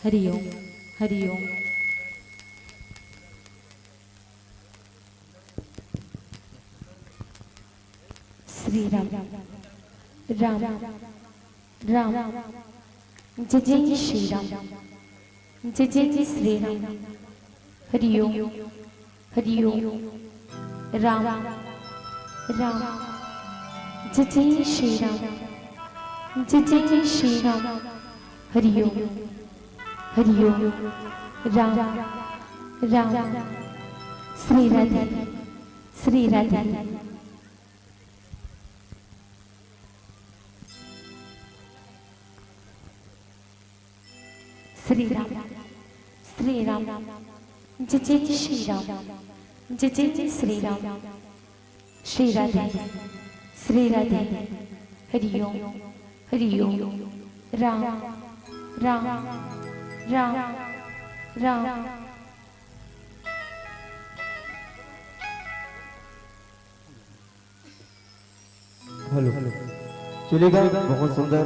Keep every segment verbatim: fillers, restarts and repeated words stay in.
हरि ओम। हरि ओम। श्री राम। राम। राम। जय जय श्री राम। जय जय श्री राम। हरि ओम। हरि ओम। राम। राम। जय जय श्री राम। जय जय श्री राम। हरि ओम। हरि ओम। राम। राम। श्री राधे। श्री राधे। श्री राम। श्री राम। जय जय श्री राम। जय जय श्री राम। श्री राधे। श्री राधे। हरि ओम। हरि ओम। राम। राम। राम। राम। हेलो। चलिएगा, बहुत सुंदर,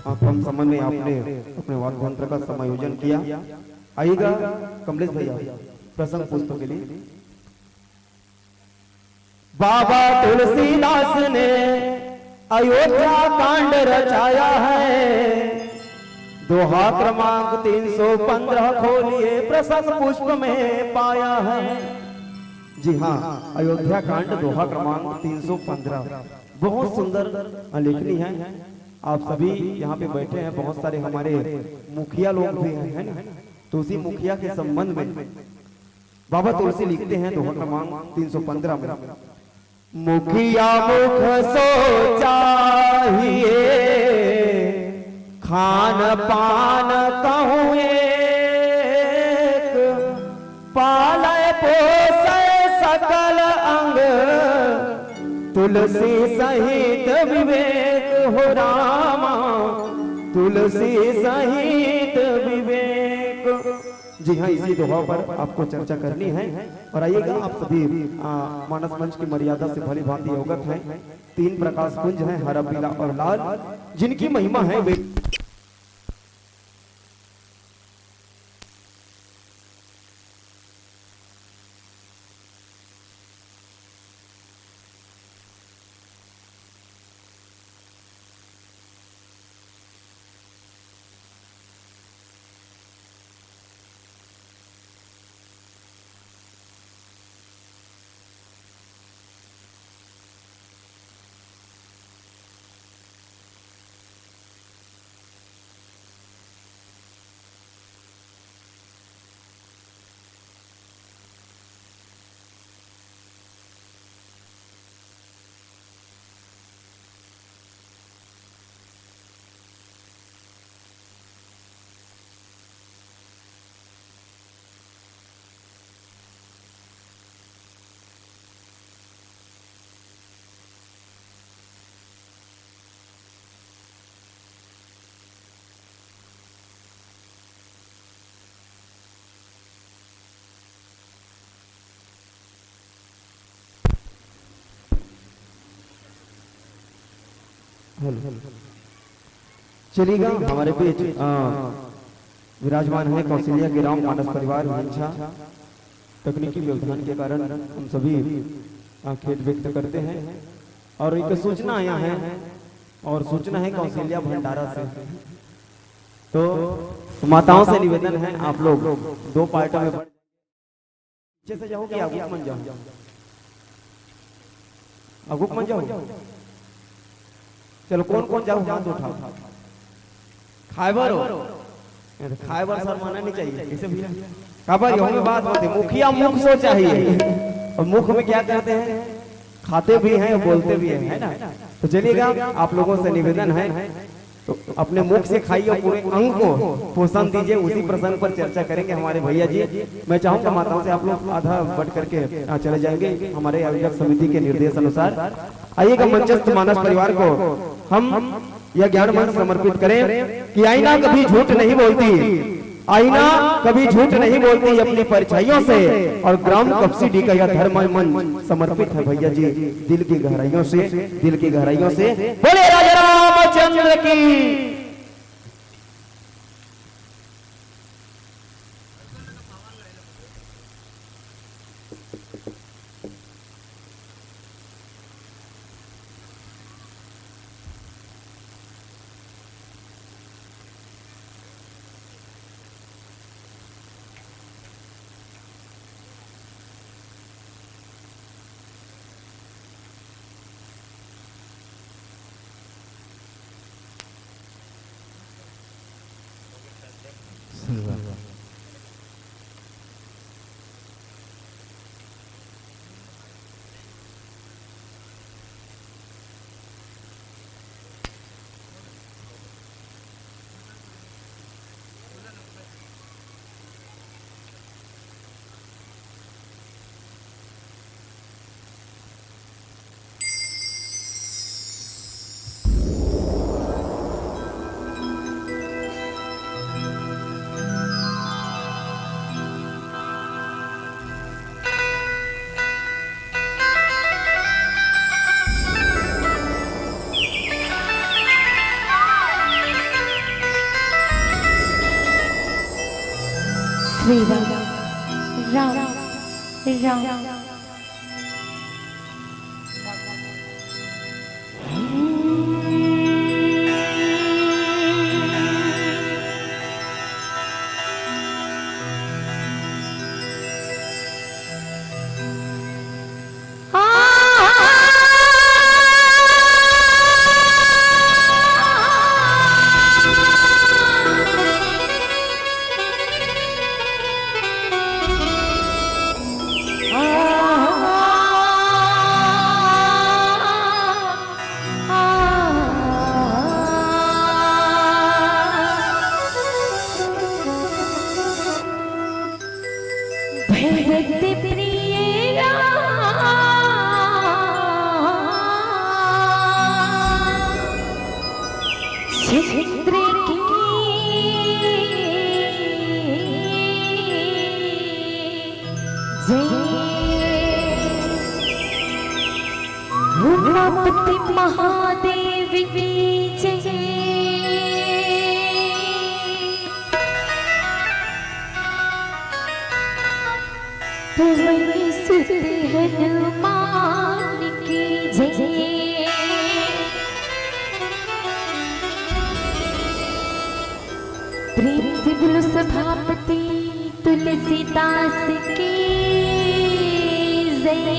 आप कम समय में आपने अपने वाद्य यंत्र का समायोजन किया। आइएगा कमलेश भैया, प्रसंग पुष्प के लिए। बाबा तुलसीदास ने अयोध्या कांड रचाया है, दोहा क्रमांक तीन सौ पन्द्रह खोलिए, प्रसंग पुष्प में पाया है। जी हाँ, अयोध्या कांड दोहा क्रमांक तीन सौ पन्द्रह, बहुत सुंदर लेखनी है। आप सभी यहाँ पे बैठे हैं, बहुत सारे हमारे मुखिया लोग भी हैं, है ना? तो उसी मुखिया के संबंध में बाबा तुलसी लिखते हैं दोहा क्रमांक तीन सौ पन्द्रह में, मुखिया मुख सो चाहिए, खान पान कहूँ एक, पालय पोसय सकल अंग, तुलसी सहित विवेक हो रामा, तुलसी सहित विवेक। जी हाँ, इसी दोहा पर आपको चर्चा करनी है। और आइएगा, आप सभी, आ, मानस मंच की मर्यादा से भली भांति अवगत हैं। तीन प्रकाश पुंज हैं, हरा, पीला और लाल, जिनकी महिमा है वे हेलो। चलिएगा, हमारे बीच, अ, विराजमान है कौशल्या के राम मानस परिवार हिंसा। तकनीकी व्यवधान के कारण हम सभी, अ, खेद व्यक्त करते हैं। और एक सूचना आया है, और सूचना है कौशल्या भंडारा से। तो माताओं से निवेदन है, आप लोग दो पार्टों में पीछे से जाओ कि आगू मन जाओ? आगू मन जाओ। चलो, कौन कौन जाओ, हाथ उठाओ। खाए बर हो? नहीं तो खाए बर शर्माना नहीं चाहिए। कैसे भैया? काबर, यहू में बात होते, मुखिया मुख सो चाहिए। और मुख में क्या करते हैं? खाते भी हैं और बोलते भी हैं, है ना? तो चलिएगा, आप लोगों से निवेदन है, तो अपने मुख से खाइए और पूरे अंग को पोषण दीजिए। उसी प्रसंग पर चर्चा करेंगे हमारे भैया जी। मैं चाहूंगा माताओं से आप लोग आधा बट करके, आ, चले जाएंगे हमारे आयोजक समिति के निर्देश अनुसार। आइएगा मंचस्थ मानस परिवार को हम यह ज्ञान मंच समर्पित करें कि आईना कभी झूठ नहीं बोलती, आईना कभी झूठ नहीं बोलती अपनी परछाइयों से, और ग्राम कपसीडी का यह धर्म मंच समर्पित है भैया जी, दिल की गहराइयों से, दिल की गहराइयों से। बोले राजा रामचंद्र की। श्री राम, राम, राम। भगत प्रिय क्षेत्र की जय। उमापति महादेव की जय। पवन सुत हनुमान की जय। प्रेम से बोलो सभापति तुलसीदास की जय।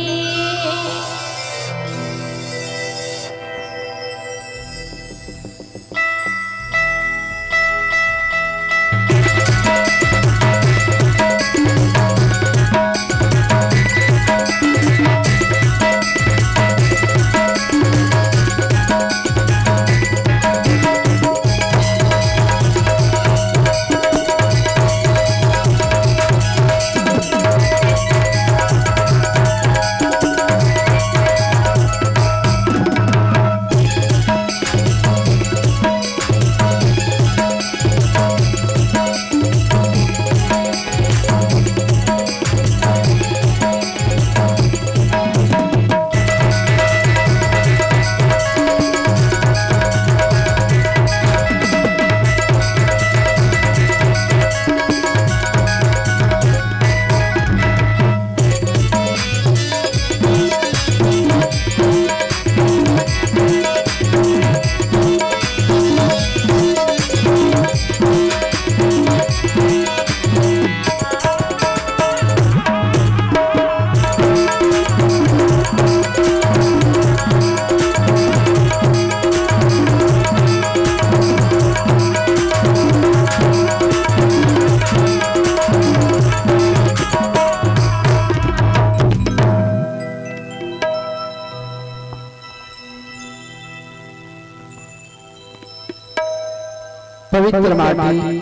पवित्र माटी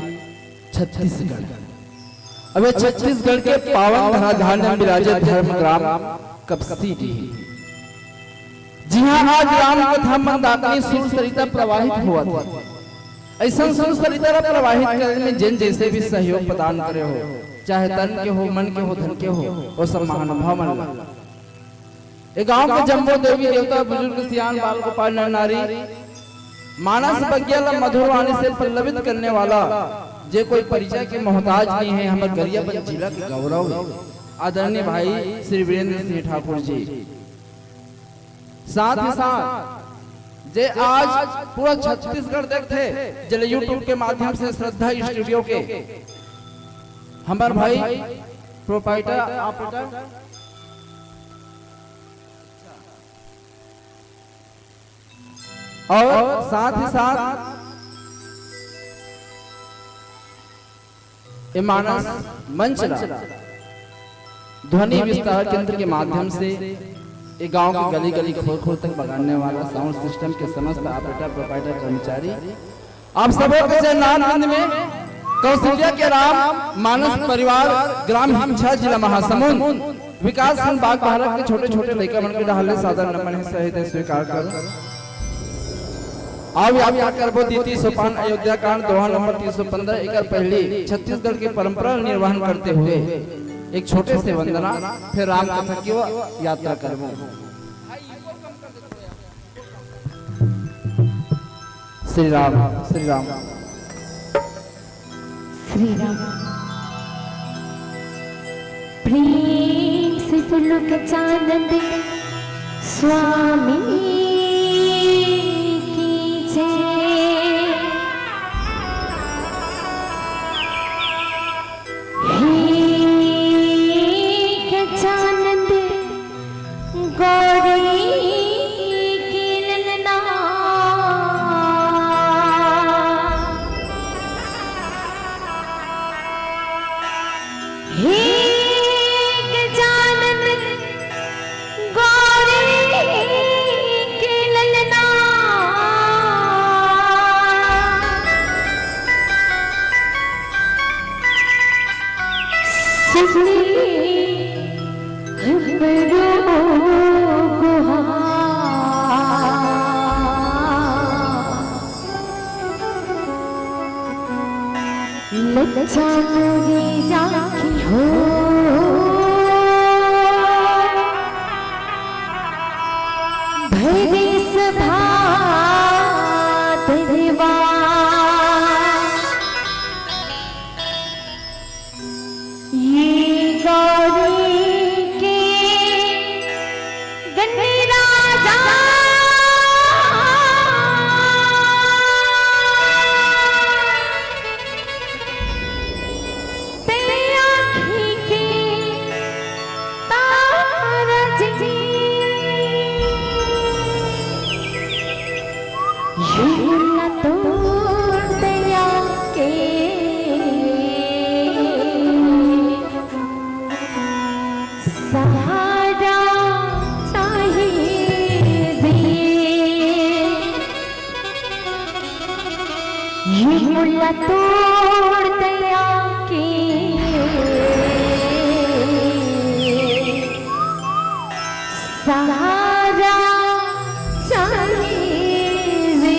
छत्तीसगढ़। अब ये छत्तीसगढ़ के पावन धराधार में विराजे धर्म ग्राम कपसी डीह, जिहां आज राम कथा मंदाकिनी सुर सरिता प्रवाहित होवत हे। अइसन सुर सरिता ला प्रवाहित करे में जेन जइसे भी सहयोग प्रदान करे हो, चाहे तन के हो, मन के हो, धन के हो, वो सब महानुभाव मन ला ए गांव के जम्मो देवी देवता, बुजुर्ग, सियान, बाल, गोपाल, नर नारी, मानस बगिया ला मधुर वाणी से पल्लवित करने वाला, जे कोई परिचय के मोहताज नहीं है, हमर गरियाबंद जिला के गौरव है, आदरणीय भाई श्री वीरेंद्र सिंह ठाकुर जी। साथ ही साथ जे आज पूरा छत्तीसगढ़ देखथे, जेला YouTube के माध्यम से श्रद्धा स्टूडियो के हमर भाई प्रोपाइटर ऑपरेटर और साथ ही साथ ए मानस मंच ला ध्वनि विस्तारक यंत्र के माध्यम से ए गांव के गली गली, खोर खोर तक बगाने वाला साउंड सिस्टम के समस्त ऑपरेटर, प्रोपराइटर, कर्मचारी, आप सबो के चरणारविंद में कौशल्या के राम मानस परिवार, ग्राम हिमछा, जिला महासमुंद, विकासखंड बागबाहरा के छोटे छोटे लइका मन के डहार ले सादर नमन हे, सहित स्वीकार करो। अब यात्रा करबो द्वितीय सोपान अयोध्या कांड, दोहा नंबर तीन सौ पन्द्रह। एकर पहली छत्तीसगढ़ के परंपरा निर्वहन करते हुए एक छोटे से वंदना, फिर राम कथा की ओर यात्रा करबो। श्री राम, श्री राम। श्री राम। प्रेम से बोलो गजानंद स्वामी की जय। हे गजानंद गौरी के ललना। हे गजानन गौरी के ललना। सुन ले हमरो गुहार। लज्जा मोरे राखी हो, भरे सभा दरबार। ये गौरी के गंडे राजा ते आँखी के तारा जी। ये मुल्ला तोड़ दया के सहारा चाहिए रे। ये मुल्ला तोड़ दया के सहारा चाहिए रे।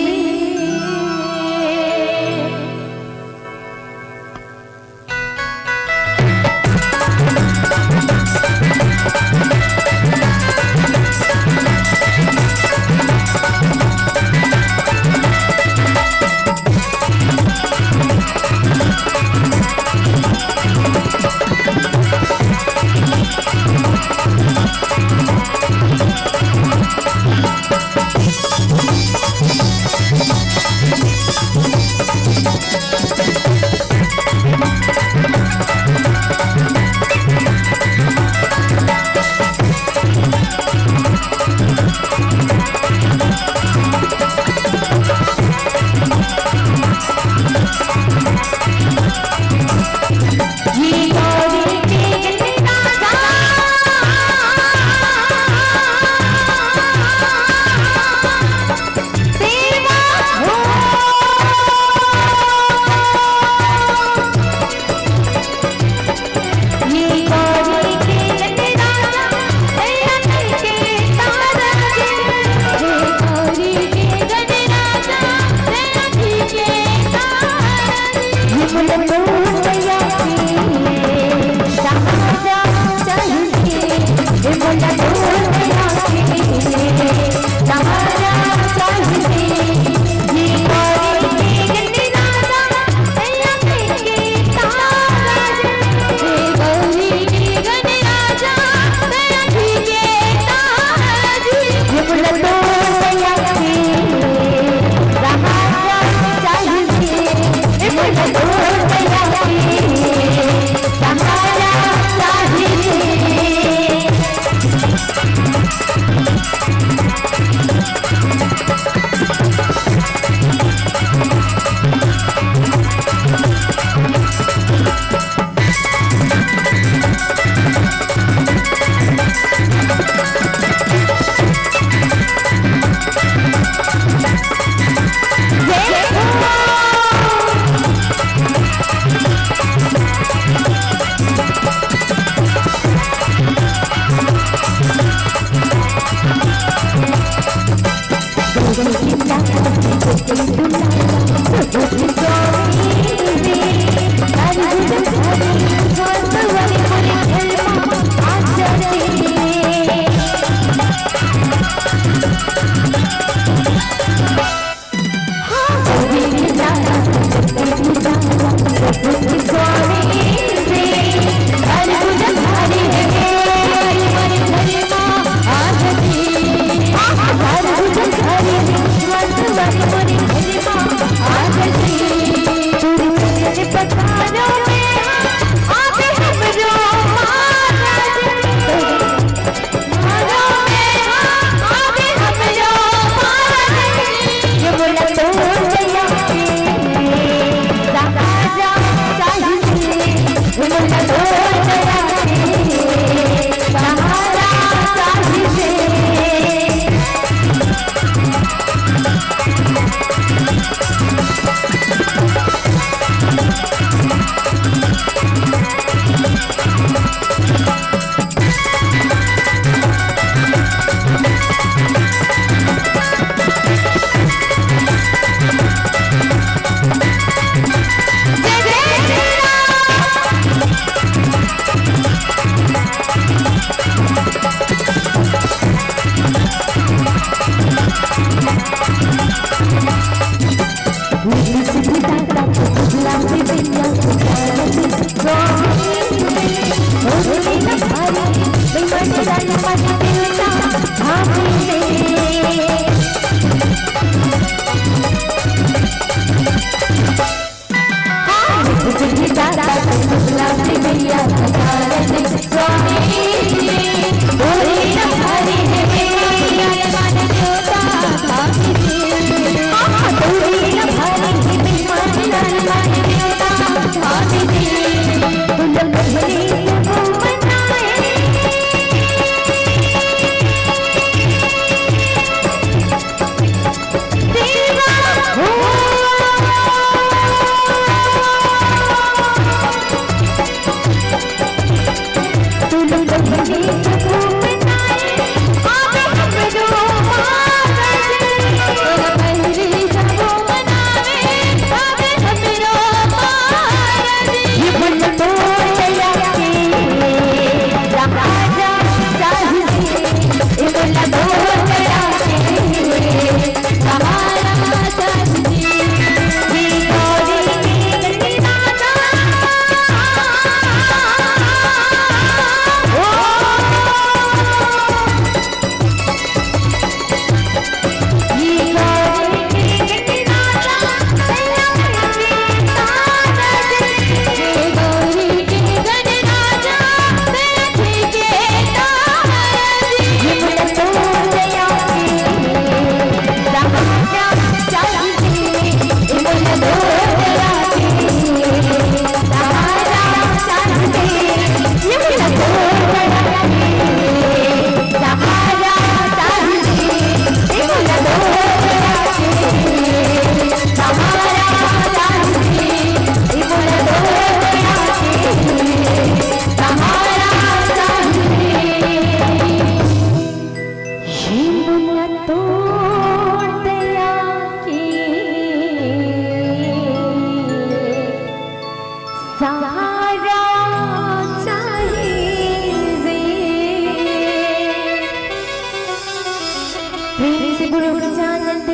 प्रेम से बोलो गजानंद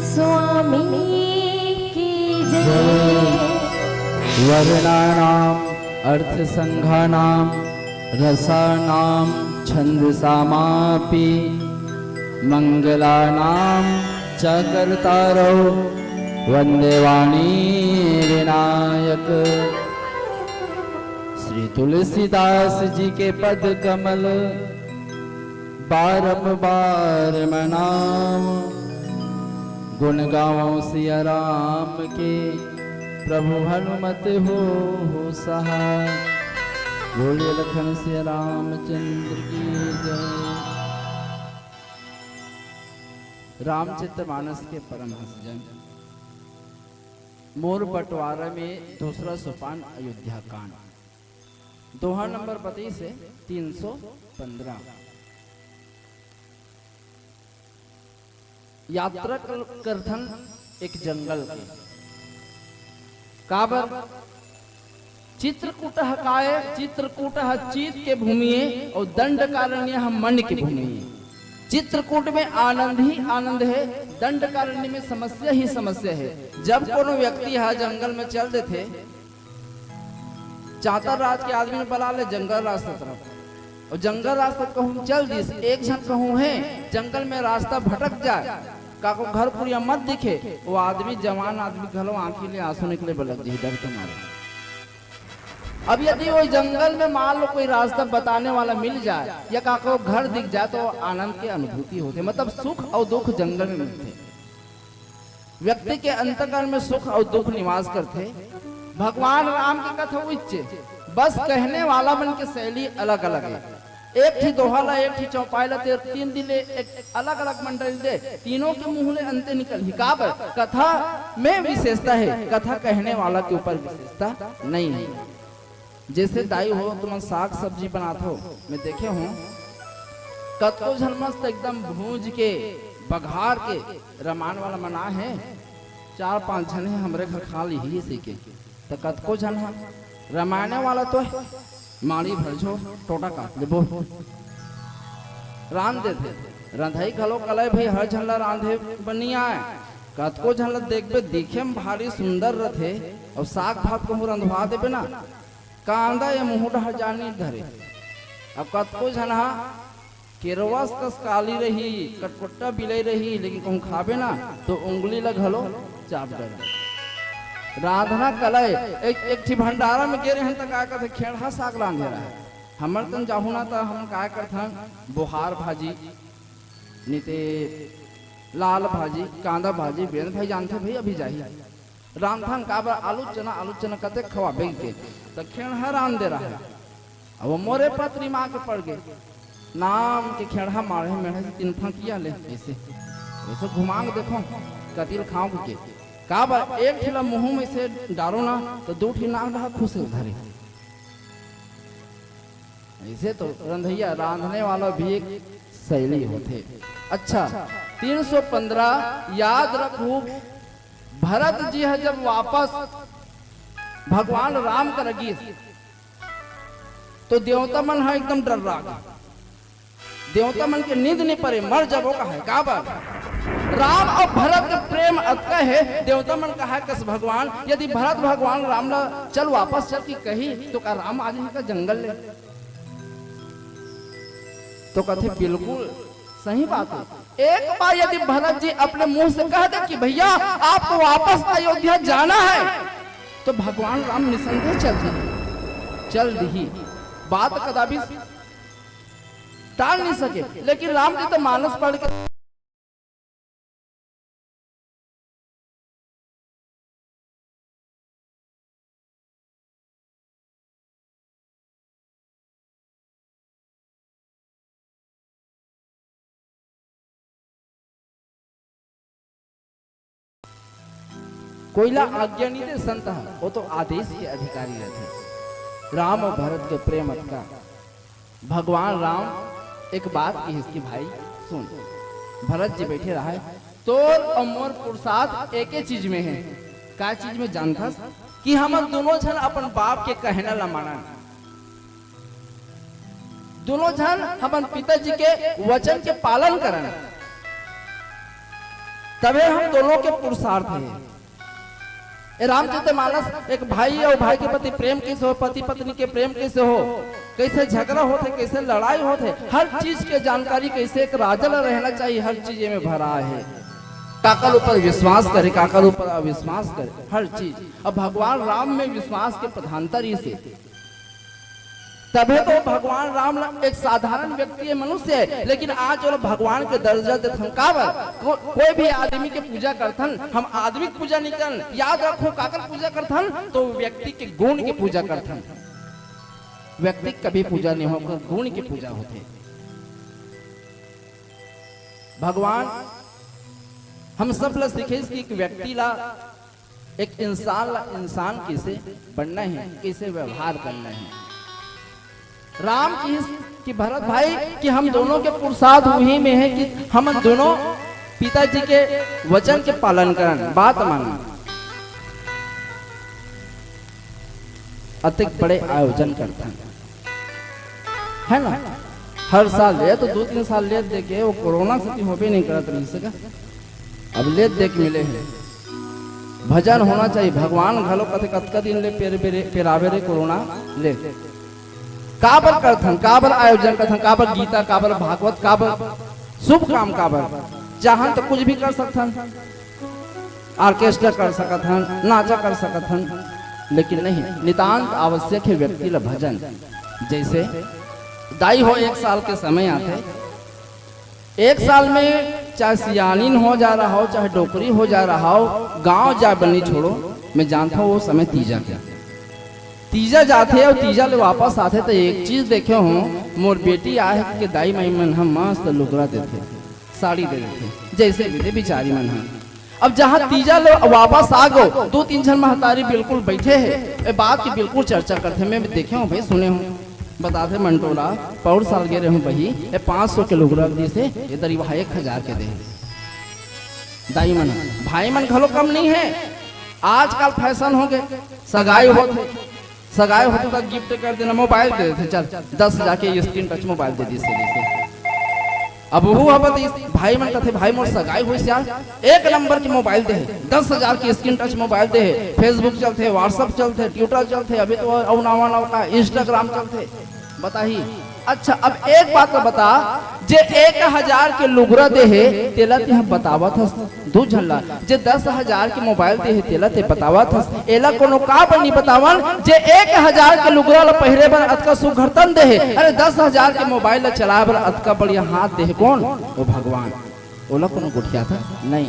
स्वामी की जय। वर्णानाम अर्थसंघानाम रसानाम छंदसामापि मंगलानाम च कर्तारौ वंदे वाणी विनायक। श्री तुलसीदास जी के पद कमल बारंबार मनाम। गुण गावो सिया राम के, प्रभु हनुमत होहु सहाय। बोलिए लखन सिया रामचंद्र की जय। रामचरित मानस के परमहंस जन, मोर बंटवारा में दूसरा सोपान अयोध्या कांड। दोहा नंबर बताइस हे तीन सौ पंद्रह। यात्रा कर-, करथन एक जंगल के। काबर? चित्रकूट ह काय? चित्रकूट ह चित्त के भूमि हे अउ दंडकारण्य ह मन के भूमि हे। चित्रकूट में आनंद ही आनंद हे, दंडकारण्य में समस्या ही समस्या हे। जब कोनो व्यक्ति ह जंगल में चल देथे, चातर राज के आदमी बला ले जंगल रास्ता तरफ। अउ जंगल रास्ता कहूँ चल दिस, एक झन कहूँ हे, जंगल में रास्ता भटक जाय, काको घर कुरिया मत दिखे, वो आदमी, जवान आदमी घलो आँखी ले आंसू निकले बर लग जाही डर के मारे। अब यदि वो जंगल में मान लो कोई रास्ता बताने वाला मिल जाय या काको घर दिख जाय, तो आनंद के अनुभूति होथे, मतलब सुख अउ दुख जंगल में मिलथे। व्यक्ति के अंतकरण में सुख अउ दुख निवास करथे। भगवान राम के कथा उच्च, बस कहने वाला मन के शैली अलग-अलग हे। एक ठी दोहा ला, एक ठी चौपाई ला, ते तीन दिन ले एक अलग-अलग मंडली दे, तीनों के मुंह ले अंते निकलही। काबर? कथा में विशेषता हे, कथा कहने वाला के ऊपर विशेषता नहीं हे। जैसे दाई हो, तुमन साग सब्जी बनात हो, मैं देखे हूँ, कतको झन मस्त एकदम भूंज के, बघार के रमान वाला मना हे, चार पांच झन हे, हमरे घर खा लिही इसी के। त कतको झन ह रमाने वाला तो हे, माड़ी भर झो टोटा काट लेबो, रांध देथे। रंधई घलो कलय भाई, हर झन ला रांधे बर नइ आय। कतको झन ला देखबे, दिखे म भारी सुंदर रथे, अउ साग भात कहूँ रंधवा देबे ना, कांदा ये मुंह डहर जान नइ धरे। अब कतको झन ह केरवा कस काली रही, कटकुट्टा बिलई रही, लेकिन कहूँ खाबे ना, तो उंगली ला घलो चाप डरबे। रांधना कला ए, एक, एक ठी भंडारा में गे रहेन, त का कथे, खेड़हा साग रांधे रहे। हमर तन जाहू ना, त हमन का करथन, बोहार भाजी, नी ते लाल भाजी, कांदा भाजी, बेन भाई जानथे भाई, अभी जाही। रांधन काबर, आलू चना, आलू चना कतेक खवाबे के, त खेड़हा रांध दे रहे। अब वो मोरे पतरी माँ के पड़ गे। नाम के खेड़हा माढ़े मेढ़े तीन फंकिया ले, ऐसे, ऐसे घुमांग देखो, कतिल खाओ के। काबर एक ठिला मुंह में से डारो ना, तो दू ठी नाक डहा खुसे धरे। ऐसे तो रंधैया, रांधने वाला भी एक शैली होथे। अच्छा, तीन सौ पंद्रह याद रखू, भरत जी ह जब वापस भगवान राम कर गिस, तो देवता मन ह एकदम डर्रा गे। देवता मन के नींद नहीं परे, मर जबो कहे। काबर? राम अउ भरत के प्रेम अतका हे, देवता मन कहा कस भगवान, यदि भरत भगवान राम ला चल वापस चल के कही, तो का राम आ जाही का जंगल ले? तो कथे, बिल्कुल सही बात है। एक बार यदि भरत जी अपने मुंह से कह दे कि भैया, आपको वापस अयोध्या जाना है, तो भगवान राम निसंदेह चल दिही, चल दिही। बात कदापि टाल नहीं सके। लेकिन राम जी तो मानस पढ़ के कोई ला आज्ञा नहीं दे संत ह, वो तो आदेश के अधिकारी रहथे। राम अउ भरत के प्रेम अतका। भगवान राम एक बात किहिस कि भाई सुन, भरत जी बैठे रहे, तोर अउ मोर पुरुषार्थ एके चीज में है। का चीज में जानथस? कि हमन दोनों झन अपन बाप के कहना ला मानन, दोनों झन हमन पिताजी के वचन के पालन करन, तभे हम दोनों के पुरुषार्थ है। ए रामचरित मानस एक भाई अउ भाई के प्रति प्रेम कइसे हो, पति पत्नी के प्रेम कइसे हो, कइसे झगड़ा होथे, कइसे लड़ाई होथे, हर चीज के जानकारी कइसे एक राजा ला रहना चाहिए, हर चीज में भरा है। काकर ऊपर विश्वास करे, काकर ऊपर अविश्वास करे, हर चीज। अब भगवान राम में विश्वास के प्रधानता रहिसे। तभे तो भगवान राम ला एक साधारण व्यक्ति है, मनुष्य है, लेकिन आज ओला भगवान के दर्जा देथन। काबर? को-, कोई भी आदमी के पूजा करथन, हम आदमी के पूजा नहीं करन। याद रखो, काकर पूजा करथन? तो व्यक्ति के गुण के पूजा करथन। व्यक्ति के कभी पूजा नहीं हो, गुण के पूजा होथे। भगवान हम सब ला सिखेस कि एक व्यक्ति ला, एक इंसान ला इंसान कइसे बनना है, कइसे व्यवहार करना है। राम किहिस कि भरत भाई, कि हम दोनों के पुरुषार्थ उही में है कि हम दोनों पिताजी के वचन के पालन करन, बात मानन। अतेक बड़े आयोजन करथन, है ना? हर साल ये तो दू तीन साल लेत देके वो कोरोना सेती होबे नहीं करत रहिस का। अब लेत देख मिले हे। भजन होना चाहिए। भगवान घलो कथे, "कतका दिन ले पेर-, पेरे-, पेरावे रे कोरोना ले।" काबर करथन, काबर आयोजन करथन, काबर गीता, काबर भागवत, काबर शुभ काम, काबर चाहन तो कुछ भी कर सकथन। ऑर्केस्ट्रा कर सकत हन, नाचा कर सकत हन, लेकिन नहीं, नितांत आवश्यक है व्यक्ति ला भजन। जैसे दाई हो एक साल के समय आथे, एक साल में चाहे सियानिन हो जा रहा हो, चाहे डोकरी हो जा रहा हो, गांव जा बनी छोड़ो, मैं जानता हूँ वो समय तीजा के। तीजा जाथे अउ तीजा ले वापस आथे त एक चीज देखे हूँ, मोर बेटी आहे के दाई माई मन ह मस्त लुगरा देथे, साड़ी दे देथे, जैसे भी दे बिचारी मन ह। अब जहाँ तीजा ले वापस आ गो, दू तीन झन महतारी बिल्कुल बैठे हे, ए बात की बिल्कुल चर्चा करथे। मैं देखे हूँ भाई, सुने हूँ, बताथे मंटोला, पौर साल गे रहे हूँ बही, ए पाँच सौ के लुगरा दिस हे, ए दरी वहाँ एक हजार के दे। दाई मन, भाई मन घलो कम नहीं है, आजकल फैशन हो गए, सगाई होत हे, सगाई होथे त गिफ्ट कर देना, मोबाइल दे देथे, चल, दस हजार के स्क्रीन टच मोबाइल दे दिस हे। अब वो अब इस भाई मन कथे, "भाई मोर सगाई होइस यार, एक नंबर के मोबाइल दे हे, दस हजार के स्क्रीन टच मोबाइल दे हे, Facebook चलथे, WhatsApp चलथे, Twitter चलथे, अभी तो अउ नवा नवा का Instagram चलथे।" बताही, अच्छा, अब एक बात ला बता, जे एक हजार के लुगरा दे हे, तेला ते ह बतावत हस दू झन ला, जे दस हजार के मोबाइल दे हे, तेला ते बतावत हस, एला कोनो का बर नी बतावन, जे एक हजार के लुगरा ला पहिरे बर अतका सुघर तन दे हे, अरे, दस हजार के मोबाइल ला चलाए बर अतका बढ़िया हाथ दे हे कोन? ओ भगवान। ओला कोनो गोठियाथे? नहीं।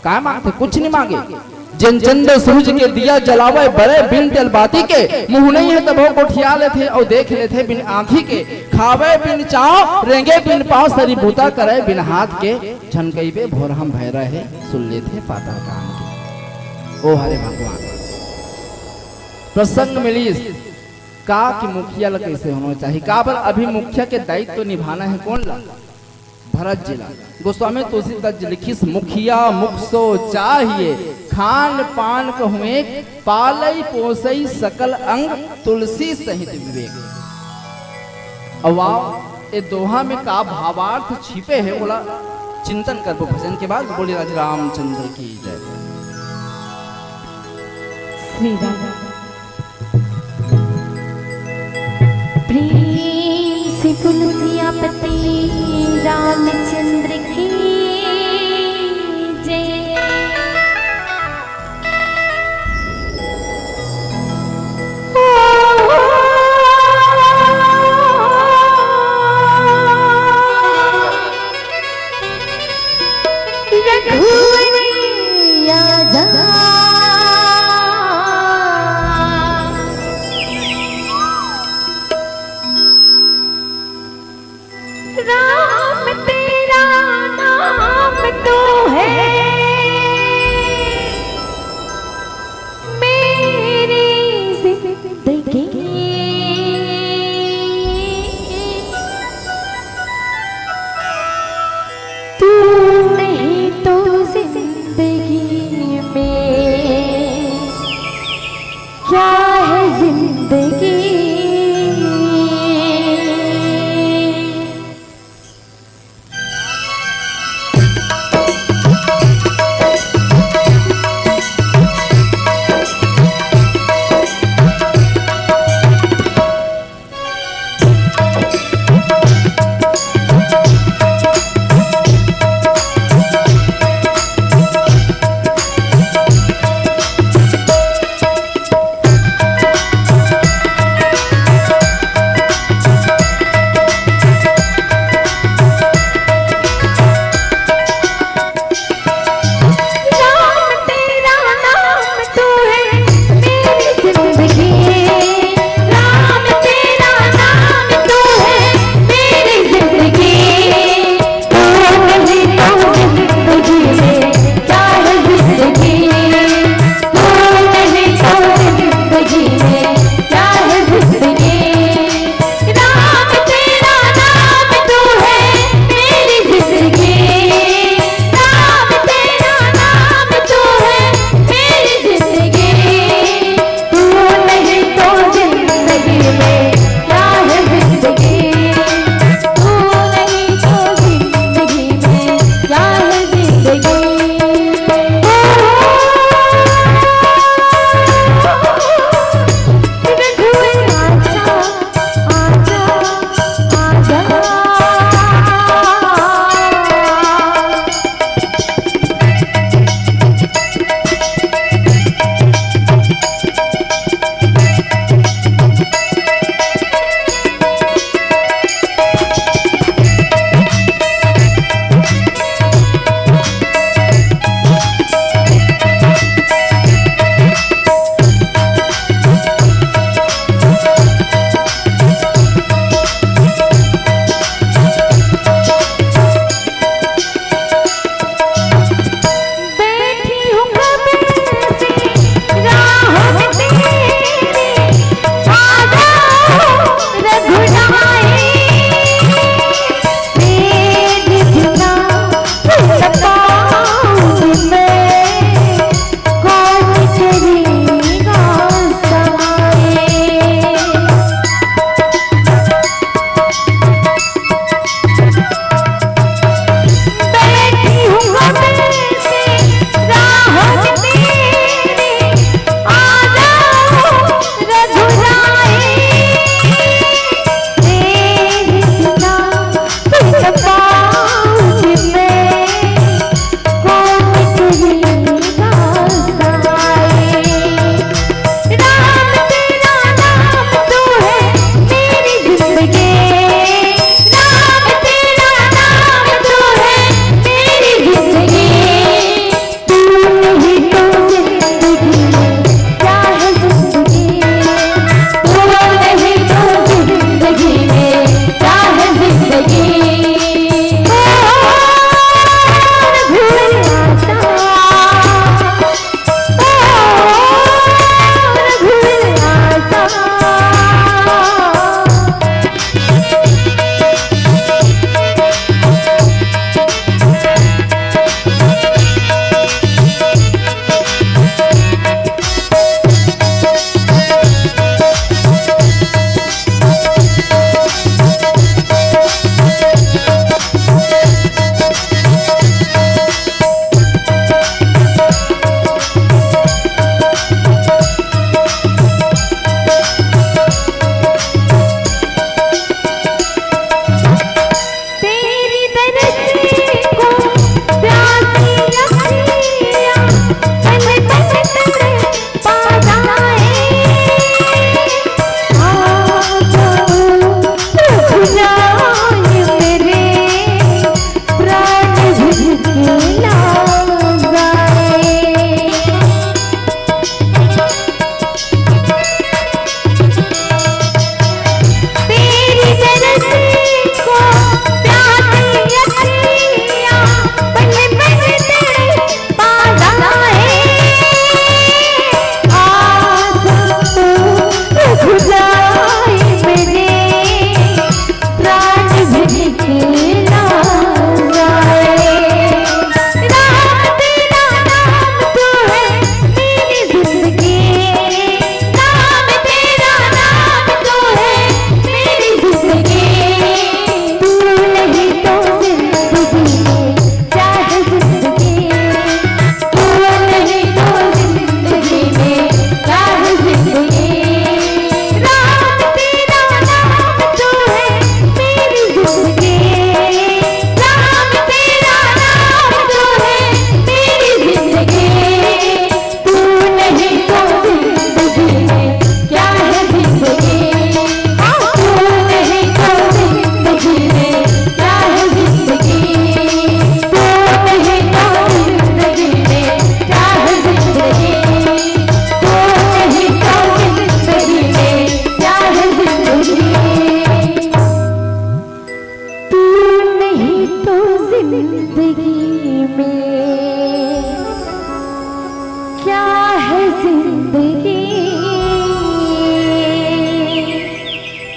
का मांगथे? कुछ नहीं मांगे। जेन चंद्र सूरज के दिया जलावे, बरे बिन तेल बाती के, मुंह नहीं हे तभो गोठिया लेथे अउ देख लेथे बिन आंखी के, खावे बिन चाव, रेंगे बिन पाव, सरी बूता करे बिन हाथ के, झन कहिबे भोरहा म भैरा हे, सुन लेथे पाताल कान के। ओ हरे भगवान, प्रसंग मिलिस का कि मुखिया ला कइसे होना चाही, काबर अभी मुखिया के दायित्व निभाना हे कोन ला? भरत जी ला। गोस्वामी तुलसीदास जी लिखिस, मुखिया मुख सो चाहिए, खान पान कहूँ एक, पालई पोसई सकल अंग, तुलसी सहित विवेक। अब आओ, ए दोहा में का भावार्थ छिपे हे, ओला चिंतन करबो भजन के बाद। बोले राज रामचंद्र की जय। श्री राम। प्रेम से बोलो सियापति रामचंद्र की जय। रघुवरिया जा। राम तेरे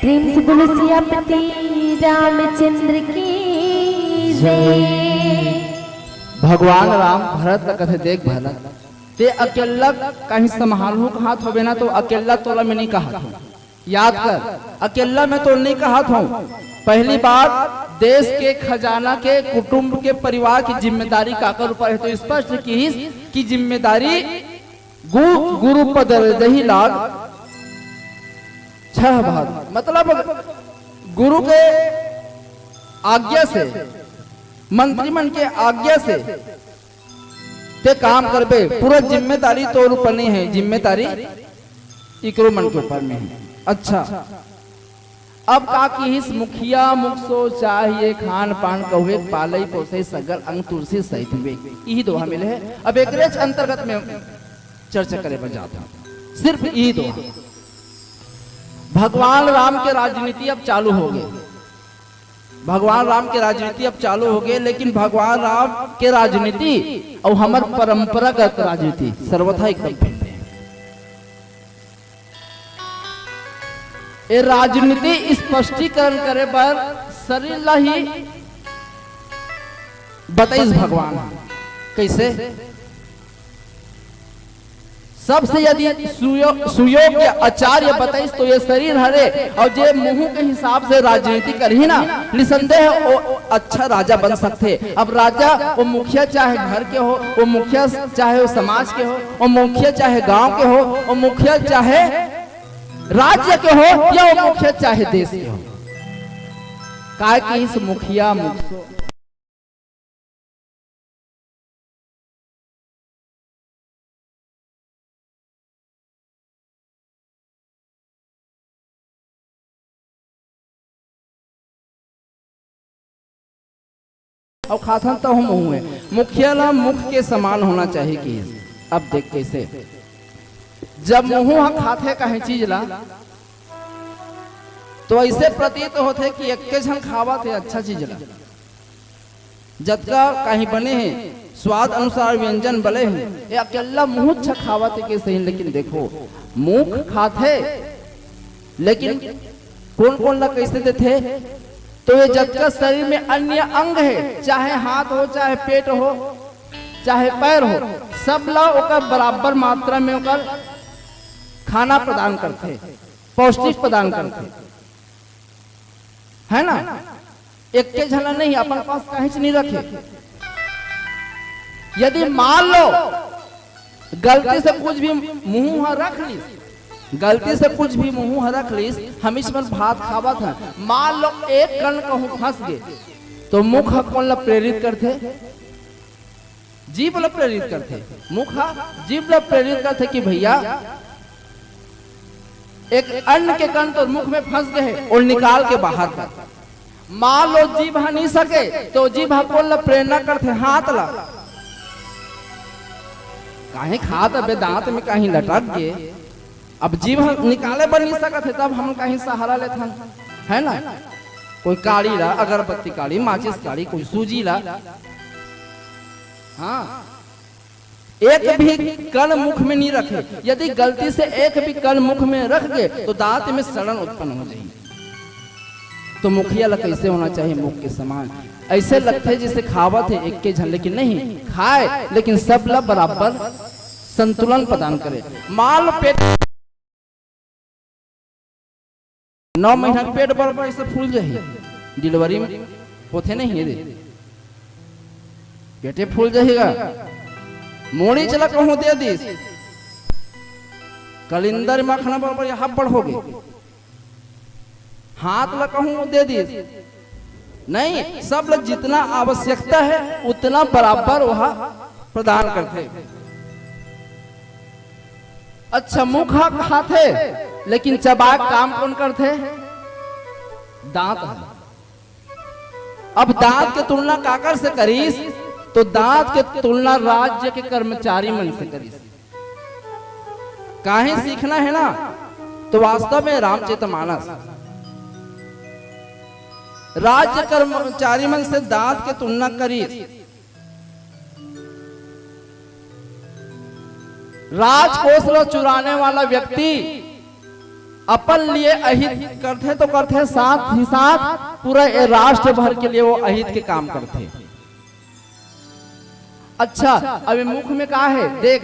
प्रेम से बोलो सियापति रामचंद्र की जय। भगवान राम भरत ला कथे, "देख भरत, ते अकेल्ला कहीं संभालहूं कहत होबे ना, तो अकेल्ला तोला मैं नहीं कहत हूं। याद कर, अकेल्ला मैं तो नहीं कहत हूं। पहली बात, देश के खजाना के, कुटुंब के, परिवार की जिम्मेदारी काकर ऊपर है?" तो स्पष्ट किहिस कि जिम्मेदारी गु-, गुरु पद रजहि लाग छह भाग, मतलब गुरु के आज्ञा से, मंत्री मन के आज्ञा से ते काम करबे, पूरा जिम्मेदारी तोर ऊपर नहीं है, जिम्मेदारी इकरो मन के ऊपर में है। अच्छा, अब का किहिस, मुखिया मुख सो चाहिए, खान पान कहुए, पालई पोसई सगल अंग तुलसी सहित विवेक, इही दोहा मिले है। अब एकरेच अंतर्गत में चर्चा करे बर जात हूं, सिर्फ इही दोहा। भगवान राम के राजनीति अब चालू हो गए, भगवान राम के राजनीति अब चालू हो गए, लेकिन भगवान राम के राजनीति अउ हमर परंपरागत राजनीति सर्वथा एकदम भिन्न है। ए राजनीति स्पष्टीकरण करे बर शरीर ला ही बताइस भगवान। कैसे? सबसे यदि सुयो-, सुयोग्य आचार्य बताइस तो ये शरीर हरे, अउ जे मुंह के हिसाब से राजनीति करही ना, निसंदेह वो अच्छा राजा बन सकथे। अब राजा वो मुखिया चाहे घर के हो, वो मुखिया चाहे वो समाज के हो, वो मुखिया चाहे गांव के हो, वो मुखिया चाहे राज्य के हो, या वो मुखिया चाहे देश के हो। काय कि इस मुखिया मुख सो अउ खाथन त हम मुंह है। मुखिया ला मुख के समान होना चाहिए कि अब देख कैसे, जब मुंह ह खाथे कहीं चीज ला, तो ऐसे प्रतीत होथे कि एक्के झन खावत हे अच्छा चीज ला। जतका कहीं बने हे, स्वाद अनुसार व्यंजन बने हे, ये अकेला मुंह अच्छा खावत हे के सही, लेकिन देखो, मुख खाथे, लेकिन कोन कोन ला कैसे देथे? तो ये जतका शरीर में अन्य अंग हे, चाहे हाथ हो, चाहे पेट हो, चाहे पैर हो, सब ला ओकर बराबर मात्रा में ओकर खाना प्रदान करथे, पौष्टिक प्रदान करथे, है ना? एक्के झन ला नहीं, अपन पास कहीं नहीं रखे। यदि मान लो गलती से कुछ भी मुंह ह रख लीस, गलती से कुछ भी मुंह ह रख लीस, हमीच मन भात खावत हन, मान लो एक कण कहूं फंस गे, तो मुख ह कोन ला प्रेरित करथे? जीभ ला प्रेरित करथे। मुख ह जीभ ला प्रेरित करथे कि भैया, एक अन्न के कण तोर मुख में फंस गए हे, ओला निकाल के बाहर कर। मान लो जीभ ह नहीं सके, तो जीभ ह कोन ला प्रेरणा करथे? हाथ ला। कहीं खात अबे दांत में कहीं लटक गे, अब जीभ ह निकाले बर नहीं सकत हे, तब हम कहीं सहारा लेथन, है ना? कोई काड़ी ला, अगरबत्ती काड़ी, माचिस काड़ी, कोई सूजी ला, हाँ, एक भी कण मुख में नहीं रखे। यदि गलती से एक भी कण मुख में रख गए, तो दांत में सड़न उत्पन्न हो जाही। तो मुखिया ला कैसे होना चाहिए? मुख के समान। ऐसे लगथे जैसे खावत हे एक्के झन, लेकिन नहीं खाए, लेकिन सब ला बराबर संतुलन प्रदान करे। मान लो पेट नौ महीना के पेट बर बर ऐसे फूल जाही, डिलीवरी में होथे नहीं ये दे, पेटे फूल जाही गा। मोड़ी चला कहूं दे दिस, कलिंदर मखना बर बर हब्बड़ हो गए, हाथ ला कहूं दे दिस, नहीं, सब ला जितना आवश्यकता है उतना बराबर वह प्रदान करथे। अच्छा, मुख ह खाथे, लेकिन चबाए काम कोन करथे? दांत ह। अब दांत के तुलना काकर से करिस? तो दांत के तुलना राज्य के कर्मचारी मन से करिस। काहे सीखना है ना, तो वास्तव में रामचरितमानस राज्य कर्मचारी मन से दांत के तुलना करिस। राजकोष ला चुराने वाला व्यक्ति अपन लिए अहित करथे तो करथे, साथ ही साथ पूरा ये राष्ट्र भर के लिए वो अहित के काम करथे। अच्छा, अब ये मुख में का हे? देख,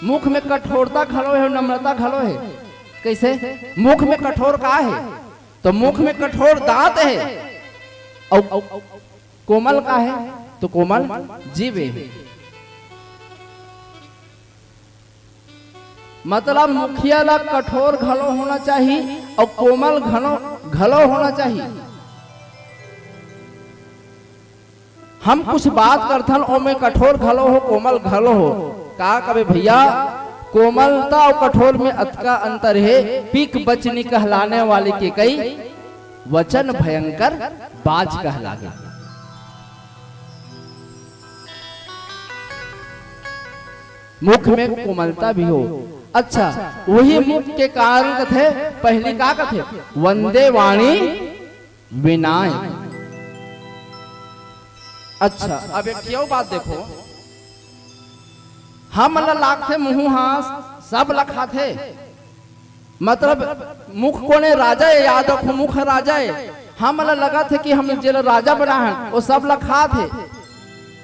मुख में कठोरता घलो हे, नम्रता घलो हे। कैसे? मुख में कठोर का हे? तो मुख में कठोर दांत हे, अउ कोमल का हे? तो कोमल जीभ हे। मतलब मुखिया ला कठोर घलो होना चाही अउ कोमल घलो, घलो होना चाही। हम कुछ बात करथन, ओमे कठोर घलो हो, कोमल घलो हो। का कबे भैया, कोमलता अउ कठोर में अतका अंतर हे, पीक बचनी कहलाने वाले के कई वचन भयंकर बाज कहलागे। मुख में कोमलता भी हो। अच्छा, वही मुख के कारण कथे, पहली का कथे, वंदे वाणी विनाय। अच्छा, अब एक ठियो बात देखो, हम ला लागथे मुंह हास, सब ला खाथे, मतलब मुख कोने राजा हे, याद रखो, मुख राजा हे। हम ला लगत हे कि हम जेला राजा बनाहन, वो सब ला खात हे,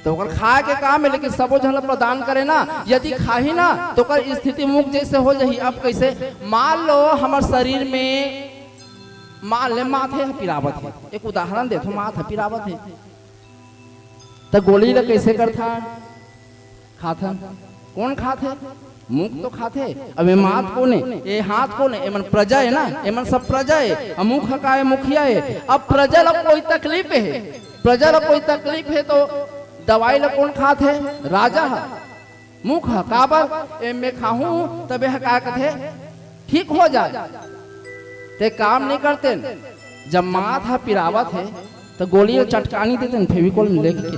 तो ओकर खाए के काम हे, लेकिन सबो झन ला प्रदान करे ना। यदि खाही ना, तो ओकर स्थिति मुख जैसे हो जाही। अब कैसे? मान लो हमर शरीर में, मान ले माथे ह पिरावत हे, एक उदाहरण देथो, माथ ह पिरावत हे, त गोली ला कैसे करथन? खाथन। कोन खाथे? मुख तो खाथे। अब ये माथ कोन हे? ये हाथ कोन हे? एमन प्रजा हे ना, एमन सब प्रजा हे। अब मुख का हे? मुखिया हे। अब प्रजा ला कोई तकलीफ हे, प्रजा ला कोई तकलीफ हे तो दवाई ला कोन खाथे? राजा ह। मुख ह। काबर? एमे खाहूं तबे ह का कथे, ठीक हो जाय। ते काम नहीं करते न। जब माथ ह पिरावत हे, त गोली ल चटकानी देते न, फेविकोल में लेके।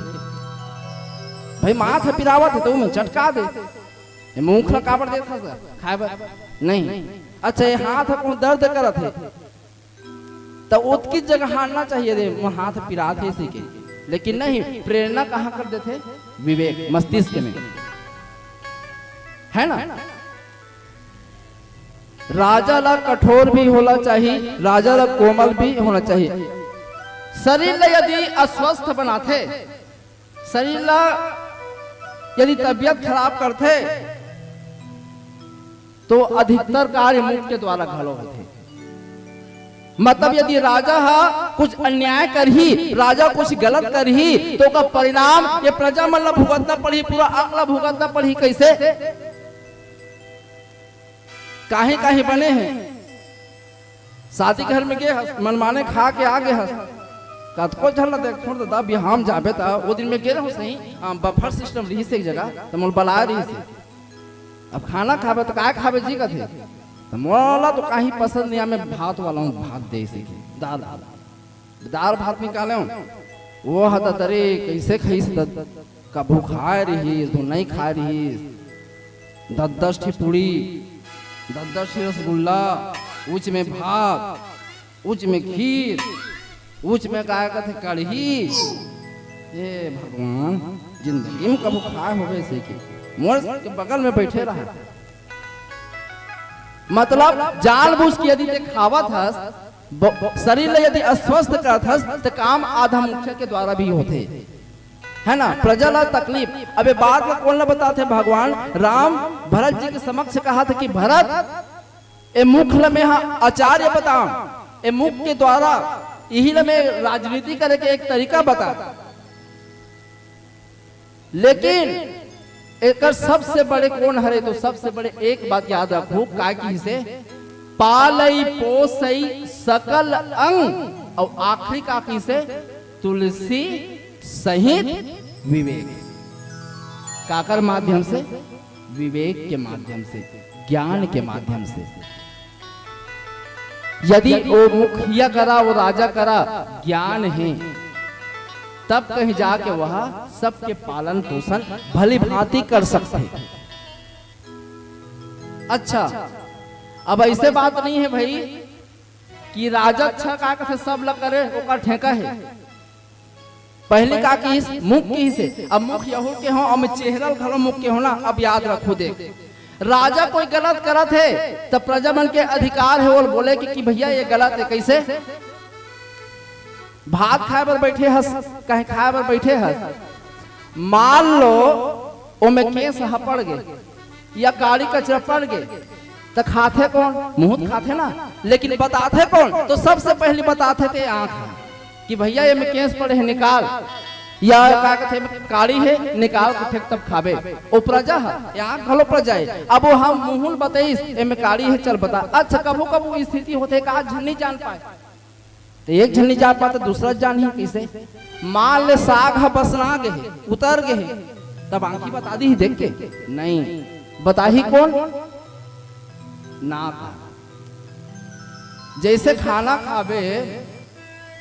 भाई, माथ ह पिरावत हे, त ओमे चटका दे। ये मुख ल काबर देत हस? खाए बर? नहीं। अच्छा, ये हाथ ह कहूं दर्द करत हे, त ओतकी जगह हारना चाहिए रे, मोर हाथ पिरात हे, इसी के। लेकिन नहीं, प्रेरणा कहां कर देथे? विवेक, मस्तिष्क में, है ना? राजा ला कठोर भी होना चाहिए, राजा ला कोमल भी होना चाहिए। शरीर ला यदि अस्वस्थ बनाथे, शरीर ला यदि तबियत खराब करथे, तो अधिकतर कार्य मुख के द्वारा घलो होथे। मतलब यदि राजा ह कुछ अन्याय करही, राजा कुछ गलत करही, तो ओकर परिणाम ये प्रजा मन ला भुगतना पड़ही, पूरा अंग ला भुगतना पड़ही। कैसे? काहीं काहीं बने हे, शादी घर में गे हस, मनमाने खा के आ गे हस, कतको झन ला देखथों, दादा, बिहाव म जाबे त, ओ दिन में गे रहूं सही, हां, बफर सिस्टम रिहिस एक जगह, त मोला बलाए रिहिस। अब खाना खाबे त काय खाबे जी कथे, त मोला तो काहीं पसंद नहीं, मैं भात वाला हूं, भात दे इसी के, दाल, दाल। दार भात निकाले हूं, वो ह त तरे कैसे खाइस, त कभू खाए रिहिस, तो नहीं खाए रिहिस। दस दस ठी पूड़ी, दस दस ठी रसगुल्ला, उच में भात, उच में खीर, उच में काय कथे कढ़ी। ए भगवान, जिंदगी में कभू खाए होबे से के? मोर के बगल में बैठे रहा। मतलब जानबूझ के यदि ते खावत हस, ब-, शरीर ला यदि अस्वस्थ करत हस, त काम आधा मुखिया के द्वारा भी होथे, है ना? प्रजा ला तकलीफ। अब ये बात ला कोन ला बताथे? भगवान राम भरत जी के समक्ष कहाथे कि भरत, ए मुख ला मैं हा आचार्य बतांव, ए मुख के द्वारा इही ला मैं राजनीति करे के एक तरीका बता। लेकिन एकर सबसे बड़े कोन हरे? तो सबसे बड़े एक बात याद रखो, का किहिसे? पालई पोसई सकल अंग, अउ आखिरी का किहिसे? तुलसी सहित विवेक। काकर माध्यम से? विवेक के माध्यम से, ज्ञान के माध्यम से। यदि वो मुखिया करा, वो राजा करा ज्ञान हे, तब कहीं जाके वह सबके पालन पोषण भली भांति कर सकथे। अच्छा, अब ऐसे बात नहीं हे भाई कि राजा अच्छा का कथे, सब ला करे, ओकर ठेका हे। पहली का किहिस? मुख किहिसे। अब मुख यहू के हो, अब चेहरा घलो मुख के हो ना। अब याद रखो, देख, राजा कोई गलत करत हे, त प्रजा मन के अधिकार हे ओला बोले के कि भैया ये गलत हे। कइसे? भात खाए बर बइठे हस, कहीं खाए बर बइठे हस, मान लो ओमे केस ह पड़ गे या काड़ी कचरा पड़ गे, त खाथे कोन? मुहूं त खाथे ना, लेकिन बताथे कोन? तो सबसे पहली बताथे ते आंख ह कि भैया एमे केस पड़े हे, निकाल, या का कथे, एमे काड़ी हे, निकाल के फेंक, तब खाबे। ओ प्रजा ह, ये आंख घलो प्रजा हे। अब ओ ह मुहूं ल बताइस, एमे काड़ी हे, चल बता। अच्छा, कभू कभू स्थिति होथे का झन नइ जान पाए, त एक झन नइ जान पाए त दूसरा जानही कइसे? मान ले साग ह बसना गे हे, उतर गे हे, तब आंखी बता दिही देख के? नहीं। बताही कोन? नाक ह। जइसे खाना खाबे,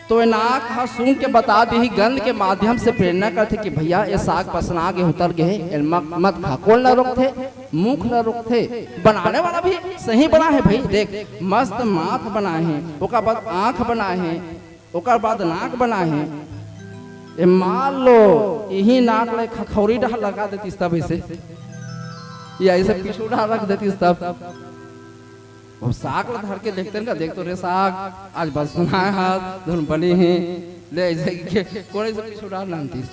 तो ये नाक ह सूंघ के बता दिही, गंध के माध्यम से प्रेरणा करथे कि भैया, ये साग बसना गे, उतर गे हे, एला मत, मत खा। कोन ल रोकथे? मुख ल रोकथे। बनाने वाला भी सही बना हे भई, देख, मस्त माथ बना हे, ओकर बाद आंख बना हे, ओकर बाद नाक बना हे। ए, मान लो, इही नाक ले खखौरी डहर लगा देतिस तब अइसे, या अइसे पीछू डहर रख देतिस तब। अब साग ल धर के देखते न, देख तो रे साग, आज बसना हे, धुन बनी हे, ले अइसे के कोन अइसे पीछू डहर लानतिस।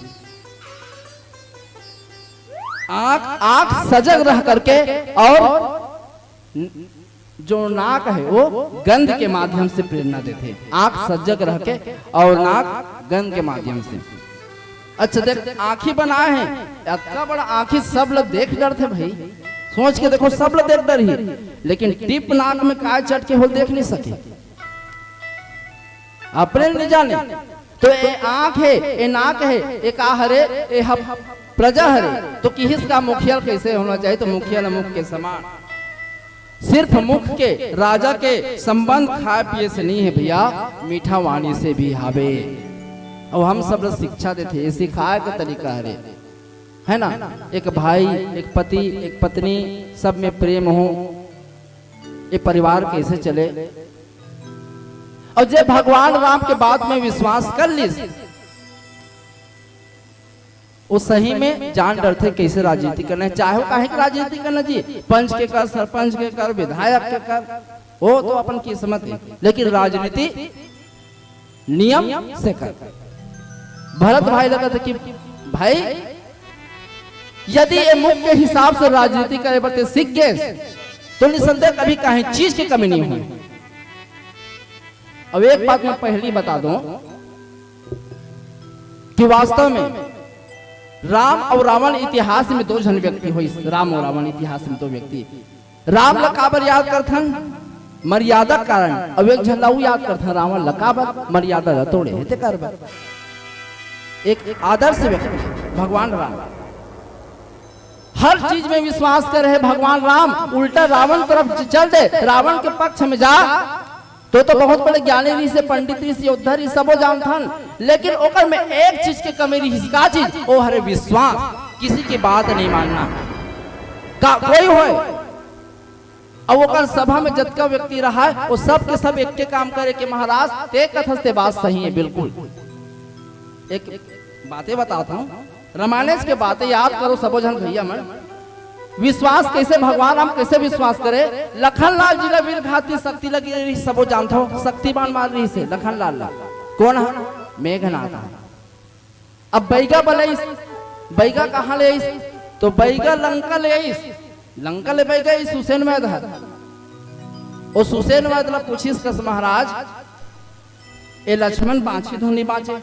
आंख, आंख सजग रह करके और न-, जो नाक हे वो गंध के माध्यम से प्रेरणा देथे। आंख सजग रह के और नाक गंध के माध्यम से। अच्छा देख, आंखी बनाए हे, अतका बड़ा आंखी सब ल देख डरथे भई। सोच के देखो, सब ल देख डरही, लेकिन टिप नाक में काय चट के होल देख नइ सके। अपने नइ जाने। तो ए आंख हे, ए नाक हे, ए का हरे? ए ह प्रजा हरे। तो किहिस का मुखिया ल कइसे होना चाहिए? तो मुखिया ल मुख के समान। सिर्फ मुख के, राजा के संबंध खाए पिए से नइ हे भैया, मीठा वाणी से भी हावे। अउ हम सब ल शिक्षा देथे, ए सिखाए के तरीका हरे, है ना? एक भाई, एक पति, एक पत्नी, सब में प्रेम हो, ये परिवार कइसे चले? अउ जे भगवान राम के बात में विश्वास कर लिस, वो सही में जान डरथे कइसे राजनीति करना हे, चाहे वो काहे के राजनीति करना जी, पंच के कर, सरपंच के कर, विधायक के कर, वो तो अपन किस्मत हे, लेकिन राजनीति नियम से कर। भरत भाई ल कथे कि भाई, यदि ये मुख के हिसाब से राजनीति करे बर ते सीख गेस, तो निसंदेह कभी काहीं चीज के कमी नइ होय। अब एक बात मैं पहली बता दूं कि वास्तव में राम अउ रावण इतिहास में दो झन व्यक्ति होइस। राम अउ रावण इतिहास में दो व्यक्ति। राम ल काबर याद करथन? मर्यादा के कारण। अउ एक झन ला अउ याद करथन, रावण ल काबर? मर्यादा ल तोड़े हे तेकर बर। एक आदर्श व्यक्ति भगवान राम, हर चीज में विश्वास करे हे भगवान राम, उल्टा रावण तरफ चल दे, रावण के पक्ष में जा, तो, तो बहुत बड़े ज्ञानी रहिस हे, पंडित रहिस हे, योद्धा रहिस हे, सबो जानथन, लेकिन ओकर में एक चीज के कमी रहिस। का चीज? ओ हरे विश्वास, किसी की बात नहीं मानना। का कोई होय, अउ ओकर सभा में जतका व्यक्ति रहय, वो सब के सब एक के काम करे के महाराज, ते कथस ते बात सही हे, बिल्कुल। एक बातें बताथंव, रामायणेच के बातें याद करो सबो झन भैया मन। विश्वास कइसे, भगवान राम कइसे विश्वास करे? लखन लाल जी ला वीर घाती शक्ति लगे रहिस, सबो जानथव, शक्तिमान मान रहिस हे लखन लाल ला। कोन ह? मेघनाथ ह। अब बइगा बलइस, बइगा कहाँ ले आइस? तो बइगा लंका ले आइस। लंका ले बइगा आइस सुसेन वैद ह। ओ सुसेन वैद ला पूछिस कस महाराज, ए लक्ष्मण बाँचही धुन नइ बाँचे?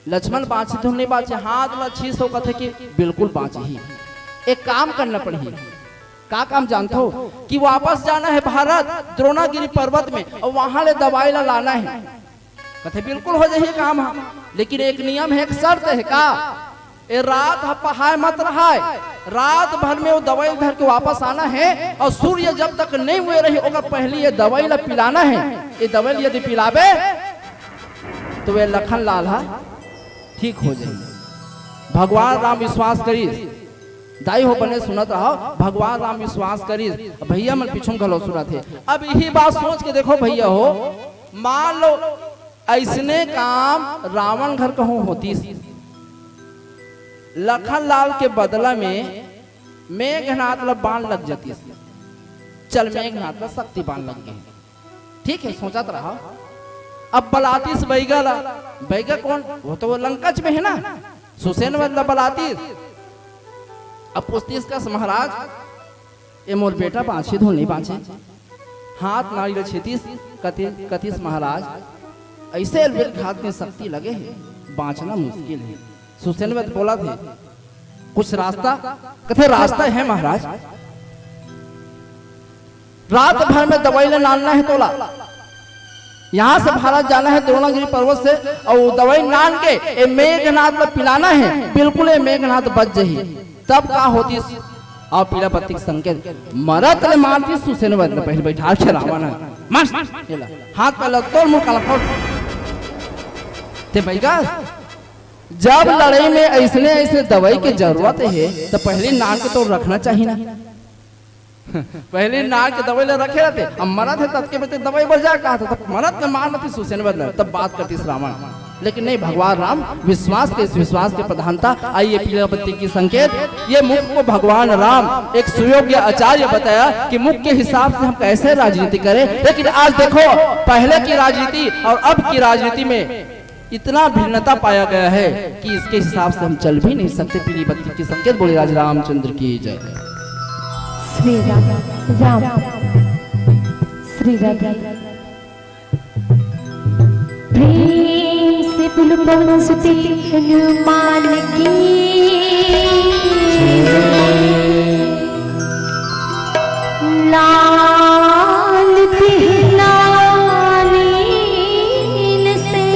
लक्ष्मण बाँचही धुन नइ बाँचे? हाथ ला छीस ओ कथे कि बिल्कुल बाँचही। एक काम करना पड़ही। का काम जानथव? कि वापस जाना हे भारत, द्रोणागिरी पर्वत में, अउ वहां ले दवाई ला लाना हे। कथे बिल्कुल हो जाही काम ह, लेकिन एक नियम हे, एक शर्त हे। का? ए रात ह पहाय मत रहाय, रात भर में वो दवाई धर के वापस आना हे, अउ सूर्य जब तक नइ उए रही ओकर पहली ये दवाई ला पिलाना हे। ये दवाई ला यदि पिलाबे तो ये लखन लाल ह ठीक हो जाही। भगवान राम विश्वास करिस, दाई हो बने सुनत रहो, भगवान राम विश्वास करिस, भैया मन पीछू घलो सुनत हे। अब इही बात सोच के देखो भैया हो, मान लो अइसने काम रावण घर कहूं होतिस, लखन लाल के बदला में मेघनाथ ला बाण लग जातिस, चल मेघनाथ ला शक्ति बाण लग गे। ठीक है, सोचत रहा। अब बलातिस बैगा ला, बैगा कौन? वो तो वो लंकाच में है ना, सुसेन वध ला बलातिस। अब पूछतिस कस महाराज, ए मोर बेटा बाँचे धो नहीं बाँचे? हाथ नारी ल छेतिस, कति-, कतिस महाराज, ऐसे अलबेल घात में शक्ति लगे है, बाँचना मुश्किल है। सुसेन वध बोलथे, कुछ रास्ता? कथे रास्ता है महाराज, रात भर में दवाई ले नानना है तोला। यहाँ से भारत जाना है द्रोणागिरी पर्वत से, और दवाई नान के ए मेघनाथ ला पिलाना है, बिल्कुल ए मेघनाथ बच जही। तब का होतिस? अउ पीला बत्ती के संकेत, मरत ले मारतिस सुसेन वध ला, पहले बैठा के रावण है, मस्त, ये ला, हाथ पैर ला तोड़, मुंह काला फोड़। ते बैगा, जब लड़ाई में ऐसने ऐसने दवाई के जरूरत है, तो पहले नान के तो रखना चाहिए ना। पहले नान के दवाई ला रखे रहते, अब मरत है तब के बेटे दवाई बर जा कहा था, तब मरत के मार लेते सुसेन वध ला, तब बात करतिस रावण। लेकिन नहीं, भगवान राम विश्वास के, इस विश्वास के प्रधानता। आइए पीला बत्ती की संकेत, ये मुख को भगवान राम एक सुयोग्य आचार्य बताया कि मुख के हिसाब से हम कैसे राजनीति करें। लेकिन आज देखो, पहले की राजनीति और अब की राजनीति में इतना भिन्नता पाया गया है कि इसके हिसाब से हम चल भी नहीं सकते। पीली बत्ती की संकेत, बोले राज रामचंद्र की जय। श्री राम, राम, श्री राधे। प्रेम से बोलो पवन सुत हनुमान की। लाल पहला नील से।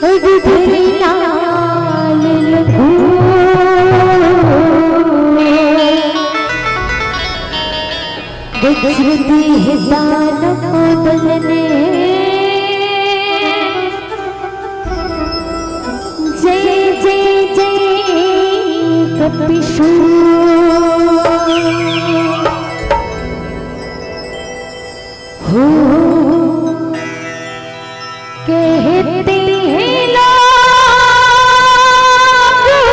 अब धरे लाल लघु। वज्र देह दानव दल ने। जय जय जय कपिशूर। हो कहते हैं लोग उसे।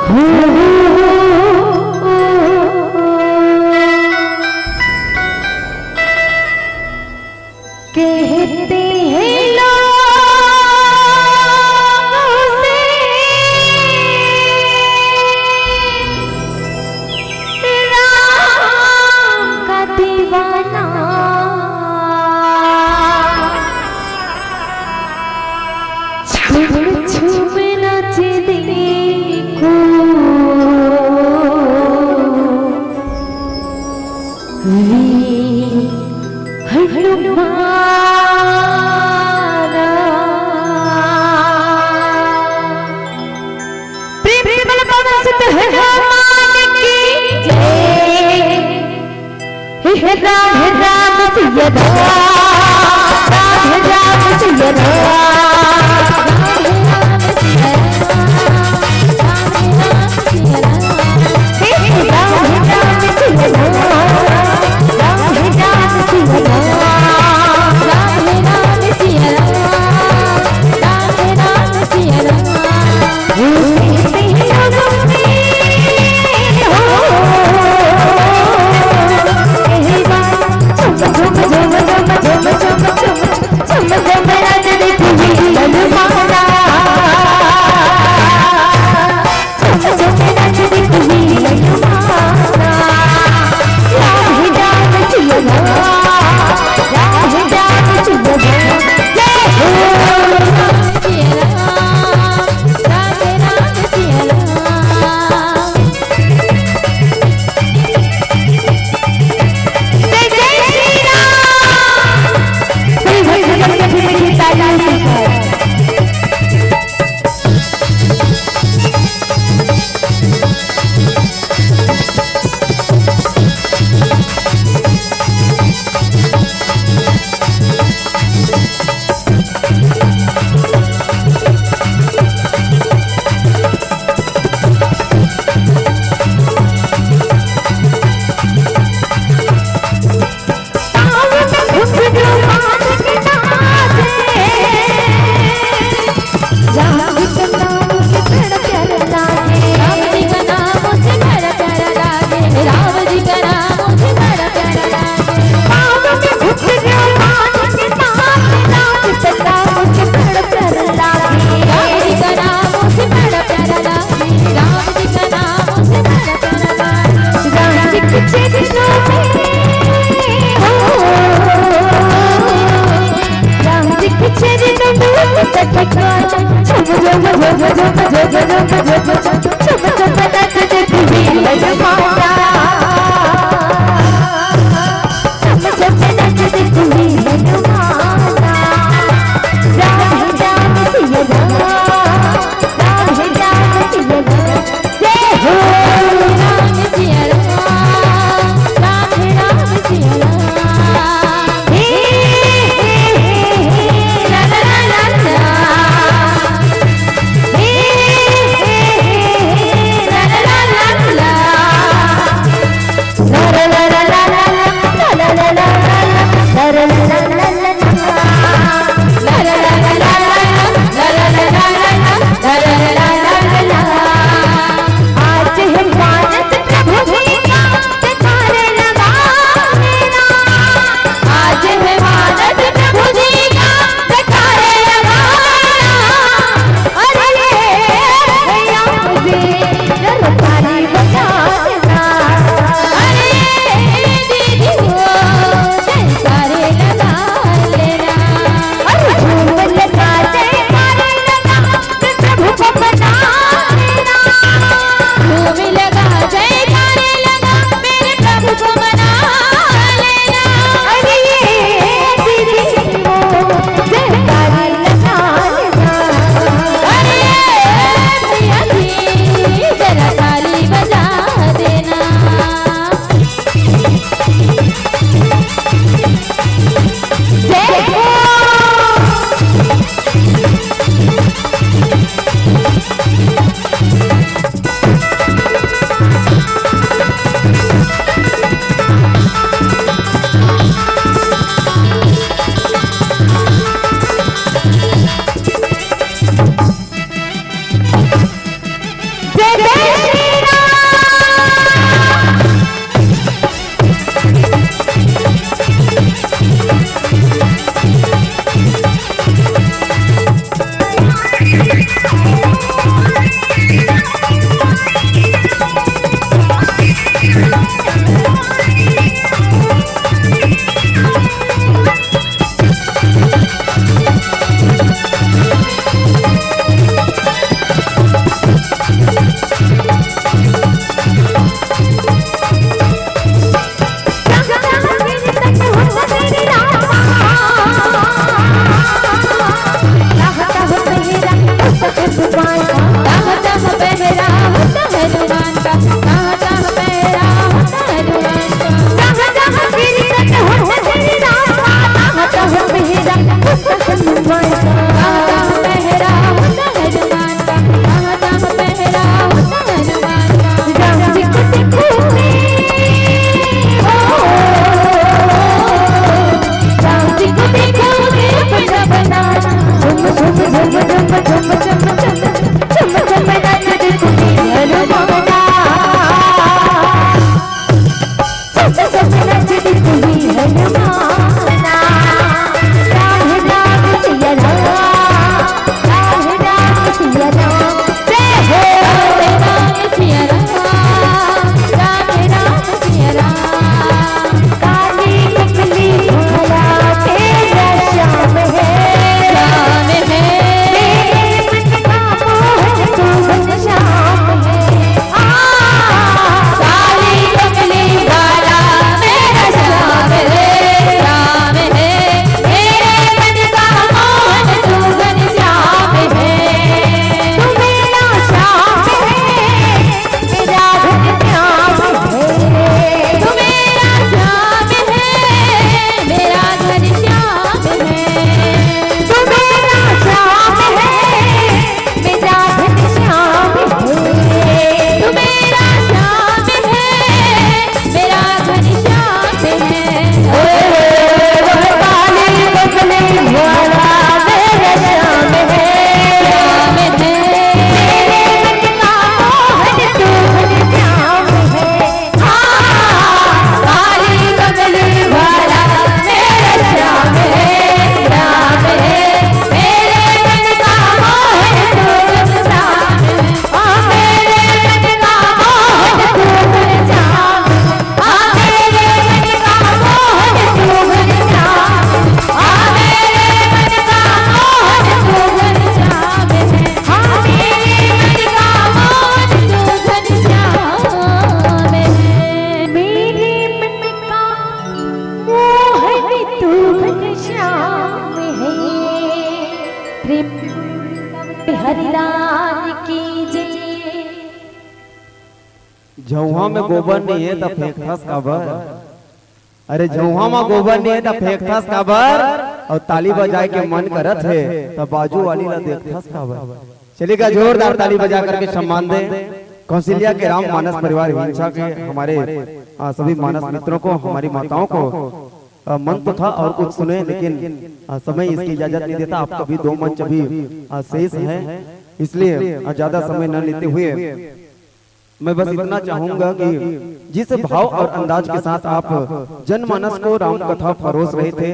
हो कहते हैं लोग उसे राम का दीवाना। छुम छुम नाचे देखो वीर हनुमाना। प्रेम से बोलो पवन सुत हनुमान की जय। हे राम, हे राम, सिया राम, राम, हे राम, सिया राम। हे राम, हे राम, सिया राम, राम, हे राम, सिया राम। श्याम है। प्रेम हरिलाल की जय। झउहा में गोबर नहीं है त फेंकथस काबर? अरे, झउहा में गोबर नहीं है त फेंकथस काबर? और ताली बजाए के मन करत है त बाजू वाली ला देखथस काबर? चलिएगा, जोरदार ताली बजा करके सम्मान दे कौशल्या के राम मानस परिवार हिंसा के हमारे, आ, सभी मानस मित्रों को, हमारी माताओं को। आ, मन तो था और कुछ सुने, लेकिन, आ, समय इसकी इजाजत नहीं देता। आपका भी दो मंच अभी, आ, शेष है, इसलिए, आ, ज्यादा समय न लेते हुए मैं बस इतना चाहूंगा कि जिस भाव और अंदाज के साथ आप जनमानस को राम कथा परोस रहे थे,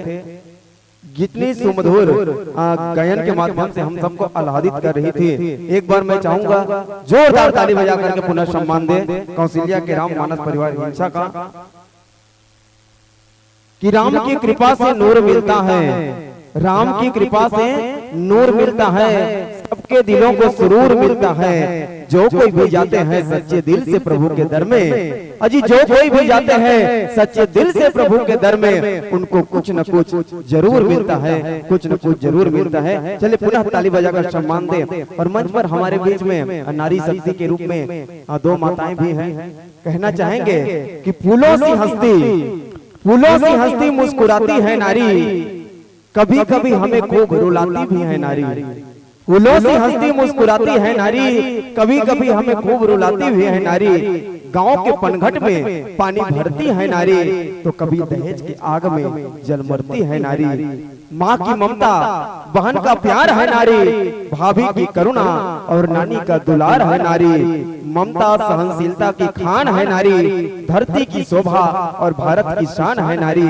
जितनी सुमधुर, आ, गायन के माध्यम से हम सबको आह्लादित कर रही थी, एक बार मैं चाहूंगा जोरदार ताली बजा करके पुनः सम्मान दे कौशल्या के राम मानस परिवार हिंसा का। कि राम की कृपा से नूर मिलता है, राम की कृपा से नूर मिलता है, सबके दिलों को सुरूर मिलता है। जो कोई भी जाते हैं सच्चे दिल से प्रभु के दर में, अजी, जो कोई भी जाते हैं सच्चे दिल से प्रभु के दर में, उनको कुछ न कुछ जरूर मिलता है, कुछ न कुछ जरूर मिलता है। चलिए, पुनः ताली बजाकर सम्मान दें और मंच पर हमारे बीच में नारी शक्ति के रूप में, आ, दो माताएं भी हैं। कहना चाहेंगे कि फूलों सी हस्ती, फूलों सी हस्ती मुस्कुराती है नारी, कभी कभी हमें खूब रुलाती भी है नारी। फूलों सी हस्ती मुस्कुराती है नारी, कभी कभी हमें खूब रुलाती भी है नारी। गांव के पनघट में पानी भरती है नारी, तो कभी दहेज के आग में जल मरती है नारी। माँ की ममता, बहन का प्यार है नारी, भाभी की करुणा और नानी का दुलार है नारी। ममता सहनशीलता की खान है नारी, धरती की शोभा और भारत की शान है नारी।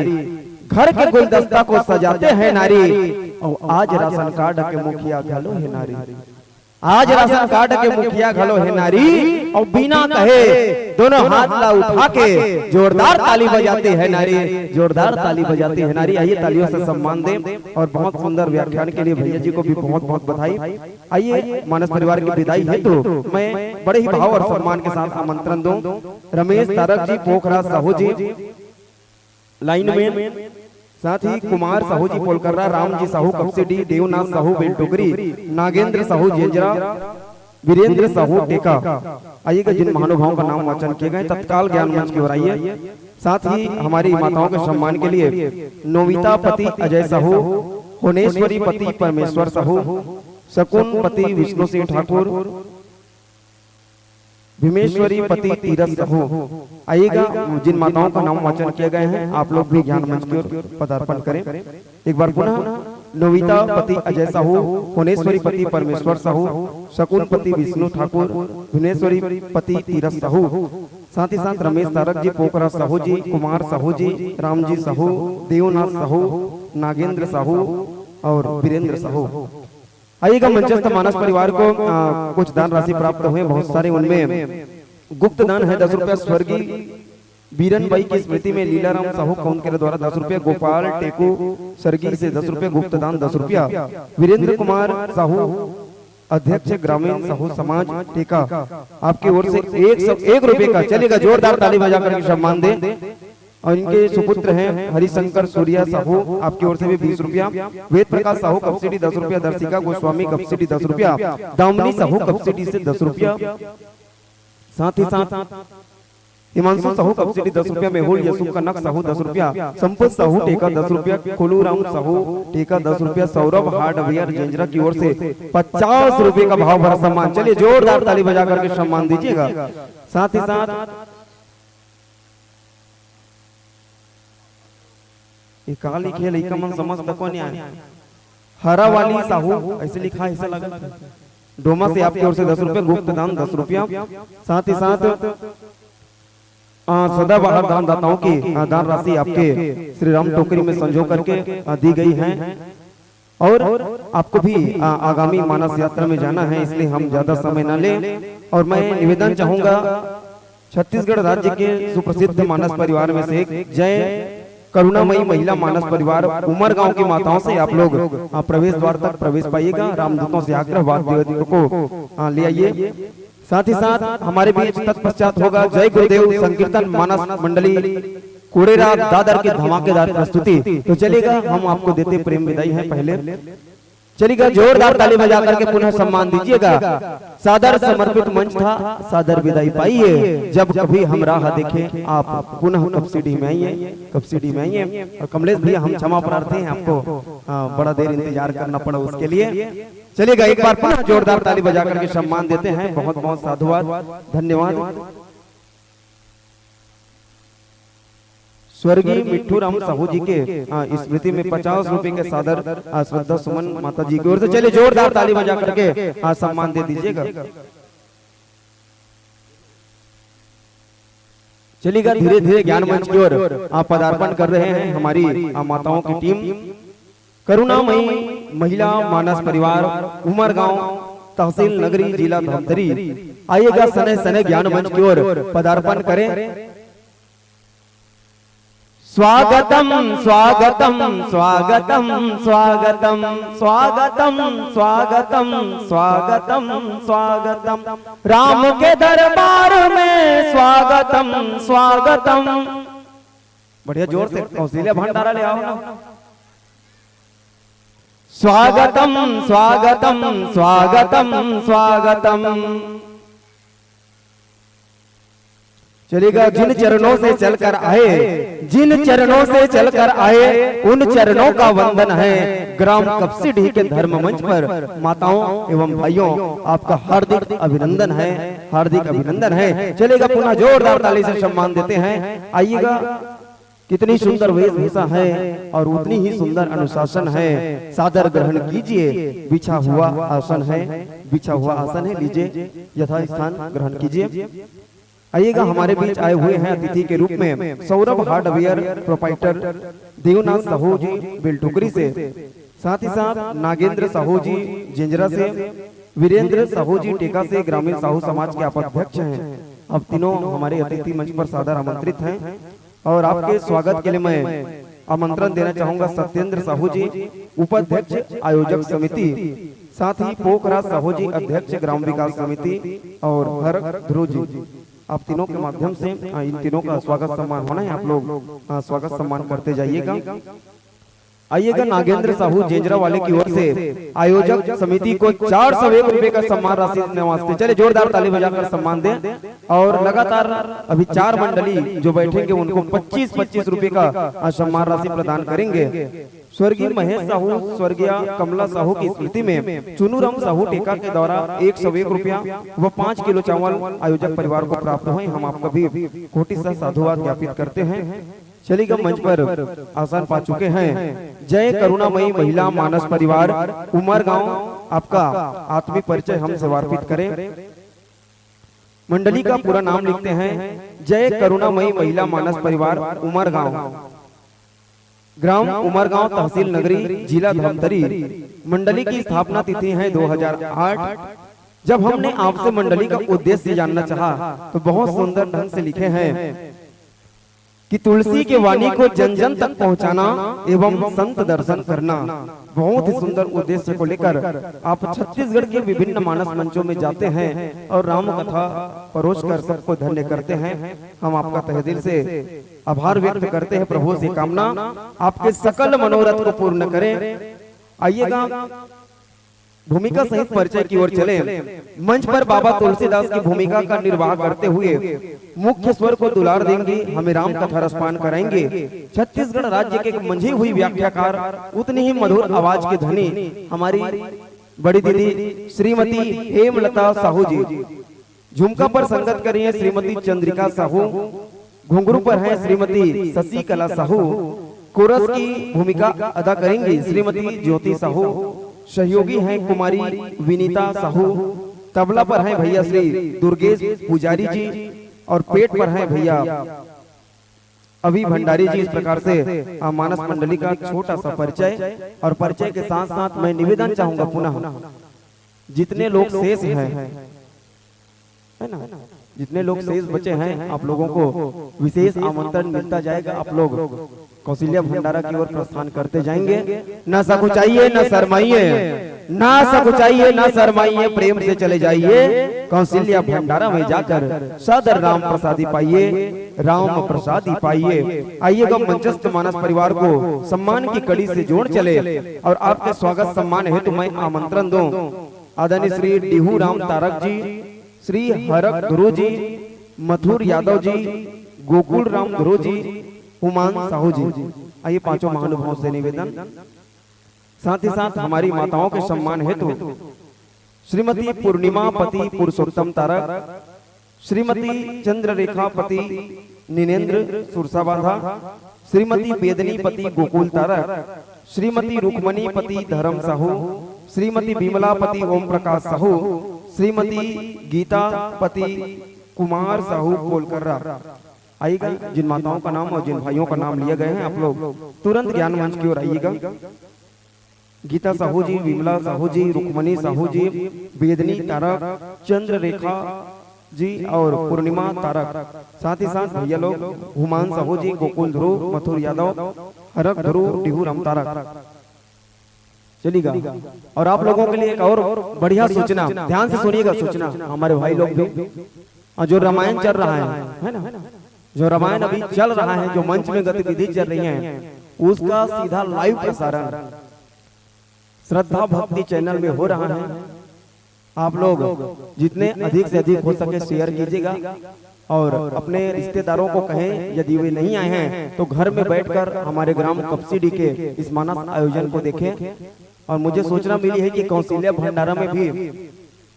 घर के गुलदस्ता को सजाते हैं नारी, और आज राशन कार्ड के मुखिया घलो है नारी। आज राशन कार्ड के मुखिया घलो है नारी, और बिना कहे दोनों हाथ ला उठा के जोरदार ताली बजाती है नारी, जोरदार ताली बजाती है नारी। आइए, तालियों से सम्मान दें। और बहुत सुंदर व्याख्यान के लिए भैया जी को भी बहुत बहुत बधाई। आइए, मानस परिवार की विदाई हेतु मैं बड़े ही भाव और सम्मान के साथ आमंत्रण दूं रमेश तारक जी, पोखरा साहू जी, लाइनमैन, साथ ही कुमार साहू जी पोलकर्रा, राम जी साहू कपसिडी, देवनाथ साहू बेलटोकरी, नागेंद्र साहू जेंजरा, वीरेंद्र साहू टेका। आइएगा, जिन महानुभावों का नाम वाचन किए गए, तत्काल ज्ञान मंच की ओर आइए। साथ ही हमारी माताओं के सम्मान के लिए नोविता पति अजय साहू, होनेश्वरी पति परमेश्वर साहू, शकुन पति विष्णु सिंह ठाकुर, भीमेश्वरी पति तीरथ साहू। आइएगा, जिन माताओं का नाम वाचन किए गए हैं, आप लोग भी ज्ञान मंच की ओर पदार्पण करें। एक बार पुनः नोविता पति अजय साहू, होनेश्वरी पति परमेश्वर साहू, शकुन पति विष्णु ठाकुर, भीमेश्वरी पति तीरथ साहू, साथ ही साथ रमेश तारक जी, पोखरा साहू जी, कुमार साहू जी, राम जी साहू, देवनाथ साहू, नागेंद्र साहू और वीरेंद्र साहू। आइएगा, मंचस्थ मानस परिवार को, आ, कुछ दान राशि प्राप्त हुए, बहुत सारे, उनमें गुप्त दान है दस रुपया स्वर्गीय बीरन बाई की स्मृति में लीलाराम साहू कौनकेरा द्वारा दस रुपया, गोपाल टेकू सर्गी से दस रुपया, गुप्त दान दस रुपया, वीरेंद्र कुमार साहू अध्यक्ष ग्रामीण साहू समाज टेका आपकी ओर से एक सौ एक रुपये का, चलिएगा, जोरदार ताली बजा करके सम्मान दें। और इनके सुपुत्र हैं हरिशंकर सूर्या साहू, आपकी ओर से भी बीस रुपया, वेद प्रकाश साहू कपसिडी दस रुपया, दर्शिका गोस्वामी कपसिडी दस रुपया, दामिनी साहू कपसिडी से दस रुपया, साथ ही साथ हिमांशु साहू कपसिडी दस रुपया, मेहुल यसु कनक साहू दस रुपया, संपत साहू टेका दस रुपया, कोलूराम साहू टेका दस रुपया, सौरभ हार्डवेयर जेंजरा की ओर से पचास रुपये का भाव भरा सम्मान। चलिए, जोरदार ताली बजा करके सम्मान दीजिएगा। साथ ही साथ ये का लिखे, लइका मन समझ तको नहीं आए। हरा वाली साहू ऐसे लिखा है, ऐसा लगा। डोमा से आपकी ओर से दस रुपये, गुप्त दान दस रुपया, साथ ही साथ, आ, सदाबहार दान दाताओं की, आ, दान राशि आपके श्री राम टोकरी में संजो करके, आ, दी गई है। और आपको भी, आ, आगामी मानस यात्रा में जाना है, इसलिए हम ज्यादा समय ना लें। और मैं निवेदन चाहूंगा, छत्तीसगढ़ राज्य के सुप्रसिद्ध मानस परिवार में से एक जय करुणामयी महिला मानस परिवार उमरगांव की माताओं से आप लोग, आ, प्रवेश द्वार तक प्रवेश पाइएगा। रामदूतों से आग्रह, वाद्य को, आ, ले आइए। साथ ही साथ हमारे बीच तत्पश्चात होगा जय गुरुदेव संकीर्तन मानस मंडली कोड़ेरा दादर की धमाकेदार प्रस्तुति। तो चलिएगा, हम आपको देते प्रेम विदाई है। पहले चलिएगा, जोरदार ताली बजा करके पुनः सम्मान दीजिएगा। सादर समर्पित मंच था, सादर विदाई पाइए। जब कभी हम राह देखें, आप पुनः कपसीडी में आइए, कपसीडी में आइए। और कमलेश भैया, हम क्षमा प्रार्थी हैं आपको, हाँ, बड़ा देर इंतजार करना पड़ा उसके लिए। चलिएगा, एक बार पुनः जोरदार ताली बजा करके सम्मान देते हैं। बहुत बहुत साधुवाद, धन्यवाद। स्वर्गीय मिट्ठू राम साहू जी के, हाँ, स्मृति में पचास रुपए के सादर, हाँ, श्रद्धा सुमन माता जी की ओर से। चलिए, जोरदार ताली बजा करके, हाँ, सम्मान दे दीजिएगा। चलिएगा, धीरे धीरे ज्ञान मंच की ओर, हाँ, पदार्पण कर रहे हैं हमारी, हाँ, माताओं की टीम। करुणामयी महिला मानस परिवार, उमरगांव, तहसील नगरी, जिला धमतरी। आइएगा, सने सने ज्ञान मंच की ओर पदार्पण करें। स्वागतम, स्वागतम, स्वागतम, स्वागतम, स्वागतम, स्वागतम, स्वागतम, स्वागतम। राम के दरबार में स्वागतम, स्वागतम। बढ़िया, जोर से कौशल्या भंडारा ले आओ ना। स्वागतम, स्वागतम, स्वागतम, स्वागतम। चलिएगा, जिन चरणों से चलकर आए, जिन चरणों से चलकर आए, उन चरणों का वंदन है। ग्राम कपसीडीह के धर्म मंच पर माताओं एवं भाइयों, आपका हार्दिक अभिनंदन है, हार्दिक अभिनंदन है। चलिएगा, पुनः जोरदार ताली से सम्मान देते हैं। आइएगा, कितनी सुंदर वेशभूषा है और उतनी ही सुंदर अनुशासन है। सादर ग्रहण कीजिए, बिछा हुआ आसन है, बिछा हुआ आसन है, लीजिए, यथास्थान ग्रहण कीजिए। आइएगा, हमारे बीच आए हुए हैं अतिथि के रूप में सौरभ हार्डवेयर प्रोपाइटर देवनाथ साहू जी बेलटुकरी से, साथ ही साथ नागेंद्र साहू जी जेंजरा से, वीरेंद्र साहू जी टेका से, ग्रामीण साहू समाज के आप अध्यक्ष हैं। आप तीनों हमारे अतिथि मंच पर सादर आमंत्रित हैं और आपके स्वागत के लिए मैं आमंत्रण देना चाहूंगा सत्येंद्र साहू जी, उपाध्यक्ष आयोजक समिति, साथ ही पोखराज साहू जी, अध्यक्ष ग्राम विकास समिति, और भरत ध्रुव जी। आप तीनों के माध्यम से, आ, इन तीनों का स्वागत सम्मान होना है। आप लोग, आ, स्वागत सम्मान करते जाइएगा। आइएगा, नागेंद्र साहू जेंजरा वाले की ओर से आयोजक समिति को चार सौ एक रुपए का सम्मान राशि देने वास्ते। चलिए, जोरदार ताली बजाकर सम्मान दें। और लगातार अभी चार मंडली जो बैठेंगे, उनको पच्चीस पच्चीस रुपए का, आ, सम्मान राशि प्रदान करेंगे। स्वर्गीय महेश साहू, स्वर्गीय कमला साहू की स्मृति में चुनूराम साहू टेका के द्वारा एक सौ एक रुपया व पाँच किलो चावल आयोजक परिवार को प्राप्त हुए। हम आपका भी कोटि सा साधुवाद ज्ञापित करते हैं। चलिएगा, मंच पर आसन पा चुके हैं जय करुणामयी महिला मानस परिवार उमरगांव, आपका आत्मीय परिचय हम समर्पित करें। मंडली का पूरा नाम लिखते हैं, जय करुणामयी महिला मानस परिवार उमरगांव, ग्राम उमरगांव, तहसील नगरी, जिला धमतरी। मंडली की स्थापना तिथि है दो हज़ार आठ। जब हमने आपसे मंडली का उद्देश्य जानना चाहा, तो बहुत सुंदर ढंग से लिखे हैं कि तुलसी के वाणी को जन जन तक पहुंचाना एवं संत दर्शन करना। बहुत ही सुंदर उद्देश्य को लेकर आप छत्तीसगढ़ के विभिन्न मानस मंचों में जाते हैं और राम कथा परोस कर सबको धन्य करते हैं। हम आपका तहे दिल से आभार व्यक्त करते हैं। प्रभु से कामना, आपके सकल मनोरथ को पूर्ण करें। आइएगा, भूमिका सहित परिचय की ओर चलें। मंच पर बाबा तुलसीदास की भूमिका का निर्वाह करते हुए मुख्य स्वर को दुलार देंगी, हमें राम कथा रसपान कराएंगे छत्तीसगढ़ राज्य के एक मंझी हुई व्याख्याकार, उतनी ही मधुर आवाज की धनी हमारी बड़ी दीदी श्रीमती हेमलता साहू जी। झुमका पर संगत कर रही हैं श्रीमती चंद्रिका साहू, घुंघरू पर हैं श्रीमती शशिकला साहू, कोरस की भूमिका अदा करेंगी श्रीमती ज्योति साहू, सहयोगी हैं कुमारी विनीता साहू, तबला पर हैं भैया श्री दुर्गेश पुजारी जी और पेट पर हैं भैया अभी भंडारी जी। इस प्रकार से, आ, मानस मंडली का छोटा सा परिचय। और परिचय के साथ साथ मैं निवेदन चाहूंगा पुनः, जितने लोग शेष हैं, है ना, जितने लोग शेष बचे हैं, आप लोगों को विशेष आमंत्रण मिलता जाएगा। आप लोग कौशल्या भंडारा की ओर प्रस्थान करते जाएंगे। न सकुचाइए, न शर्माइए। ना सकुचाइए, ना शर्माइए, प्रेम से चले जाइए। कौशल्या भंडारा में जाकर सादर राम प्रसादी पाइए, राम प्रसादी पाइए। आइएगा, मंचस्थ मानस परिवार को सम्मान की कड़ी से जोड़ चले और आपके स्वागत सम्मान हेतु मैं आमंत्रण दूं आदरणीय श्री डीहू राम तारक जी, श्री हरक ध्रुव जी, मथुर यादव जी, गोकुल राम ध्रुव जी, हुमान साहू जी। आइए, पांचों महानुभाव से निवेदन। साथ ही साथ हमारी माताओं के सम्मान हेतु श्रीमती पूर्णिमा पति पुरुषोत्तम तारक, श्रीमती चंद्ररेखा पति निनेंद्र सुरसाबांधा, श्रीमती बेदनी पति गोकुल तारक, श्रीमती रुक्मणी पति धर्म साहू, श्रीमती विमला पति ओम प्रकाश साहू, श्रीमती गीता पति कुमार साहू कोलकर्रा। आइएगा, जिन माताओं का नाम और जिन भाइयों का नाम लिया गया है, आप लोग तुरंत ज्ञान मंच की ओर आइएगा। गीता साहू जी, विमला साहू जी, रुक्मणी साहू जी, वेदनी तारक, चंद्ररेखा जी और पूर्णिमा तारक, साथ ही साथ भैया लोग हुमान साहू जी, गोकुल ध्रुव, मथुर यादव, हरक ध्रुव, डिहू राम तारक। चलिएगा। और आप लोगों के लिए एक और बढ़िया सूचना, ध्यान से सुनिएगा सूचना, हमारे भाई लोग भी, और जो रामायण चल रहा है, है ना, जो रामायण अभी चल रहा है, जो मंच में गतिविधि चल रही है, उसका सीधा लाइव प्रसारण श्रद्धा भक्ति चैनल में हो रहा है। आप लोग जितने अधिक से अधिक हो सके शेयर कीजिएगा और अपने रिश्तेदारों को कहें, यदि वे नहीं आए हैं तो घर में बैठकर हमारे ग्राम कपसीडी के इस मानस आयोजन को देखें। और मुझे सूचना मिली है कि कौशल्या भंडारा में भी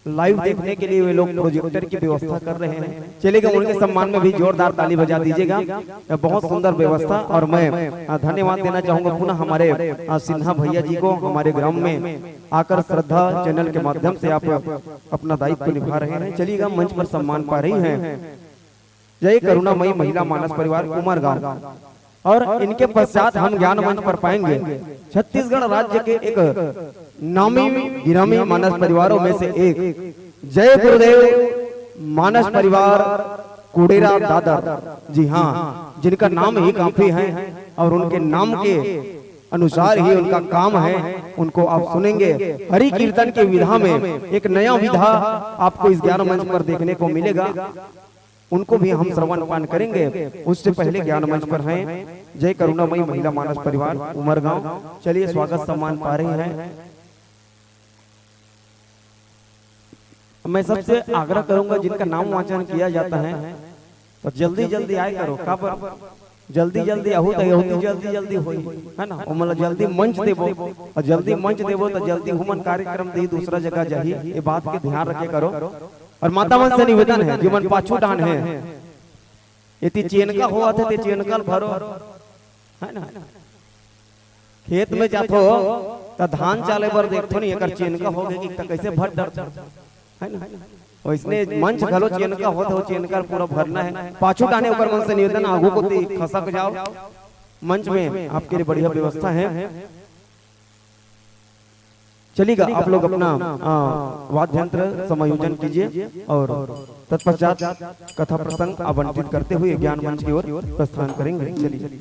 लाइव देखने के लिए वे लोग प्रोजेक्टर की व्यवस्था कर रहे हैं। चलिएगा, उनके सम्मान में भी जोरदार ताली बजा दीजिएगा। यह बहुत सुंदर व्यवस्था। और मैं, अ, धन्यवाद देना चाहूंगा पुनः हमारे, अ, सिन्हा भैया जी को, हमारे ग्राम में आकर श्रद्धा चैनल के माध्यम से आप अपना दायित्व निभा रहे हैं। चलिएगा, मंच पर सम्मान पा रही हैं जय करुणामयी महिला मानस परिवार उमरगांव। और इनके पश्चात हम ज्ञान मंच पर पाएंगे छत्तीसगढ़ राज्य के एक नामी गिरामी मानस परिवारों में से एक जय गुरुदेव मानस परिवार कुड़ेरा दादर। जी हाँ, जिनका नाम ही काफी है और उनके नाम के अनुसार ही उनका काम है। उनको आप सुनेंगे। हरि कीर्तन की विधा में एक नया विधा आपको इस ज्ञान मंच पर देखने को मिलेगा। उनको भी हम श्रवण पान करेंगे। उससे पहले ज्ञान मंच पर हैं जय करुणामयी महिला मानस परिवार उमरगांव। चलिए, स्वागत सम्मान पा रही हैं। मैं सबसे आग्रह करूंगा, जिनका नाम वाचन किया जाता है तो जल्दी जल्दी आए करो। का पर जल्दी जल्दी आहू तो यहू जल्दी जल्दी होई, है ना? ओमन ला जल्दी मंच देबो, और जल्दी मंच देबो तो जल्दी हुमन कार्यक्रम दी, दूसरा जगह जाही। ये बात के ध्यान रखे करो। और माता मन से निवेदन है, जो मन पाछू डान है, यदि चेनका होवत है, ते चेनका ल भरो, है ना? खेत में जाथो त धान चाले बर देखथो नहीं, एकर चेनका होगे कि त कैसे भर डरथो, है ना? वैसने मंच घलो चेनका होत हो, चेनका पूरा भरना है। पाछू डाने ओकर मन से निवेदन, आगू कोती खसक जाओ। मंच में आपके लिए बढ़िया व्यवस्था है। चलिएगा, आप लोग अपना, आ, वाद्य यंत्र समायोजन कीजिए और तत्पश्चात कथा प्रसंग आवंटित करते हुए ज्ञान मंच की ओर प्रस्थान करेंगे। चलिए।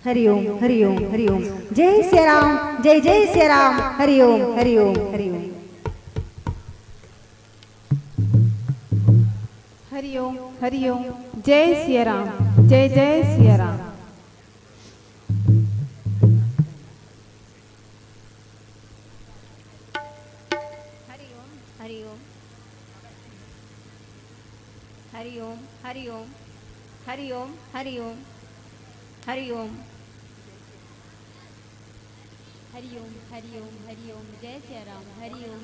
हरि ओम, हरि ओम, हरि ओम। जय सिया राम, जय जय सिया राम। हरि ओम, हरि ओम, हरि ओम। हरि ओम, हरि ओम। जय सिया राम, जय जय सिया राम। हरि ओम, हरि ओम। हरि ओम, हरि ओम, हरि ओम, हरि ओम, हरि ओम। हरि ओम, हरि ओम, हरि ओम, जय सिया राम, हरि ओम।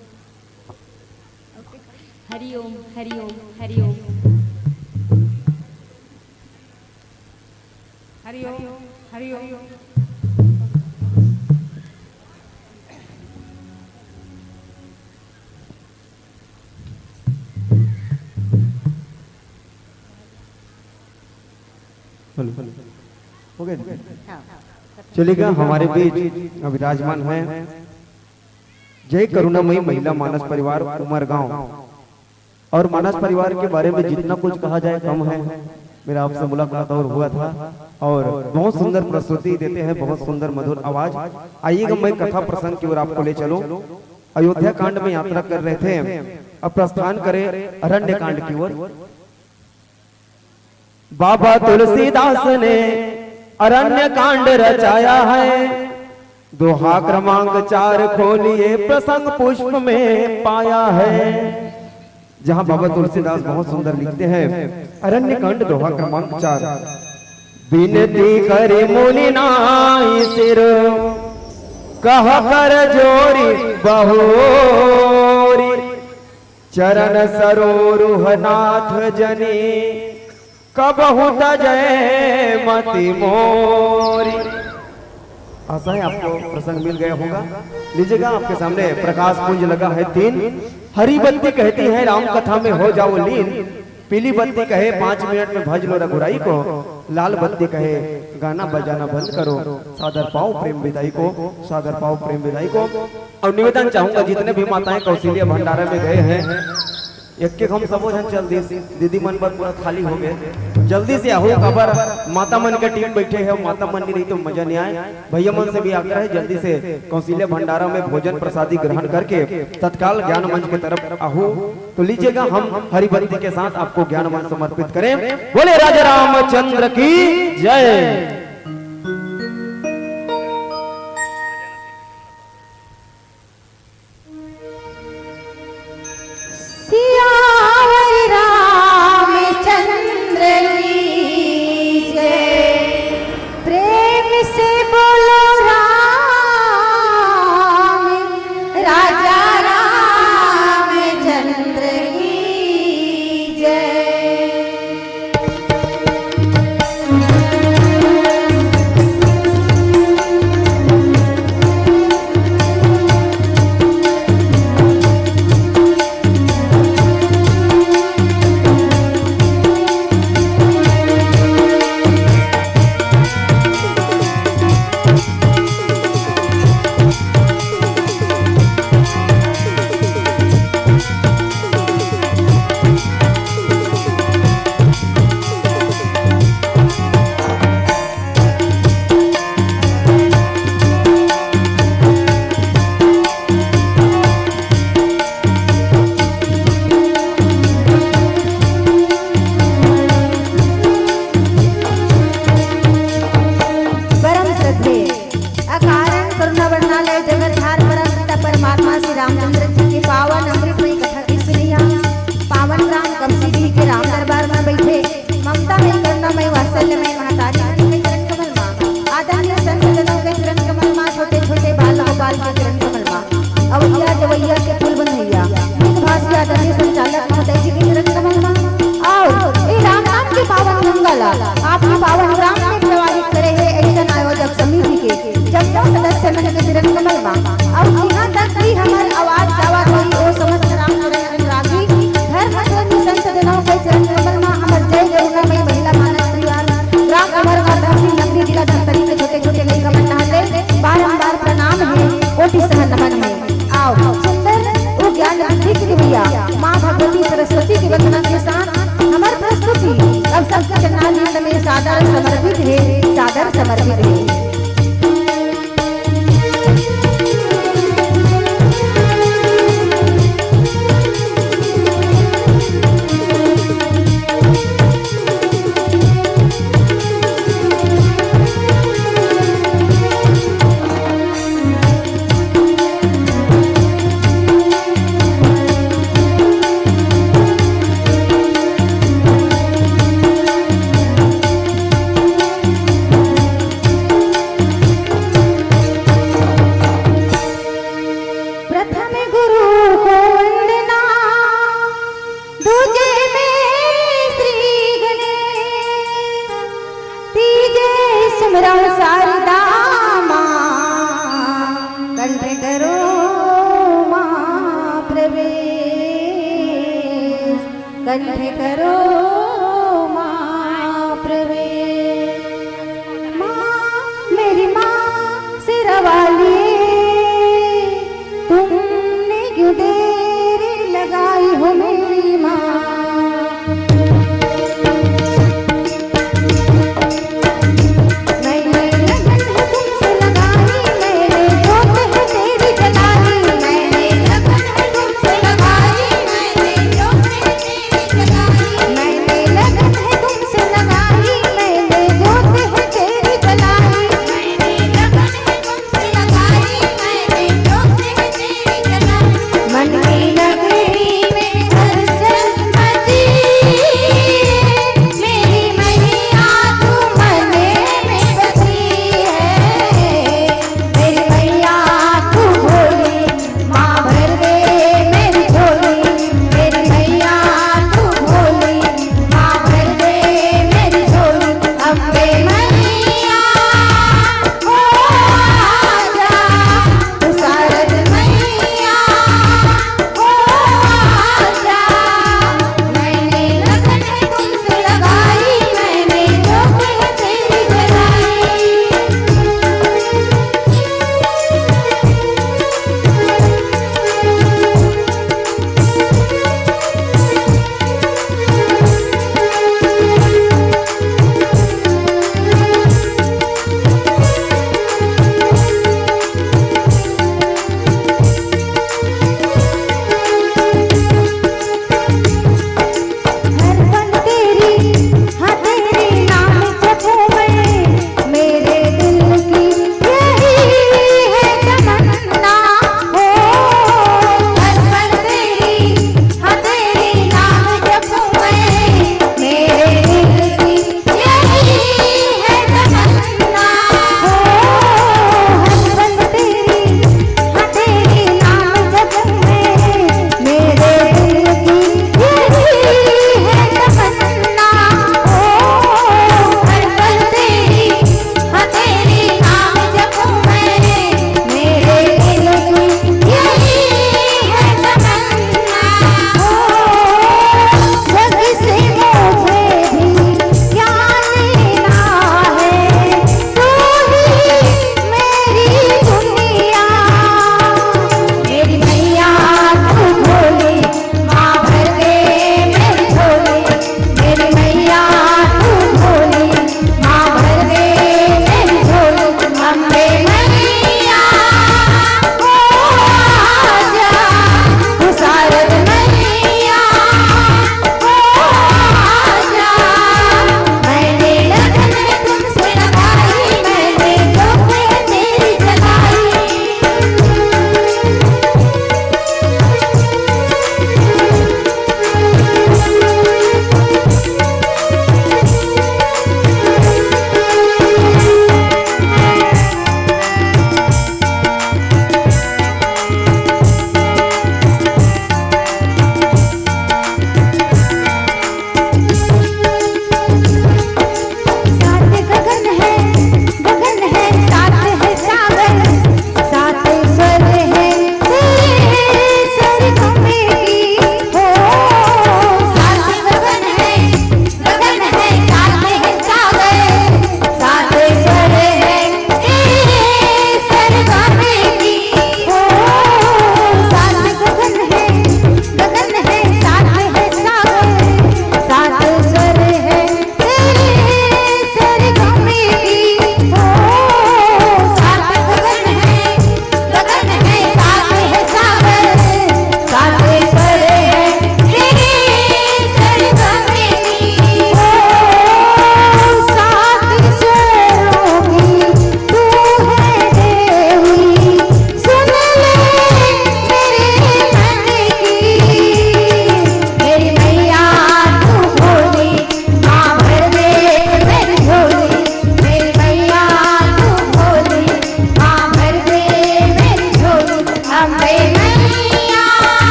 हरि ओम, हरि ओम, हरि ओम। हरि ओम, हरि ओम। हेलो, हेलो। Hello hello? हाँ। चलिएगा, हमारे बीच विराजमान है जय करुणामयी महिला मानस परिवार उमरगांव। और मानस परिवार के बारे में जितना कुछ कहा जाए, कम है। मेरा आपसे मुलाकात और हुआ था, और बहुत सुंदर प्रस्तुति देते हैं, बहुत सुंदर मधुर आवाज। आइएगा, मैं कथा प्रसंग की ओर आपको ले चलूं। अयोध्या कांड में यात्रा कर रहे थे, अब प्रस्थान करें अरण्य कांड की ओर। बाबा तुलसीदास ने अरण्य कांड रचाया है, दोहा क्रमांक चार खोलिए, प्रसंग पुष्प में पाया है। जहां बाबा तुलसीदास बहुत सुंदर लिखते हैं, अरण्य कांड दोहा क्रमांक चार। बिनती करे मुनि नाई सिर, कह कर जोरी बहोरी, चरण सरोरुह नाथ जनी, कबहु तजय मति मोरी। आशा है आपको प्रसंग मिल गया होगा। लीजिएगा, आपके सामने प्रकाश पुंज लगा है तीन। हरी बत्ती कहती है राम कथा में हो जाओ लीन, पीली बत्ती कहे पाँच मिनट में भज लो रघुराई को, लाल बत्ती कहे गाना बजाना बंद करो, सादर पाओ प्रेम विदाई को, सादर पाओ प्रेम विदाई को। और निवेदन चाहूंगा, जितने भी माताएं कौशल्या भंडारा में गए हैं, एक एक हम सबो झन चल दिस, दीदी मन बर पूरा थाली हो गए। जल्दी से आहू, काबर माता मन के टीम बैठे है, माता मन नहीं रही तो मजा नहीं आए। भैया मन से भी आग्रह है, जल्दी से कौशल्या भंडारा में भोजन प्रसादी ग्रहण करके तत्काल ज्ञान मंच की तरफ आहू। तो लीजिएगा, हम हरी बत्ती के साथ आपको ज्ञान मंच समर्पित करें। बोले राजा रामचंद्र की जय। सियावर रामचंद्र की जय। प्रेम से बोलो राम, राजा रामचंद्र की जय। परम श्रद्धेय, अकारण करुणा बरसाने जगत धार परम पिता परमात्मा श्री रामचंद्र जी के पावन अमृतमय कथा की सुनिया। पावन ग्राम कमसीडीह के राम दरबार में बैठे ममता मय, करुणा मय, वात्सल्य मय महतारी रानी के चरण कमल मा, आदरणीय संत जनों के चरण कमल मा, छोटे छोटे बाल गोपाल के चरण कमल मा, अवैया जवैया के फूल बनैया, गीत भाषी आदरणीय संचालक महोदय जी के चरण कमल मा, और ए राम नाम के पावन गंगा ला आपके पावन ग्राम में प्रवाहित करे हे ऐसन आयोजक समिति के जम्मो सदस्य मन के चरण कमल मा, और यहाँ तक भी हमर आवाज जावत होही ओ समस्त राम चरण अनुरागी धर्म प्रेमी संत जनों के चरण कमल मा, हमर जय करुणामयी महिला मानस परिवार, ग्राम उमरगांव, तहसील नगरी, जिला धमतरी के छोटे छोटे लइका मन नहाते बारंबार प्रणाम हे, कोटि सह नमन हे। आओ, सुंदर ओ ज्ञान वृद्धि के भैया, माँ भगवती सरस्वती की वंदना के साथ हमर प्रस्तुति अब सबके चरणारविंद में सादर समर्पित हे, सादर समर्पित हे। प्रथम गुरु को वंदना, दूजे में श्री गणेश, तीजे सुमिरंव शारदा माँ, कंठ करो माँ प्रवेश, कंठ करो माँ प्रवेश। माँ, मेरी माँ शेरा वाली, तुमने क्यों देर लगाई हो मेरी माँ? मैंने लगन है तुमसे लगाई, मैंने जोत है तेरी जलाई, मैंने लगन है तुमसे लगाई, मैंने जोत है तेरी जलाई, मैंने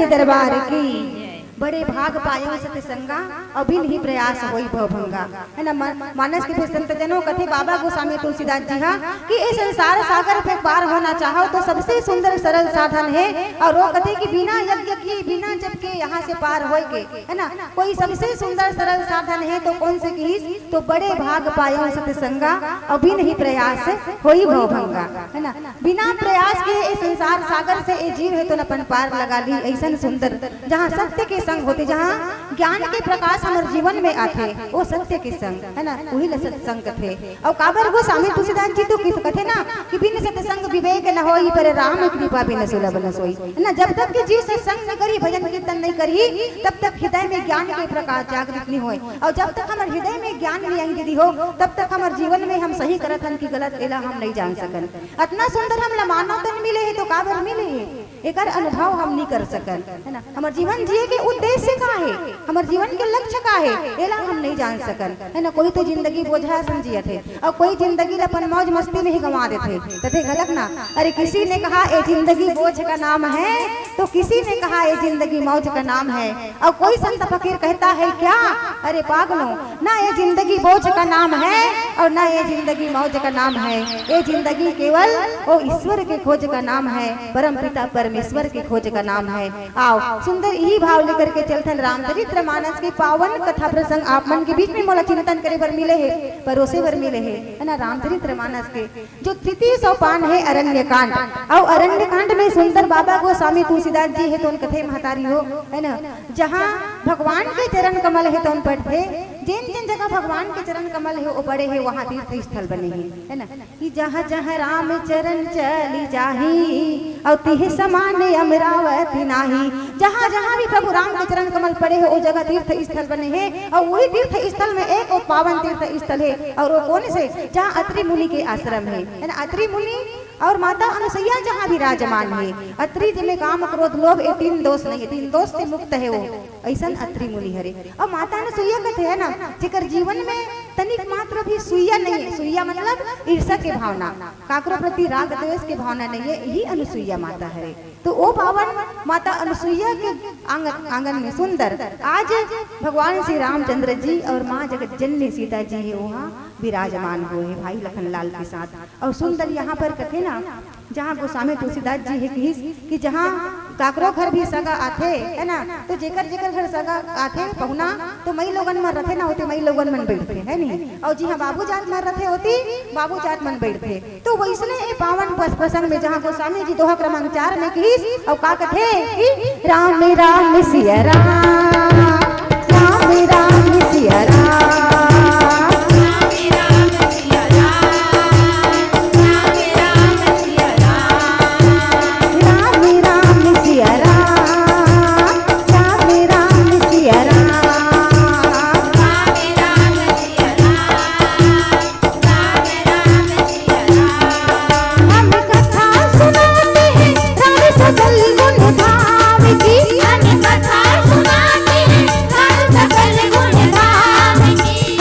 दरबार की। बड़े भाग पायो सत संगा, अउ बिन ही प्रयास होई भवभंगा। है ना, मा-, मानस के फिर संत जनों कथे बाबा गोस्वामी तुलसीदास जी हा कि ए संसार सागर पे पार होना चाहो तो सबसे सुंदर सरल साधन है। अउ वो कथे कि बिना यज्ञ के, बिना जप के यहाँ से पार होए के, है ना, कोई सबसे सुंदर सरल साधन है तो कौन से किहिस? तो बड़े भाग पायो सत संगा, अउ बिन ही प्रयास होई भवभंगा। है ना, बिना प्रयास के ए संसार सागर से ए जीव हे तो अपन पार लगा ली। ऐसन सुंदर, जहाँ सत्य के संग होथे, जहाँ ज्ञान के प्रकाश हमर जीवन में आथे, वो सत्य के संग, है ना, वही ला सत्संग कथे। अउ काबर गोस्वामी तुलसीदास जी तो किस कथे ना कि बिन सत्संग विवेक न होई, पर राम कृपा बिन सुलभ न सोई। है ना, जब तक कि जीव सत्संग नहीं करी, भजन कीर्तन नहीं करी, तब तक हृदय में ज्ञान के प्रकाश जागृत नहीं होए। अउ जब तक हमर हृदय में ज्ञान नहीं आई दीदी हो, तब तक हमर जीवन में हम सही करत हन कि गलत, एला हम नहीं जान सकन। अतना सुंदर हमला मानव तन मिले हे तो काबर मिले हे? एकर अनुभव हम नहीं कर सकन, है ना? हमर जीवन जिए के उद्देश्य का हे? हमर जीवन के लक्ष्य का हे? एला हम नहीं जान सकन, है ना? कोई तो जिंदगी बोझा असन जियत हे, अउ कोई जिंदगी ल अपन मौज मस्ती में ही गंवा देथे। कथे घलक ना, अरे किसी ने कहा ए जिंदगी बोझ का नाम है, तो किसी ने कहा ए जिंदगी मौज का नाम है। अउ कोई संत फकीर कहता है क्या? अरे पागलों, ना ये जिंदगी बोझ का नाम है अउ ना ये जिंदगी मौज का नाम है। ये जिंदगी केवल वो ईश्वर के खोज का नाम है, परम पिता परमेश्वर के खोज का नाम है। आओ, सुंदर इही भाव लेकर के चलथन रामचरित्र मानस के पावन कथा प्रसंग आप मन के बीच में मोला चिंतन करे बर मिले हे, परोसे बर मिले हे, है ना, रामचरित्र मानस के जो तृतीय सोपान हे अरण्य कांड, अउ अरण्य कांड में सुंदर बाबा गोस्वामी तुलसीदास जी हे तोन कथे महतारी हो, है ना, जहाँ भगवान के चरण कमल हे तोन पढ़थे, जेन जेन जगह भगवान के चरण कमल हे, वो पड़े हे, वहाँ तीर्थ स्थल बने हे, है ना, कि जहाँ जहाँ राम चरण चली जाही, अउ तिह समान अमरावती नाही। जहाँ जहाँ भी प्रभु राम के चरण कमल पड़े हे, वो जगह तीर्थ स्थल बने हे, अउ वही तीर्थ स्थल में एक वो पावन तीर्थ स्थल हे, अउ वो कौन से? जहाँ अत्रि मुनि के आश्रम हे, है ना, अत्रि मुनि अउ माता अनुसुईया जहाँ विराजमान हे। अत्रि जेमे काम क्रोध लोभ ये तीन दोष नहीं हे, तीन दोष से मुक्त हे वो, ऐसन अत्रि मुनि हरे। अउ माता अनुसुईया कथे है ना, जेकर जीवन में तनिक मात्र भी सुईया नहीं हे, सुईया मतलब ईर्ष्या के भावना, काकरो प्रति राग द्वेष के भावना नहीं हे, यही अनुसुईया माता हरे। तो वो पावन माता अनुसुईया के आंगन, आंगन में सुंदर आज भगवान श्री रामचंद्र जी अउ माँ जगत जननी सीता जी हे, वहाँ विराजमान हुए हे भाई लखन लाल के साथ। अउ सुंदर यहाँ पर कथे ना, जहाँ गोस्वामी तुलसीदास जी हे किहिस कि जहाँ काकरो घर भी सगा आथे, है ना, तो जेकर जेकर घर सगा आथे पहुना, तो मई लोगन मन रथे ना, होते मई लोगन मन बैठथे, है नी? अउ जिहाँ बाबू जात मन रथे होती बाबू जात मन बैठथे। तो वैसने ए पावन पस-, प्रसंग में जहाँ गोस्वामी जी दोहा क्रमांक चार में किहिस, अउ का कथे कि राम राम सिया राम, राम राम सिया राम। राम राम सिया राम, राम राम सिया राम। हम कथा सुनाते हैं राम सकल गुण धाम की। हम कथा सुनाते हैं राम सकल गुण धाम की।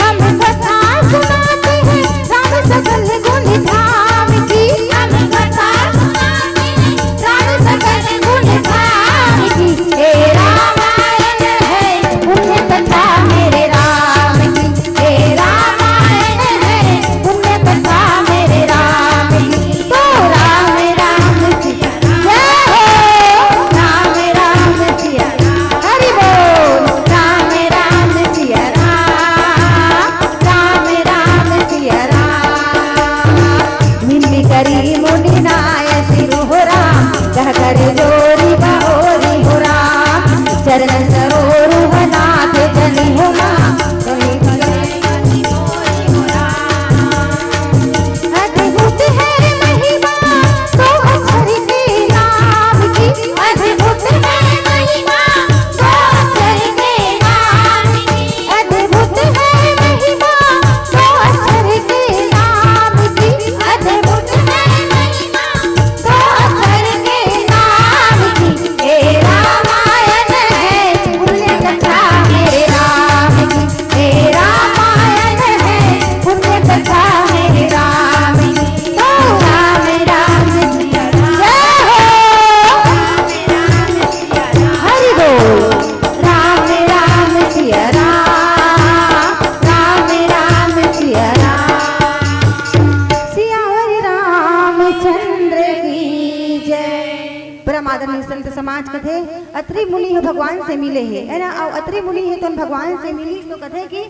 आदरणीय संत समाज कथे, अत्रि मुनि ह भगवान से मिले हे, है ना? अउ अत्रि मुनि ह तो भगवान से मिलिस तो कथे कि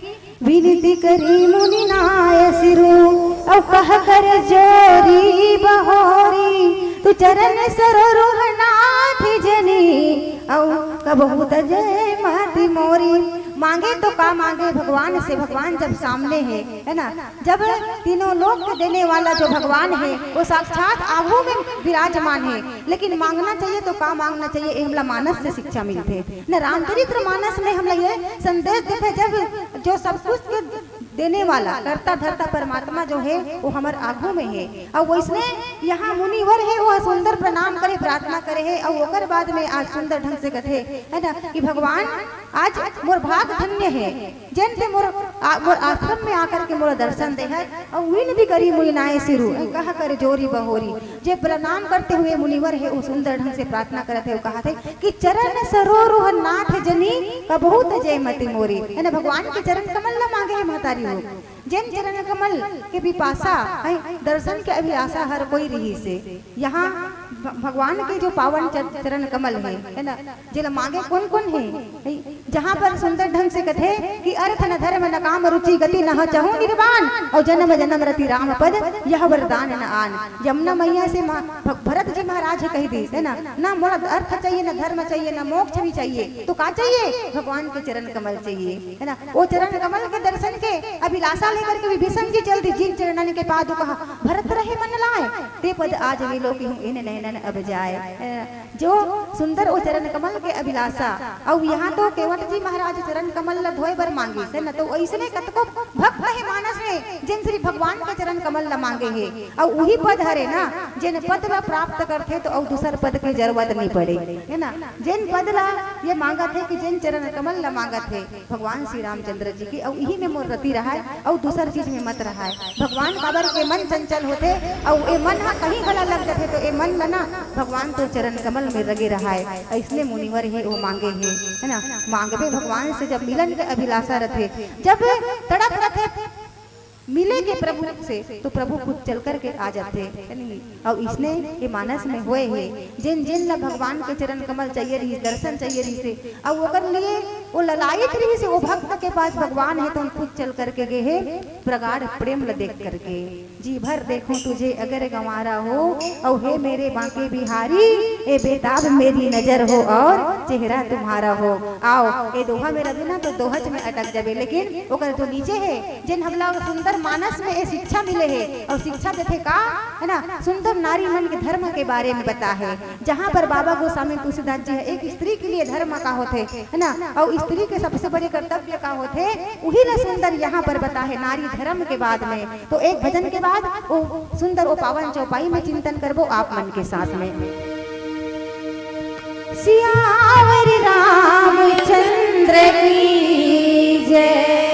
विनती करी मुनि नाय सिरु, अउ कह कर जोरी बहोरी, तू चरण सरोरुह नाथ जनी, अउ कबहु तजय मति मोरी। मांगे तो का मांगे भगवान से, भगवान जब सामने हे, है ना? जब तीनों लोक के देने वाला जो भगवान हे, वो साक्षात आगू में विराजमान हे, लेकिन मांगना चाहिए तो का मांगना चाहिए, ये हमला मानस से शिक्षा मिलथे। न रामचरित्र मानस में हमला ये संदेश देथे, जब जो सब कुछ के देने वाला कर्ता धर्ता परमात्मा जो हे, वो हमर आगू में हे। अउ वइसने यहाँ मुनिवर हे, वो सुंदर प्रणाम करे, प्रार्थना करे हे, अउ ओकर बाद में आज सुंदर ढंग से कथे, है ना, कि भगवान आज मोर भाग धन्य हे, जेन ते मोर आ-, मोर आश्रम में आकर के मोर दर्शन दे हे, अउ विनती करी मुनि नाय सिरु, कह कर जोरी बहोरी। जे प्रणाम करते हुए मुनिवर हे, वो सुंदर ढंग से प्रार्थना करत हे, वो कहत हे कि चरण सरोरुह नाथ जनी, कबहु तजय मति मोरी। है ना, भगवान के चरण कमल ला मांगे हे महतारी हो। जेन चरण कमल के पिपासा, है, दर्शन के अभिलाषा हर कोई रहिस हे। यहाँ भ-, भगवान के जो पावन चर-, चरण कमल हे, है ना, जेला मांगे कोन कोन हे, है, जहाँ पर सुंदर ढंग से कथे कि अर्थ न धर्म न काम रुचि गति न हो चहु निर्वाण, अउ जन्म जन्म रति राम पद यह वरदान न आन। यमुना मैया से मा-, भ-, भरत जी महाराज ह कहि दिस, है ना, ना मोला अर्थ चाहिए, न धर्म चाहिए, न मोक्ष भी चाहिए, तो का चाहिए? भगवान के चरण कमल चाहिए, है ना। वो चरण कमल के दर्शन के अभिलाषा लेकर के विभीषण जी चल दिस, जिन चरणन के पादुका भरत रहे मन लाय, ते पद आज मिलो कि हूँ इन नैनन अब जाय। अ, जो सुंदर वो चरण कमल के अभिलाषा, अउ यहाँ तो केवट जी महाराज चरण कमल ला धोए बर मांगिस हे न, तो वइसने कतको भक्त हे मानस में, जेन श्री भगवान के चरण कमल ला मांगे हे, अउ उही पद हरे ना, जेन पद ला प्राप्त करथे तो अउ दूसर पद के जरूरत नहीं पड़े, है ना। जेन पद ला ये मांगत हे कि जेन चरण कमल ला मांगत हे, भगवान श्री रामचंद्र जी के, अउ इही में मोर रति रहाय, अउ दूसर चीज में मत रहाय। भगवान काबर के मन चंचल होथे, अउ ए मन ह कहीं घला लग जथे, तो ए मन ल ना भगवान तो चरण कमल में रगे रहाय। अइसने मुनिवर हे, वो मांगे हे, है ना? मांगबे भगवान से जब मिलन के अभिलाषा रथे, जब तड़प रथे, मिले के प्रभु से, तो प्रभु खुद चल करके आ जाथे, है नहीं? अउ इसने ये मानस में होए हे, जेन जेन ला भगवान के चरण कमल चाहिए रहिस, दर्शन चाहिए रहिस हे, अउ ओकर लिए वो ललायत रहिस हे, वो भक्त के पास भगवान हे, तो खुद चल करके गे हे, प्रगाढ़ प्रेम ला देख करके। जी भर देखूं तुझे अगर गंवारा हो, अउ हे मेरे बांके बिहारी, ए बेताब मेरी नजर हो और चेहरा तुम्हारा हो। आओ, ए दोहा में रबे ना तो दोहच में अटक जाबे, लेकिन ओकर जो नीचे हे, जेन हमला सुंदर मानस में ए शिक्षा मिले हे, अउ शिक्षा देथे का, है ना, सुंदर नारी मन के धर्म के बारे में बता हे, जहाँ पर बाबा गोस्वामी तुलसीदास जी हे, एक स्त्री के लिए धर्म का होथे, है ना, अउ स्त्री के सबसे बड़े कर्तव्य का होथे, उही ला सुंदर यहाँ पर बता हे नारी धर्म के बाद में। तो एक भजन के बाद वो सुंदर वो पावन चौपाई में चिंतन करबो आप मन के साथ में। सियावर रामचंद्र की जय।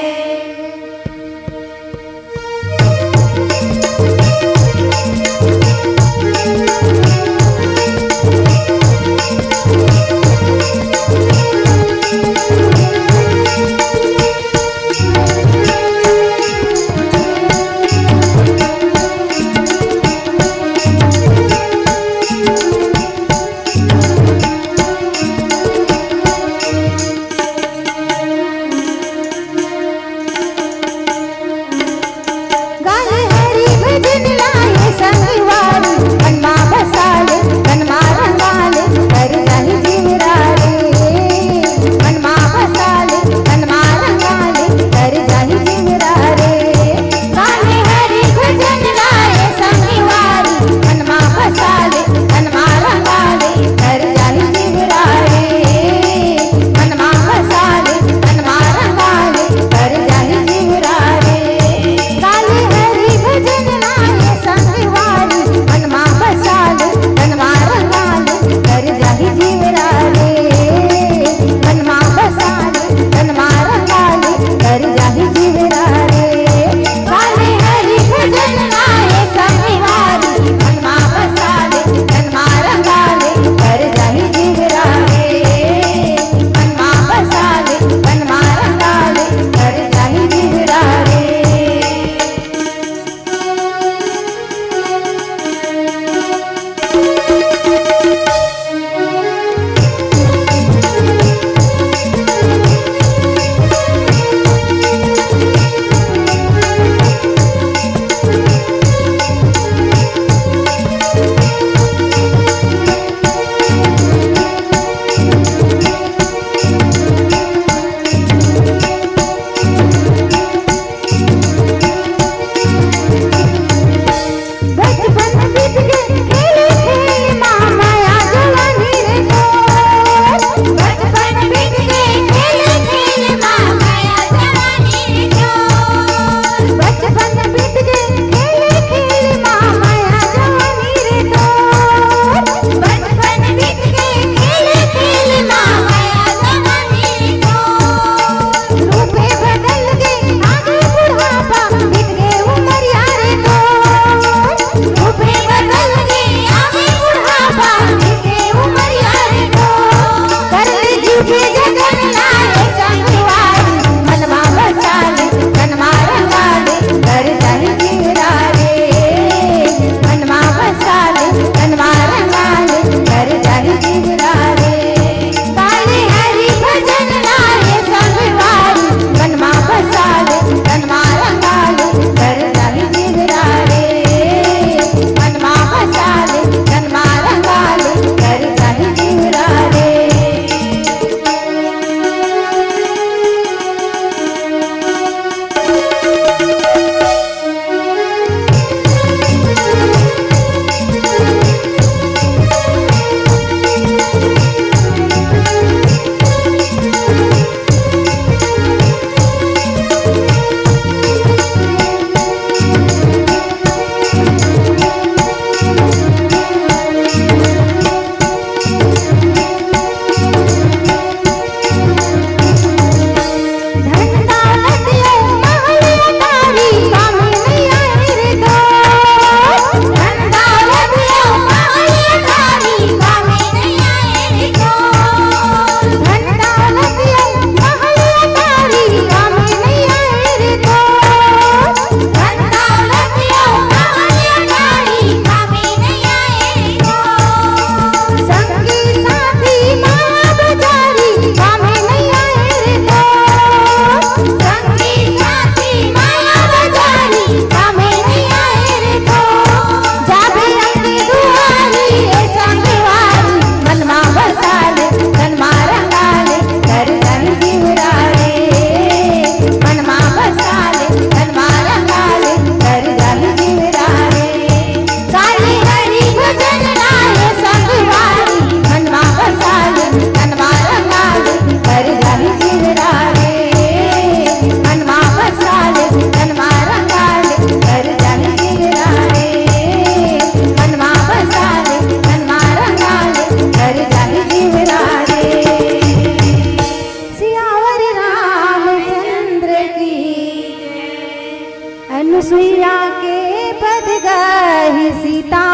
पद गहि सीता,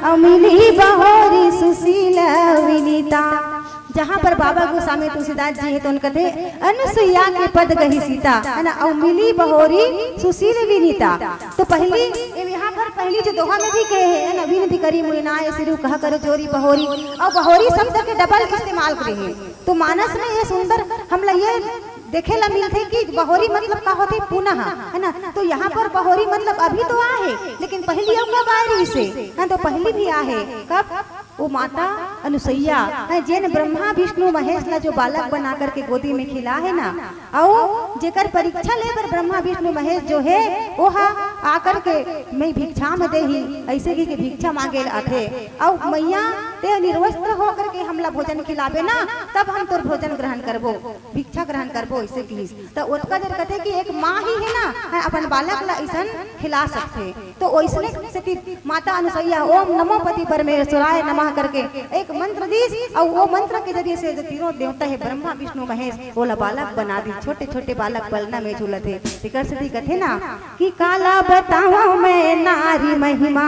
अउ मिली बहोरी सुशील विनीता। जहाँ पर बाबा गोसामी तुलसीदास जी हे, तो उनका कथे, "अनुसुईया के पद गहि सीता," है ना, "अउ मिली बहोरी सुशील विनीता।" तो पहली, ये यहाँ पर पहली जो दोहा में भी कहे हे, है ना, "विनती करी मुनि नाय, सिरु कह कर जोरी बहोरी," अउ बहोरी शब्द के डबल इस्तेमाल करे हे। तो मानस में ये सुंदर हमला ये देखे ला मिलथे कि बहोरी मतलब का होथे, पुनः, है ना। तो यहाँ पर बहोरी मतलब अभी तो आहे, लेकिन पहली अउ कब आए रहिसे, हाँ, तो पहली भी आहे। कब? वो माता अनुसुईया है, जेन ब्रह्मा विष्णु महेश ला जो बालक बना करके गोदी में खिला हे ना, अउ जेकर परीक्षा ले बर ब्रह्मा विष्णु महेश जो हे, वो हा आकर के मैं भिक्षा में देही, ऐसे कहि के भिक्षा मांगे ल आथे। अउ मैया, ते निर्वस्त्र होकर के हमला भोजन खिलाबे ना, तब हम तोर भोजन ग्रहण करबो, भिक्षा ग्रहण करबो, ऐसे कहिस। त ओतका देर कथे कि एक माँ ही है ना, है अपन बालक ला ऐसन खिला सकथे। तो ओइसने सेती माता अनुसुईया ओम नमो पति परमेश्वराय नमः करके एक मंत्र दीस, अउ वो मंत्र के जरिए से जो तीनों देवता है, ब्रह्मा विष्णु महेश, ओला बालक बना दी। छोटे छोटे बालक पलना में झूलत हे। तेकर सेती कथे ना कि काला बतावं मैं नारी महिमा,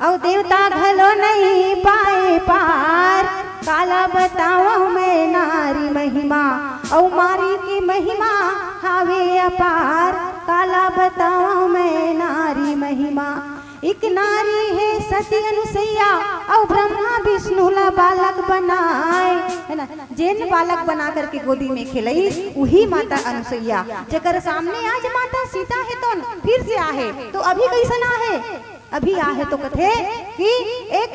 अउ देवता घलो नइ पाए पार। काला बतावं मैं नारी महिमा, अउ मारी के महिमा हावे अपार। काला बतावं मैं नारी महिमा, एक नारी हे सती अनुसुईया, अउ ब्रह्मा विष्णु ला बालक बनाए, है ना, जेन बालक बना करके गोदी में खेलई, उही माता अनुसुईया, जेकर सामने आज माता सीता हे, तो फिर से आहे, तो अभी कैसन आहे? अभी आहे तो कथे कि एक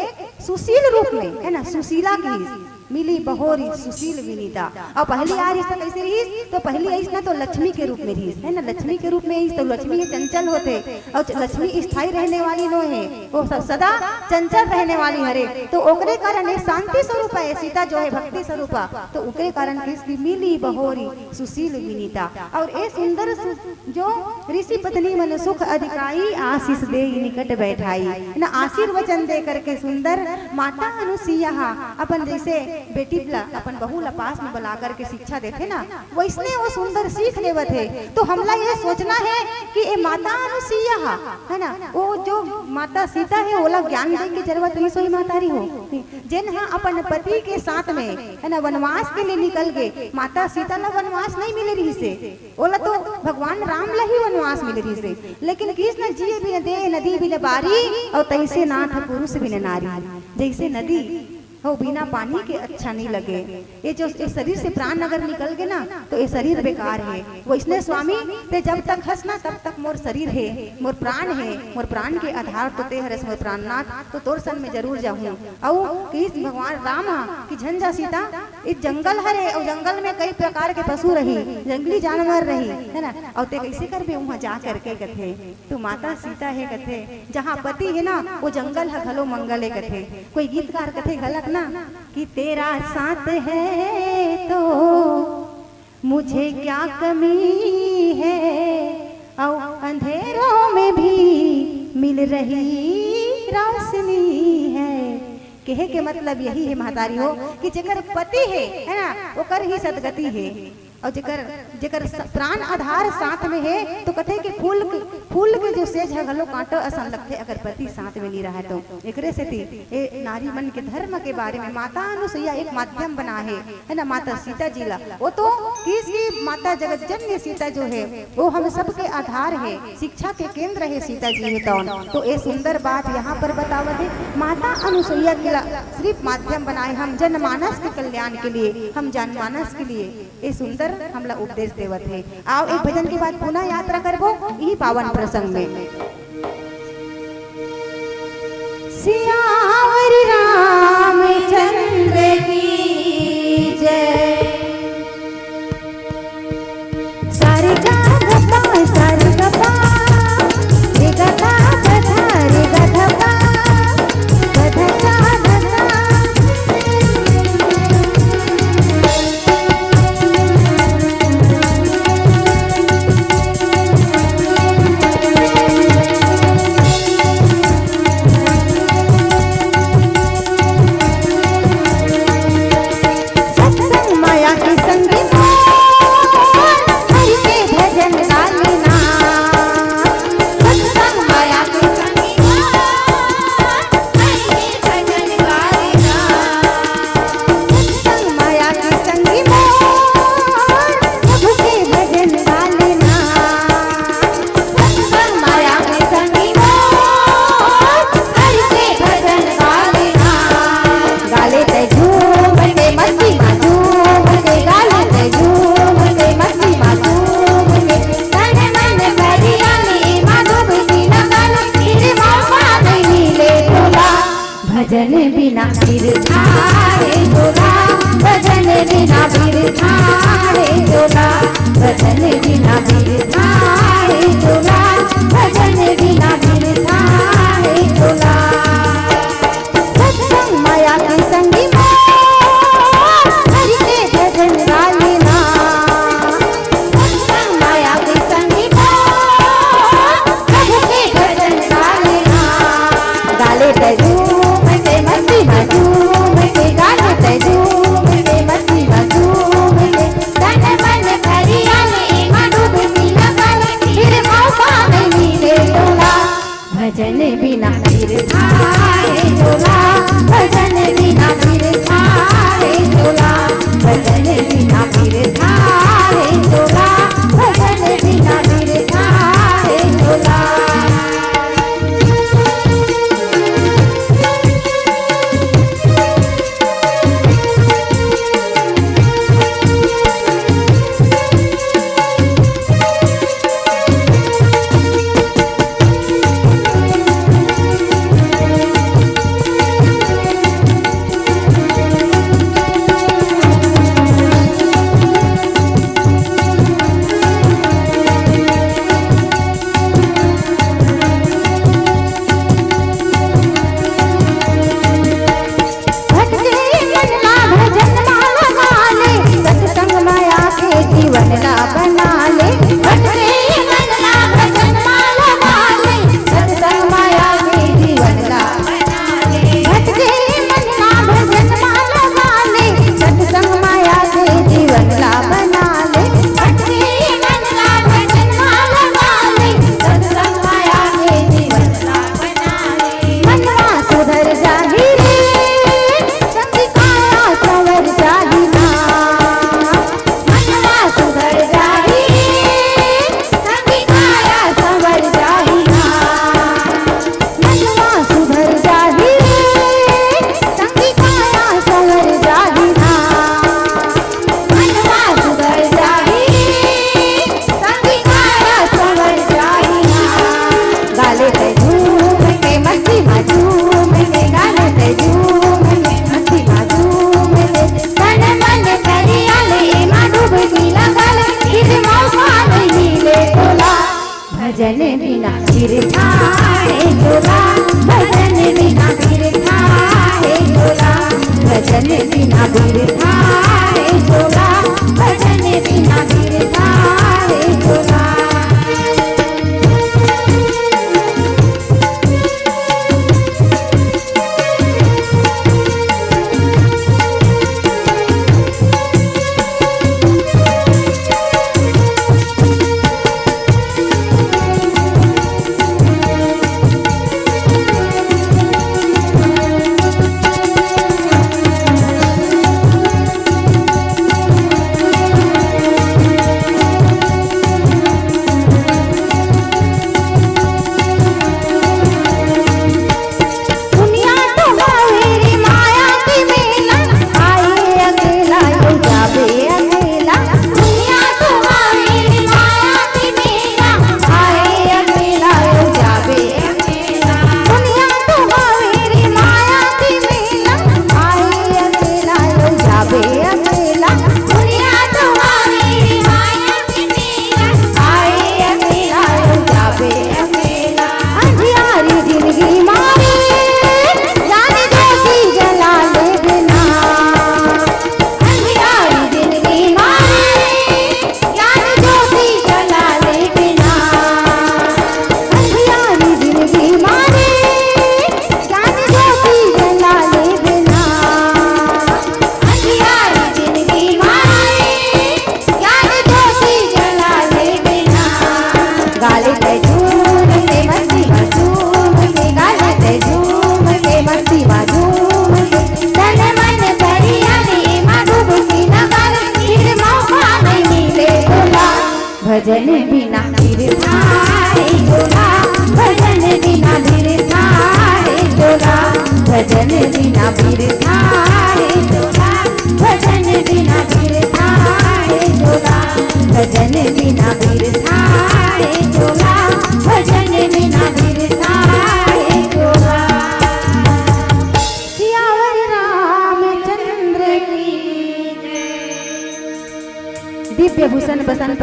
सुशील रूप में, है ना, सुशीला की मिली बहोरी सुशील विनीता। अउ पहली आय रिहिस त कैसे रिहिस? तो पहली आइस ना तो लक्ष्मी के रूप में रिहिस, है ना, लक्ष्मी के रूप में आइस तो लक्ष्मी हे चंचल होथे, अउ च-, लक्ष्मी स्थायी रहने वाली नो हे, वो स-, सदा चंचल रहने वाली हरे। तो ओकरे कारण ये शांति स्वरूप है सीता जो है भक्ति स्वरूप, तो ओकरे कारण किसकी मिली बहोरी सुशील विनीता। अउ ये सुंदर सु-, जो ऋषि पत्नी मन सुख अधिकाई, आशीष देई निकट बैठाई, है ना, आशीर्वचन दे करके सुंदर माता अनुसुईया हा अपन जैसे बेटी ला, अपन बहू ला पास में बुला करके शिक्षा देथे ना, वैसने वो सुंदर सीख लेवत हे। तो हमला ये सोचना है कि ये माता अनुसुईया हा, है ना, वो जो माता सीता है, ओला ज्ञान दे के जरूरत नहीं सोई मातारी हो, जेन हा अपन पति के साथ में, है ना, वनवास के लिए निकल गए, माता सीता ला वनवास नहीं मिले रहिसे, ओला तो भगवान राम ला ही वनवास मिले रहिसे, लेकिन कृष्ण जिए बिन देह नदी बिन बारी, अउ तैसे नाथ पुरुष बिन नारी। जैसे नदी हो बिना पानी के अच्छा नहीं लगे, ये जो इस शरीर से प्राण अगर निकल गए ना, तो ये शरीर बेकार है। वैसने स्वामी, ते जब तक हस ना, तब तक मोर शरीर है, मोर प्राण है, मोर प्राण के आधार तो ते हरस, मोर प्राणनाथ, तो तोर संग में जरूर जाहूँ। अउ कृष्ण भगवान राम हा कि झन जा सीता, ये जंगल हरे, अउ जंगल में कई प्रकार के पशु रही, जंगली जानवर रही, है ना, अउ ते कैसे करबे वहाँ जा करके कथे। तो माता सीता हे कथे, जहाँ पति हे ना, वो जंगल ह घलो मंगल हे कथे। कोई गीतकार कथे घलक ना कि तेरा साथ है तो मुझे क्या कमी है, अउ अंधेरों में भी मिल रही रोशनी है। कहे के मतलब यही है महतारी हो कि जेकर पति हे, है ना, ओकर ही सदगति हे। अउ जेकर, जेकर स-, प्राण आधार साथ में हे, तो कथे कि फूल के, फूल के जो सेज ह घलो कांटो असन लगथे, अगर पति साथ में नहीं रहे तो। एकरे सेती ए नारी मन के धर्म के बारे में माता अनुसुईया एक माध्यम बना हे, है ना, माता सीता जी ला। वो तो किस की माता जगत जननी सीता जो है, वो हम सबके आधार है, शिक्षा के केंद्र है सीता जी है तौन। तो ये सुंदर बात यहाँ पर बतावत है, माता अनुसुईया के ला सिर्फ माध्यम बनाए हम जनमानस के कल्याण के लिए, हम जनमानस के लिए। ये सुंदर हमला उपदेश देवत हे। आओ, एक भजन के बाद पुनः यात्रा करबो इही पावन प्रसंग में। सियावर रामचंद्र की जय। सारे गा ग पा, सारे गा पा, रे गा धा ग धा, रे गा धा पा, ग धा सा ध सा। भजन बिना बिरथा हे झोला, भजन बिना बिरथा हे झोला, भजन बिना बिरथा हे झोला, भजन बिना बिरथा हे झोला। सत्संग माया के संगी मोर, हरि के भजन गाले ना। सत्संग माया के संगी मोर, प्रभु के भजन गाले ना। गाले तै झूम के, मस्ती मा झूम के, गाले तै झूम के, मस्ती मा झूम के। तन मन हरियाले, एमा डुबकी लगाले, फिर मौका नहीं मिले तोला। भजन बिना बिरथा हे झोला, भजन बिना बिरथा हे झोला, भजन बिना बिरथा हे झोला, भजन बिना बिरथा हे झोला। भटके मन ला भजन मा लगा ले, सत्संग मा आके जीवन ला बना ले। भटके मन ला भजन मा लगा ले, सत्संग मा आके जीवन ला बना ले। भटके मन ला भजन मा लगा ले, सत्संग मा आके जीवन ला बना ले। भटके मन ला भजन मा लगा ले, सत्संग मा आके जीवन ला बना ले। मनवा सुधर जाही रे, संगी काया संवर जाही ना। मनवा सुधर जाही, संगी काया संवर जाही ना। मनवा सुधर जाही, संगी काया संवर जाही ना। मनवा सुधर जाही, संगी काया संवर जाही ना। गाले तै झूम के, मस्ती मा झूम के, गाले तै झूम के, मस्ती मा झूम के। तन मन हरियाले, एमा डुबकी लगा ले, फिर मौका नहीं मिले तोला। भजन बिना बिरथा हे झोला, भजन बिना बिरथा हे झोला, भजन बिना बिरथा हे झोला, भजन बिना बिरथा हे झोला।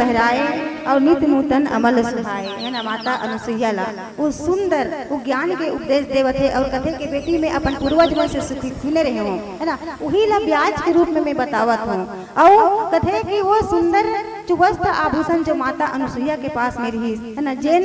लहराए अउ नित नूतन अमल सुहाए, है ना। माता अनुसुईया ला वो सुंदर वो ज्ञान के उपदेश देवत हे अउ कथे के बेटी, मैं अपन पूर्वज मन से सुखी सुने रहे हूँ, है ना, उही ला ब्याज के रूप में मैं बतावत हूँ। अउ कथे कि वो सुंदर जो वस्त्र आभूषण जो माता अनुसुईया के पास में रिहिस, है ना, जेन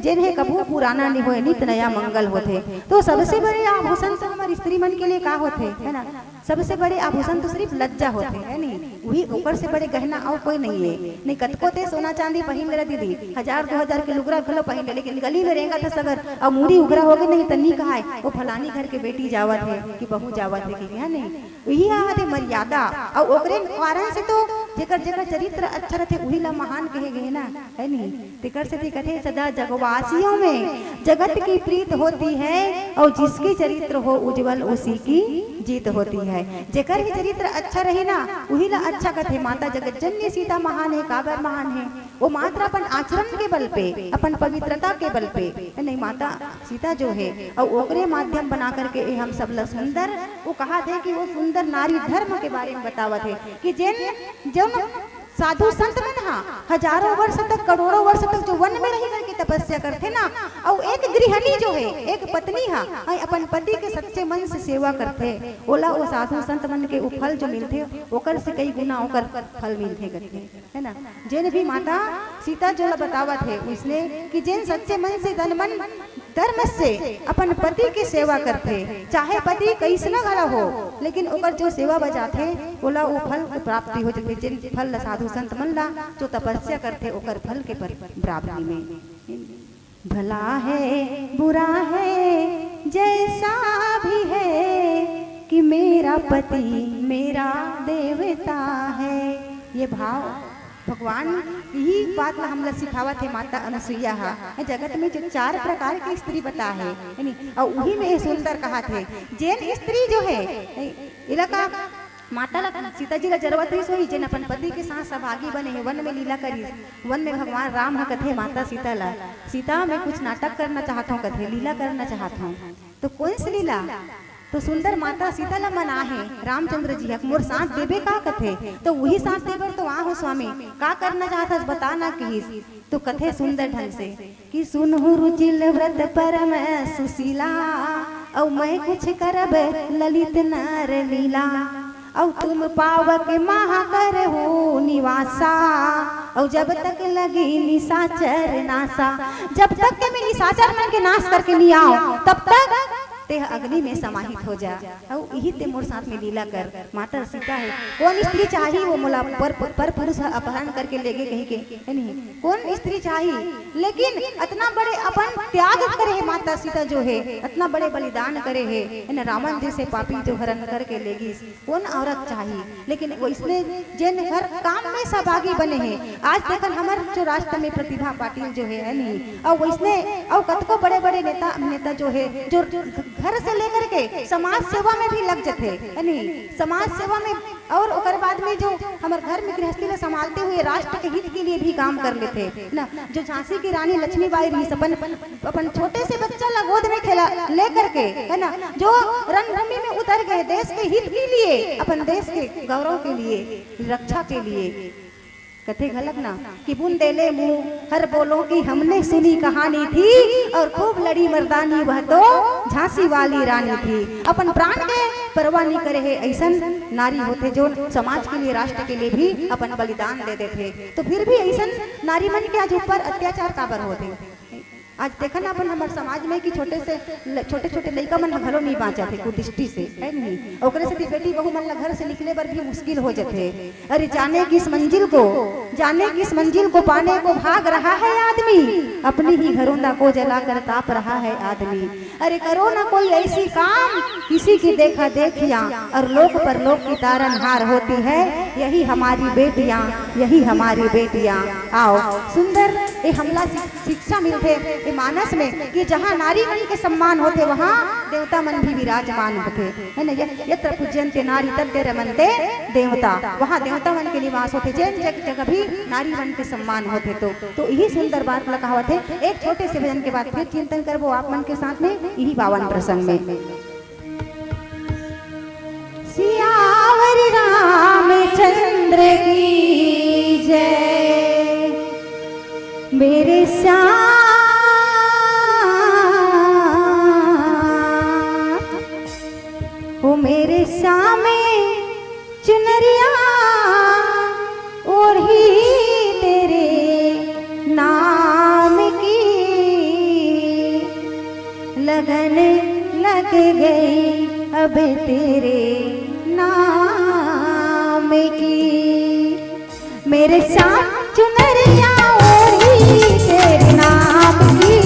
जेन हे कभू पुराना नहीं होए, नित नया मंगल होथे। तो सबसे बड़े आभूषण तो हमर स्त्री मन के लिए का होथे, है ना? सबसे बड़े आभूषण तो सिर्फ लज्जा होथे, है नहीं? वही ओकर से बड़े गहना अउ कोई नहीं है। नहीं कतको ते सोना चांदी पहिन ले दीदी, हजार दो हजार के लुगरा घलो पहिन ले, लेकिन गली में रेंगत हस अगर अउ मुड़ी उघरा होगे नहीं त नी कहाय, वो फलानी घर के बेटी जावत हे कि बहू जावत हे कि, है नहीं? वही आथे मर्यादा। अउ ओकरे कारण से तो जेकर जेकर चरित्र अच्छा रथे उही ला महान कहे गए ना, है नहीं? तेकर सेती कथे, सदा जगवासियों में जगत की प्रीत होती है और जिसकी चरित्र हो उज्जवल उसी की जीत होती है। जेकर ही चरित्र अच्छा रही ना, उही ला अच्छा कथे। माता जगत जननी सीता महान है, काबर महान है? वो मात्र अपन आचरण के बल पे, अपन पवित्रता के बल पे, है नहीं, माता सीता जो है, और ओकरे माध्यम बना करके ये हम सब ला सुंदर, वो कहा थे कि वो सुंदर नारी धर्म के बारे में बतावत है कि जेन, जौन साधु संत मन हा हजारों वर्ष तक, करोड़ों वर्ष तक जो वन में रही करके तपस्या करथे ना, अउ एक गृहिणी जो है, एक पत्नी हा, अउ अपन पति के सच्चे मन से सेवा करथे, ओला वो साधु संत मन के उ फल जो मिलथे, ओकर से कई गुना ओकर फल मिलथे करथे, है ना। जेन भी माता सीता जो ला बतावत है उसने कि जेन सच्चे मन से तन मन धर्म से अपन पति के सेवा करथे, चाहे पति कइसना घला हो, लेकिन ओकर जो सेवा बजाथे, ओला ओ फल के प्राप्ति हो जथे, जेन फल ला साधु संत मन ला जो तपस्या करथे, ओकर फल के पर-, प्राप्ति में। भला है, बुरा है, जैसा भी है कि मेरा पति मेरा देवता है। ये भाव भगवान यही बात ला हमला सिखावत हे माता अनुसुईया हा। ए जगत में जो चार प्रकार के स्त्री बता हे, है नी? अउ उही में ये सुंदर कहाथे, जेन स्त्री जो है, ए, इला का माता ला, सीता जी ला जरूरत रहिस होही, जेन अपन पति के साथ सभागी बने हे, वन में लीला करिस। वन में भगवान राम ह कथे माता सीता ला, "सीता, मैं कुछ नाटक करना चाहत हूँ," कथे, "लीला करना चाहत हूँ।" तो कौन सी लीला? तो सुंदर माता सीता ला मना हे रामचंद्र जी ह, "मोर साथ देबे का?" कथे। तो वही साथ देबर तो आ हो स्वामी, का करना चाहत हस बता ना किहिस। तो कथे सुंदर ढंग से कि सुनहु रुचिल व्रत परम सुशीला, अउ मैं कुछ करब ललित नर लीला, अउ तुम पावक महा करहु निवासा, अउ जब तक लगी निशाचर नासा, जब तक के मैं निशाचर मन के नाश करके नहीं आऊं, तब तक तेह अग्नि में समाहित हो जा, अउ इही ते मोर साथ में लीला कर। माता सीता हे, कौन स्त्री चाही वो मोला पर, पर पुरुष ह अपहरण करके ले गे कहीं के, है नहीं? कौन स्त्री चाही? लेकिन अतना बड़े अपन त्याग करे हे माता सीता जो हे, अतना बड़े बलिदान करे हे, है ना? रावण जैसे पापी जो हरण करके ले गिस, कौन औरत चाही? लेकिन वइसने जेन हर काम में सहभागी बने हे। आज देखन हमर जो राष्ट्र में प्रतिभा पाटिल जो हे, है नहीं? अउ वइसने अउ कतको बड़े-बड़े नेता, नेता जो हे, जो घर से लेकर के समाज सेवा में भी लग जथे, है नहीं? समाज सेवा में अउ ओकर बाद में जो हमर घर में गृहस्थी ला संभालते हुए राष्ट्र के हित के लिए भी काम कर लेथे, है ना? जो झांसी की रानी लक्ष्मीबाई रहिस, अपन अपन छोटे से बच्चा ला गोद में खेला लेकर के, है ना, जो रणभूमि में उतर गए देश के हित के लिए, अपन देश के गौरव के लिए, रक्षा के लिए। कथे घलक ना कि बुंदेले मुंह हर बोलों की हमने सुनी कहानी थी, और खूब लड़ी मर्दानी वह तो झांसी वाली रानी थी। अपन प्राण के परवाह नहीं करे हे, ऐसन नारी होथे जो समाज के लिए, राष्ट्र के लिए भी अपन बलिदान दे देथे। तो फिर भी ऐसन नारी मन के आज ऊपर अत्याचार काबर होथे? आज देखन अपन हमर समाज में कि छोटे से ल-, छोटे-छोटे लइका मन ह घलो नहीं बाँचत हे कुदृष्टि से, है नहीं? ओकरे सेती बेटी बहू मन ला घर से निकले बर भी मुश्किल हो जथे। अरे जाने किस मंजिल को, जाने किस मंजिल को पाने को भाग रहा है आदमी, अपनी ही घरोंदा को जलाकर ताप रहा है आदमी। अरे करो ना कोई ऐसी काम, किसी की देखा देखियां और लोक परलोक की तारनहार होती है। यही हमारी बेटियां, यही हमारी बेटियां। आओ सुंदर, ये हमला शि-, शिक्षा मिलथे ये मानस में कि जहाँ नारी मन के सम्मान होथे, वहाँ देवता मन भी विराजमान होथे, है ना? य-, यत्र पूज्यन्ते नारी तत्र रमन्ते देवता, वहाँ देवता मन के निवास होथे। जेन जग, जगह भी नारी मन के सम्मान होथे। तो, तो यही सुंदर बात ला कहावत हे। एक छोटे से भजन के बाद फिर चिंतन करबो आप मन के साथ में यही पावन प्रसंग में। सियावर रामचंद्र की जय। मेरे श्याम, ओ मेरे श्याम, चुनरिया ओढ़ी तेरे नाम की, लगन लग गई अब तेरे नाम की। मेरे श्याम, चुनरिया ओढ़ी तेरे नाम की,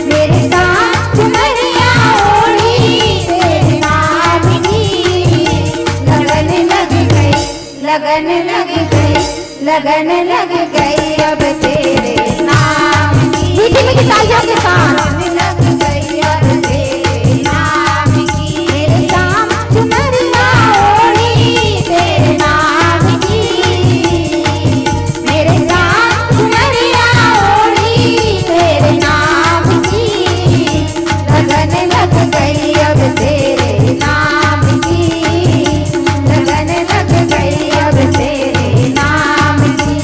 मेरे श्याम, चुनरिया ओढ़ी तेरे नाम की, लगन लग गई, लगन लग गई, लगन लग गई अब तेरे नाम की। मीठी मीठी तालियों के साथ। लगन लग गई अब तेरे नाम की। मेरे श्याम, चुनरिया ओढ़ी तेरे नाम की, मेरे श्याम, चुनरिया ओढ़ी तेरे नाम की, लगन लग गई अब तेरे नाम की, लगन लग गई अब तेरे नाम की।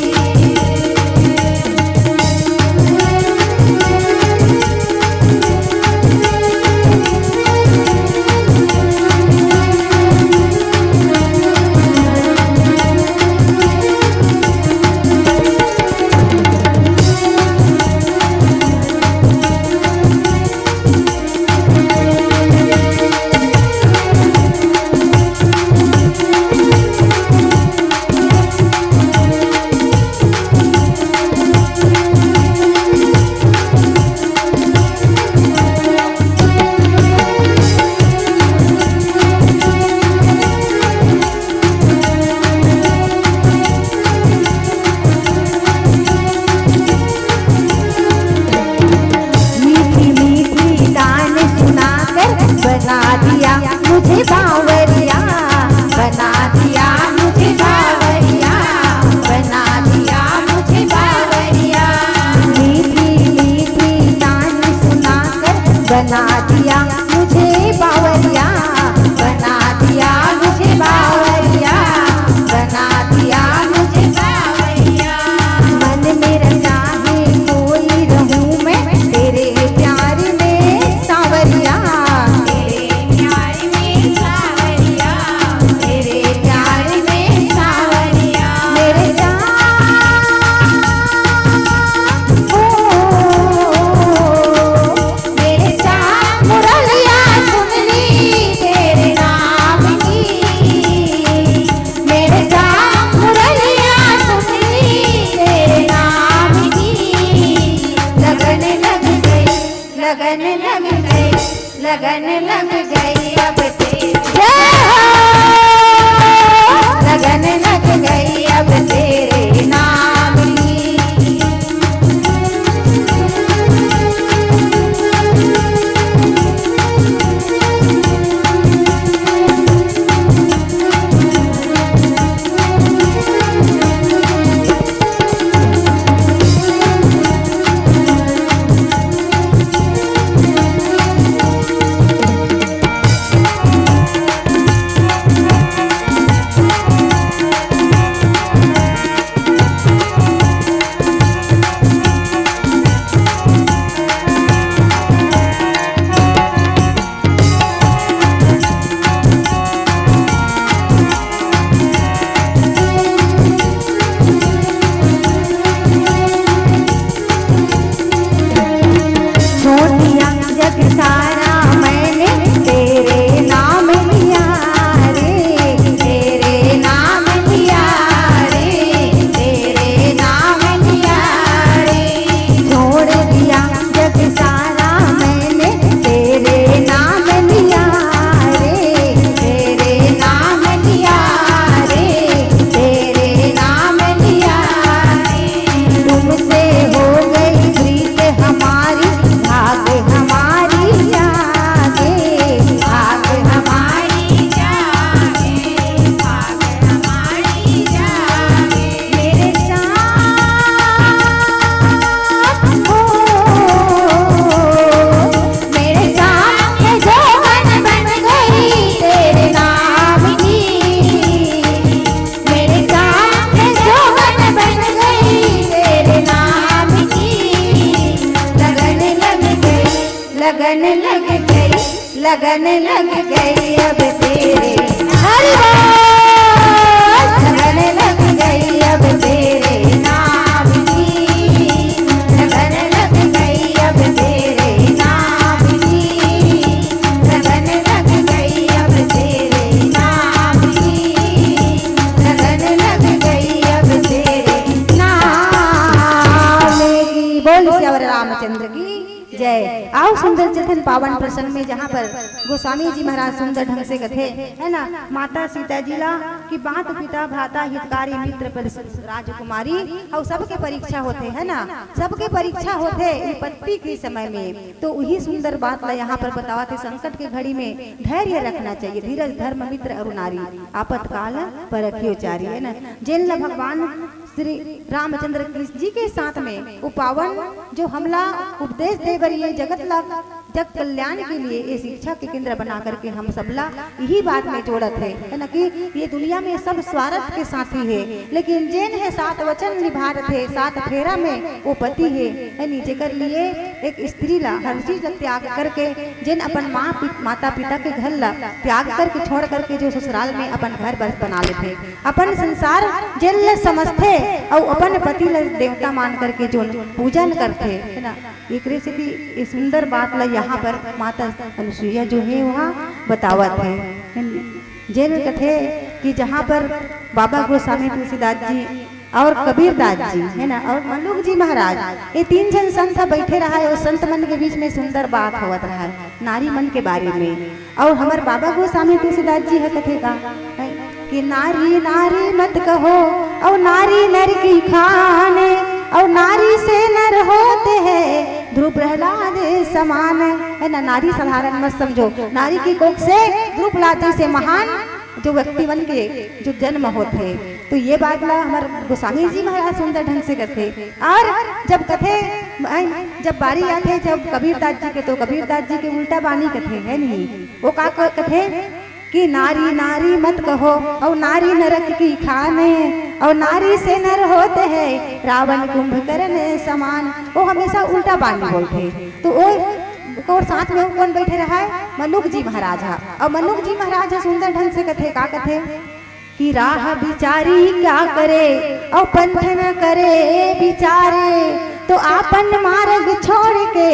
मीठी मीठी तान सुनाकर बना दिया मुझे बावरिया, बना दिया मुझे बावरिया, बना दिया मुझे बावरिया। मीठी मीठी तान सुनाकर बना दिया मुझे बावरिया, बना दिया मुझे बावरिया, बना दिया मुझे बावरिया। मन मेरा चाहे खोई रहूं मैं तेरे प्यार में सांवरिया, तेरे प्यार में सांवरिया, तेरे प्यार में सांवरिया। मेरे श्याम, ओ, मेरे श्याम, मुरलिया सुन ली तेरे नाम की, मेरे श्याम, मुरलिया सुन ली तेरे नाम की, लगन लग गई, लगन लग गई, लगन लग गई अब तेरे। जय हो। लगन लग गई अब तेरे नाम की। लगन लग गई, लगन लग गई अब तेरे। हरि बोल। लगन लग गई अब तेरे नाम की, लगन लग गई अब तेरे नाम की, लगन लग गई अब तेरे नाम की, लगन लग गई अब तेरे नाम की। बोल सियावर रामचंद्र की जय। आओ सुंदर चेतन पावन प्रसंग में, जहाँ पर गोस्वामी जी महाराज सुंदर ढंग से कथे, है ना, माता सीता जी ला कि मात पिता भ्राता हितकारी मित्र पर राजकुमारी, और सबके परीक्षा होथे, है ना, सबके परीक्षा होथे विपत्ति के समय में। तो वही सुंदर बात ला यहाँ पर बतावत हे, संकट के घड़ी में धैर्य रखना चाहिए, धीरज धर्म मित्र और नारी, आपातकाल परखियो चारी, है ना। जेन ला भगवान श्री रामचंद्र कृष्ण जी के साथ में वो पावन जो हमला उपदेश दे बर ये जगत ला, जग कल्याण के लिए ये शिक्षा के केंद्र बना करके हम सबला यही बात में जोड़त हे, है ना, कि ये दुनिया में सब स्वार्थ के साथी हे, लेकिन जेन हे सात वचन निभात हे, सात फेरा में वो पति हे, है नी, जेकर लिए एक स्त्री ला हर चीज ला त्याग करके, जेन अपन माँ पि-, माता पिता के घर ला त्याग करके, छोड़ करके जो ससुराल में अपन घर बस बना लेथे, अपन संसार जेन ल समझथे अउ अपन पति ल देवता मान करके जोन पूजन करथे, है ना। एकरे सेती ये सुंदर बात ल यहाँ पर माता अनुसुईया जो हे, वहाँ बतावत हे, है ना। जेन कथे कि जहाँ पर बाबा गोस्वामी तुलसीदास जी और कबीरदास जी, है ना, और मल्लुक जी महाराज, ये तीन झन संत ह बैठे रहा हे, और संत मन के बीच में सुंदर बात होवत रहा हे नारी मन के बारे में। और हमर बाबा गोस्वामी तुलसीदास जी ह कथे का, है, कि नारी नारी मत कहो, और नारी नर की खान, और नारी से नर होते हैं ध्रुव प्रहलाद समान, है ना। नारी साधारण मत समझो, नारी की कोख से ध्रुव प्रहलाद जैसे महान जो व्यक्ति मन के जो जन्म होथे। तो ये बात ला हमर गोस्वामी जी महाराज सुंदर ढंग से कथे। और जब कथे, जब बारी आथे जब कबीरदास जी के, तो कबीरदास जी के उल्टा बानी कथे, है नहीं? वो का क-, कथे कि नारी नारी मत कहो, और नारी नरक की खान, और नारी से नर होते हैं रावण कुंभकर्ण समान। वो हमेशा उल्टा बानी बोलथे। तो वो और साथ में कौन बैठे रहा हे? मल्लुक जी महाराज हा। और मल्लुक जी महाराज हा सुंदर ढंग से कथे, का कथे कि राह बिचारी क्या करे, और पंथ न करे बिचारे, तो आपन मार्ग छोड़ के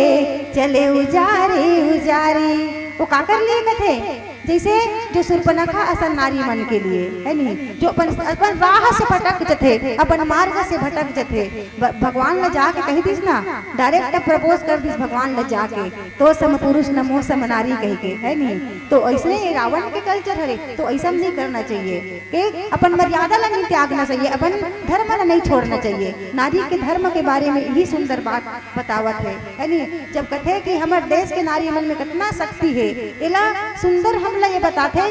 चले उजारे उजारे। वो काकर लिए कथे? जैसे जो सुर्पनखा असन नारी मन के लिए, है नहीं, जो अपन, अपन राह से भटक जथे, अपन मार्ग से भटक जथे, ब-, भगवान ल जाके कही दिस ना, direct propose कर दिस भगवान ल जाके, "तो सम पुरुष न मो सम नारी" कही के, है नहीं। तो ऐसने ये रावण के culture हरे, तो ऐसा नहीं करना चाहिए। के अपन मर्यादा ला नहीं त्यागना चाहिए, अपन धर्म ला नहीं छोड़ना चाहिए। नारी के धर्म के बारे में यही सुंदर बात बतावत हे, है नी? जब कथे कि हमर देश के नारी मन में कितना शक्ति हे, एला सुंदर हमला ये बताथे।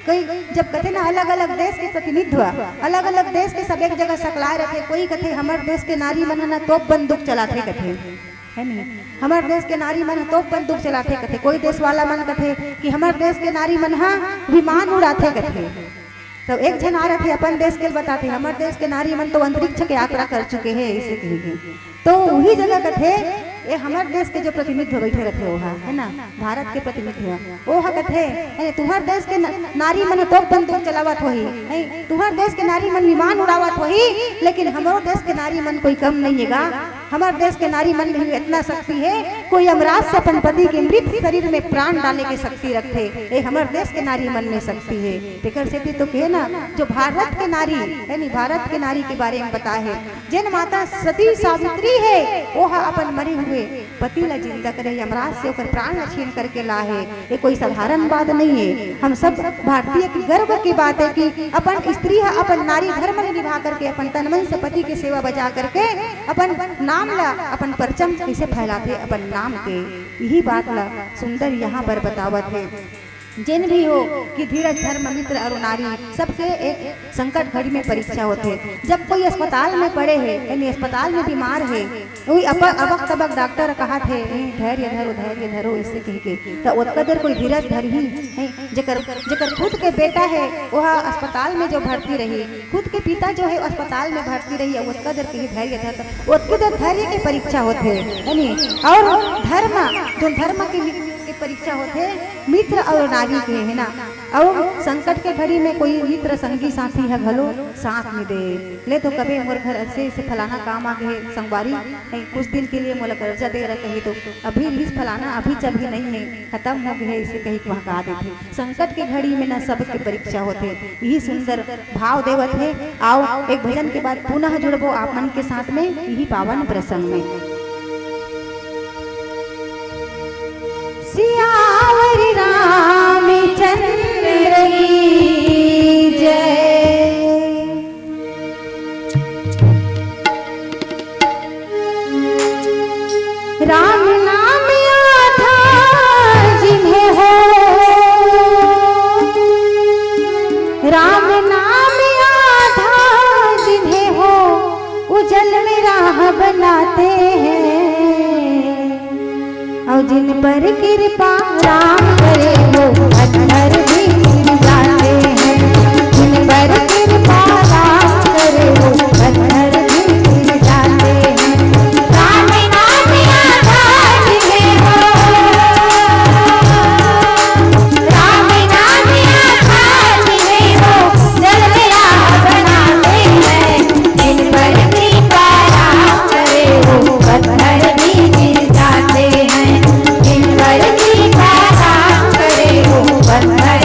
कई जब कथे ना, अलग-अलग देश के प्रतिनिधित्व, अलग-अलग देश के सब एक जगह सकलाए रथे, कोई कथे हमर देश के नारी मन ह ना तोप बंदूक चलाथे कथे, है नी? हमर देश के नारी मन ह तोप बंदूक चलाथे कथे, कोई देश वाला मन कथे कि हमर देश के नारी मन ह विमान उड़ाथे कथे। तो एक झन आ रथे, अपन देश के बताथे, हमर देश के नारी मन तो अंतरिक्ष के यात्रा कर चुके हैं, ऐसे कही के। तो वही जगह कथे, ये हमर देश के जो प्रतिनिधि बैठे रथे, वो ह, है ना, भारत के प्रतिनिधि ह, वो ह कथे, "अरे, तुम्हर देश के न-, नारी मन तोप बंदूक चलावत होही, नहीं, तुम्हर देश के नारी मन विमान उड़ावत होही, लेकिन हमरो देश के नारी मन कोई कम नहीं हे गा।" हमर देश के नारी मन में भी इतना शक्ति हे, कोई यमराज से अपन पति के मृत शरीर में प्राण डाले के शक्ति रखथे। ए, हमर देश के नारी मन में शक्ति हे। तेकर सेती तो कहे ना, जो भारत के नारी, यानी भारत के नारी के बारे में बताए हे, जेन माता सती सावित्री हे, वो ह अपन मरे हुए पति ला जिंदा करे, यमराज से ओकर प्राण ला छीन करके लाए हे। ये कोई साधारण बात नहीं है। हम सब भारतीय की गर्व की बात है कि अपन स्त्री ह अपन नारी धर्म ल निभा करके, अपन तन मन से पति के सेवा बजा करके अपन नाम ला, अपन परचम कैसे फैलाथे अपन नाम के, यही बात ला सुंदर यहाँ पर बतावत हे। जेन भी हो कि धीरज, धर्म, मित्र अउ नारी, सबके एक संकट घड़ी में परीक्षा होथे। जब कोई अस्पताल में पड़े हे, यानी अस्पताल में बीमार हे, वही अप-, अबक तबक डॉक्टर कहत हे, "ए, धैर्य धरो, धैर्य धरो," इसे कहिके, त ओतका देर कोई धीरज धरही? नहीं। जेकर, जेकर खुद के बेटा हे, ओहा अस्पताल में जो भर्ती रही, खुद के पिता जो हे अस्पताल में भर्ती रही, अउ ओतका देर कही धैर्य धर, ओतके देर धैर्य के परीक्षा होथे, है नी? अउ धर्म, जो धर्म के, के परीक्षा होथे, मित्र अउ नारी के, है ना? अउ संकट के घड़ी में कोई मित्र, संगी, साथी ह घलो साथ नइ दे। ले तो कबे मोर घर अइसे, अइसे फलाना काम आ गे हे, संगवारी, नहीं, कुछ दिन के लिए मोला कर्जा दे रहा कही तो अभी रिहिस फलाना, अभी जब ही नहीं है, खत्म हो गे हे, इसे कही के बहका देथे। संकट के घड़ी में ना सबके परीक्षा होथे। यही सुंदर भाव देवत हे। आओ, एक भजन के बाद पुनः जुड़बो आप मन के साथ में यही पावन प्रसंग में। सियावर रामचंद्र की जय। राम नाम आधार जिन्हें हो, राम नाम आधार जिन्हें हो, वो जल में राह बनाते हैं। और जिन पर कृपा राम करे वो पत्थर भी सिर जाते हैं। जिन पर कृपा राम करे वो पत्थर भी सिर जाते हैं। राम नाम आधार है वो, राम नाम आधार है वो, जल में राह बनाते हैं। जिन पर कृपा राम करे वो पत्थर भी सिर जाते हैं। जिन पर कृपा राम करे वो पत्थर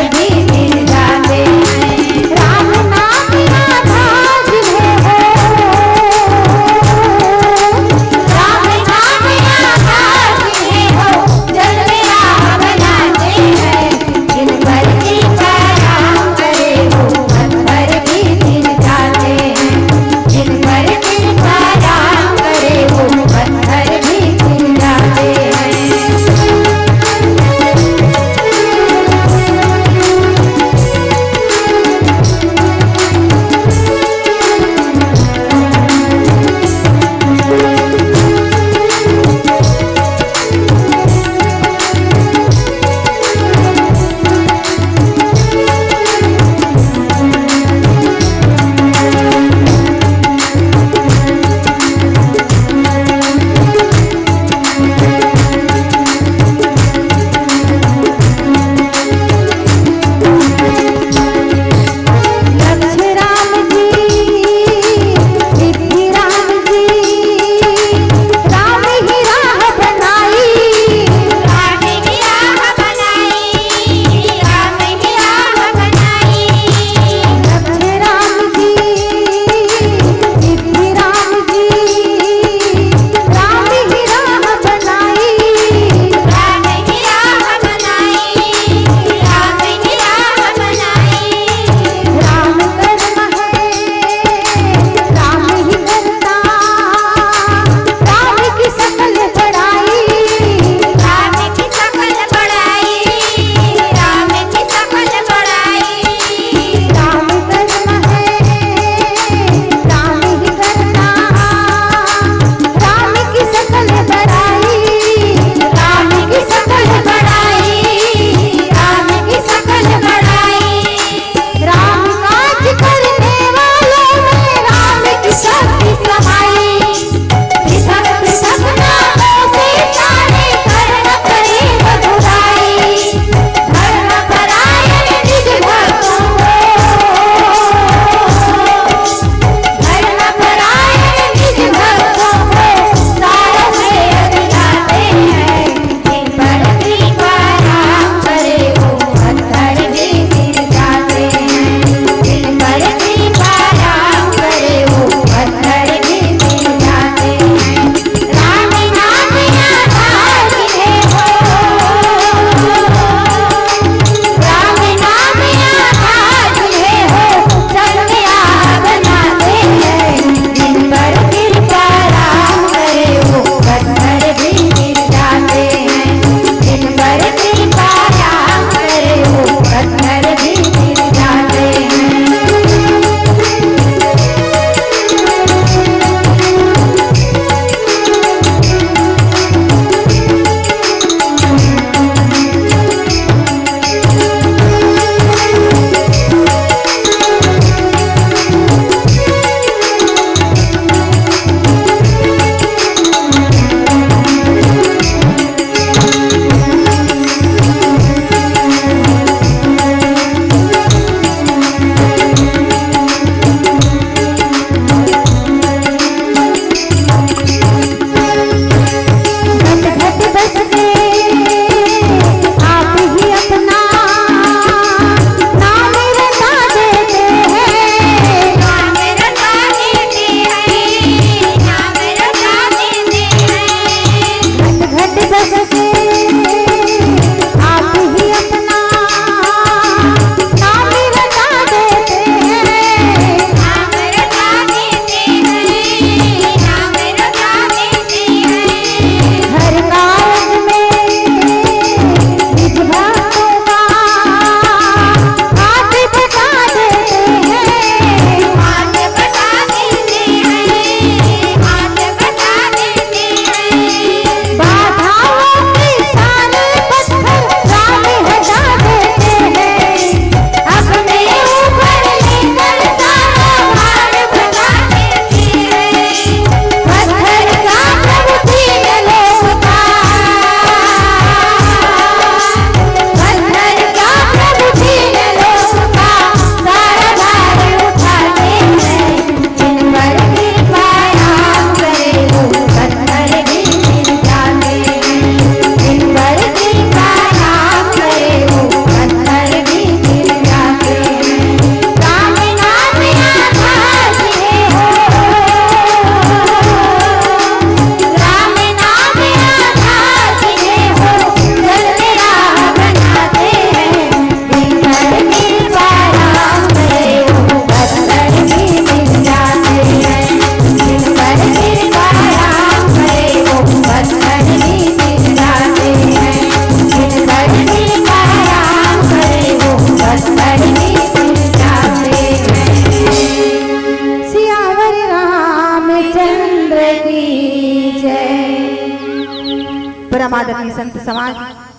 आदरणीय संत समाज,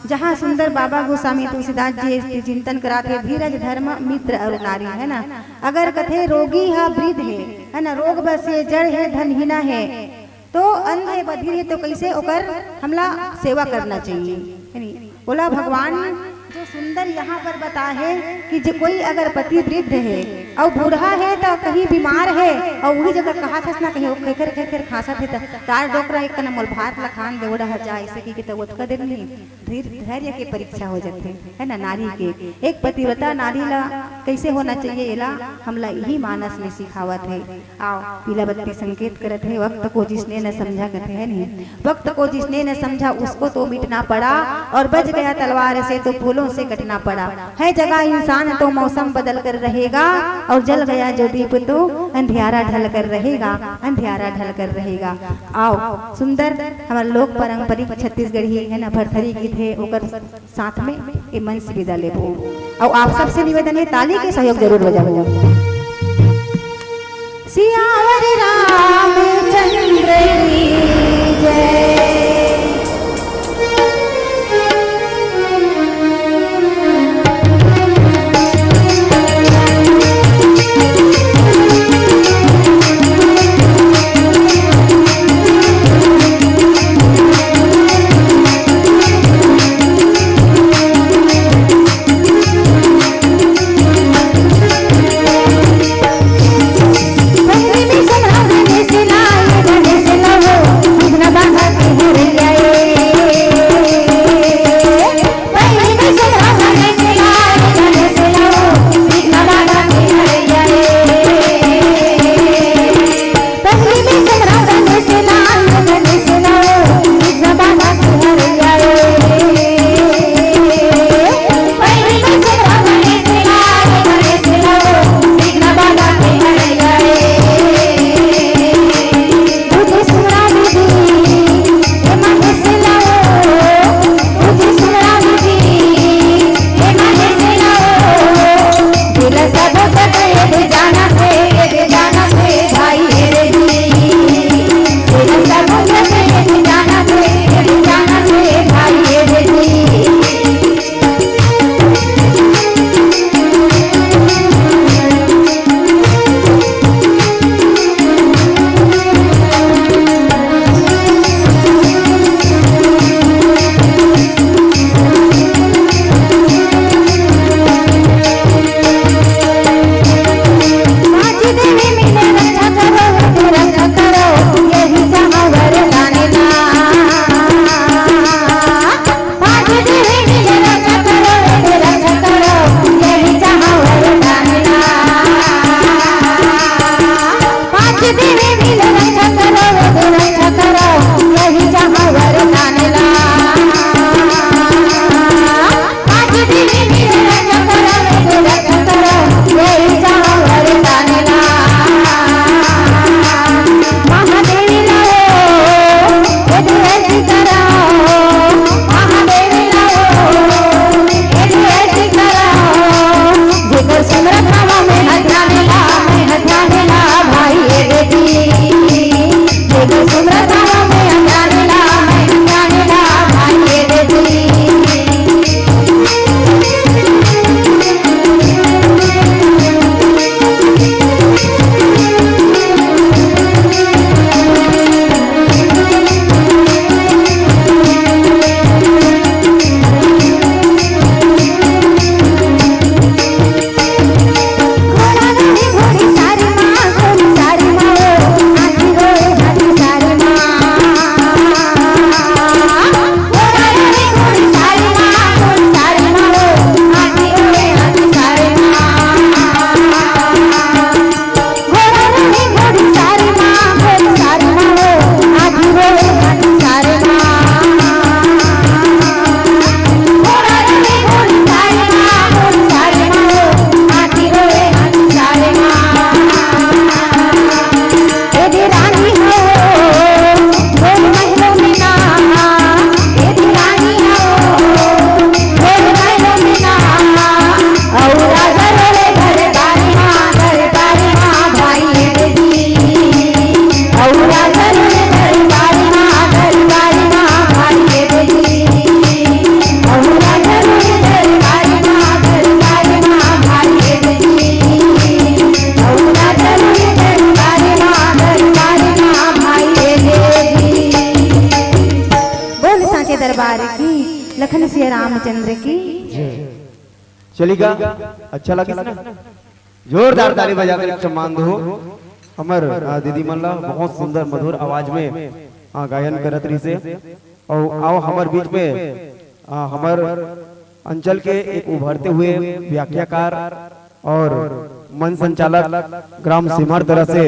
जहाँ सुंदर बाबा गोस्वामी तुलसीदास जी चिंतन करात हे, धीरज, धर्म, मित्र अउ नारी, है ना। अगर कथे रोगी हा वृद्ध हे, है ना, रोग बस हे, जड़ हे, धनहीना हे, तो अंध हे, बधिर हे, तो कैसे ओकर हमला सेवा करना चाहिए, है नी? ओला भगवान जो सुंदर यहाँ पर बताए हे कि जे कोई अगर पति वृद्ध हे अउ बूढ़ा हे, त कहीं बीमार हे अउ वही जगह कहात हस ना, कहीं वो खेखेर खेखेर खांसत हे, त तार डोकरा एक कन मोल भात ला खान दे, ओढ़ा जा, ऐसे की, कि त ओतका देर नहीं। धैर्य, धैर्य के परीक्षा हो जाथे, है ना, नारी के। एक पतिव्रता नारी ला कैसे होना चाहिए, एला हमला यही मानस में सिखावत हे। आओ, पीला बत्ती संकेत करत हे, वक्त को जिसने न समझा, कथे, है नहीं? वक्त को जिसने न समझा, उसको तो मिटना पड़ा, और बज गया तलवार से, तो फूलों से कटना पड़ा। है जगा इंसान, तो मौसम बदल कर रहेगा, और जल गया जो दीप, तो अंधियारा ढल कर रहेगा, अंधियारा ढल कर रहेगा। आओ, सुंदर हमर लोक पारंपरिक छत्तीसगढ़ी, है ना, भरथरी गीत हे, ओकर साथ में ए मंच से विदा लेबो। अउ आप सबसे निवेदन हे, ताली के सहयोग जरूर बजाबो। सियावर रामचंद्र की जय। लखन सिया रामचंद्र की। चलेगा, अच्छा लगिस ना? जोरदार ताली बजाकर सम्मान दो हमर, आ, दीदी मन ला। बहुत सुंदर मधुर आवाज में, आ, गायन करत रहिसे। और आओ हमर बीच में, आ, हमर अंचल के एक उभरते हुए व्याख्याकार और मंच संचालक ग्राम सिमरदरा से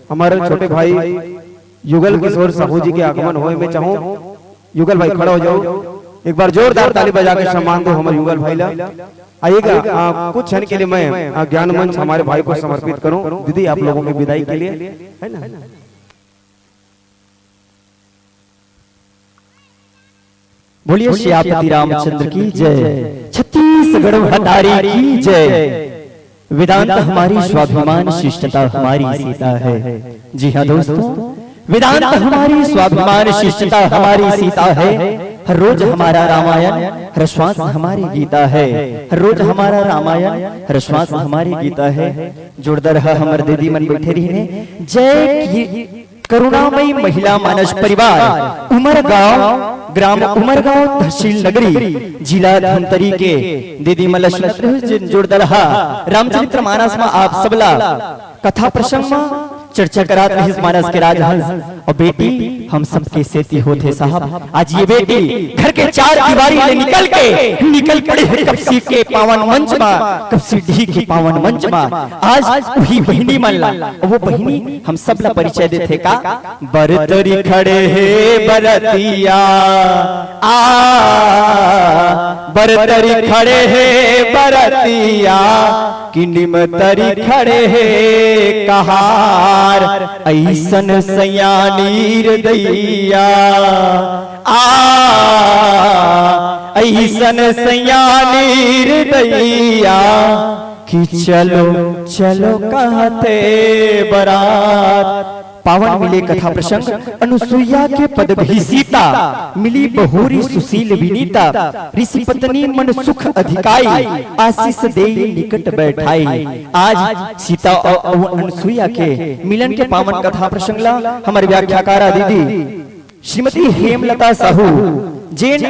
हमर छोटे भाई युगल किशोर साहू जी के आगमन होए में चाहूँ। युगल भाई, खड़ा हो जाओ, एक बार जोरदार ताली बजा के सम्मान दो हमर युगल भाई ला। आइएगा, आ, कुछ क्षण के लिए मैं, आ, ज्ञान मंच हमारे भाई को समर्पित करूं, दीदी, आप लोगों की विदाई के लिए, है ना? बोलिए सियापति रामचंद्र की जय, छत्तीसगढ़ महतारी की जय। वेदांत हमारी स्वाभिमान शिष्टता हमारी सीता है। जी हाँ दोस्तों, वेदांत हमारी स्वाभिमान शिष्टता हमारी सीता है। हर रोज हमारा रामायण, हर श्वास हमारी गीता है। हर रोज हमारा रामायण, हर श्वास हमारी गीता है। जोरदार हमर दीदी मन बैठे रहिने। जय की करुणामयी महिला मानस परिवार, उमरगांव, ग्राम उमरगांव, तहसील नगरी, जिला धमतरी के दीदी मन ला सुनत रहे जिन जोरदार रामचरित्र मानस में आप सबला कथा प्रसंग में चर्चा करात रहिस मानस के राजहंस। और बेटी, हम सबके सेती होथे साहब। आज ये बेटी घर के चार दीवारी ले निकल के निकल पड़े हे कपसी के पावन मंच मा, कपसी डीह के पावन मंच मा। आज वही बहिनी मन ला, वो बहिनी हम सब ला परिचय देथे का। बरतरी खड़े हे बरतिया, आ, बरतरी खड़े हे बरतिया, कि निमतरी खड़े हे कहार, ऐसन सयानीर दैया, आ, ऐसन सयानीर दैया, कि चलो, चलो कहते बरात। पावन मिले कथा प्रसंग, अनुसुईया के पद भी सीता, मिली बहुरी सुसील विनीता, ऋषि पत्नी मन सुख अधिकाई, आशीष देई निकट बैठाई। आज सीता और, और अनुसुईया के मिलन के पावन कथा प्रसंग ला हमर व्याख्याकारा दीदी श्रीमती हेमलता साहू, जेन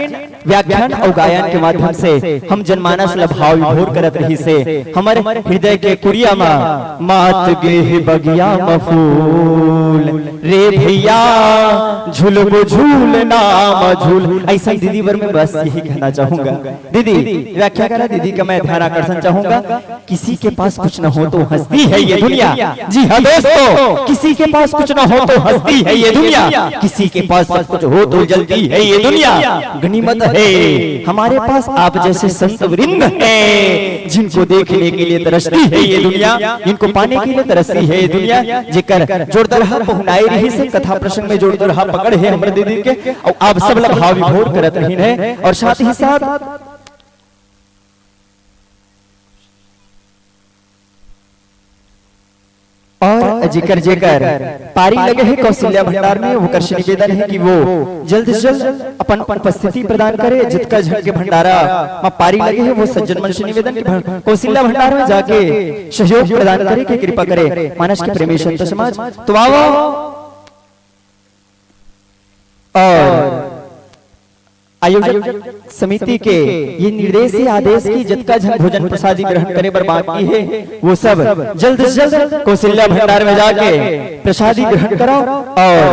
व्याख्यान अउ गायन के माध्यम से हम जनमानस ल भाव विभोर करत रहिसे। हमर हृदय के कुरिया म मात गे हे बगिया म फूल, रे भैया झुलबो झूलना म झूल। अइसन दीदी बर मैं बस यही कहना चाहूंगा। दीदी, व्याख्या करा दीदी का मैं ध्यान आकर्षण चाहूंगा। किसी के पास कुछ न हो तो हंसती है ये दुनिया। जी हाँ दोस्तों, किसी के पास कुछ न हो तो हंसती है ये दुनिया, किसी के पास सब कुछ हो तो जलती है ये दुनिया। गनीमत है हमारे पास आप जैसे संत वृंद हैं, जिनको देखने के लिए तरसती है ये दुनिया, जिनको पाने के लिए तरसती है ये दुनिया। जेकर जोरदार पहुनाई रहिसे, कथा प्रसंग में जोरदार पकड़ हे हमर दीदी के, अउ आप सब ला भाव विभोर करत रहिन हे। और साथ ही साथ और जेकर जेकर पारी लगे हे कौशल्या भंडार में, ओकर से निवेदन हे कि वो जल्द से जल्द अपन उपस्थिति प्रदान करे। जितका झन के भंडारा म पारी लगे हे, वो सज्जन मन से निवेदन कि भं-, कौशल्या भंडार में जाके सहयोग प्रदान करे के कृपा करे। मानस के प्रेमी संत समाज, तो आओ। और आयोजक समिति के ये निर्देश हे, आदेश हे कि जतका झन भोजन प्रसादी ग्रहण करे बर बाकी हे, वो सब जल्द से जल्द कौशल्या भंडार में जाके प्रसादी ग्रहण करो। और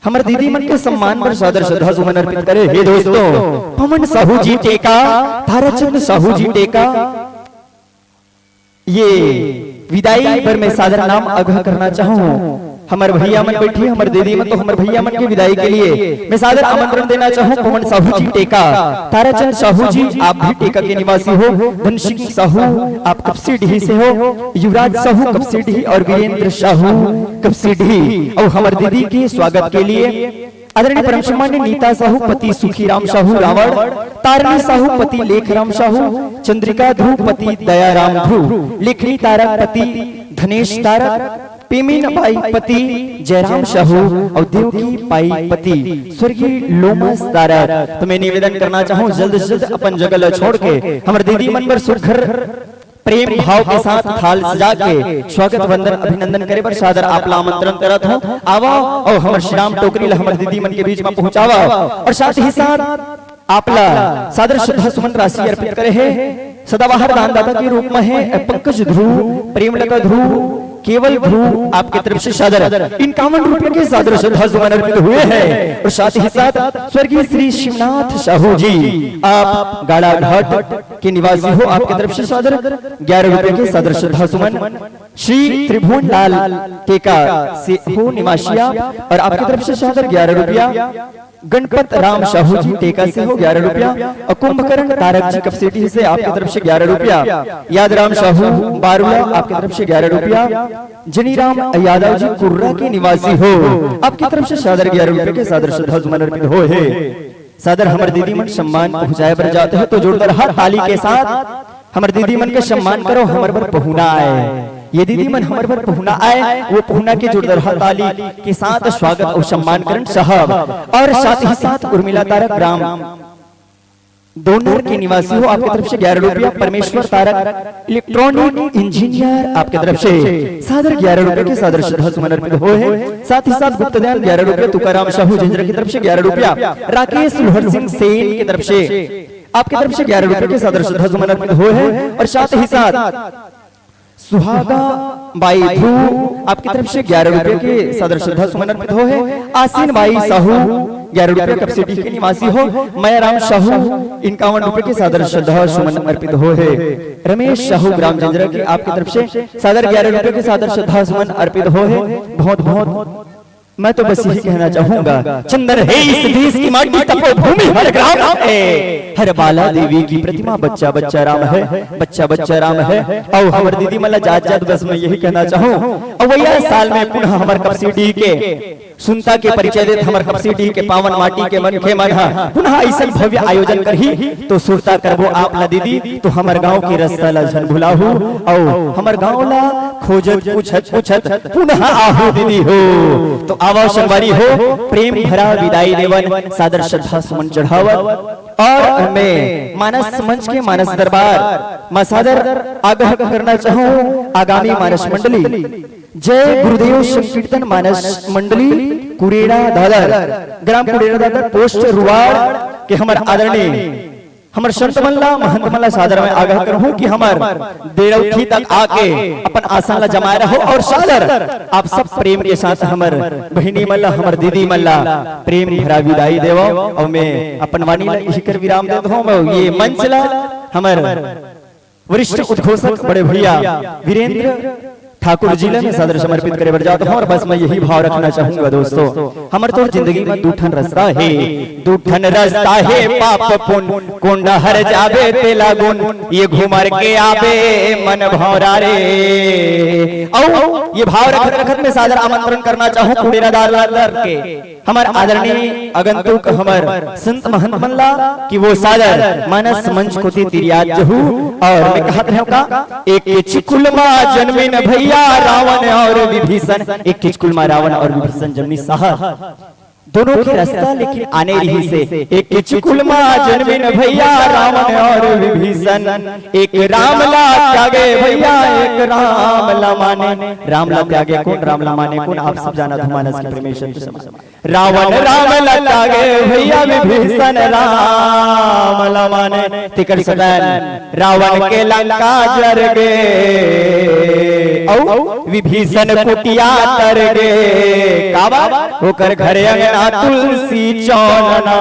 हमर दीदी मन के सम्मान बर सादर श्रद्धा सुमन अर्पित करे। हे दोस्तों, पवन साहू जी टेका, ताराचंद साहू जी टेका, ये विदाई बर मैं सादर नाम आग्रह करना चाहूँ हमर भैया मन बैठी, हमर दीदी मन, तो हमर भैया मन के विदाई के लिए मैं सादर आमंत्रण देना चाहूँ पवन साहू जी टेका, ताराचंद साहू जी, आप भी टेका के निवासी हो, धन सिंह साहू, आप कपसीडीह से हो, युवराज साहू कपसीडीह और वीरेंद्र साहू कपसीडीह, और हमर दीदी के स्वागत के लिए आदरणीय परम सम्मान्य नीता साहू पति सुखीराम साहू रावण, तारणी साहू पति लेखराम साहू, चंद्रिका ध्रुव पति दयाराम ध्रुव, लेखनी तारक पति धनेश तारक, पेमिन बाई पति जयराम साहू और देवकी बाई पति स्वर्गीय लोमस तारक। तो मैं निवेदन करना चाहूँ, जल्द से जल्द अपन जगह ल छोड़ के हमर दीदी मन बर सुघर प्रेम भाव के साथ थाल सजा के स्वागत वंदन अभिनंदन करे बर सादर आप ला आमंत्रण करत हूँ। आवा अउ हमर श्री राम टोकरी ला हमर दीदी मन के बीच में पहुंचावा। और साथ ही साथ आप ला सादर श्रद्धा सुमन राशि अर्पित करे हे सदाबहार दानदाता के रूप में हे पंकज ध्रुव, प्रेमलता ध्रुव, केवल ध्रुव आपके तरफ से सादर इक्यावन रुपए के सादर श्रद्धा सुमन अर्पित हुए हैं। और साथ ही साथ स्वर्गीय श्री शिवनाथ साहू जी, आप गाड़ाघाट के निवासी हो, आपके तरफ से सादर ग्यारह रुपए के सादर श्रद्धा सुमन। श्री त्रिभुवन लाल टेका से हो निवासिया, और आपके तरफ से सादर ग्यारह रुपया। गणपत राम साहू जी टेका से हो ग्यारह रुपया, और कुंभकर्ण तारक जी कपसेटी से आपकी तरफ से ग्यारह रुपया। याद राम साहू बारूला आपकी तरफ से ग्यारह रुपया। जनीराम यादव जी कुर्रा के निवासी हो, आपकी तरफ से सादर ग्यारह रुपये के सादर श्रद्धा सुमन अर्पित हो हे। सादर हमर दीदी मन सम्मान पहुंचाए बर जाते हैं, तो जोरदार हर ताली के साथ हमर दीदी मन के सम्मान करो, हमर बर पहुना आए। ये दीदी मन हमर बर पहुना आए, वो पहुना के जोरदार हर ताली के साथ स्वागत और सम्मान करन साहब। और साथ ही साथ उर्मिला तारक ग्राम दोनर के निवासी हो, आपके तरफ से ग्यारह रुपया। परमेश्वर तारक इलेक्ट्रॉनिक इंजीनियर आपके तरफ से सादर ग्यारह रुपये के सादर श्रद्धा सुमन अर्पित हो हे। साथ ही साथ गुप्तदान ग्यारह रुपये, तुकाराम साहू झिंझरा की तरफ से ग्यारह रुपया, राकेश लोहर सिंह सेन की तरफ से आपके तरफ से ग्यारह रुपये के सादर श्रद्धा सुमन अर्पित हो हे। और साथ ही साथ सुहागा बाई ध्रुव आपकी तरफ से ग्यारह रुपये के सादर श्रद्धा सुमन अर्पित हो हे। आसिन बाई साहू ग्यारह रुपये कपसेटी के निवासी हो। मयाराम साहू इक्यावन रुपये के सादर श्रद्धा सुमन अर्पित हो हे। रमेश साहू ग्राम झिंझरा की आपकी तरफ से सादर ग्यारह रुपये के सादर श्रद्धा सुमन अर्पित हो हे। बहुत बहुत मैं तो बस यही कहना चाहूंगा, चंदन है इस देश की माटी, तपोभूमि हर ग्राम है। हर बाला देवी की प्रतिमा, बच्चा बच्चा राम है, बच्चा बच्चा राम है। अउ हमर दीदी मन ला जात जात बस मैं यही कहना चाहूँ, अउ भैया साल में पुनः हमर कपसीडी के सुनता के परिचय देत हमर कपसीडी के पावन माटी के मनखे मन ह पुनः अइसन भव्य आयोजन करही, तो सुरता करबो आप ला दीदी, तो हमर गांव के रस्ता ला झन भुलाहू, अउ हमर गांव ला खोजत पूछत पूछत पुनः आहू दीदी हो। तो आवा संगवारी हो, प्रेम भरा विदाई देवन, सादर श्रद्धा सुमन चढ़ावन। और मैं मानस मंच के मानस दरबार म सादर आग्रह करना चाहूँ, आगामी मानस मंडली जय गुरुदेव संकीर्तन मानस मंडली कुरेड़ा दादर, ग्राम कुरेड़ा दादर, पोस्ट रुवाड़ के हमर आदरणीय हमर संत मन ला, महंत मन ला सादर में आग्रह करहूं कि हमर देरौठी तक आके अपन आसन ला जमाए रहो और सादर आप सब प्रेम के साथ हमर बहिनी मन ला, हमर दीदी मन ला प्रेम भरा विदाई देवो। और मैं अपन वाणी ला इही कर विराम देत हूं। मैं ये मंच ला हमर वरिष्ठ उद्घोषक बड़े भैया वीरेंद्र ठाकुर जी ला मैं सादर समर्पित करे बर जात हूं। और बस मैं यही भाव रखना चाहूंगा दोस्तों, हमर तोर जिंदगी में दू ठन रास्ता हे, दू ठन रास्ता हे, पाप पुन कोंडा हर जाबे तेला गुन, ये घुमर के आबे मन भौरा रे। अउ ये भाव रखत रखत मैं सादर आमंत्रण करना चाहूं कुड़ेरादार ला दर के हमर आदरणीय आगंतुक हमर संत महंत मन ला कि वो सादर मानस मंच कोति तिरियात जहू। और मैं कहत रहूं का, एक चिकुल मा जन्मिन भैया रावण और विभीषण, एक चिकुल मा रावण और विभीषण जन्मी साहब, दोनों के रास्ता लेकिन आने रहिसे। एक चिकुल मा जन्मिन भैया रावण और विभीषण, एक राम ला त्यागे भैया, एक राम ला माने। राम ला त्यागे कोन, राम ला माने कोन, आप सब जानत हो मानस के प्रेमेश्वर के समान। रावण राम ला त्यागे भैया, विभीषण राम ला माने। तिकर सदन रावण के लंका जर गे, अउ विभीषण कुटिया तर गे। काबर? ओकर घर अंगना तुलसी चौरना,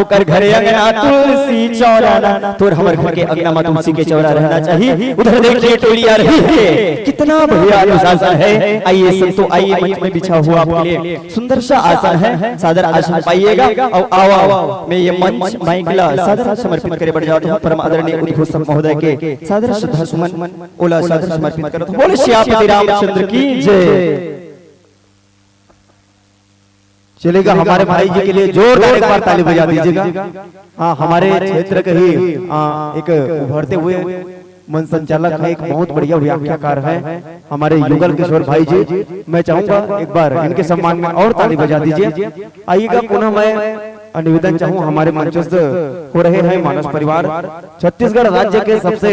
ओकर घर अंगना तुलसी चौरना। तोर हमर घर के अंगना में तुलसी के चौरा रहना चाहिए। उधर देखिए टोलिया रही है, कितना बढ़िया अनुशासन है। आइए संतो, आइए मंच में बिछा हुआ आपके लिए सुंदर सा आसन है, सादर आसन पाइएगा। और आवा, मैं ये मंच माइक ला सादर समर्पित करे बर जात हूँ परम आदरणीय उद्घोषक महोदय के सादर श्रद्धा सुमन ओला सादर समर्पित करत हूँ। बोले सियापति रामचंद्र की जय। चलेगा, हमारे भाई जी के लिए जोरदार एक बार ताली बजा दीजिएगा। हाँ, हमारे क्षेत्र के ही, आ, एक उभरते हुए मन संचालक है, एक बहुत बढ़िया व्याख्याकार है हमारे युगल किशोर भाई जी। मैं चाहूंगा एक बार इनके सम्मान में और ताली बजा दीजिए। आइएगा, पुनः मैं निवेदन चाहूँ, हमारे मंचस्थ हो रहे हैं मानस परिवार, छत्तीसगढ़ राज्य के सबसे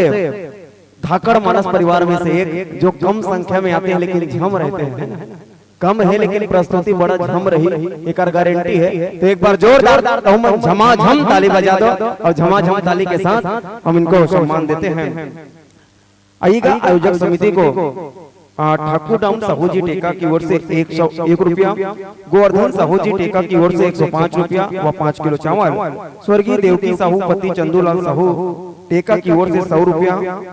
ठाकड़ मानस परिवार में से एक, जो कम संख्या में आते हैं लेकिन झम रहते हैं, है ना? कम है लेकिन प्रस्तुति बड़ा झम रही, एकर गारंटी है। तो एक बार जोरदार कहूं मैं, झमाझम ताली बजा दो और झमाझम ताली के साथ हम इनको सम्मान देते हैं। आइएगा आयोजक समिति को, आ, ठाकुर राम साहू जी टेका की ओर से एक सौ एक रुपया, गोवर्धन साहू जी टेका की ओर से एक सौ पाँच रुपया व पाँच किलो चावल, स्वर्गीय देवकी साहू पति चंदूलाल साहू टेका की ओर से सौ रुपया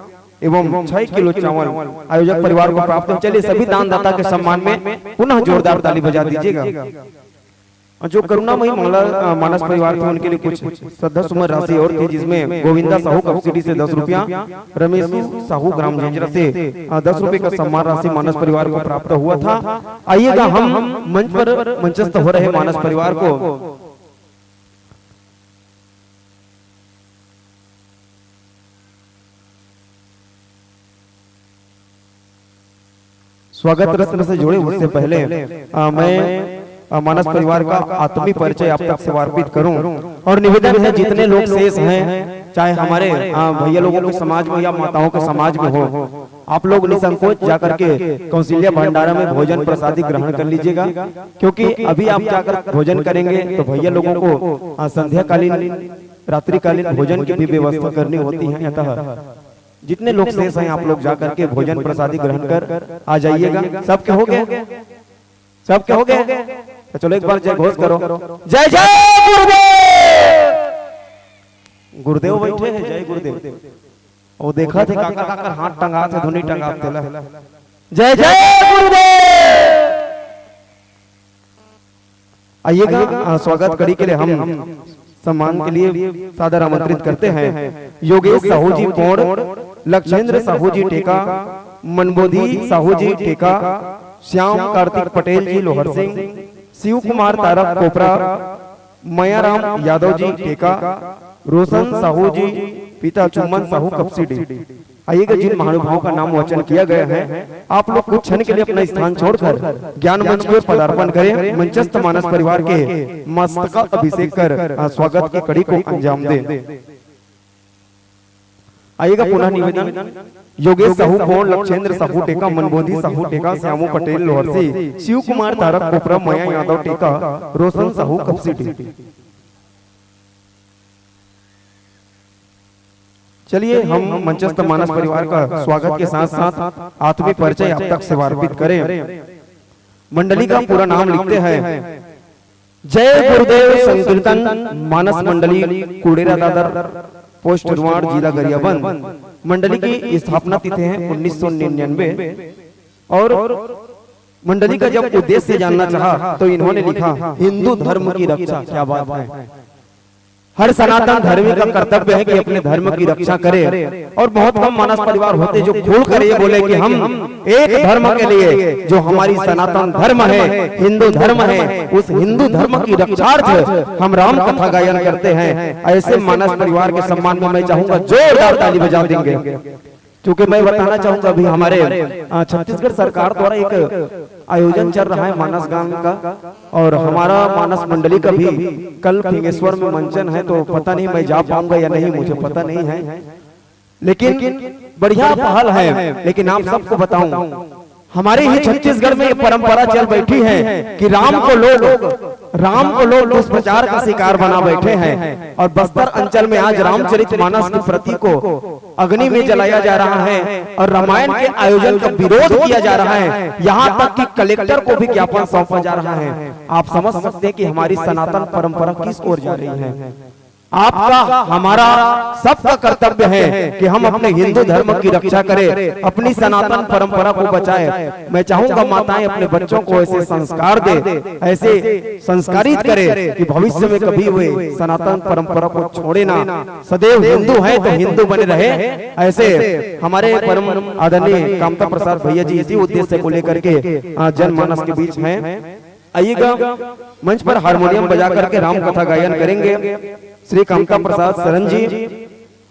एवं छह किलो चावल आयोजक परिवार को प्राप्त हो। चलिए, सभी दानदाता के सम्मान में पुनः जोरदार ताली बजा दीजिएगा। और जो करुणामयी माला, अ, मानस परिवार थे, उनके लिए कुछ श्रद्धा सुमन राशि और थी, जिसमें गोविंदा साहू कपसिटी से दस रुपया, रमेशू साहू ग्राम झेंझरा से, अ, दस रुपये का सम्मान राशि मानस परिवार को प्राप्त हुआ था। आइएगा, हम मंच पर मंचस्थ हो रहे मानस परिवार को स्वागत रत्न से जुड़े, उससे पहले, अ, मैं, अ, मानस परिवार का आत्मीय परिचय आप तक सेवार्पित करूं और निवेदन है, जितने लोग शेष हैं, चाहे हमारे, अ, भैया लोगों के समाज में या माताओं के समाज में हो, आप लोग निसंकोच जाकर के कौशल्या भंडारा में भोजन प्रसादी ग्रहण कर लीजिएगा, क्योंकि अभी आप जाकर भोजन करेंगे तो भैया लोगों को, अ, संध्याकालीन, रात्रिकालीन भोजन की भी व्यवस्था करनी होती है। अतः जितने लोग शेष हैं, आप लोग जाकर के भोजन प्रसादी ग्रहण कर आ जाइएगा। सबके हो गए? सबके हो गए? तो चलो, एक बार जय घोष करो, जय जय गुरुदेव। गुरुदेव बैठे हैं, जय गुरुदेव। वो देखा थे काकर काकर हाथ टंगा थे, धुनी टंगा थे ला। जय जय गुरुदेव। आइएगा, अ, स्वागत कड़ी के लिए हम सम्मान के लिए सादर आमंत्रित करते हैं योगेश साहू जी पोड़, लक्षेंद्र साहू जी टेका, मनबोधी साहू जी टेका, श्याम कार्तिक पटेल जी लोहर सिंह, शिव कुमार तारक कोपरा, मयाराम यादव जी टेका, रोशन साहू जी, पिता चुम्मन साहू कपसीडी। आइएगा, जिन महानुभावों का नाम वाचन किया गया है, आप लोग कुछ क्षण के लिए अपना स्थान छोड़कर ज्ञान मंच के पदार्पण करें, मंचस्थ मानस परिवार के मस्तका अभिषेक कर, अ, स्वागत की कड़ी को अंजाम दें। आइएगा, पुनः निवेदन, योगेश साहू पोड़, लक्षेंद्र साहू टेका, मनबोधी साहू टेका, श्यामू पटेल लोहरसी, शिव कुमार तारक कोपरा, मया यादव टेका, रोशन साहू कपसीडी। चलिए, हम मंचस्थ मानस परिवार का स्वागत के साथ साथ आत्मीय परिचय आप तक सेवार्पित करें। मंडली का पूरा नाम लिखते हैं जय गुरुदेव संकीर्तन मानस मंडली, कुड़ेरा दादर, पोस्ट रुआड़, जिला गरियाबंद। मंडली की स्थापना तिथि है उन्नीस सौ निन्यानवे। और मंडली का जब उद्देश्य जानना चाहा तो इन्होंने लिखा, हिंदू धर्म की रक्षा। क्या बात है। हर सनातन धर्मी का कर्तव्य है कि अपने धर्म की रक्षा करे। और बहुत कम मानस परिवार होते जो खुलकर ये बोले कि हम एक धर्म के लिए, जो हमारी सनातन धर्म है, हिंदू धर्म है, उस हिंदू धर्म की रक्षार्थ हम राम कथा गायन करते हैं। ऐसे मानस परिवार के सम्मान में मैं चाहूंगा, जोरदार ताली बजा देंगे। क्योंकि मैं बताना चाहूंगा, अभी हमारे, अ, छत्तीसगढ़ सरकार द्वारा एक आयोजन चल रहा है मानस गान का, और हमारा मानस मंडली का भी कल फिंगेश्वर में मंचन है, तो पता नहीं मैं जा पाऊंगा या नहीं, मुझे पता नहीं है, लेकिन बढ़िया पहल है। लेकिन आप सबको बताऊं, हमारे ही छत्तीसगढ़ में ये परंपरा चल बैठी है कि राम को लोग, राम को लोग दुष्प्रचार का शिकार बना बैठे हैं, और बस्तर अंचल में आज रामचरित मानस की प्रति को अग्नि में जलाया जा रहा है और रामायण के आयोजन का विरोध किया जा रहा है, यहाँ तक कि कलेक्टर को भी ज्ञापन सौंपा जा रहा है। आप समझ सकते हैं कि हमारी सनातन परंपरा किस ओर जा रही है। आपका, हमारा, सबका कर्तव्य है कि हम अपने हिंदू धर्म की रक्षा करें, अपनी सनातन परंपरा को बचाएं। मैं चाहूंगा, माताएं अपने बच्चों को ऐसे संस्कार दे, ऐसे संस्कारित करे कि भविष्य में कभी वे सनातन परंपरा को छोड़े ना, सदैव हिंदू है तो हिंदू बने रहे। ऐसे हमारे परम आदरणीय कामता प्रसाद भैया जी इसी उद्देश्य को लेकर के, आ, जनमानस के बीच हैं। आइएगा, मंच पर हारमोनियम बजा करके राम कथा गायन करेंगे श्री कामता प्रसाद शरण जी,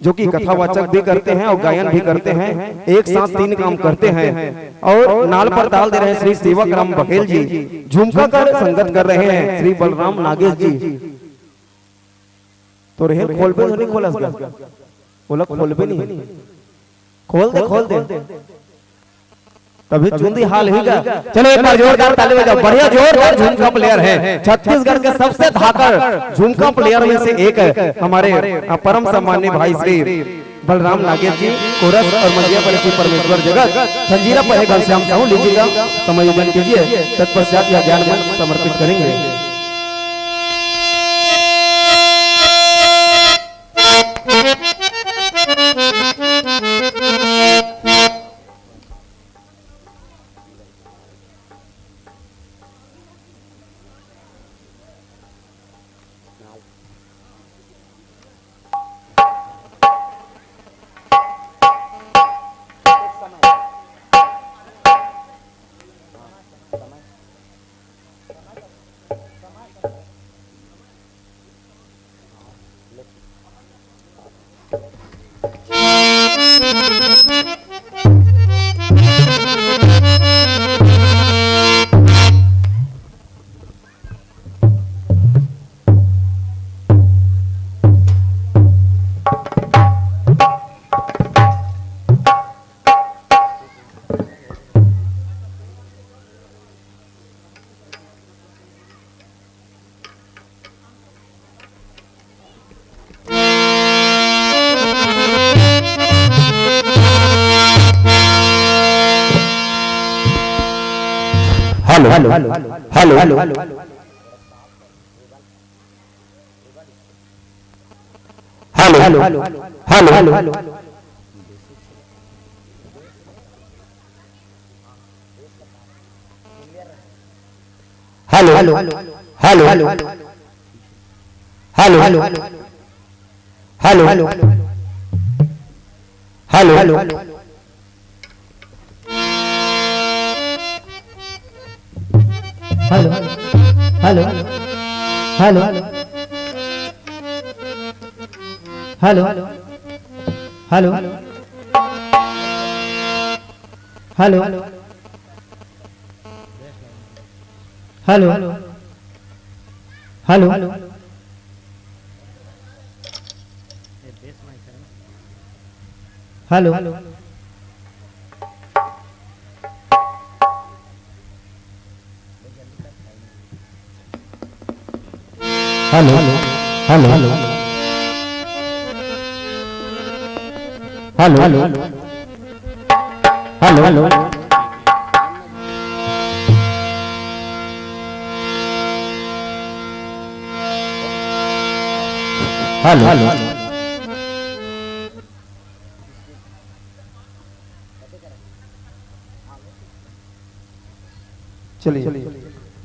जो कि कथावाचक भी करते हैं और गायन भी करते हैं, एक साथ तीन काम करते हैं। और नाल पर ताल दे रहे हैं श्री सेवक राम बघेल जी, झुमका कर संगत कर रहे हैं श्री बलराम नागेश जी। तो रेहल खोलबे तो नहीं खोलस गा? ओला खोलबे नहीं। खोल दे, खोल दे। तभी चुंदी हाल ही का। चलो, एक बार जोरदार ताली बजाओ। बढ़िया, जोरदार झुमका प्लेयर है, छत्तीसगढ़ के सबसे धाकड़ झुमका प्लेयर में से एक हमारे परम सम्माननीय भाई श्री बलराम नागेश जी, कोरस और मंजिया परे श्री परमेश्वर जगत, खंजीरा पहे घनश्याम साहू। लीजिएगा, समायोजन कीजिए, तत्पश्चात यह ज्ञान मंच समर्पित करेंगे। Hello, hello, hello, hello. Hello, hello, hello, hello. Hello, hello, hello, hello. Hello, hello, hello, hello. Hello, hello, hello, hello, hello. Hello, hello, hello. Hello, hello, hello. Hello, hello, hello, hello. Hello, hello, hello, hello. चलिए,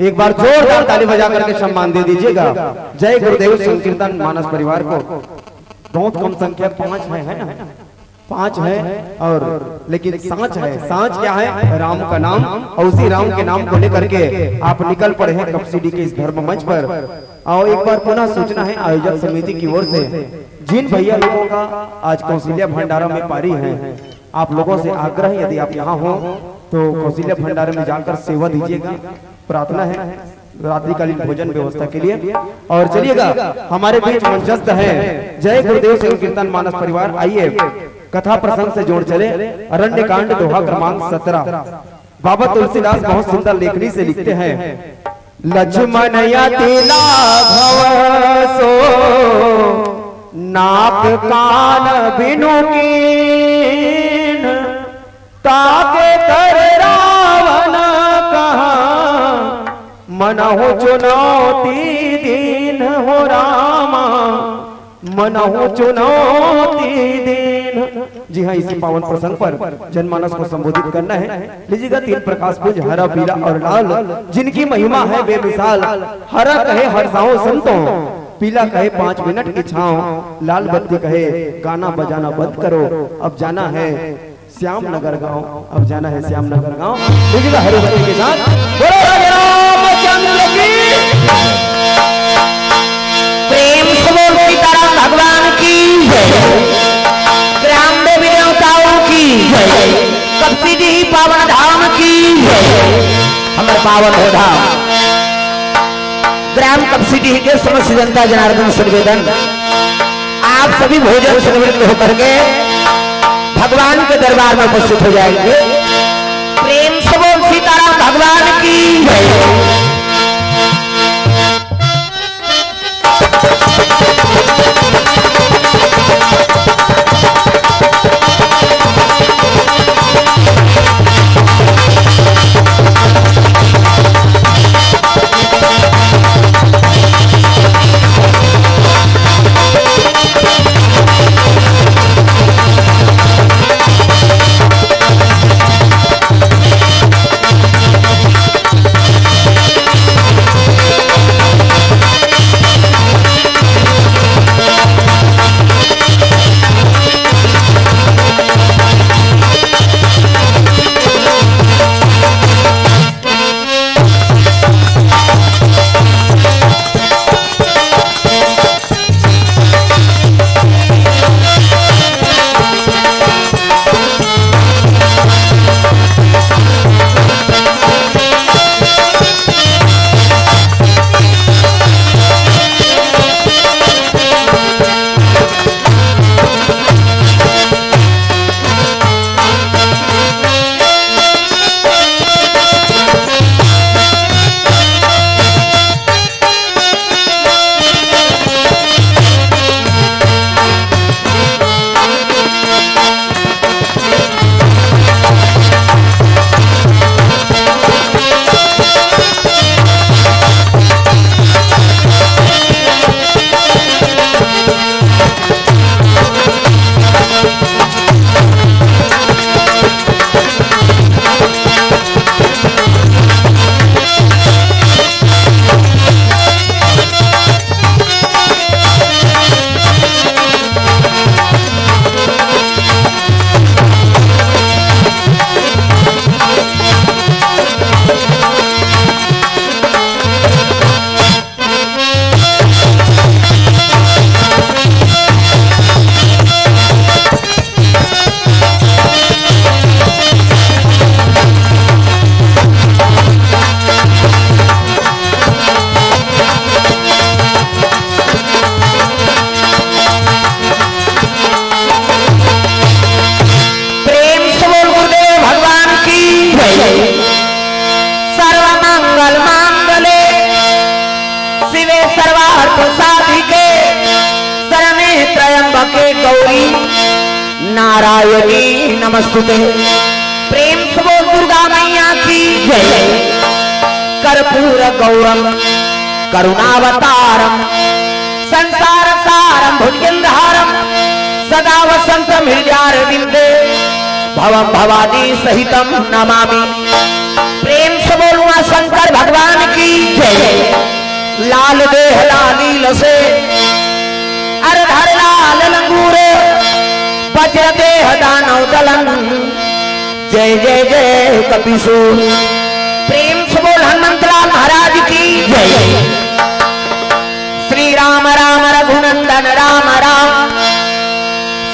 एक बार जोरदार ताली बजा करके सम्मान दे दीजिएगा। जय गुरुदेव संकीर्तन मानस परिवार को। बहुत कम संख्या, पांच है, है ना? पांच है, और लेकिन सांच है। सांच क्या है? राम का नाम, और उसी राम के नाम को लेकर के आप निकल पड़े हैं कपसीडी के इस धर्म मंच पर। और एक बार पुनः सूचना है आयोजक समिति की ओर से, जिन भैया लोगों का आज कौशल्या भंडारा में पारी है, आप लोगों से आग्रह है, यदि आप यहाँ हो तो कौशल्या भंडारा में जाकर सेवा दीजिएगा, प्रार्थना है रात्रिकालीन भोजन व्यवस्था के लिए। और चलिएगा, हमारे बीच मंचस्थ है जय गुरुदेव संकीर्तन मानस परिवार। आइए, कथा प्रसंग से जोड़ चले, अरण्य कांड, दोहा क्रमांक सत्रह। बाबा तुलसीदास बहुत सुंदर लेखनी से लिखते हैं, लक्ष्मण अति लाघव सो नाक कान बिनु कीन, ताके तर रावण कहा मनहु चुनौती दीन हो रामा, मनहु चुनौती दीन। जी हाँ, इसी पावन प्रसंग पर जनमानस को संबोधित करना है। लीजिएगा, तीन प्रकाश पुंज हरा, पीला और लाल, जिनकी महिमा है बेमिसाल। हरा कहे हर साओ संतो, पीला कहे पाँच मिनट की छाँव, लाल बत्ती कहे गाना बजाना बंद करो, अब जाना है श्याम नगर गांव, अब जाना है श्याम नगर गांव। लीजिएगा हरी भक्ति के साथ, बोलो राजा रामचंद्र की। प्रेम से बोल सीताराम भगवान की जय, ग्राम देवी देवताओं की जय, कपसीडीह पावन धाम की जय। हमर पावन हो धाम। ग्राम कपसीडीह के समस्त जनता जनार्दन से निवेदन, आप सभी भोजन से निवृत्त होकर के भगवान के दरबार में उपस्थित हो जाएंगे। प्रेम से बोल सीताराम भगवान की जय। प्रेम से बोल गुरुदेव भगवान की जय। सर्व मंगल मांगले शिवे सर्वार्थ साधिके शरणे त्र्यंबके गौरी नारायणी नमस्तुते। प्रेम से बोल दुर्गा मैया की जय। कर्पूर गौरम करुणावतारम संसार सारम भुजगेंद्रहारम सदा वसंतम हृदयारविंदे भवम भवानी सहितम नमामि। प्रेम से बोल उमा शंकर भगवान की जय। लाल देह लालील से अर धर लाल लंगूर, वज्र देह दानव दलन, जय जय जय कपिसूर। प्रेम से बोल हनुमंत लाल महाराज की जय। श्री राम राम रघुनंदन राम राम,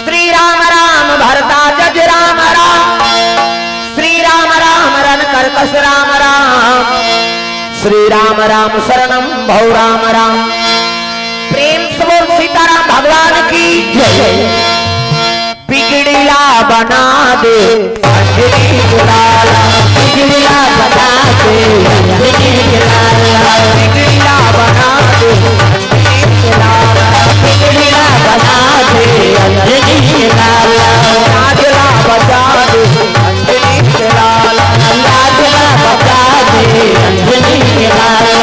श्री राम राम भरता जज राम राम, श्री राम राम रन कर्कश राम राम, श्री राम राम शरणम भव राम राम। प्रेम से बोल सीताराम भगवान की जय। बिगड़ीला बना दे अंजनी के लाला, बिगड़ीला बना दे अंजनी के लाला, बिगड़ीला बना दे अंजनी के लाला, बिगड़ीला बना दे अंजनी के लाला, लाज ला बचा दे अंजनी के लाला, लाज ला बचा दे अंजनी के लाला,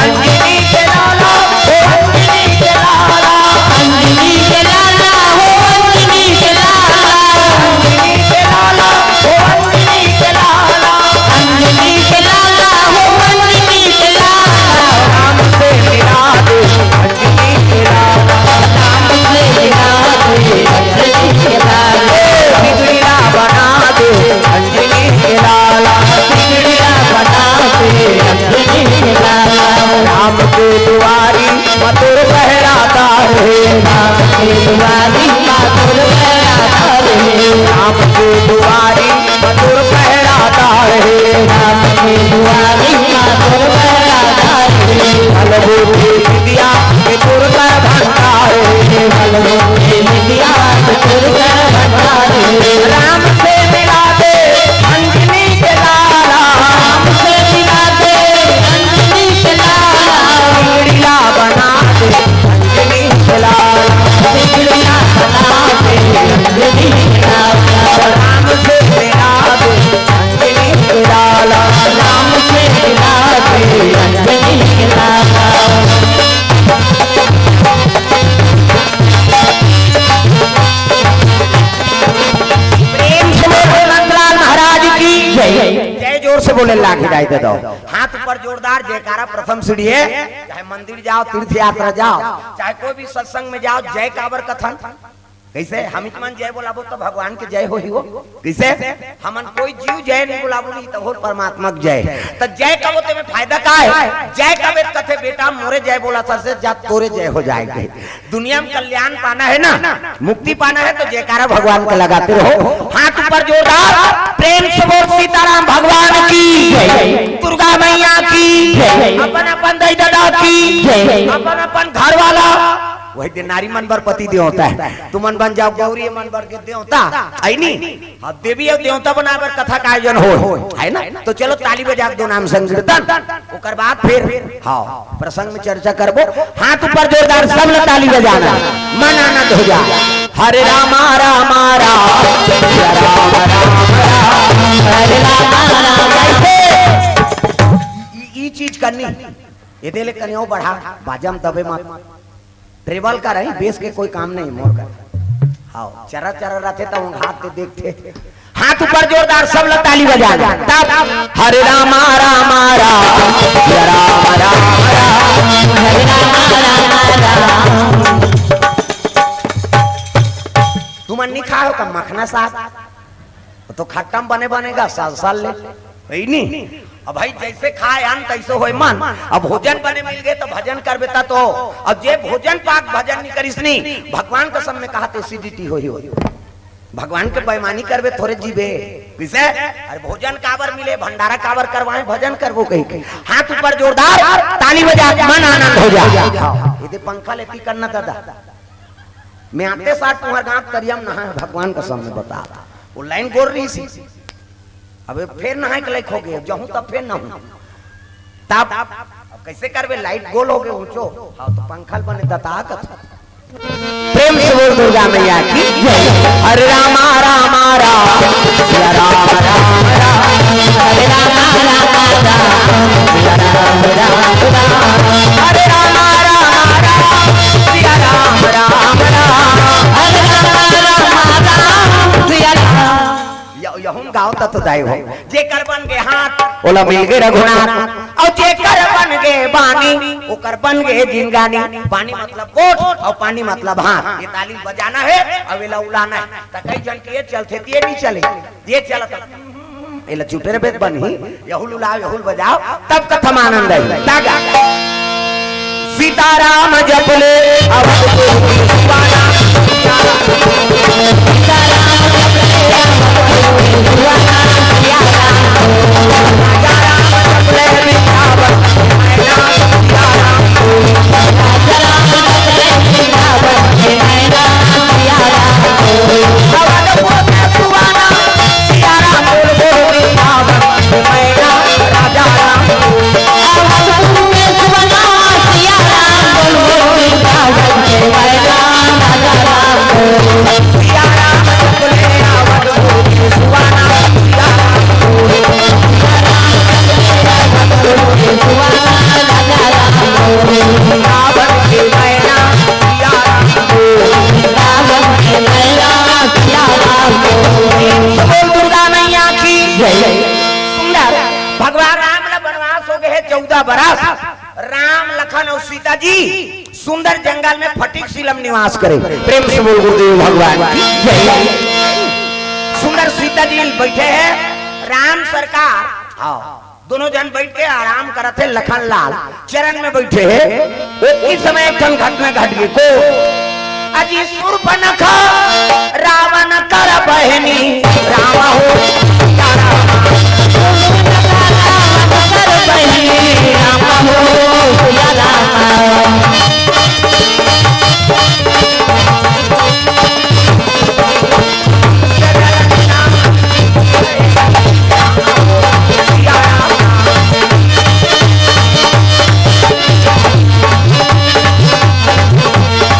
अंजनी के लाला, ओ अंजनी के लाला, अंजनी के लाला, हो अंजनी के लाला, अंजनी के लाला, ओ अंजनी के लाला, अंजनी के लाला, हो अंजनी के लाला, राम से मिला दे अंजनी के लाला, राम से मिला दे अंजनी के लाला, बिगड़ीला बना दे अंजनी के लाला, बिगड़ीला बना दे अंजनी के लाला, राम के दुआरी म तोर पहरादार हे, राम के दुआरी म तोर पहरादार हे, राम के दुआरी म तोर पहरादार हे, राम के दुआरी म तोर पहरादार हे। भल बुद्धि विद्या के तोर कर भंडार हे, भल बुद्धि विद्या के तोर कर भंडार हे। बोले लागी जाए दे दो। हाथ ऊपर जोरदार जयकारा, प्रथम सीढ़ी है। चाहे मंदिर जाओ, तीर्थ यात्रा जाओ, चाहे कोई भी सत्संग में जाओ, जय काबर कथन। कैसे? हमिच मन जय बोलाबो तो भगवान के जय होही हो। कैसे? हमन कोई जीव जय नहीं बोलाबो नहीं तो होर परमात्मा के जय। तो जय कबो ते में फायदा का है? जय कबे कथे बेटा मोरे जय बोला सर से जा तोरे जय हो जाएगी। दुनिया में कल्याण पाना है ना, मुक्ति पाना है तो जयकारा भगवान का लगाते रहो। हाथ ऊपर जोरदार, प्रेम से बोल सीताराम भगवान की जय, दुर्गा मैया की जय, अपन अपन दाई ददा की जय, अपन अपन घर वाला। वही दिन नारी मन बर पति देवता है, तुमन बन जाओ गौरी, मन बर के देवता, है नी? अब देवी अउ देवता बनाए बर कथा का आयोजन हो, है ना? तो चलो ताली बजा के दो नाम संकीर्तन, ओकर बाद फिर हाँ प्रसंग में चर्चा करबो। हाथ ऊपर जोरदार सब लोग ताली बजाना, मन आनंद हो जा। हरे रामा रामा राम, सिया राम राम राम, हरे रामा राम राम। ई, ई चीज करनी, ये दे ले कनियो बढ़ा, बाजम दबे मत। ट्रेवल का रही, बेस के कोई काम नहीं मोर कर। हाँ, चरा चरा रहते तो हम हाथ से देखते। हाथ ऊपर जोरदार सब लोग ताली बजा। तब हरे रामा रामा राम, सिया राम राम राम, हरे रामा रामा राम। तुमन नहीं खाओ का मखना साग? वो तो खट्टम बने बनेगा साल साल ले, है नी? अब भाई जैसे खाए अन्न तैसे होए मन। अब भोजन बने मिल गए तो भजन कर बेटा तो। अब जे भोजन पाक भजन नहीं करिस नी, भगवान कसम में कहा तो एसिडिटी होही हो। भगवान के बेईमानी करबे थोरे जीबे। किसे? अरे भोजन काबर मिले, भंडारा काबर करवाए, भजन करबो कही के। हाथ ऊपर जोरदार ताली बजा, मन आनंद हो जा। ये दे पंखा लेती करना दादा। मैं आते साथ तुम्हारे गांव तरियम नहाए, भगवान का सामने बता। वो लाइन गोर रही सी। अबे फेर नहाए के लायक हो गए, जहूं तब फेर नहूं। तब अब कैसे करबे, लाइट गोल हो गए ऊंचो। हाँ, तो पंखल बने दता कथ। प्रेम से बोल दुर्गा मैया की जय। हरे रामा रामा राम, सिया राम राम राम, हरे रामा रामा राम, सिया राम राम राम, हरे रामा रामा राम, सिया राम राम राम, हरे रामा रामा राम, सिया राम। य-, यहुन गाँव तत्व दाई हो। जेकर बन गे हाथ, ओला मिल गे रघुनाथ। अउ जेकर बन गे बानी, ओकर बन गे जिनगानी। बानी मतलब गोठ अउ पानी मतलब हाथ। ये ताली बजाना है अउ एला उलाना है। त कई झन के ये चलथे त ये नहीं चले, ये चलत। एला चुटेर बेत बनही, यहुल उलाओ, यहुल बजाओ, तब कथा म आनंद आई। तागा। सीताराम जप ले अवधपुर की सुहाना। सीताराम जप ले अवधपुर की सुहाना। राजा राम जप ले वृंदावन की मैना। सीताराम। राजा राम जप ले वृंदावन की मैना। सीताराम। अवधपुर की सुहाना। सिया राम बोल बोल वृंदावन की मैना राजा राम। अवधपुर में सुहाना सिया राम बोल बोल वृंदावन की मैना राजा राम। सिया राम बोले अवधपुर में सुहाना सिया राम बोल। सिया राम बोले अवधपुर में सुहाना राजा राम बोल। वृंदावन की मैना सिया राम बोल। वृंदावन की मैना सिया राम बोल। बोल दुर्गा मैया की जय। सुंदर भगवान राम ला वनवास हो गए है चौदह बरस। राम, लखन अउ सीता जी सुंदर जंगल में फटीक सीलम निवास करे। प्रेम से बोल गुरुदेव भगवान की जय। सुंदर सीता जी बैठे हैं, राम सरकार, हाँ, दोनों जन बैठ के आराम करत हे। लखन लाल चरण में बैठे हे। ओतकी समय एक ठन घटना घट गे। को अजी सूर्पनखा रावण कर बहनी राम हो, या राम। सूर्पनखा रावण कर बहनी राम हो, या राम।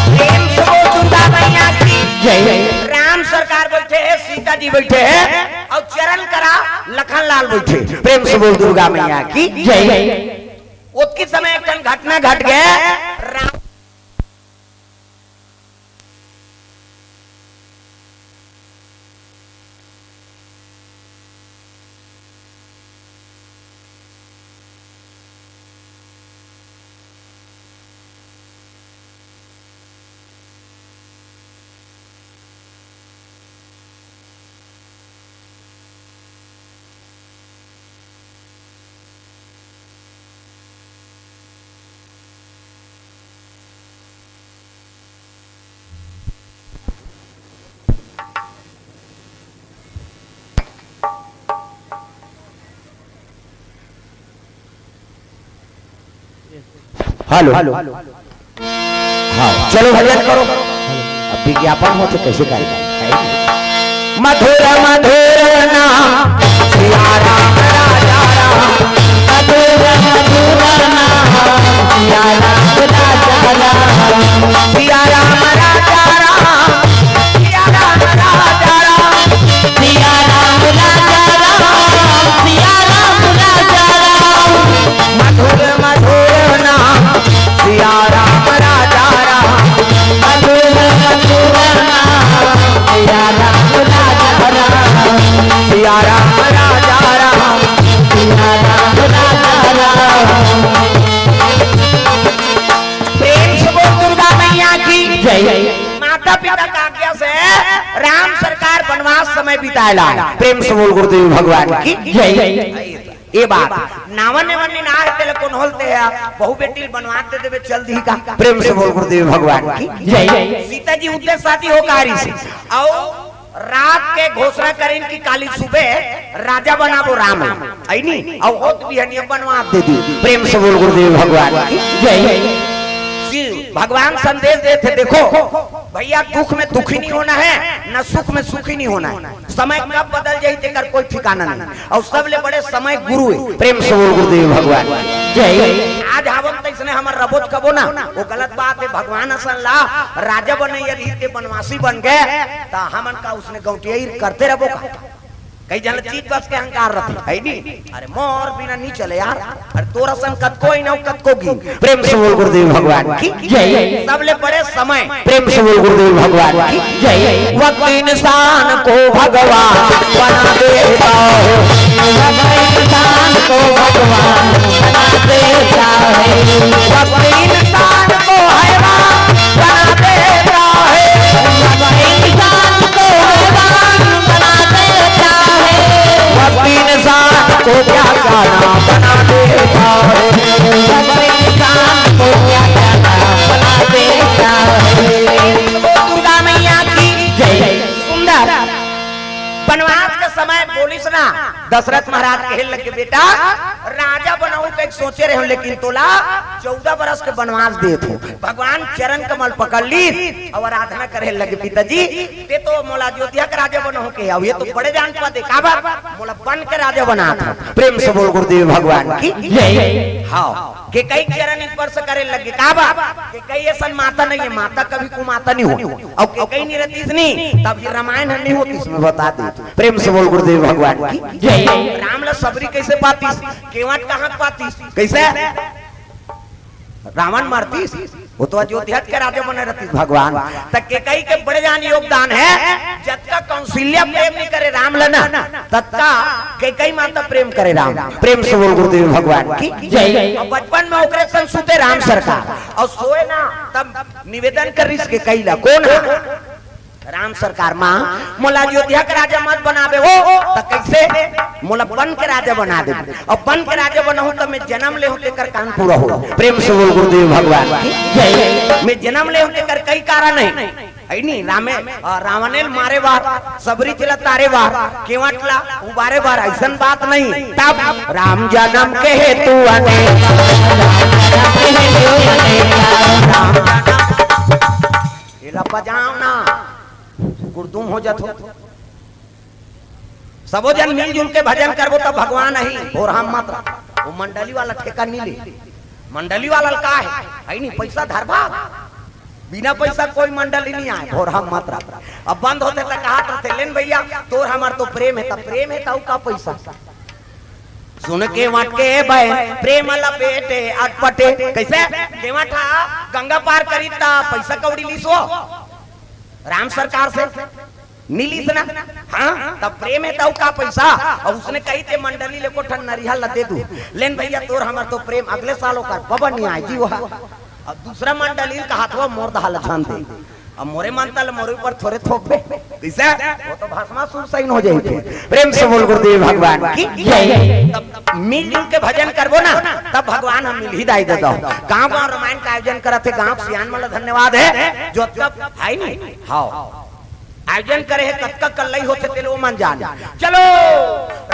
प्रेम से बोल दुर्गा मैया की जय। राम सरकार बैठे हैं, सीता जी बैठे हैं अउ चरण करा लखन लाल बैठे। प्रेम से बोल दुर्गा मैया की जय। ओतकी समय एक ठन घटना घट गए। राम हेलो। हाँ, चलो भजन करो। अब विज्ञापन हो तो कैसे करेगा? मधुर मधुर नाम सिया राम राजा राम। मधुर मधुर नाम सिया राम राजा राम। सिया राम राजा राम। सिया राम राजा राम। सिया राम राजा राम। सिया राम राजा राम। मधुर मधुर नाम सिया राम राजा राम। मधुर मधुर नाम सिया राम राजा राम। सिया राम राजा राम। सिया राम राजा राम। प्रेम से बोल दुर्गा मैया की जय। माता पिता का आज्ञा से राम सरकार वनवास समय बिताएला। प्रेम से बोल गुरुदेव भगवान की जय। ये बात नावन ने मन ना है, तेले कौन होलते हैं, बहु बेटी बनवाते देवे चल दी का। प्रेम से बोल गुरुदेव भगवान की जय। सीता जी उद्देश्य शादी हो कारी से, और रात के घोषणा करें कि काली सुबह राजा बनाबो राम, ऐनी, और होत बिहनिया बनवा दे दी। प्रेम से बोल गुरुदेव भगवान की जय। शिव भगवान संदेश देते, देखो भैया, दुख में दुखी नहीं होना है, न सुख में सुखी नहीं होना है। समय कब बदल जाई, तेकर कोई ठिकाना नहीं। और सबले बड़े समय गुरु है। प्रेम से बोल गुरुदेव भगवान की जय। आज हावन तैसने हमर रबोच कबो ना, वो गलत बात है। भगवान असन ला राजा बने यदि ते बनवासी बन गए, त हमन का उसने गौटियाई करते रबो का? कई जन चीज बस के अहंकार रथे, है नी? अरे मोर बिना नहीं चले यार। अरे तोर असन कतको ही ना, कतको गी। प्रेम से बोल गुरुदेव भगवान की जय। सबले बड़े समय। प्रेम से बोल गुरुदेव भगवान की जय। वक्त इंसान को भगवान बना देता है। वक्त इंसान को भगवान बना देता है। वक्त इंसान को हैवान बना देता है। वक्त इंसान को हैवान बना देता है। वक्त इंसान को क्या जाना बना देता है। वक्त इंसान को क्या जाना बना देता है। दुर्गा मैया की जय। सुंदर। वनवास के समय बोलिस ना, दशरथ महाराज कहे लगे, "बेटा, राजा बनाऊ के सोचे रहे हो, लेकिन तोला चौदह बरस के वनवास देत हो।" भगवान चरण कमल पकड़ ली और आराधना करे लगे, "पिताजी, ते तो मोला अयोध्या के राजा बनाऊ के, अब ये तो बड़े जान पा दे, काबर मोला बन के राजा बनात हो।" प्रेम से बोल गुरुदेव भगवान की जय। हाँ। केकई चरण स्पर्श करे लगे, काबर? केकई असन माता नहीं है, माता कभी कुमाता नहीं हो। और केकई नहीं रहतीस नहीं, तब ये रामायण नहीं होतीस, मैं बता दे। प्रेम से बोल गुरुदेव भगवान की जय। राम ला सबरी कैसे पातीस? केवट कहाँ पातीस? कैसे? रावण मारतीस, वो तो अयोध्या के राजा बने रहतीस भगवान। त केकई के बड़े जान योगदान है, जतका कौशल्या प्रेम नहीं करे राम ला ना, ततका केकई माता प्रेम करे राम। प्रेम से बोल गुरुदेव भगवान की जय। और बचपन में ओकरे संग सुते राम सरकार, और सोए ना तब निवेदन करिस केकई ला, कौन है? राम सरकार, माँ, मोला अयोध्या के राजा मत बनाबे हो, त कैसे? मोला बन के राजा बना दे। अब बन के राजा बनाहूं त मैं जन्म ले हूं तेकर कान पूरा हो। प्रेम से बोल गुरुदेव भगवान की जय। मैं जन्म ले हूं तेकर कई कारण है। ऐ नी, रामे, अ, रावणे ल मारे बार, सबरी ला तारे बार, केवट ला उबारे बार, ऐसन बात नहीं। तब राम जन्म के हेतु अनेक। राम जन्म, एला बजाओ ना। गुरदुम हो जात हो। सबो जन मिलजुल के भजन करबो त भगवान आही। और हम मत, वो मंडली वाला ठेका नहीं ले। मंडली वाला का है? है नहीं, पैसा धरबा। बिना पैसा कोई मंडली नहीं आए। और हम मत रख। अब बंद होते त कहा तो थे, "लेन भैया, तोर हमार तो प्रेम है, त प्रेम है त का पैसा?" सुन केवट के बहन प्रेम लपेटे अटपटे। कैसे? केवट हा गंगा पार करी त पैसा कौड़ी लीसो राम सरकार से। नी लीस ना? हाँ, तब प्रेम है तब का पैसा? और उसने कही थे मंडली ले को ठन नरिहा ला दे दू। लेन भैया तोर हमर तो प्रेम अगले साल ओकर बबा नहीं आए जी वहा। अब दूसरा मंडली कहा था मोर दहा ला झन दे। अब मोरे मन तल मोरे ऊपर थोरे थोप दे। कैसे? वो तो भस्मासुर सैन हो जाए थे। प्रेम से बोल गुरुदेव भगवान की जय। तब मिलजुल के भजन करबो ना, तब भगवान हम मिल ही दाई देता हूँ। गाँव गाँव रामायण का आयोजन करत थे, गाँव के सियान मन ला धन्यवाद है, जो तब है नहीं। हाँ। आयोजन करे है, कतका कल्लई होथे तेल वो मन जाने। चलो,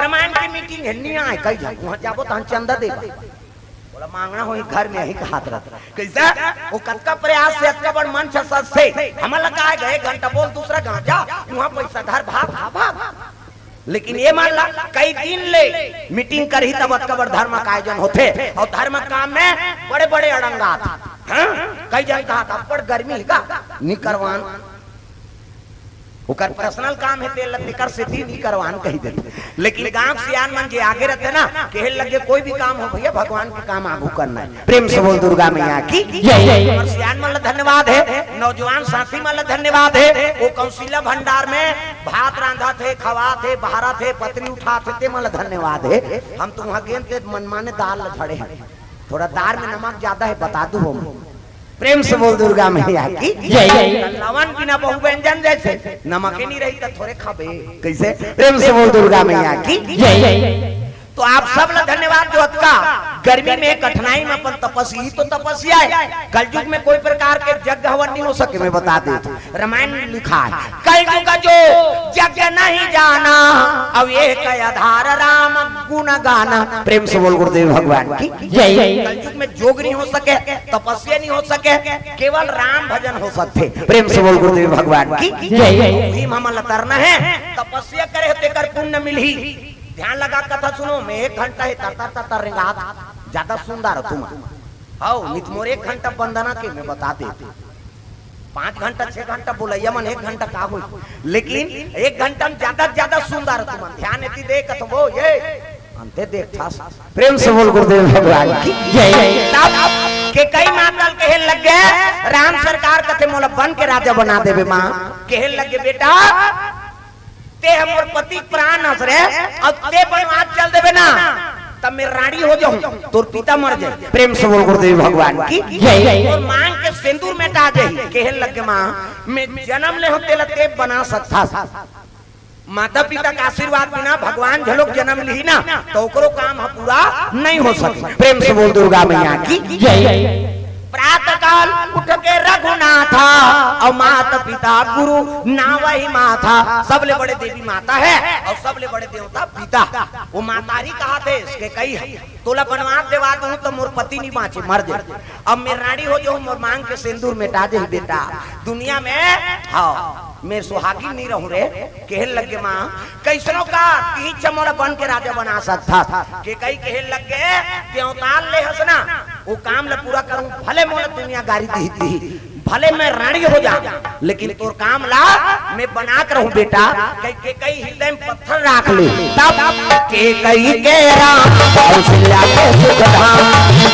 रामायण की मीटिंग है, नहीं आए, कई जा, वहाँ जाबो तो हम चंदा देबा। त मांगना होही घर में, यही कहात रहत। कइसे? वो कतका प्रयास से अतका बड़ मंच सजथे, हमन ला काय गा एक घंटा बोल, दूसरा गांव जा, उहां पैसा धर, भाग, भाग, भाग। लेकिन ये मान ला, कई दिन ले मीटिंग करही तब अतका बड़ धर्म का आयोजन होथे, अउ धर्म काम में बड़े-बड़े अड़ंगात। हां? कई जन कहात, "अब्बड़ गर्मी हे का? नी करवान।" ओकर पर्सनल काम हे, तेल तेकर सेती नी करवान कहि देथे। लेकिन गांव के सियान मन जे आगे रहथे ना, कहे लगे, "कोई भी काम हो भैया, भगवान के काम आगू करना हे।" प्रेम से बोल दुर्गा मैया की जय। अउ सियान मन ला धन्यवाद हे, नौजवान साथी मन ला धन्यवाद हे। वो कौशल्या भंडार में भात रांधत हे, खवात हे, बहारत हे, पतरी उठात हे, ते मन ला धन्यवाद हे। हम तो उहां गेन ते मनमाने दार ला धरे हन, थोड़ा दार में नमक ज्यादा हे, बता दू हो। प्रेम से बोल दुर्गा मैया की जय। लवन बिना बहु व्यंजन जैसे, नमके नी रही त थोरे खाबे। कइसे? प्रेम से बोल दुर्गा मैया की जय। तो आप सब ला धन्यवाद जो अतका गर्मी में, कठिनाई में अपन तपस्या, तो तपस्या हे। कलयुग में कोई प्रकार के यज्ञ हवन नहीं हो सके, मैं बता देथंव। रामायण लिखा हे, "कलयुग जो जग नहीं जाना, अब एक आधार राम गुण गाना।" प्रेम से बोल गुरुदेव भगवान की जय। कलयुग में जोग नहीं हो सके, तपस्या नहीं हो सके, केवल राम भजन हो सकथे। प्रेम से बोल गुरुदेव भगवान की जय। भीम हमन ला तरना हे, तपस्या करे हे तेकर पुण्य मिलही। ध्यान लगा कथा सुनो, मैं एक घंटा हे तर तर तर तर रेंगात, ज्यादा सुंदर हो तुम। हव, नित मोर एक घंटा वंदना के मैं बता देथंव। पांच घंटा, छह घंटा बोलइया मन, एक घंटा का होई, लेकिन एक घंटा में ज्यादा से ज्यादा सुंदर तुमन। ध्यान एती दे कथो वो, ये अंते देख ठास। प्रेम से बोल गुरुदेव भगवान की जय। तब केकई माता ल कहे लग गे, राम सरकार कथे, "मोला बन के राजा बना देबे माँ।" कहे लग गे, "बेटा, ते ह मोर पति के प्राण हस रे, अब ते बनवास चल देबे ना, तब मैं रांड़ी हो जाहूं, तोर पिता मर जाही।" प्रेम से बोल गुरुदेव भगवान की जय। तोर मांग के सिंदूर मेटा जाही। कहे लग गे, "माँ, मैं जनम ले हों तेला ते बना सकथस, माता पिता के आशीर्वाद बिना भगवान घलोक जनम लिही ना, त ओकरो काम ह पूरा नहीं हो सके।" प्रेम से बोल दुर्गा मैया की जय। प्रातः काल उठ के रघुनाथा, अउ माता पिता गुरु नावहि माथा। सबले बड़े देवी माता हे अउ सबले बड़े देवता पिता। वो मातारी कहाथे, इसके कई हे, "तोला बनवास देवा दूं त मोर पति नी बांचे, मर जाही। अब मैं रांड़ी हो जाहूं, मोर मांग के सिंदूर मेटा जाही बेटा। दुनिया में, हव, मैं सुहागिन नी रहूं रे।" कहे लग गे, "माँ, कइसनो का तीच मोला बन के राजा बना सकथस?" केकई कहे लग गे, "देवता ल ले हस ना, वो काम ल पूरा करहूं, भले मोला दुनिया गारी दिही, दिही, भले मैं रांड़ी हो जाहूं, लेकिन तोर काम ला मैं बना के रहूं बेटा।" कई, केकई हृदय में पत्थर राख ले। तब केकई के राम कौशल्या के सुख धाम,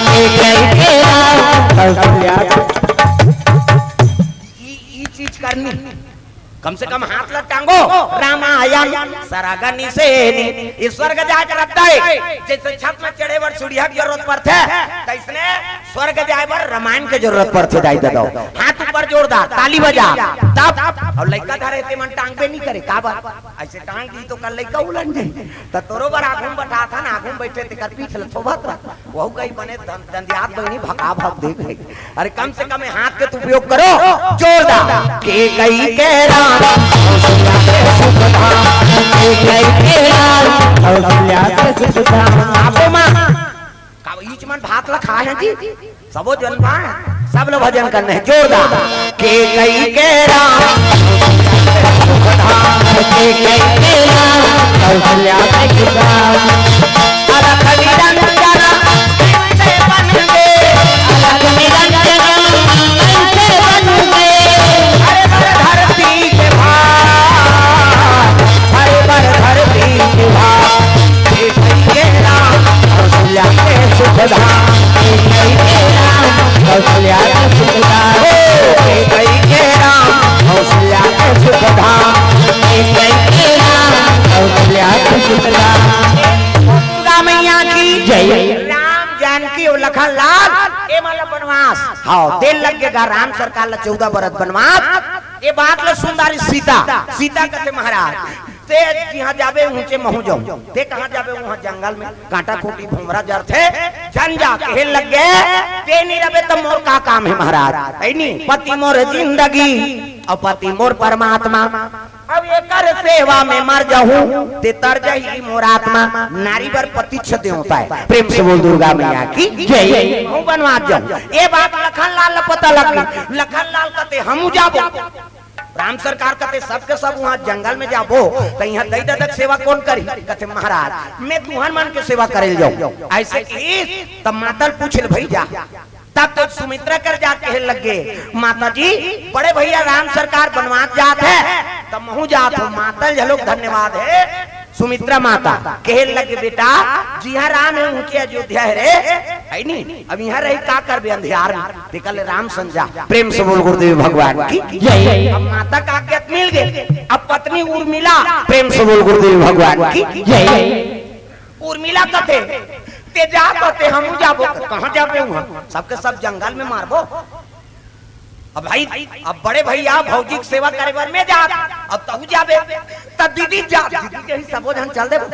केकई के राम कौशल्या के ई, ई चीज करनी। कम से कम हाथ ला टांगो, रामायण सरग निसेनी। ये स्वर्ग जाए के रद्दा हे। जैसे छत में चढ़े बर सीढ़िया के जरूरत पड़थे, तैसने स्वर्ग जाए बर रामायण के जरूरत पड़थे। दाई ददा, हाथ ऊपर जोरदार, ताली बजा। तब, अउ लइका धरे ते मन टांगबे नहीं करे, का बात? ऐसे टांग दी तो कल लइका उलझ जाही। त तोरो बर आगू में बठाथन, आगू में बैठे तेकर पीठ ल थोबत रह। वहू कहीं बने दं-, दंदियात बहिनी भका भक देख रही। अरे कम से कम ये हाथ के तो उपयोग करो, जोरदार। केकई के राम कौशल्या के सुख धाम, केकई के राम कौशल्या के सुख धाम। आपो माँ, का ईच मन भात ला खाए हैं जी? सबो जन माँ, सब लोग भजन करने हैं, जोरदार। केकई के राम, केकई के राम, कौशल्या के सुख धाम। अलख निरंजन कैसे बन गे, अलख निरंजन कैसे बन गे। हर बर धरती के भार, हर बर धरती के भार। केकई के राम कौशल्या के सुख धाम, केकई के राम कौशल्या के सुख धाम, केकई के राम कौशल्या के सुख धाम, केकई के राम कौशल्या के सुख धाम। दुर्गा मैया की जय। राम जानकी अउ लखन लाल, ए मन ला बनवास। हव, देर लग गे गा राम सरकार ला चौदह बरस बनवास। ए बात ला सुन डारिस सीता, सीता कथे महाराज, ते जिहां जाबे उहें महूं जाहूं। ते कहां जाबे? उहां जंगल में कांटा खूंटी भोंवरा जरथे। झन जा, कहे लग गे, ते नी रबे त मोर का काम हे महाराज? हे नी, पति मोर जिंदगी अउ पति मोर परमात्मा। अब ये कर सेवा में मर जाहूं, ते तर जाही मोर आत्मा। नारी बर प्रत्यक्ष देवता हे। प्रेम से बोल दुर्गा मैया की जय। महूं बनवास जाहूं। ए बात लखन लाल ला पता लग गे। लखन लाल कथे, "हमू जाबो।" राम सरकार कथे, "सबके सब उहां जंगल में जाबो, त इहां दई ददा के सेवा कोन करही?" कथे, "महाराज, मैं तुंहर मन के सेवा करे ल जाहूं।" अइसे कहिस, तब माता ल पूछ ले, "भई जा।" तब तो सुमित्रा कर जा कहे लगे, "माता जी, बड़े भइया राम सरकार बनवास जात हे, त महूं जात हंव।" माता ल घलोक धन्यवाद हे, सुमित्रा माता कहे लगे, "बेटा, जिहां राम हे, उहें अयोध्या हे रे, हे नी? अब इहां रहि का करबे अंधियार में?" तेकर ले राम संजा। प्रेम से बोल गुरुदेव भगवान की जय। अब माता का आज्ञा मिल गे, अब पत्नी उर्मिला। प्रेम से बोल गुरुदेव भगवान की जय। उर्मिला कथे, "ते जा," कथे, "हमू जाबो।" "कहां जाबे उहां? सबके सब जंगल में मारबो।" "अब भाई, अब बड़े भइया भौजी के सेवा करे बर मैं जात, अब तहूं जाबे।" "त दीदी जा।" "दीदी के ही सबो झन चल देबो।"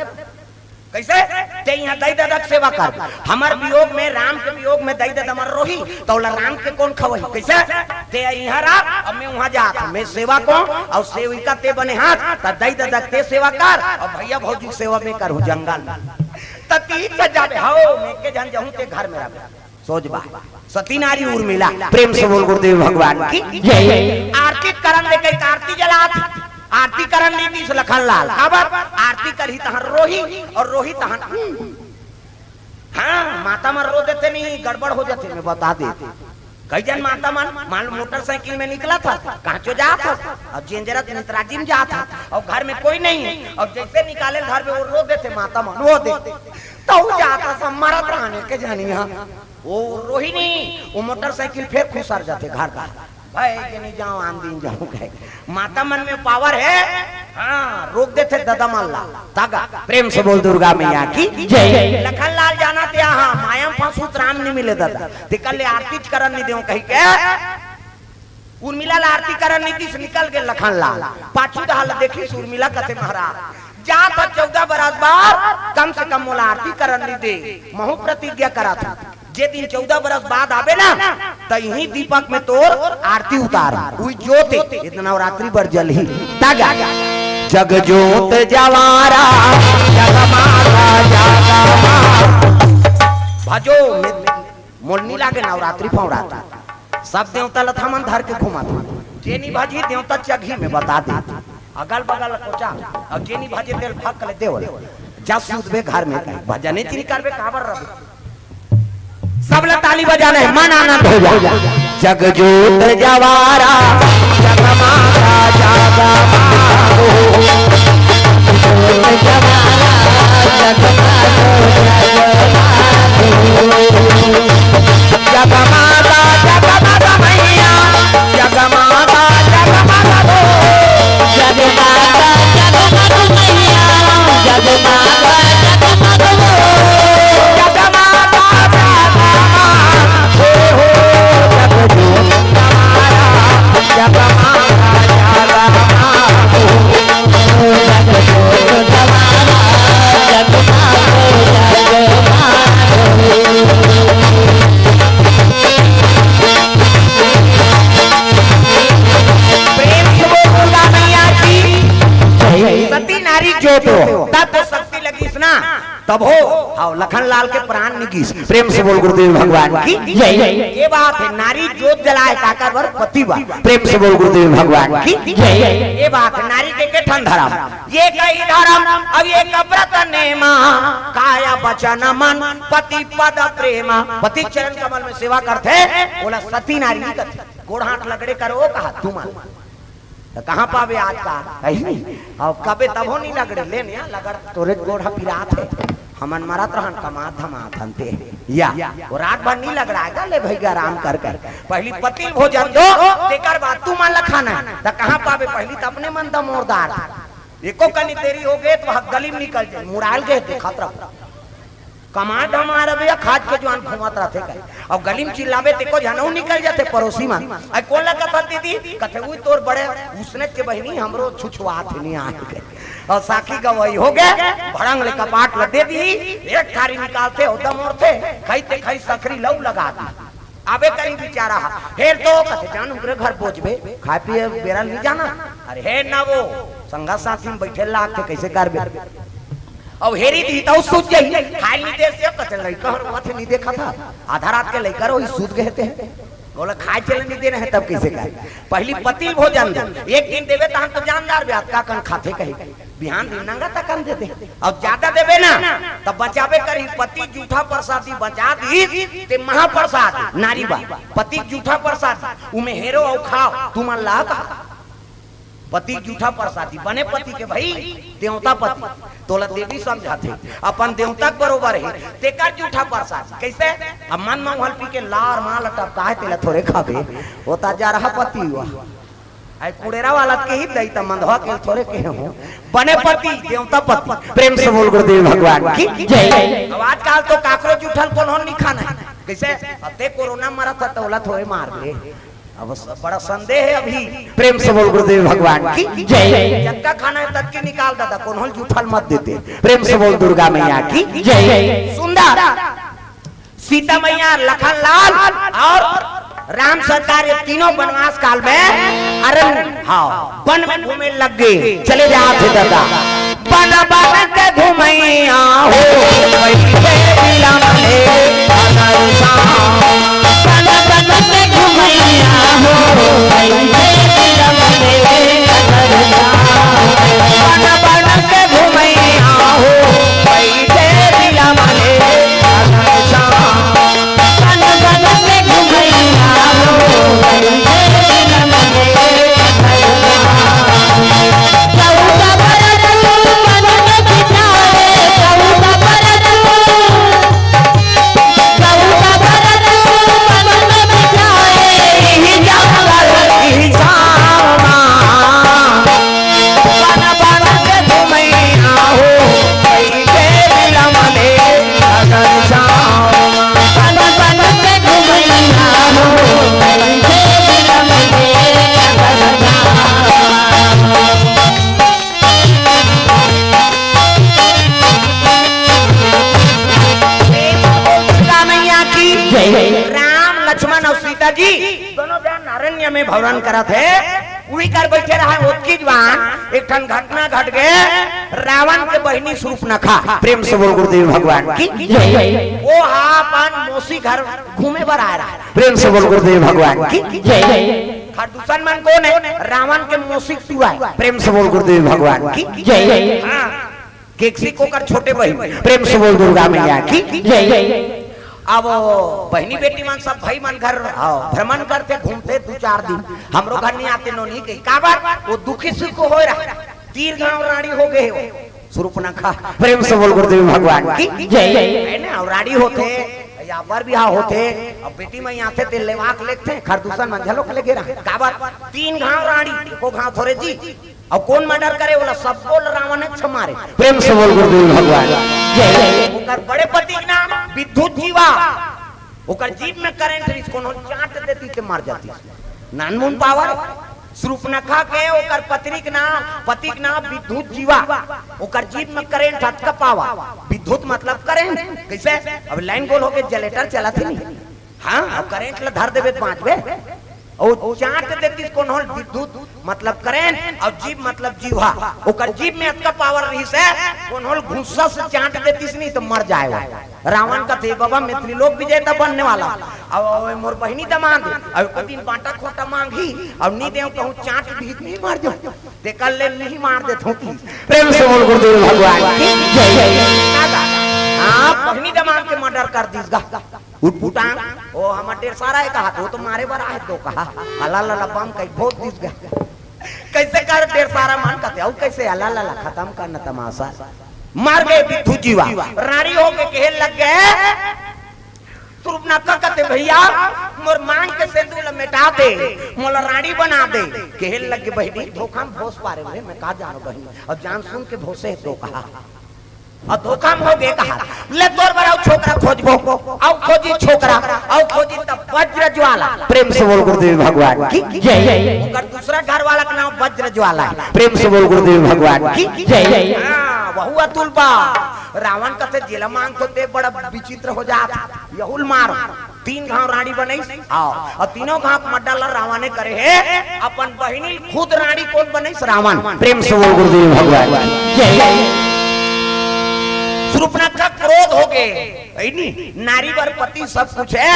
"कइसे?" "ते इहां दई ददा के सेवा कर, हमर वियोग में, राम के वियोग में दई ददा मर रोही, त ओला राम के कोन खवही?" "कइसे?" "ते इहां रह, अब मैं उहां जात हंव, मैं सेवक हंव अउ सेविका ते बने हस, त दई ददा के ते सेवा कर अउ भइया भौजी के सेवा मैं करहूं जंगल में।" "त तीर से जाबे?" "हव, मैं एके झन जाहूं, ते घर में रहबे।" सोच बा, सती नारी उर्मिला। प्रेम से बोल गुरुदेव भगवान की जय। आरती करन ले कहिके आरती जलात हे, आरती करन नइ दिस लखन लाल। काबर? आरती करही तहन रोही अउ रोही तहन, हम्म। हां, माता मन रो देथे नहीं, गड़बड़ हो जाथे, मैं बता देत हंव। कई झन माता मन, मान लो मोटरसाइकिल में निकलत हस, कहां चो जात हस, अउ जेंजरत नेताजी में जात हस, अउ घर में कोई नहीं हे, अउ जइसे निकाले ल धरबे, ओ रो देथे माता मन, रो देथे। तहूं जात हस, मरत रहन एके झन इहां। ओ रोही नहीं, ओ मोटरसाइकिल फेर खुसर जाथे घर का। "भाई, एके नइ जांव, आन दिन जाहूं," कहे। माता मन में पावर हे, हां, रोक देथे ददा मन ला। तागा, प्रेम से बोल दुर्गा मैया की जय। लखन लाल जानत हे, हां, माया में फंसहूं त राम नइ मिले ददा। तेकर ले आरती करन नइ देवंव कहिके उर्मिला ला आरती करन नइ दिस, निकल गे लखन लाल। पाछू डहर ला देखिस उर्मिला, कथे, "महाराज, जात हंव चौदह बरस बाद, कम से कम मोला आरती करन नइ दे, महूं प्रतिज्ञा करत हंव, जे दिन चौदह बरस बाद आबे ना, त इही दीपक में तोर आरती उतारहूं, उही जोत ए, ए नवरात्रि बर जलही।" तागा, जग जोत जवारा, जगमाता जगमा। भजो, मोला नइ लागे नवरात्रि फवरात्रि। सब देवता ल हमन धर के घुमात हन। जे नइ भजही देवता चघही, मैं बता देत हंव। अगल बगल ल कोचा, अउ जे नइ भजे तेला फक ले देवल। जा सूतबे घर में, भजने च नइ करबे, काबर रहिबे। सब ल ताली बजाना हे, मन आनंद हो जा। जग जोत जवारा, जगमाता जगमा। जगमाता जगमग जगमग। जगमाता जगमग मैया, जगमाता जगमग हो। जगमाता जगमग मैया, जगमाता जगमग हो। जगमाता जगमग हो, जगदीश हमारा, जगमाता जगमग हो। प्रेम से बोल दुर्गा मैया की। सती नारी जोत हो, तब तो शक्ति लगिस ना, तब हो। हां, लखन लाल के प्राण निगिस। प्रेम से बोल गुरुदेव भगवान की जय। ये बात हे, नारी जोत जलाय काकर बर? पति बर। प्रेम से बोल गुरुदेव भगवान की जय। ये बात हे, नारी के एके ठन धरम, ये कही धरम, अब ये कबरत नेमा, काया बचन मन पति पद प्रेमा। पति चरण कमल में सेवा करथे, ओला सती नारी नइ कथे। गोड़ हाथ लगड़े करो कहा तुमन, त कहां पाबे आज का? कहीं नहीं। अउ कबे तभो नइ लगड़े, ले न लगड़, तोरे गोड़ ह पिरात हे। हमन मरत रहन, कमात धमात हन ते। या, ओ रात भर नइ लगड़ाय गा, ले भइगा आराम कर कर। पहिली पति ल भोजन दो, तेकर बाद तुमन ल खाना हे। त कहां पाबे, पहिली त अपने मन दमोरदार। एको कनी देरी हो गे त वहां गली में निकल जाय, मुड़ाय ल गे देखत रह। कमात धमात रहिबे या खाज के जुआन घूमत रहिथे कहे। अउ गली में चिल्लाबे तेको झनऊ निकल जाथे पड़ोसी मन। अइ कोन ला कथस दीदी? कथे, "उही तोर बड़े उसनेच के बहिनी, हमरो छुछुआत हे, नइ आय," कहे। अउ साखी गवई हो गे, भड़ंग ले कपाट ल दे दिही, एक थारी निकालथे, अउ दमोरथे, खई ते खई सकरी लऊ लगा दिही। आबे करी बिचारा ह, हेर तो कथे, "जान उंकरे घर बोजबे, खाय पिये बेरा ल नइ जाना।" अरे हेर ना वो, संगा साथी में बैठे लागथे, कैसे करबे? अब हेरी दी तो सूत जाही, खाए नहीं दे से, कथे लइका हर वथे नहीं देखा था, आधा रात के लइका रहो, सूत गए थे। बोला, खाए चले नहीं देना है, तब कैसे कर? पहली पति ल भोजन दे, एक दिन देवे, तहन तो जानदार बे, अतका कन खाथे कही, बिहान दिन नंगा तकन दे दे। अब ज्यादा देवे ना, तब बचावे करही, पति जूठा प्रसादी बचा दी, ते महाप्रसाद, नारी बा, पति जूठा प्रसाद, उमे हेरो अउ खाओ, तुमन ला कहा। पति जूठा प्रसादी, बने पति के भाई, देवता पति, तोला देवी समझाथे, अपन देवता के बरोबर हे, तेकर जूठा प्रसादी। कैसे? अब मन म हल पी के लार माल टपकाए, तेला थोरे खाबे, वो ता जा रहा पति हुआ। आई कुड़ेरा वाला के ही दई त मंदवा के थोरे के हो। बने पति, देवता पति, प्रेम से बोल गुरुदेव भगवान की जय। अब आजकल तो काकरो जूठल कोनो नहीं खाना है। कैसे? अब ते कोरोना मरा था, तोला थोरे मार दे। अब स-, बड़ा संदेह है अभी। प्रेम से बोल गुरुदेव भगवान की जय। जतका खाना है, ततके निकाल दादा, कोनो ल जूठल मत देते। प्रेम से बोल दुर्गा मैया की जय। सुंदर सीता मैया, लखन लाल और राम सरकार, ये तीनों वनवास काल में अरण्य, हाँ, वन में घूमे लग गए। चले जात हे दादा, बन बन के घुमैया हो, कैसे बिलमले अनरसा। बन बन के घुमैया हो, कैसे बिलमले अनरसा। बन बन के घुमैया हो, कैसे बिलमले अनरसा। बन बन के घुमैया हो, कैसे बिलमले अनरसा। चौदह बरस वन में बिताए, चौदह बरस, चौदह बरस वन में बिताए, यही जंगल, यही छाँव मा। बन बन के घुमैया हो, कई के बिलमले अगर छाँव मा। बन बन के घुमैया हो, कई के बिलमले अगर छाँव मा। दुर्गा मैया की जय। राम, लक्ष्मण और सीता जी दोनों जन अरण्य में भवन करत हे। उही कर बैठे रहा ओतकी जुवान, एक ठन घटना घट गए। रावण के बहिनी सूर्पनखा, प्रेम से बोल गुरुदेव भगवान की जय। वो हा अपन मौसी घर घूमे बर आए रहा। प्रेम से बोल गुरुदेव भगवान की जय। खरदूषण मन कोन है? रावण के मौसी टूरा है। प्रेम से बोल गुरुदेव भगवान की जय। हाँ। केकसी ओकर छोटे बहिन, प्रेम से बोल दुर्गा मैया की जय। अब बहिनी बेटी मन सब भाई मन घर, हाँ, भ्रमण करथे, घूमथे दू चार दिन, हमरो घर नहीं आते, नोनी के काबर वो दुखी सुख हो रहा, तीर घाव राड़ी हो गए हो। सूर्पनखा, प्रेम से बोल गुरुदेव भगवान की जय। है ना, और राड़ी होथे या बर बिहाव होथे, अब बेटी मैया आथे ते लेवा के लेथे, खरदूषण मन झलोक लेगे रहा, काबर तीन घाव राड़ी, एको घाव थोरे जी। अउ कोन मर्डर करे ओला? सब बोल रावण ह मारे। प्रेम से बोल गुरुदेव भगवान जय। ओकर बड़े पति के नाम विद्युत जीवा। ओकर जीभ में करंट रहिस, कोनो चाट देती ते मर जाती। नानमुन पावर। सूर्पनखा के ओकर पत्नी के नाम, पति के नाम विद्युत जीवा। ओकर जीभ में करंट, अतका पावर। विद्युत मतलब करंट। कैसे? अब लाइन गोल होके जनरेटर चलत हे नहीं। हाँ, अब करंट ला धर देबे त बाँचबे। अउ चाट देतिस कोनो ल विद्युत मतलब करंट, अउ जीभ मतलब जीवा। ओकर जीभ में अतका पावर रहिस हे, कोनो ल घुस्सा से चाट देतिस नहीं त मर जाए वो। रावण कथे, "बाबा, मैं त्रिलोक विजेता बनने वाला हूँ। अब, अब मोर बहिनी दमांद हे, अब एको दिन बाँटा खोटा मांगही, अब नहीं देव कहूँ चाट भी नहीं मर जाऊँ। तेकर ले नहीं मार देत हों।" प्रेम से बोल गुरुदेव भगवान की जय। हाँ, बहिनी दमांद के मर्डर कर दिस गा। उठपुटांग, ओ हमर डेढ़ सारा हे कहा, वो तो मारे बर आहे तो कहा, अला ला ला बम कई भोज दिस गा। कैसे कर डेढ़ सारा मन कथे, अउ कैसे अला ला ला खतम करना तमाशा। मर गए विद्युत जीवा, राड़ी हो के कहे लग गए, सूर्पनखा कथे, "भैया, मोर मांग के सेंदूर ला मिटा दे, मोला राड़ी बना दे।" कहे लग गए, "बहिनी, धोखा में भोज पारे हुए, मैं का जानो बहिनी, अब जान सुन के भोजे हे तो कहा।" अउ धोखा में हो गए कहा, "ले तोर बर अउ छोकरा खोजबो।" अउ खोजी छोकरा, अउ खोजी तब वज्र ज्वाला। प्रेम से बोल गुरुदेव भगवान की जय। ओकर दूसरा घर वाला के नाम वज्र ज्वाला हे। प्रेम से बोल गुरुदेव भगवान की जय। हाँ, वहू अतुल बा। रावण कथे, "जेला मांग तो दे, बड़ा विचित्र हो जात, यहू ल मार।" तीन घांव रांड़ी बनइस। हाँ, अउ तीनों घांव के मड्डा ला रावण ने करे हे। अपन बहिनी खुद रांड़ी कोन बनइस? रावण। प्रेम से बोल गुरुदेव भगवान। जय। शूर्पणखा क्रोध हो गे, हे नी? नारी बर पति सब कुछ हे।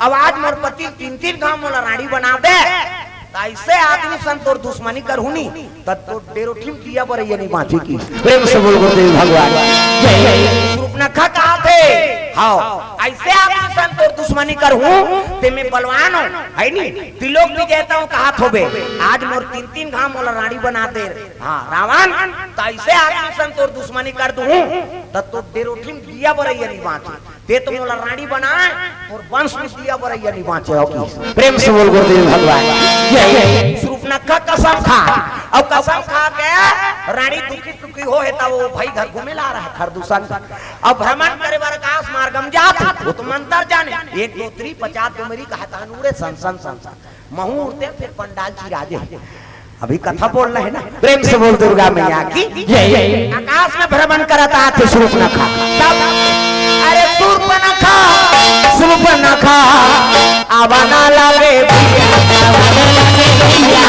अब आज मोर पति तीन तीन घांव मोला रांड़ी बना दे, त अइसे आदमी सन तोर दुश्मनी करहूं नी, त तोर डेरोठी म दिया बरइया नइ बांचे किहिस। प्रेम से बोल गुरुदेव भगवान। जय। शूर्पणखा कहाथे, हाँ, अइसे आदमी सन तोर दुश्मनी करहूं, ते में बलवान हों, हे नी? त्रिलोक विजेता हों कहात होबे, आज मोर तीन तीन घांव मोला रांड़ी बना दे, हाँ, रावण, त अइसे आदमी सन तोर दुश्मनी कर दूहूं, त तोर डेरोठी म दिया बरइया नइ बांचे। ते तो मोला रांड़ी बनाय, मोर वंश म दिया बरइया नइ बांचे हो किहिस। प्रेम से बोल गुरुदेव भगवान। जय। शूर्पणखा कसम खा, अउ कसम खा के रांड़ी दुखी सुखी हो हे, त ओ भई घर घूमे ला रहा खरदूषण। अउ भ्रमण करे बर आकाश मार्ग म जात, ओ तो मंतर जाने, एक दो तीन पचास डुमरी कहा त उड़े सन सन सन सन। महूं उड़तेंव फेर पंडाल चिरागे। अभी कथा बोलना हे ना, प्रेम से बोल दुर्गा मैया की जय। आकाश में भ्रमण करत आथे शूर्पणखा। तब, अरे शूर्पणखा, शूर्पणखा, आवा ना लागे भैया, आवा ना लागे भैया।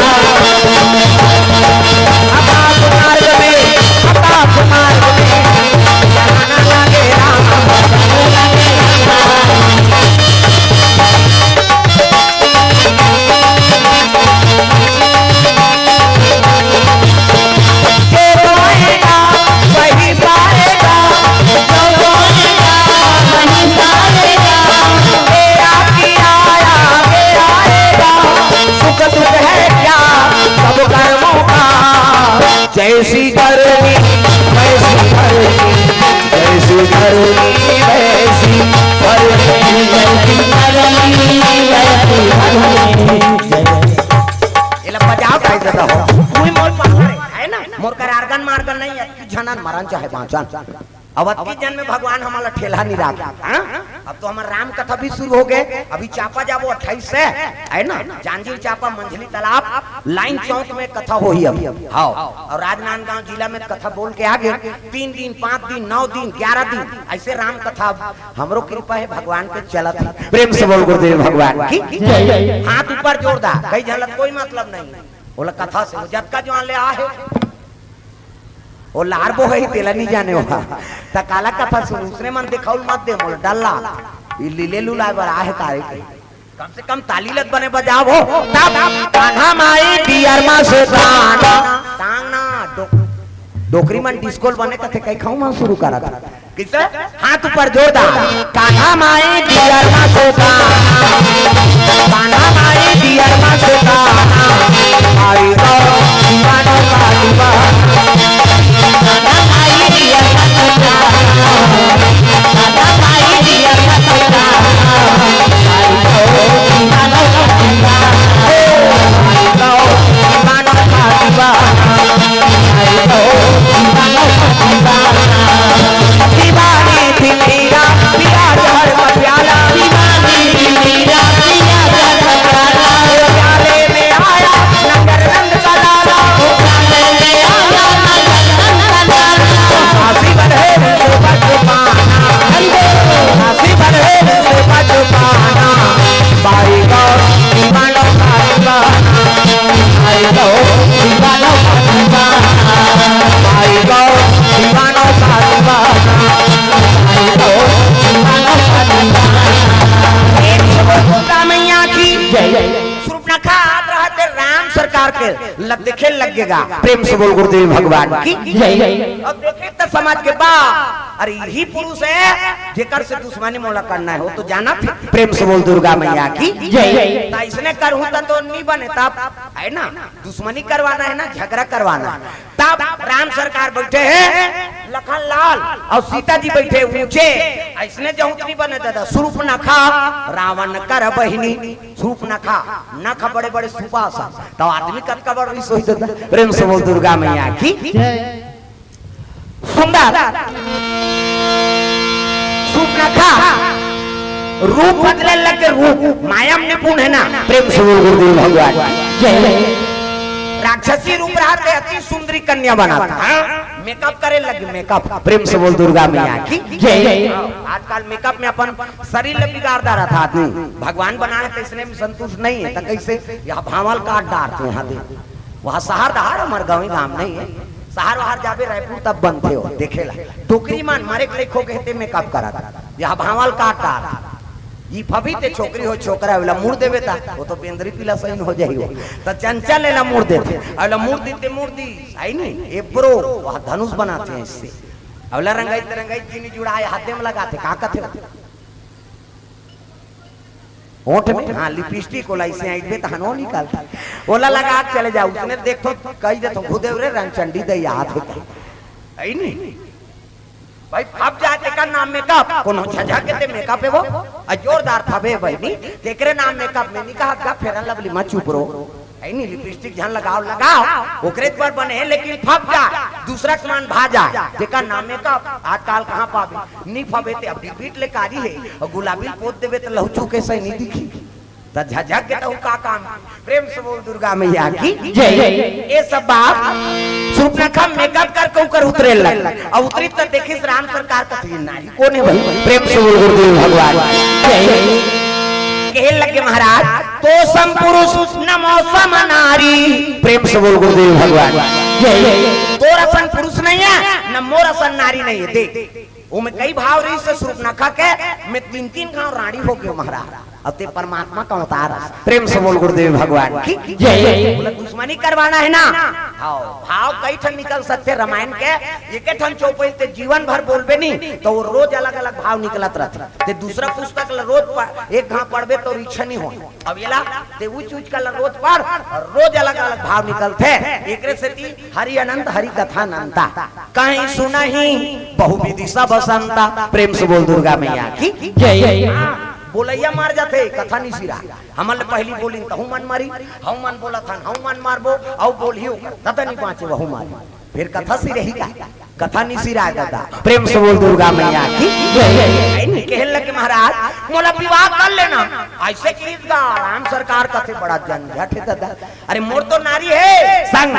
आकाश मार्ग में, आकाश मार्ग में, आवा ना लागे राम, आवा ना लागे राम। जो रोएगा वही पाएगा, जो रोएगा वही पाएगा। मेरा किया आगे आएगा, सुख दुख है क्या सब कर्मों का। जैसी करनी वैसी भरनी, जैसी करनी वैसी भरनी, जैसी करनी वैसी भरनी। एला बजाव भाई दादा हो। तू ही मोर पार्टनर हे, हे ना? मोर कर आर्गन मार्गन नहीं हे, तू झनन मरन चाहे बांचन। अब अतकी जन में भगवान हमला ठेलहा नइ राखे, हाँ? अब तो हमर राम कथा भी शुरू हो गे। अभी चांपा जाबो अट्ठाईस से, हे ना? जांजगीर चांपा, मंझली तालाब, लाइन चौक में कथा होही अभी। हाँ, अउ राजनांदगांव जिला में कथा बोल के आ गे। तीन दिन, पांच दिन, नौ दिन, ग्यारह दिन, अइसे राम कथा हमरो कृपा हे, भगवान के चलत हे। प्रेम से बोल गुरुदेव भगवान की जय। हाथ ऊपर जोर दा, कई झन ल कोई मतलब नहीं हे। ओला कथा से जतका जुवार ले आहे, ओ लार बो हे, तेला नइ जाने हो। त काला कथा सुन, उसने मन देखाउल मत दे, मोला डर ला। ई लीले लुलाय बर आहे तारे के। कम से कम ताली लत बने बजाव हो। तब कान्हा माई बियर मा से ताना। तांग ना, डो-, डोकरी मन डिस्कोल बने कथे, कई खाऊ मन शुरू करत। किसे? हाथ ऊपर जोर दा। कान्हा माई बियर मा से ताना। कान्हा माई बियर मा से ताना। आई तो दीवानों का दीवाना। कान्हा माई बियर मा से ताना। दुर्गा मैया की जय। शूर्पणखा आत रहत हे राम सरकार के ल-, देखे लग गेगा। प्रेम से बोल गुरुदेव भगवान की जय। अब देखे त समझ के बा, अरे यही पुरुष हे जेकर से दुश्मनी मोला करना हे, ओ तो जानत हे। प्रेम से बोल दुर्गा मैया की जय। त अइसने करहूं त तो नइ बने, तब हे ना, दुश्मनी करवाना हे ना, झगरा करवाना हे। तब राम सरकार बइठे हे लखन लाल अउ सीता जी बइठे ऊंचे, अइसने जहूं नइ बने दादा। शूर्पणखा रावण कर बहिनी, शूर्पणखा नख बड़े बड़े सुपासा, त आदमी कतका बड़ रहिस होही दादा। प्रेम से बोल दुर्गा मैया की जय। सुंदर शूर्पणखा रूप बदले लगे, रूप माया में निपुण हे ना। प्रेम से बोल गुरुदेव भगवान की जय। राक्षसी रूप रहत हे, अति सुंदरी कन्या बनात हे। हाँ? मेकअप करे लगे, मेकअप। प्रेम से बोल दुर्गा मैया की जय। आजकल मेकअप में अपन शरीर ल बिगाड़ डारत हे आदमी। भगवान बनाए हे त इसने में संतुष्ट नहीं हे, त कैसे? यहाँ भांवल काट डारथे, यहाँ दे। वहाँ शहर डहर, हमर गाँव ही गाँव नहीं हे। शहर वहर जाबे रायपुर तब बनथे हो, देखे ला। डोकरी मन मरे के लइक हो गे हे ते मेकअप करत हे। यहाँ भांवल काट डारथे। ई फबही ते छोकरी हो छोकरा, ओला मुड़ देबे त, वो तो बेंदरी पिला सही हो जाही हो। त चंचल एला मुड़ देथे, ओला मुड़ दी ते मुड़ दी, सही नहीं, एब्रो, वह धनुष बनाथे इससे। ओला रंगाई ते रंगाई चीनी जुड़ाए हाथे में लगाथे, का कथे? होंठ में, हाँ, लिपस्टिक ओला इसे आइबे त हनो निकालथे। ओला लगा के चले जाओ, उसने देखथो, कही देथो, "खुदे रे रंगचंडी दे याद होता।" है नहीं? भाई, फब जाए तेकर नाम मेकअप। कोनो झझक के ते मेकअप हे वो, अउ जोरदार फबे बहिनी, तेकरे नाम मेकअप। में नहीं कहा, "गा फेरन लवली मा चुप रो।" है नहीं, लिपस्टिक झन लगाओ, लगाओ, ओकरे बर बने हे, लेकिन फब जाए, दूसरा के मान भा जाए, तेकर नाम मेकअप। आजकल कहाँ पाबे? नहीं फबे ते अब डिबीट ले कारी हे, अउ गुलाबी पोत देबे त लहू चूके सही नहीं दिखी। त झझक के तहु का काम? प्रेम से बोल दुर्गा मैया की जय। ये सब बात सूर्पनखा मेकअप करके ऊपर उतरे लग, अउ उतरी त देखिस राम सरकार कथे, "ये नारी कोन हे भाई?" प्रेम से बोल गुरुदेव भगवान जय। कहे लगे महाराज, "तोसम पुरुष न मोसम नारी।" प्रेम से बोल गुरुदेव भगवान जय। तोर असन पुरुष नहीं हे, न मोर असन नारी नहीं हे। देख, ओमे कई भाव रहिस हे सूर्पनखा के, में तीन तीन घांव रांड़ी हो गे महाराज। अब ते परमात्मा का अवतार हस। प्रेम से बोल गुरुदेव भगवान की जय। बोला दुश्मनी करवाना हे ना? हाँ, भाव कई ठन निकल सकथे रामायण के, एके ठन चौपाई ते जीवन भर बोलबे नहीं, त वो रोज अलग-अलग भाव निकलत रहिथे। ते दूसरा पुस्तक ल रोज प-, एक घांव पढ़बे त इच्छा नहीं हो। अब एला ते उच उच का ल रोज पढ़, अउ रोज अलग-अलग भाव निकलथे। एकरे सेती हरि अनंत, हरि कथा अनंता। कहीं सुनही बहुविधि सब संता। प्रेम से बोल दुर्गा मैया की जय। हाँ, बोलैया मर जाथे, कथा नहीं सिराय। हमन ल पहिली बोलिन तहु मन मरिन, हउ मन बोलत हन, हउ मन मरबो, अउ बोलही ओकर, त नहीं बाँचे वहू मरिन। फेर कथा सिरही का? कथा नहीं सिराय दादा। प्रेम से बोल दुर्गा मैया की जय। है नहीं? कहे लगे महाराज, "मोला विवाह कर लेना।" ऐसे कहिस गा, राम सरकार कथे, "बड़ा झंझट हे दादा।" अरे मोर तो नारी हे संग,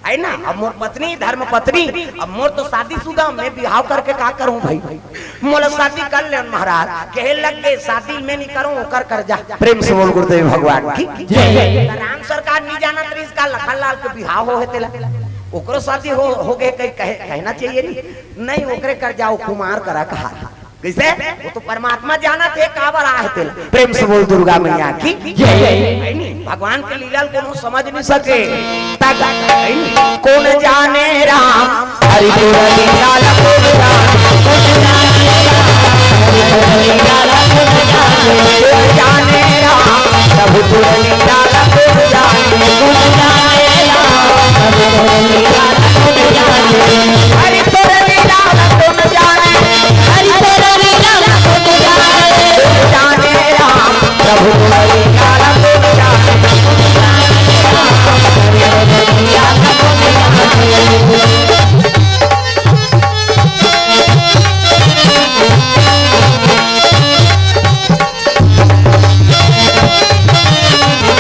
है ना? अब मोर पत्नी, धर्म पत्नी, अब मोर तो शादीशुदा, में बिहाव करके का करूं भाई? मोला शादी कर ले महाराज। कहे लगे, "शादी में नहीं करूं, ओकर कर जा।" प्रेम से बोल गुरुदेव भगवान की जय। राम सरकार नहीं जानत रहिस का लखन लाल के बिहाव हो हे तेला, ओकरो शादी हो, हो गे, कही कहे, कहना चाहिए नहीं, नहीं ओकरे कर जाओ, कुमार करा कहा। कैसे? वो तो परमात्मा जानथे काबर आहे तेला। प्रेम से बोल दुर्गा मैया की जय। है नी? भगवान के लीला ल कोनो समझ नहीं सके। तक है नी? कौन जाने राम हरि तोर लीला ल कौन जाने? कौन जाने राम प्रभु तोर लीला ल कौन जाने? कौन जाने राम प्रभु तोर लीला ल कौन जाने? हरि तोर लीला ल कौन जाने? हरि तोर लीला ल कौन जाने? कौन जाने राम प्रभु तोर लीला ल कौन जाने? कौन जाने राम प्रभु तोर लीला ल कौन जाने?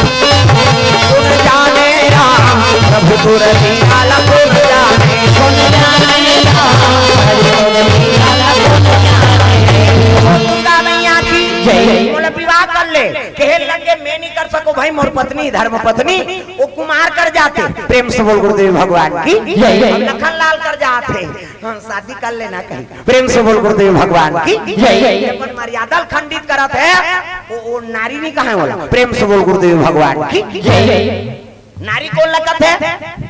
कौन जाने राम प्रभु तोर लीला ल कौन जाने? कौन जाने राम प्रभु तोर लीला ल कौन जाने? दुर्गा मैया की जय। मोला विवाह कर ले। कहे लगे, "मैं नहीं कर सको भाई, मोर पत्नी, धर्म पत्नी, वो कुमार कर जाथे।" प्रेम से बोल गुरुदेव भगवान की जय। लखन लाल कर जाथे। हाँ, शादी कर लेना कहीं। प्रेम से बोल गुरुदेव भगवान की जय। अपन मर्यादा ल खंडित करत हे, वो, वो नारी नहीं कहे वाला। प्रेम से बोल गुरुदेव भगवान की जय। नारी कौन लगत हे?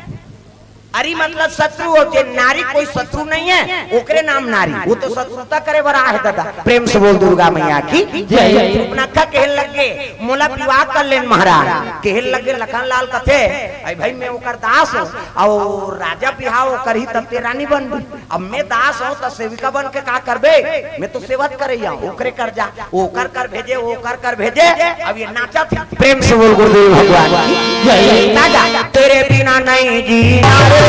अरे मतलब शत्रु हो, जे नारी कोई शत्रु नहीं हे, ओकरे नाम नारी। वो तो शत्रुता करे बर आहे दादा। प्रेम से बोल दुर्गा मैया की जय। सूर्पनखा कहे लगे, "मोला विवाह कर लेन महाराज।" कहे लगे लखन लाल कथे, "अरे भाई, मैं ओकर दास हूँ, अउ राजा बिहाव करही तब ते रानी बनबी। अब मैं दास हूँ त सेविका बन के का करबे? मैं तो सेवा करइया हूँ।" ओकरे कर जा, ओकर कर भेजे, ओकर कर भेजे। अब ये नाचत हे। प्रेम से बोल गुरुदेव भगवान की जय। दादा, तेरे बिना नहीं जीना रे।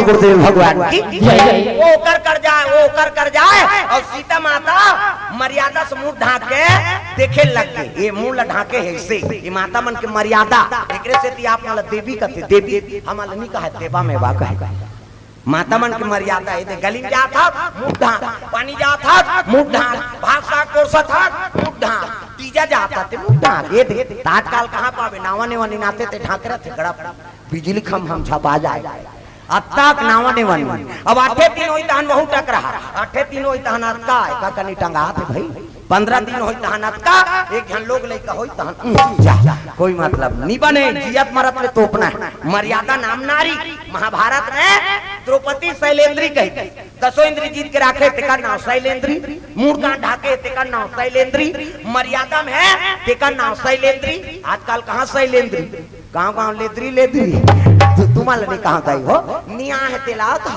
गुरुदेव भगवान की जय। वो ओकर कर जाए, वो ओकर कर जाए, अउ सीता माता मर्यादा से मुंह ढांक के देखे लग गे। ये मुंह ला ढांके हे अइसे, ये माता मन के मर्यादा। एकरे सेती आप मन ला देवी कथे, देवी हमन ला नी कहे, देवा में बा कहे। माता मन के मर्यादा हे, दे गली में जात हस, मुंह ढांक, पानी जात हस, मुंह ढांक, भात साग परोसत हस, मुंह ढांक, तीजा जात हस, ते मुंह ढांक। ये दे, त आजकल कहाँ पाबे, नावा नेवा निनाथे ते ढांक रथे, गड़प, बिजली खम हम झपा जाए। अतका नावा नेवा निनाथे। अब आठे दिन होई तहन वहू टकराहा, आठे दिन होई तहन अतका, एका कनी टंगात हे भाई। पंद्रह दिन होई तहन अतका, एक झन लोग लइका होई तहन, उहुं, जा, जा, कोई मतलब नी बने, जियत मरत ले तोपना हे। मर्यादा नाम नारी। महाभारत में द्रौपदी शैलेंद्री कही, दसों इंद्री जीत के राखे, तेकर नाम शैलेंद्री। मुंह कान ढाके, तेकर नाम शैलेंद्री। मर्यादा में हे, तेकर नाम शैलेंद्री। आजकल कहाँ शैलेंद्री? गांव गांव लेद्री, लेद्री। तू, तुमन ला नी कहां गई हो? नी आहे तेला था।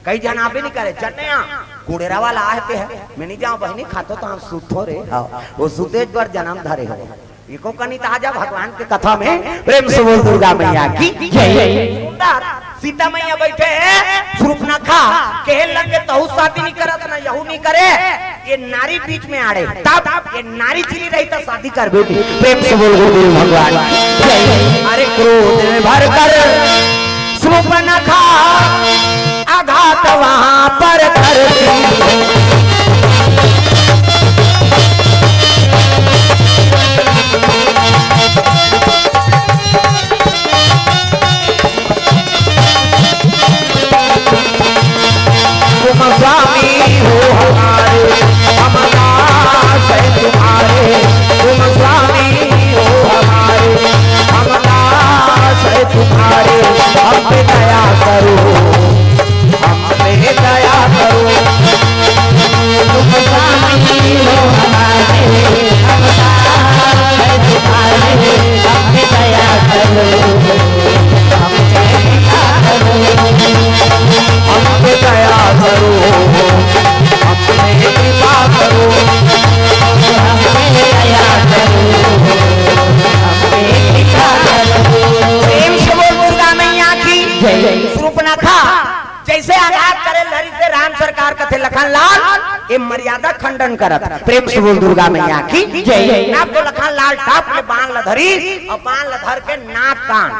कई झन आबे नी करे, जन्ने आ, कुड़ेरा वाला आहे ते हे। मैं नी जांव बहिनी, खातो तो हम सुतो रे। हाँ, वो सुते बर जनम धरे हो। एको कनी त आजा भगवान के कथा में, प्रेम से बोल दुर्गा मैया की जय। सुंदर, सीता मैया बइठे हे, शूर्पनखा कहे लगे, तहू शादी नी करत ना, यहू नी करे। ये नारी बीच में आड़े, तब ये नारी चली रही तो शादी करबे नी। प्रेम से बोल गुरुदेव भगवान की जय। अरे क्रोध में भर कर शूर्पनखा आघात वहां पर कर दी। तुम स्वामी हो हमारे, हम दास है तुम्हारे। तुम स्वामी हो हमारे, हम दास है तुम्हारे। हम पे दया करो, हम पे दया करो। तुम स्वामी हो हमारे, हम दास है तुम्हारे। हम पे दया करो, हम पे दया करो। हम पे दया करो, हम पे कृपा करो। हम पे दया करो, हम पे कृपा करो। प्रेम से बोल दुर्गा मैया की जय। शूर्पनखा जइसे आघात करे ल धरिस हे, राम सरकार कथे लखन लाल, ये मर्यादा खंडन करत। प्रेम से बोल दुर्गा मैया की जय। नाप तो लखन लाल टाप ले बाण ल धरिस अउ बाण ल धर के नाक कान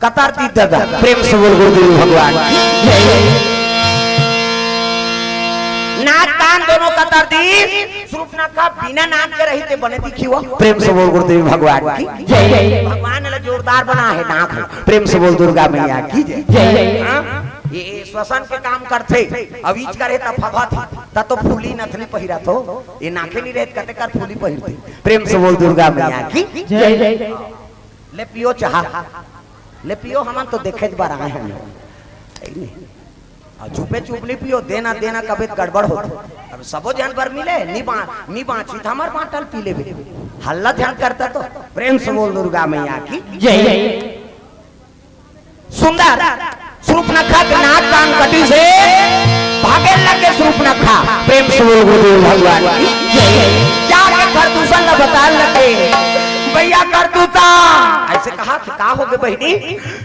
कतर दीस दादा। प्रेम से बोल गुरुदेव भगवान की जय। नाक कान दोनों कतर दीस। शूर्पनखा बिना नाक के रही ते बने दिखी हो। प्रेम से बोल गुरुदेव भगवान की जय। भगवान ला जोरदार बनाहे नाक। प्रेम से बोल दुर्गा मैया की जय। जय। हाँ? ये, ये श्वसन के काम करथे। अब ईज करे त फफत हे, त तो फूली नथनी पहिरत हो। ये नाके नी रहे त कते कर फूली पहिरथे। प्रेम से बोल दुर्गा मैया की जय। ले पियो चाहा, ले पियो, हमन तो देखे बर आए हन। सही नहीं। अउ चुपे चुप नी पियो, देना देना कबे त गड़बड़ होथे। अब सबो झन बर मिले, नी बा-, नी बांची त हमर बांटल पी लेबे। हल्ला झन करता तो। प्रेम से बोल दुर्गा मैया की जय। सुंदर, शूर्पनखा के नाक कान कटिस हे, भागे लगे शूर्पनखा। प्रेम से बोल गुरुदेव भगवान की जय। जाके खरदूषण ला बताए लगे, भैया खरदूषा, अइसे कहा कि का होगे बहिनी?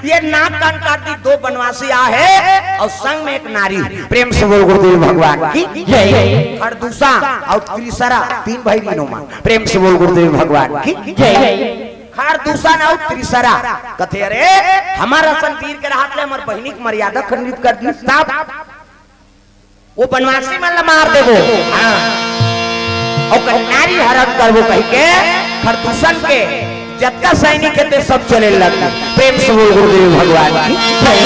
ये नाक कान काट दीस, दो बनवासी आहे अउ संग में एक नारी। प्रेम से बोल गुरुदेव भगवान की जय। खरदूषा अउ त्रिसरा, तीन भाई बहिनी मन। प्रेम से बोल गुरुदेव भगवान की जय। खरदूषा अउ त्रिसरा कथे, अरे हमर असन वीर के रहत ले हमर बहिनी के मर्यादा खंडित कर दीस, तब वो बनवासी मन ला मार देबो। हाँ। अउ कहीं नारी हरण करबो कहिके खरदूषण के जतका सैनिक हे ते सब चले लगे। प्रेम से बोल गुरुदेव भगवान की जय।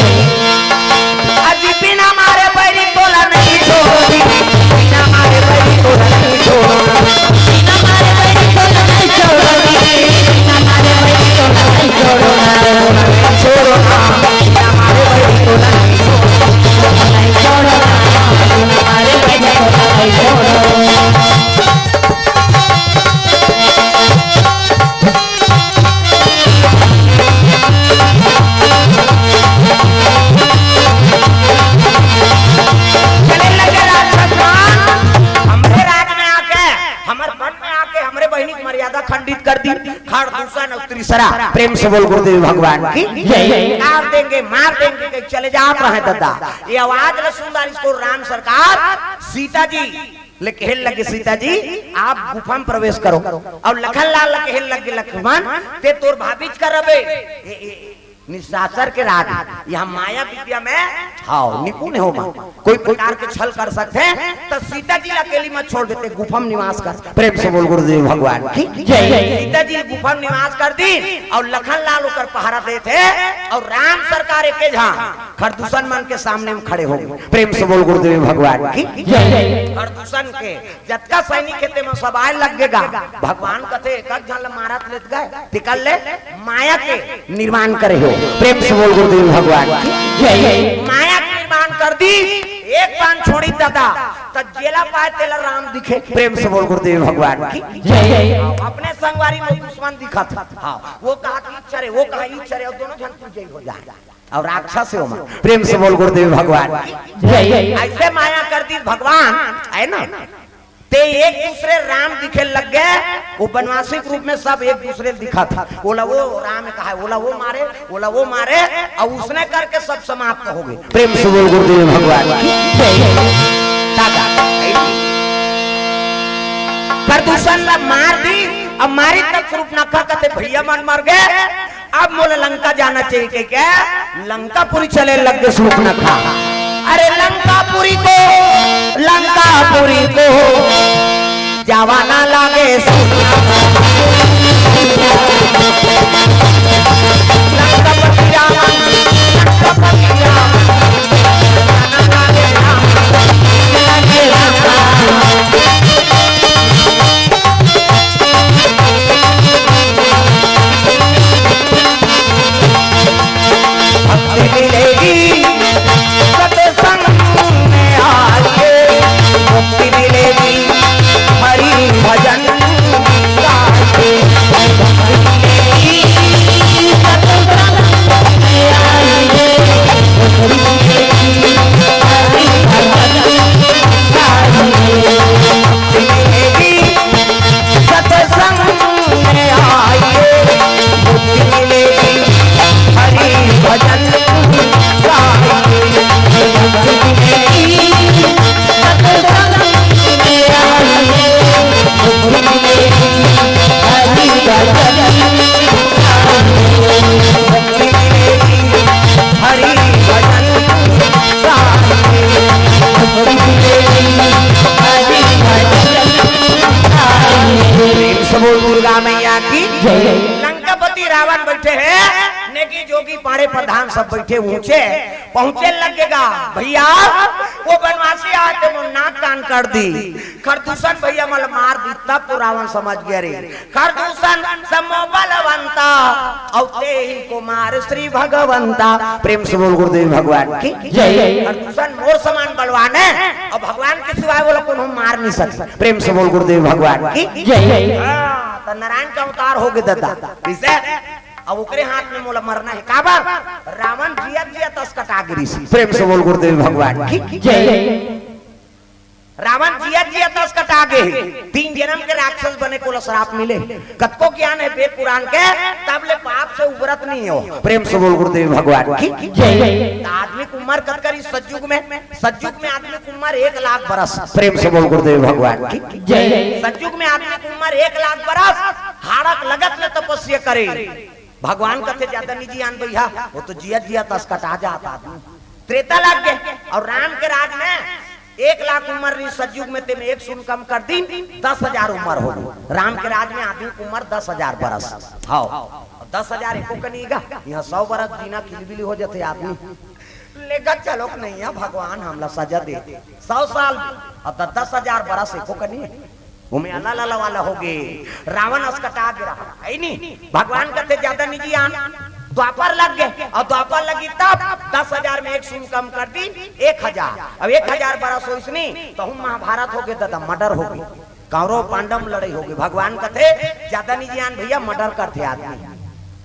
अजी बिना मारे बैरी तोला नहीं छोड़ी, बिना मारे बैरी तोला नहीं छोड़ो। चले लगे राक्षस मन, हमरे राज में आके ज्यादा खंडित कर दी। खरदूषण और त्रिसरा, प्रेम से बोल गुरुदेव भगवान की जय। काट देंगे, मार देंगे, कहीं चले जात रहे दादा। ये आवाज ल सुंदर इसको राम सरकार सीता जी ले कहे लगे, सीता जी आप गुफा में प्रवेश करो। और लखन लाल ल कहे लगे, लक्ष्मण ते तोर भाभी च करबे। ए, ए, निशाचर के राज, यहाँ माया विद्या में हाव निपुण हो माँ, कोई प्रकार के छल कर सकते हैं, तो सीता जी अकेली मत छोड़ देते, गुफा में निवास कर। प्रेम से बोल गुरुदेव भगवान की जय। सीता जी गुफा में निवास कर दी और लखन लाल ओकर पहरा देते और राम सरकार एक झा खरदूषण मन के सामने में खड़े हो गए। प्रेम से बोल गुरुदेव भगवान की जय। खरदूषण के जतका सैनिक हे तेमा सब आए लग गे गा। भगवान कथे, "एक एक झन ल मारत लेत गए, तिकर ले माया के निर्माण करे हो।" प्रेम से बोल गुरुदेव भगवान की जय। माया के निर्माण कर दी, एक बाण छोड़ी दादा, त जेला पाए तेला राम दिखे। प्रेम से बोल गुरुदेव भगवान की जय। अपने संगवारी में दुश्मन दिखत, हाँ, वो कहा कि इच्छा रे, वो कहा इच्छा रे, और दोनों झन पूजे हो जाए। और राक्षस हो माँ। प्रेम से बोल गुरुदेव भगवान की जय। ऐसे माया कर दी भगवान, है ना? ते एक दूसरे राम दिखे लग गए, वो बनवासी के रूप में सब एक दूसरे दिखा था। ओला वो राम कहा, ओला वो मारे, ओला वो मारे, और उसने करके सब समाप्त हो गए। प्रेम से बोल गुरुदेव भगवान की जय। दादा, खरदूषण ला मार दी, अब मारी तब स्वरूप नखा कहते भैया मन मर गए, अब मोला लंका जाना चाहिए के क्या? लंकापुरी चले लग गए स्वरूप नखा। अरे लंकापुरी को, लंकापुरी को जावाना लागे स्वरूप नखा। लंकापति रावण, लंकापति रावण, जावाना लागे राम, लागे राम। भक्ति मिलेगी सत्संग में आके, मुक्ति मिलेगी हरि भजन गाके। भक्ति मिलेगी सत्संग में आके, मुक्ति मिलेगी हरि भजन गाके। भक्ति मिलेगी सत्संग में आइए, मुक्ति मिलेगी हरि भजन गाइए। मुक्ति मिलेगी सत्संग में आइए, मुक्ति मिलेगी हरि भजन गाइए। मुक्ति मिलेगी हरि भजन गाइए। मुक्ति मिलेगी हरि भजन गाइए। प्रेम से बोल दुर्गा मैया की जय। लंकापति रावण बैठे हैं, नेगी जोगी पाड़े प्रधान सब बैठे ऊंचे, पहुंचे लगेगा भैया, वो बनवासी आए थे, वो नाक कान कर दी, खरदूषण भैया मल मार दी, तब तो रावण समझ गया रे, खरदूषण समो बलवंता, और ते ही कुमार श्री भगवंता। प्रेम से बोल गुरुदेव भगवान की जय। खरदूषण मोर समान बलवान है, और भगवान के सिवाय वो लोग को हम मार नहीं सकते। प्रेम से बोल गुरुदेव भगवान की जय। हाँ, तो नारायण का अवतार हो गए दादा। किसे? अब ओकरे हाथ में मोला मरना है। काबर? रावण जियत जियत अस कटा गिरिस। प्रेम से बोल गुरुदेव भगवान की जय। रावण जियत जियत अस कटा गे। तीन जन्म के राक्षस बने को श्राप मिले। कतको ज्ञान है वेद पुराण के, तब ले पाप से उबरत नहीं हो। प्रेम से बोल गुरुदेव भगवान की जय। तो आदमी की उम्र कत करी सतयुग में? सतयुग में आदमी की उम्र एक लाख बरस। प्रेम से बोल गुरुदेव भगवान की जय। सतयुग में आदमी की उम्र एक लाख बरस, हाड़क लगत में तपस्या करे। भगवान कथे ज्यादा निजी आन भैया, वो तो जिया जिया तस कटा जात आदमी। त्रेता लग गए और राम के राज में एक लाख उम्र रही सतयुग में, तेमे एक शून्य कम कर दी, दस हजार उम्र हो गई। राम के राज में आदमी की उम्र दस हजार बरस। हाँ, दस हजार एको कनी गा, यहाँ सौ बरस जीना खिलबिली हो जाते आदमी। लेकर चलो कि नहीं है भगवान हमला सजा दे, सौ साल अब तो दस हजार बरस एको कनी है। ओमे अला लला वाला हो गे, रावण अस कटा गे रहा, है नी? भगवान कथे ज्यादा निजी आन, द्वापर लग गए, और द्वापर लगी तब दस हजार में एक शून्य कम कर दी, एक हजार। अब एक हजार बरस होइस नी, तो हम महाभारत हो गए दादा, मर्डर हो गए, कौरव पांडव लड़ाई हो गई। भगवान कथे ज्यादा निजी आन भैया, मर्डर करते आदमी।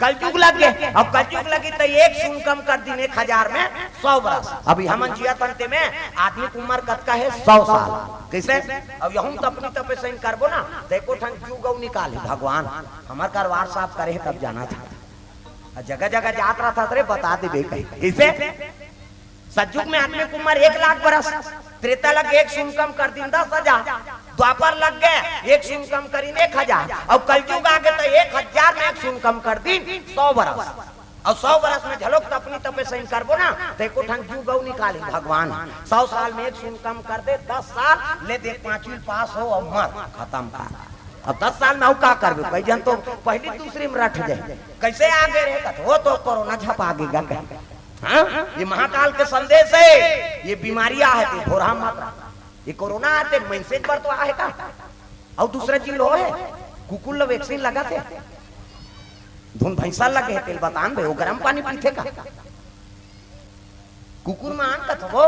कलजुग लग गे। अब कलजुग लगी त एक शून्य कम कर दिन, एक हजार में सौ बरस। अभी हमन जियत हन ते में आदमी के उम्र कतका हे? सौ साल। कइसे? अब यहूँ तपनी तपे सही करबो ना, त एको ठन जुग अउ निकालही भगवान। हमर करवार साफ करे हे तब जाना था। अउ जगह जगह जात रहत हस रे, बता देबे कही। कइसे? सतयुग में आदमी के उम्र एक लाख बरस, त्रेता लग एक शून्य कम कर दिन दस हजार, द्वापर लग गे एक शून्य कम करिन एक हजार, अउ कलजुग आ गे त एक हजार में एक शून्य कम कर दिन सौ बरस। अउ सौ बरस में घलोक तपनी तपे सही करबो ना, त एको ठन जुग अउ निकालही भगवान। सौ साल में एक शून्य कम कर दे, दस साल ले दे, पांचवी पास हो अउ मर, खतम कर। अब दस साल में अउ का करबे? कई झन तो पहली दूसरी में रट जाए। कइसे आ गे रे? कथे, "वो तो कोरोना झपा गे गा," कहे। हाँ? ये महाकाल के संदेश हे। ये बीमारी आहे ते भोरहा मत रह। ये कोरोना आते मनसे बर तो आहे का? अउ दूसरा जीव होहे, कुकुर ल vaccine लगथे, धुन भैंसा लगे हे, तेल बतान भाई, वो गरम पानी पीथे का? कुकुर मान कथबो,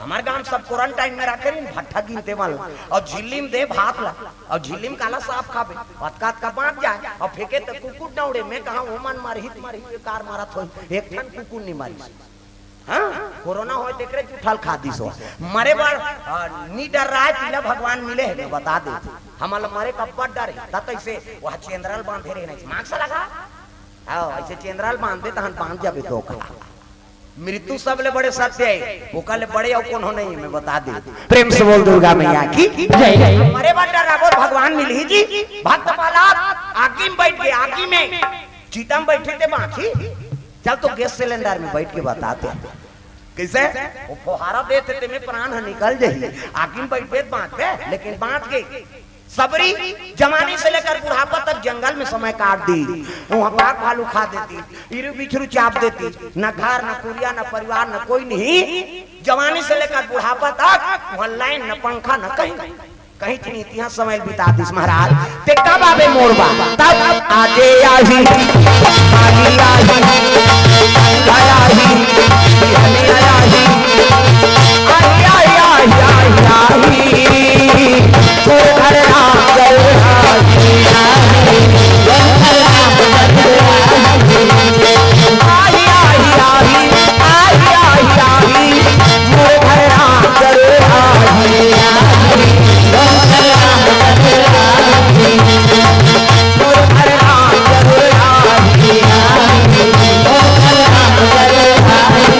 हमर गांव सब quarantine में रखे रहिन, भट्ठा गिनते वाला, अउ झिल्ली में दे भात ला, अउ झिल्ली में काला साफ खाबे, अतका अतका बांट जाए, अउ फेंके त कुकुर दौड़े, में कहा, "ओमन मरही त मरही, बेकार मरत होही, एक ठन कुकुर नहीं मरिस।" हाँ, कोरोना होय तेकरे जूठा ल खा दिस हो। मरे बर, अ, नी डर रहा है, तिला भगवान मिले हे, मैं बता दे। हमन ल मरे का बड़ डर हे, त तइसे वह चेंदरा ल बांधे रहे नहीं, mask लगा। हाँ, अइसे चेंदरा ल बांध दे, तहन बांध जाबे तो का। मृत्यु सबले बड़े सत्य हे, ओकर ले बड़े अउ कोनो नहीं हे, मैं बता दे। प्रेम से बोल दुर्गा मैया की जय। मरे बर डर रहा, बोल भगवान मिलही जी। भक्त प्रहलाद आगी में बैठ गे, आगी में, चिता में बैठे ते बांची। चल तो गैस सिलेंडर में बैठ के बता दे। कइसे? वो फोहारा देथे ते में प्राण ह निकल जाही। आगी में बैठबे त बांचबे, लेकिन बांच गे। सबरी जवानी से लेकर बुढ़ापा तक जंगल में समय काट दी। वहाँ बाघ भालू खा देती, इरू बिछरू चाप देती, न घर, न कुरिया, न परिवार, न कोई नहीं। जवानी से लेकर बुढ़ापा तक वहाँ लाइन, न पंखा, न कहीं, कहीं नहीं। इतिहास समय बिता दिस महाराज। ते कब आबे मोर बा? तब आजे आही, आजी आही, आया ही, बिहने आया ही, आही, आही, आही, आही, आही। तोर घर राम गए आही, आही, तोर घर राम गए आही, आही, आही, आही, आही, आही, मोर घर राम गए आही, आही, तोर घर राम गए आही, तोर घर राम गए आही, आही, तोर घर राम गए आही।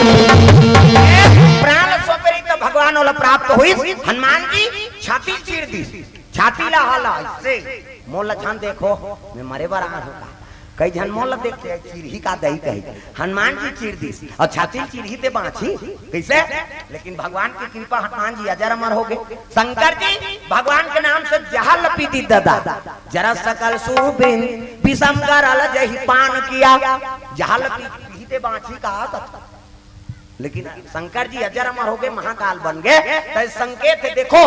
प्राण सौंपे रही त भगवान ओला प्राप्त होइस। हनुमान जी छाती चीर दिस, छाती ला हाला, अइसे मोला झन देखो, मैं मरे बर आए हूँ का। कई झन मोला देख के चिरही का दई कही, हनुमान जी चीर दिस अउ छाती ल चिरही ते बांची कइसे? लेकिन भगवान की कृपा, हनुमान जी अजर अमर हो गे। शंकर जी भगवान के नाम से जहर ल पी दिस दादा, जरा सकल सुबिन विषम गरल जहि पान किया। जहर ल पी, पीही ते बांची का कथा। लेकिन शंकर जी अजर अमर हो गे, महाकाल बन गे, त संकेत हे, देखो,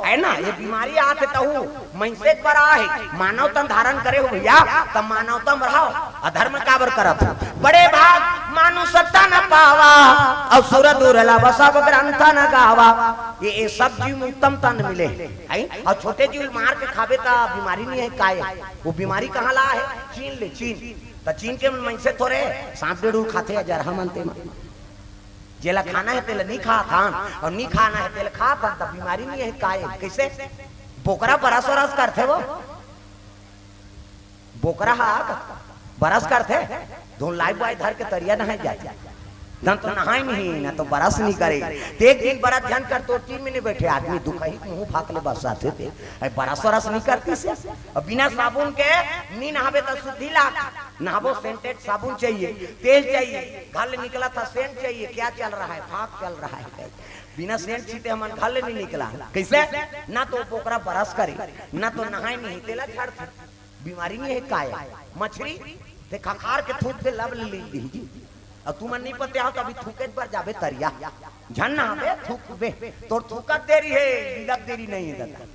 हे ना, ये बीमारी आत हे तहू मनसे के बर आए हे, मानव तन धारण करे हो भैया, त मानवता में रहो, अधर्म काबर करत हो। बड़े भाग मानुष तन पावा, अउ सुर दुर्लभ सब ग्रंथ न गावा। ये, ये सब जीव में उत्तम तन मिले हे, अउ छोटे जीव मार के खाबे त बीमारी नहीं हे काय? वो बीमारी कहाँ ला हे? चीन ले, चीन। त चीन के मनसे थोरे सांप डेड़ू खाथे, अजरहा मनते मन। जेला खाना हे तेला नी खात हन, अउ नी खाना हे तेला खात हन, त बीमारी नी हे काय? कइसे? बोकरा बरस वरस करथे वो? बोकरा हा बरस करथे? धुन लाइफबॉय धर के तरिया नहाए जाथे। धन तो नहाए नहीं, ना तो बरस नहीं करे। ते एक दिन बरस झन कर, तोर तीन महीने बैठे आदमी दुखही मुंह फाक ले बस आथे ते। अरे बरस वरस नहीं करती से। अब बिना साबुन के नी नहाबे त शुद्धि लाग। नहाबो सेंटेड साबुन चाहिए, तेल चाहिए, घर ले निकला था सेंट चाहिए, क्या चल रहा है? फाक चल रहा है। बिना सेंट छीते हमन घर ले नहीं निकला। कइसे? ना तो बोकरा बरस करे, ना तो नहाए नहीं, तेला झाड़थे। बीमारी नहीं हे काय? मछरी ते खखार के थूक दे, लब ले ली जी। अउ तुमन नहीं पते हो, कभी थूके बर जाबे तरिया, झन नहाबे, थूकबे। तोर थूकत देरी हे, लीलत देरी नहीं हे दादा।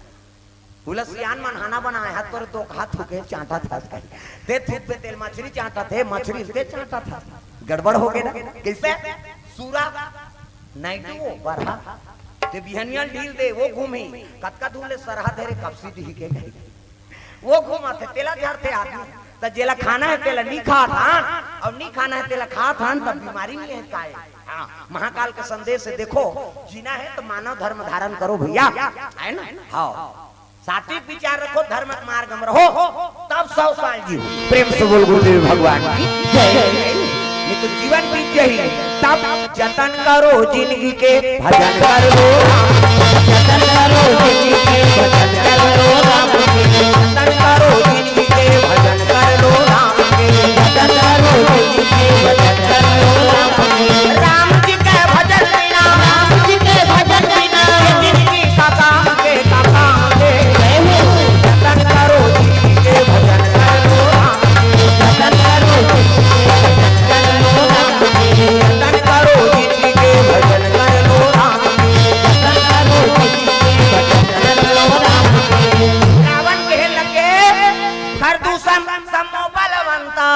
उला सियान मन हाना बनाए हाथ, तोर तो हाथ थूके चांटा था कही। ते थूकबे तेल मछरी चांटा थे, मछरी ते चांटा था। गड़बड़ हो गे ना? कइसे? सूरा नाइटू वो बरहा, ते बिहनिया ल ढील दे, वो घूमी। कतका दूर ले सरहा धरे, कपसी दिही के कही। वो घूमत हे, तेला झरथे आदमी। त जेला खाना हे तेला नी खात हन, अउ नी खाना हे तेला खात हन, तब बीमारी नी हे काय? हाँ, महाकाल के संदेश से देखो, जीना हे त मानव धर्म धारण करो भैया, है ना? हाँ, सात्विक विचार रखो, धर्म के मार्ग में रहो, तब सौ साल जीवो। प्रेम से बोल गुरुदेव भगवान की जय। नहीं तो जीवन बीत जाही। तब जतन करो जिंदगी के, भजन कर लो राम। जतन करो जिंदगी के, भजन कर लो राम। जतन करो जिंदगी के, भजन कर लो राम। जतन करो जिंदगी के, भजन कर लो राम। राम जी के भजन बिना, राम जी के भजन बिना, ये जिंदगी का काम के, का काम के। जय हो। जतन करो जिंदगी के, भजन कर लो राम। जतन करो जिंदगी के, भजन कर लो राम। जतन करो जिंदगी के, भजन कर लो राम। जतन करो जिंदगी के, भजन कर लो राम। रावण कहे लगे, खरदूषण समो बलवंता,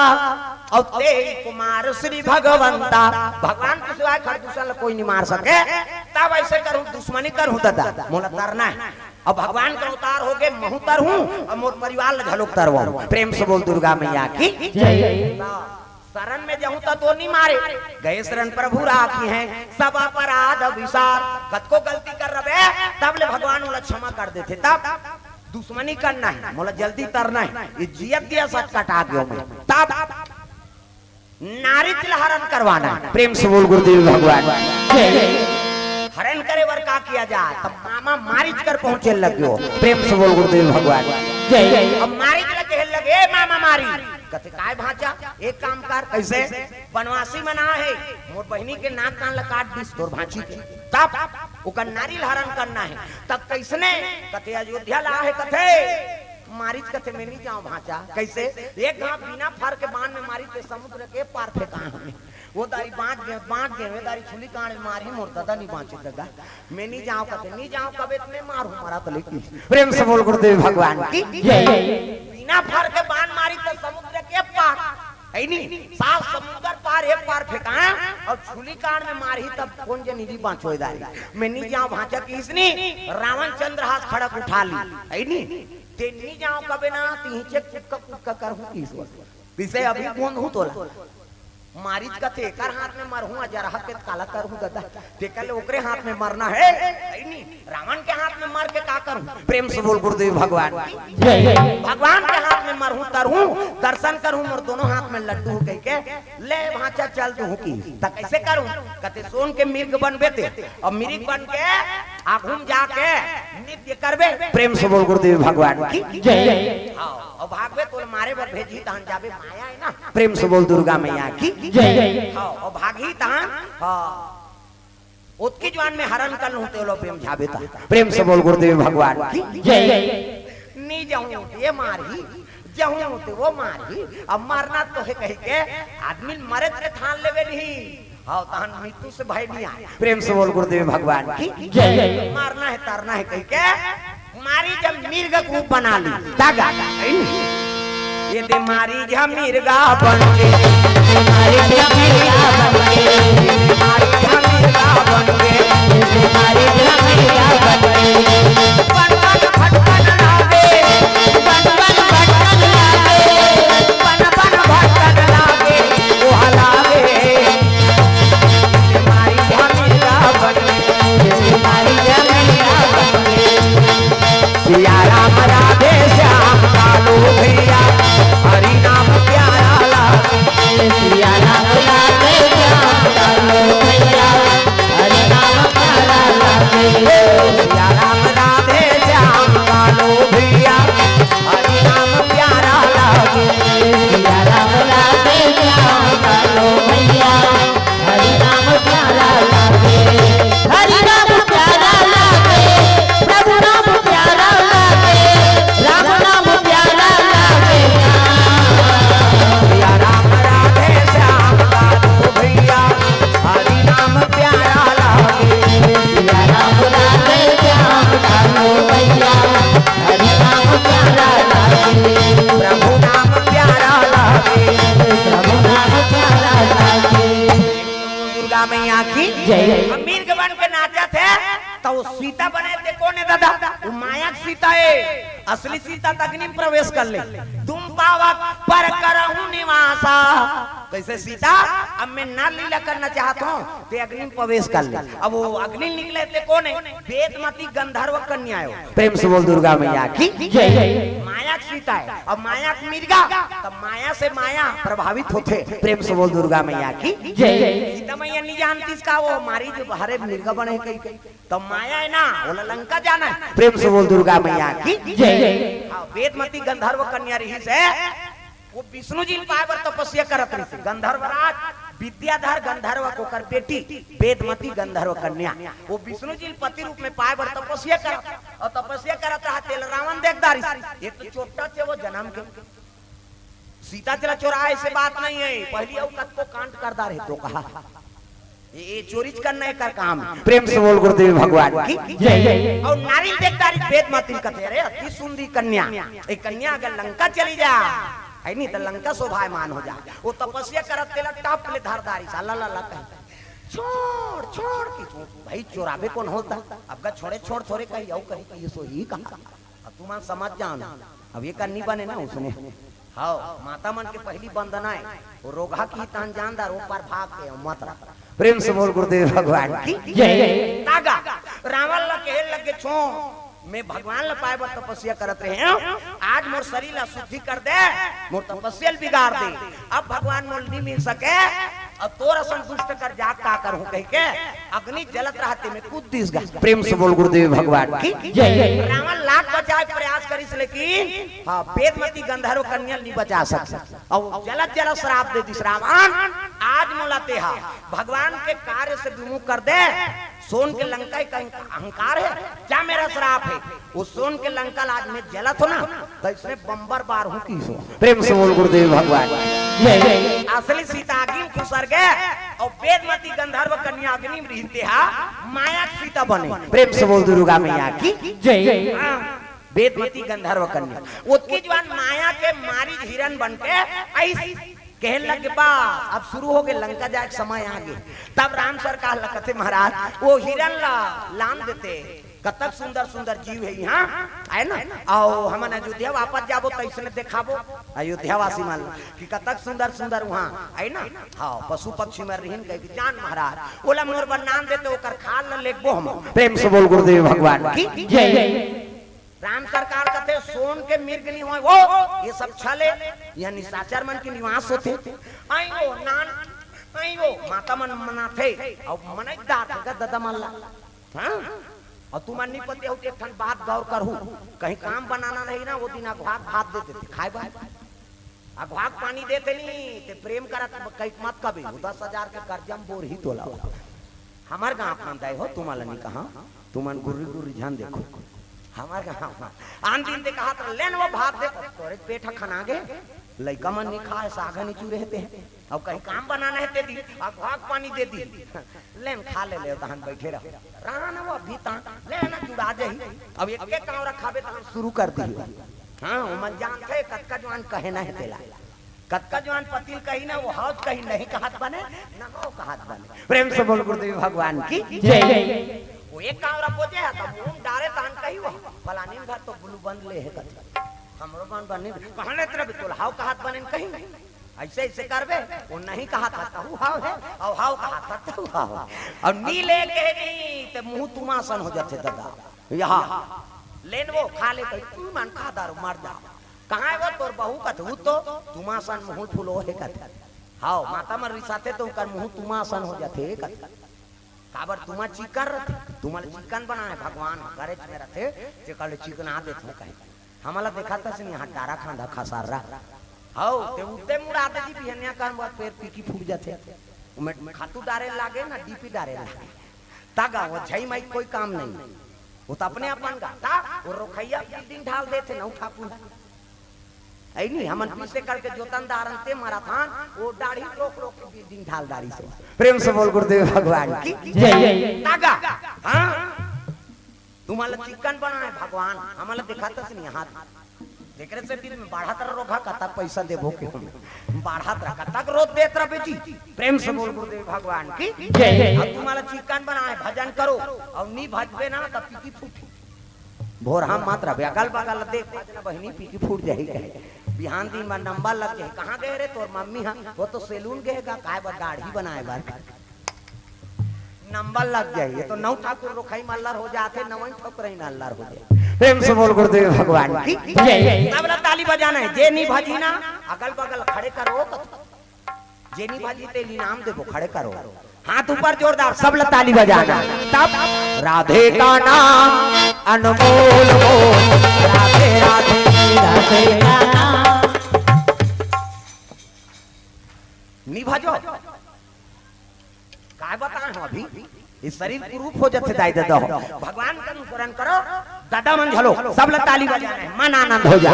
अउ तेहि को मार श्री भगवंता। भगवान के सिवाय खरदूषण ल कोई नहीं मार सके। तब ऐसे करूं, दुश्मनी करूं दादा, मोला तरना हे। अब भगवान के अवतार हो गए, महूं तरहूं, अब मोर परिवार ल घलोक तरवाहूं। प्रेम से बोल दुर्गा मैया की जय। शरण में जाहूं त तो नहीं मारे, गए शरण प्रभु राखिहैं, सब अपराध विसार। कतको गलती कर रबे, तब ले भगवान मोला क्षमा कर देथे। तब दुश्मनी करना हे, मोला जल्दी तरना हे, ये जियत दिया सच कटा गयो मैं। तब मारीच ला हरण करवाना हे। प्रेम से बोल गुरुदेव भगवान। हरण करे बर का किया जाए? तब मामा मारीच कर पहुंचे लग गयो। प्रेम से बोल गुरुदेव भगवान। जय। अब मारीच ला कहे लगे, "ए मामा मारीच।" कथे, "काय भांचा, एक काम कर।" "कैसे?" "बनवासी मन आए हे, मोर बहिनी के नाक कान ला काट दिस तोर भांची के। तब ओकर नारी ला हरण करना हे।" "तब कैसने?" कथे, "अयोध्या ला आए हे।" कथे, मारीच कथे, "मैं नहीं जाऊं भांचा।" "कैसे?" "एक घाव बिना फर के बाण में मारीच ते समुद्र के पार फेंका हमें।" वो दारी बांच गए, बांच गए, वे दारी छुली कांड़ में मारही, मोर दादा नहीं बांचे दादा। "मैं नहीं जाऊं," कथे, "नहीं जाऊं कबे त मैं मारहूं, मरा त लेकिन।" प्रेम से बोल गुरुदेव भगवान की जय। बिना फर के बाण मारीच त समुद्र के पार, है नी? सात समुद्र पार, एक पार फेंका, अउ छुली कांड़ में मारही तब कोन जनी री बांचो दारी। "मैं नहीं जाऊं भांचा" किहिस नी, रावण चंद्रहास खड़ग उठा ली, है नी? "ते नहीं जाऊं कबे ना, तिहिचे कुक्का कुक्का करहूं" किहिस। "तिसे अभी गोंद हूं तोला।" मारीच कथे, "एकर हाथ में मरहूं, अजरहा के काला करहूं दादा।" तेकर ले ओकरे हाथ में मरना हे, है नी? रावण के हाथ में मर के का करहूं? प्रेम से बोल गुरुदेव भगवान की जय। "भगवान के हाथ में मरहूं, तरहूं, दर्शन करहूं, मोर दोनों हाथ में लड्डू हो," कहिके, "ले भांचा चल दूहूं" किहिस। "त कैसे करहूं?" कथे, "सोन के मिर्ग बनबे ते, अउ मिर्ग बन के आघू में जाके नृत्य करबे।" प्रेम से बोल गुरुदेव भगवान की जय। हाँ, अउ भागबे, तोला मारे बर भेजही तहन जाबे, माया हे ना। प्रेम से बोल दुर्गा मैया की जय। हाँ, अउ भागही तहन, हाँ, ओतकी जुवार में हरण कर लूं, तेला प्रेम जाबे ता। प्रेम से बोल गुरुदेव भगवान की जय। "नहीं जाहूं ते मारही, जाहूं ते वो मारही, अब मरना तो हे" कहिके आदमी मरे के ठान लेबे नहीं। हाँ, तहन मृत्यु से भय नहीं आए। प्रेम से बोल गुरुदेव भगवान की जय। "मरना हे, तरना हे" कहिके मारीच जब मिर्ग के रूप बना ली, तागा, है नी? "ये दे मारीच मिर्गा बन के, मारीच मिर्गा बन के, मारीच मिर्गा बन के, मारीच मिर्गा बन के, बन बन भटकन लागे, बन बन भटकन लागे, बन बन भटकन लागे, ओ लागे।" मारीच मिर्गा बन के, मारीच मिर्गा बन के। सिया राम राधे श्याम कालू भैया, हरि नाम प्यारा लागे। सिया राम राधे श्याम कालू भैया, हरि नाम प्यारा लागे। सिया राम राधे श्याम कालू भैया, हरि नाम प्यारा लागे। सिया राम राधे श्याम कालू भैया, हरि नाम प्यारा लागे, हरि नाम प्यारा लागे, प्रभु नाम प्यारा लागे, राम नाम प्यारा लागे। सिया राम राधे श्याम कालू भैया, हरि नाम प्यारा लागे। सिया राम राधे श्याम कालू भैया, हरि नाम प्यारा लागे, प्रभु नाम प्यारा लागे, प्रभु नाम प्यारा लागे। दुर्गा मैया की जय। अब मिर्ग बन के नाचथे, त वो सीता बने ते कोन हे दादा? वो माया के सीता हे। असली सीता त अग्नि में प्रवेश कर ले। तुम पर करहूं निवासा। कइसे सीता, अब मैं नर लीला करना चाहत हूं, ते अग्नि में प्रवेश कर ले। अब वो अग्नि निकले ते कोन हे? वेदमती गंधर्व कन्या हे। प्रेम से बोल दुर्गा मैया की जय। माया के सीता हे, अब माया के मिर्गा, त माया से माया प्रभावित होथे। प्रेम से बोल दुर्गा मैया की जय। सीता मैया नहीं जानती इसका, वो हमारी जो हरे मिर्गा बने कहीं कहीं, त माया हे ना, बोला लंका जाना हे। प्रेम से बोल दुर्गा मैया की जय। हाँ, वेदमती गंधर्व कन्या रहिस हे, वो विष्णु जी ल पाए बर तपस्या करत रहिस हे। गंधर्व राज विद्याधर गंधर्व के ओकर बेटी वेदमती गंधर्व कन्या, वो विष्णु जी ल पति रूप में पाए बर तपस्या करत, अउ तपस्या करत रहा, तेला रावण देख डारिस। ये तो चोट्टा चे वो जनम के, सीता चला चोराए, ऐसे बात नहीं हे, पहिली अउ कतको कांड कर डारे तो कहा, ये, ये चोरी करना एकर काम। प्रेम से बोल गुरुदेव भगवान की जय। अउ नारी ल देख डारिस, वेदमती ल कथे, अरे अति सुंदरी कन्या, ये कन्या अगर लंका चली जा, हे नहीं त लंका शोभायमान हो जा। वो तपस्या करत तेला टप ले धर डारिस, ला ला ला कही, छोड़ छोड़ की छोड़, भाई चोराबे कोन होता, अब का छोड़े छोड़ थोरे कही, अउ कही कि ये सो ही कहा। अब तुमन समझ जाओ ना, अब ये करनी बने ना उसने। हाव, माता मन के पहिली वंदना हे, वो रोगहा की तहन जान डार, वो पर भाग के मत रख। प्रेम से बोल गुरुदेव भगवान की जय। तागा रावण ला कहे लगे, छो मैं भगवान ला पाए बर तपस्या करत रहे हूं, आज मोर शरीर ला शुद्धि कर दे, मोर तपस्या ल बिगाड़ दे, अब भगवान मोल नहीं मिल सके, अब तोर असन दुष्ट कर जाग का करहूं कह के अग्नि जलत रहते में कूद दिस गा। प्रेम से बोल गुरुदेव भगवान की जय। रावण लाख बचाए के प्रयास करिस, लेकिन हाँ, वेदमती गंधर्व कन्या ल नहीं बचा सके। अउ जलत जलत श्राप दे दिस, रावण, आज मोला तेहा भगवान के कार्य से विमुख कर दे। सोन के लंका का अहंकार हे, क्या मेरा श्राप हे? वो सोन के लंका ला आज मैं जलत हों ना, त इसने बंबर बार हूं की सो। प्रेम से बोल गुरुदेव भगवान। जय। असली सीता अग्नि में खुसर गे, अउ वेदमती गंधर्व कन्या अग्नि में रहिस तेहा माया के सीता बने। प्रेम से बोल दुर्गा मैया की जय। हाँ, वेदमती गंधर्व कन्या। ओतकी जुवान माया के मारी हिरन बन के अइस कहे लगे, बा, अब शुरू हो गे, लंका जाए के समय आ गे। तब राम सरकार ला कथे, महाराज, वो हिरन ला लान देते, कतक सुंदर सुंदर जीव हे इहां, हे ना? अउ हमन अयोध्या वापस जाबो त अइसने देखाबो। अयोध्या वासी मन कि कतक सुंदर सुंदर उहां, हे ना? हाँ, पशु पक्षी मन रहिन कहे कि जान महाराज, ओला मोर बर लान देते, ओकर खाल ला लेगबो हम। प्रेम से बोल गुरुदेव भगवान की जय। राम सरकार कथे, सोन के मिर्ग नहीं होय, वो ये सब छल ए, ये निशाचर मन के निवास होथे। अई वो नान, अई वो माता मन मनाथे, अउ मनई डारथे गा ददा मन ला। हाँ? अउ तुमन नहीं पते हो, एक ठन बात गौर करहू, कहीं काम बनाना रही ना, वो दिन अघवा के भात दे देथे खाए बर। अघवा के पानी देथे नहीं, ते प्रेम करत कहिके मत कबे, वो दस हजार के कर्जा में बोरही तोला। हमर गांव के मन दाई हो, तुमन ला नहीं कहा, तुमन गुर्री गुर्री झन देखो। हमर गांव में आन दिन ते कहा त लेन वो भात दे, तोरे पेट ह खना गे, लइका मन नहीं खाए, साग नहीं चूरे हे ते। अउ कहीं काम बनाना हे ते दी, अघवा के पानी दे दी, लेन खा ले ले, तहन बैठे रहो। रहा ना वो अभी तहन, लेन जुड़ा जाही। अब एक एक कांवरा खाबे तहन शुरू कर दी। हाँ, ओमन जानथे कतका जुवान कहे ना हे तेला। कतका जुवान पति ल कही ना, वो हव कही नहीं कहत बने, ना हव कहत बने। प्रेम से बोल गुरुदेव भगवान की जय। वो एक कांवरा बोजे हे, तब मुंह डारे तहन कही, वो फलानी घर तो ग्लूबंद ले हे कथे। हमरो मन बने, कहले तेरा भी तोला हव कहत बने न कही। अइसे अइसे करबे, वो नहीं कहत हे, तहू हव हे, अउ हव कहत हे, तहू हव हे। अउ नी ले कहे नहीं, ते मुंह तुमासन हो जाथे ददा। यहाँ लेन वो खा ले, कही, तुमन खा डारो, मर जाओ। कहाँ हे वो तोर बहू कथे, वो तो तुमासन मुंह फुलो हे कथे। हाव, माता मन रिसाथे तो ओकर मुंह तुमासन हो जाथे कथे। काबर तुमा चिक्कन रथे, तुमा ल चिक्कन बनाए भगवान, गरज में रथे, तेकर ले चिकना देथे कहे। हमला देखाथस नहीं, हाथ डारा खांधा खसार रहा। हाव, ते उठे मुड़ा दे जी, बिहनिया का हम पेड़ पीकी फूट जाथे। उमे खातू डारे लागे ना, डीपी डारे लागे। तागा, वो झई माई कोई काम नहीं। वो तो अपने अपन गा। ता, वो रोखैया बिल्डिंग ढाल देथे ना, उठा पूरा। ऐ नहीं, हमन पीछे करके जोतन दारन ते मारा थान, वो दाढ़ी रोक रोक के बिल्डिंग ढाल दारी से। प्रेम से बोल गुरुदेव भगवान की जय। तागा, हाँ? तुम्हारा चिकन बनाए भगवान, हमला दिखाता से नहीं हाथ। जेकरे से दिन में बाढ़त रह रोगा, कतक पैसा देबो के हम। बाढ़त रह, कतक रोज देत रह बेटी। प्रेम से बोल गुरुदेव भगवान की जय। अब तुम्हारा चिकन बनाए, भजन करो, और नी भजबे ना, तब पीकी फूटी। भोरहा मत रहिबे, अगल बगल देख, बहिनी पीकी फूट जाही कहे। बिहान दिन म नंबर लग जाही, "कहाँ गए रे तोर मम्मी हा?" "वो तो सैलून गए गा, काय बर, दाढ़ी बनाए बर।" नंबर लग जाही, ये तो नौ ठाकुर रोखई म अल्लर हो जाथे, नवई ठकुरई म अल्लर हो जाही। प्रेम से बोल गुरुदेव भगवान की जय। तब ला ताली बजाना हे, जे नी भजी ना, अगल बगल खड़े करो, जे नी भजी तेला इनाम देबो, खड़े करो, हाथ ऊपर जोरदार, सब ला ताली बजाना। तब राधे का नाम अनमोल हो, राधे राधे। राधे का नाम। नी भजो, काय बताएं हम अभी, ये शरीर कुरूप हो जाथे दाई ददा हो। भगवान का अनुसरण करो, ददा मन झलो, सब ला ताली बजाना हे, मन आनंद हो जा।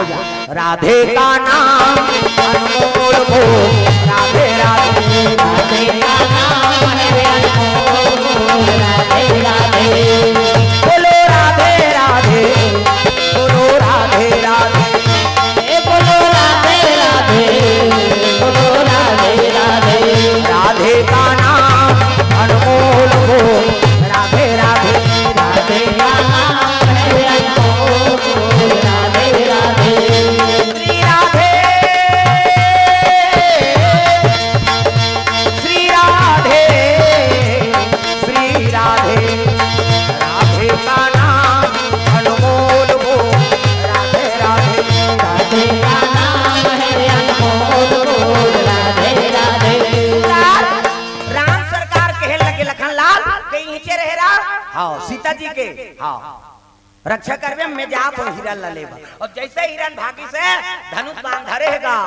राधे का नाम अनमोल हो, राधे राधे। राधे का नाम है अनमोल, राधे राधे। बोलो राधे राधे, बोलो राधे राधे। ए बोलो राधे राधे, बोलो राधे राधे। राधे का नाम अनमोल हो, राधे राधे। राधे का नाम है अनमोल, राधे राधे। श्री राधे, श्री राधे, श्री राधे। राधे का नाम अनमोल हो, राधे राधे। राधे का नाम है अनमोल हो, राधे राधे। राम सरकार कहे लगे, "लखन लाल, कहीं नीचे रहे रहा?" हाँ, सीता जी के, हाँ। "रक्षा करबे, मैं जात हूँ हिरन ला लेबा।" अउ जइसे हिरन भागिस हे, धनुष बाण धरे हे गा,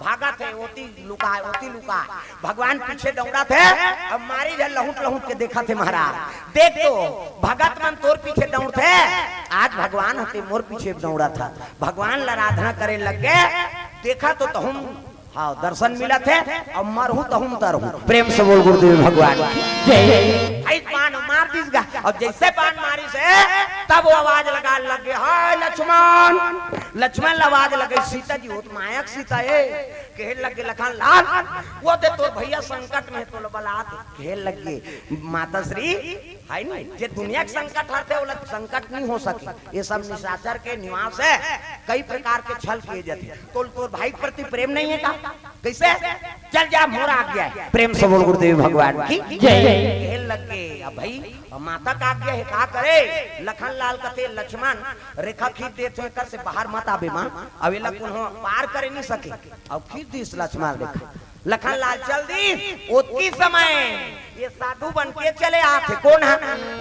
भागत हे, ओती लुकाय, ओती लुकाय। भगवान पीछे दौड़त हे, अब मारी झन लहुट लहुट के देखत हे महाराज। देख तो, भगत मन तोर पीछे दौड़त हे, आज भगवान हते मोर पीछे दौड़त हे। भगवान ला आराधना करे लग गे, देखा तो तहूँ हाँ, दर्शन मिलत हे, अब मरहूँ तहूँ तरहूँ। प्रेम से बोल गुरुदेव भगवान की जय। अइस बाण मार दिस गा। अब जइसे बाण मारिस हे, तब वो आवाज लगाय लग गे, "हाय लक्ष्मण।" लक्ष्मण ला आवाज लगे, "सीता जी, वो तो माया के सीता हे।" कहे लग गे, "लखन लाल, वो दे तोर भइया संकट में हे, तोला बलात हे।" कहे लग गे, माता श्री, हे नी, जे दुनिया के संकट हरथे, ओला संकट नहीं हो सके। ये सब निशाचर के निवास हे, कई प्रकार के छल किए जाथे। तो तोर भाई के प्रति प्रेम नहीं हे का? कइसे? चल जा, मोर आज्ञा हे। प्रेम से बोल गुरुदेव भगवान की जय। कहे लग गे, "अब भाई, अब माता का आज्ञा हे, का करे?" लखन लाल कथे, "लक्ष्मण, रेखा खींच देत हों, एकर से बाहर मत आबे माँ, अब एला कोनो पार करे नहीं सके।" अब खींच दिस लक्ष्मण रेखा। लखन लाल चल दिस, ओतकी समय ये साधु बन के चले आथे। कोन हे?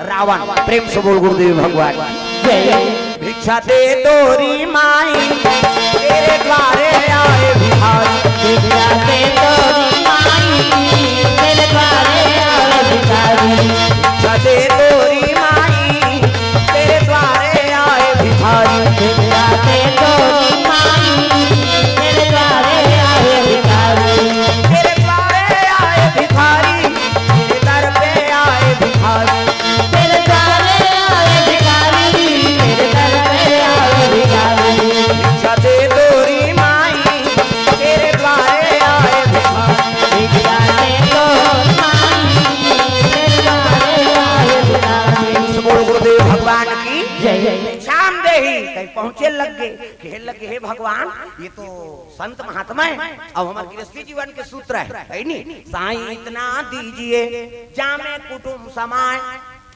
रावण। प्रेम से बोल गुरुदेव भगवान की जय। भिक्षा दे तोरी माई, तेरे द्वारे आए भिखारी। भिक्षा दे तोरी माई, तेरे द्वारे आए भिखारी। भिक्षा दे तोरी माई, तेरे द्वारे आए भिखारी। भिक्षा दे तोरी माई, तेरे द्वारे आए भिखारी। तेरे द्वारे आए भिखारी, तेरे दर पे आए भिखारी। तेरे द्वारे आए भिखारी, तेरे दर पे आए भिखारी। भिक्षा दे तोरी माई, तेरे द्वारे आए भिखारी। भिक्षा दे तोरी माई, तेरे द्वारे आए भिखारी। बोल गुरुदेव भगवान की जय। भिक्षाम देहि, कहीं पहुँचे लग गे, कहे लग गे, "हे भगवान, ये तो संत महात्मा हे, अब हमर गृहस्थी जीवन के सूत्र हे, हे नी? साईं इतना दीजिए, जामे कुटुम समाय,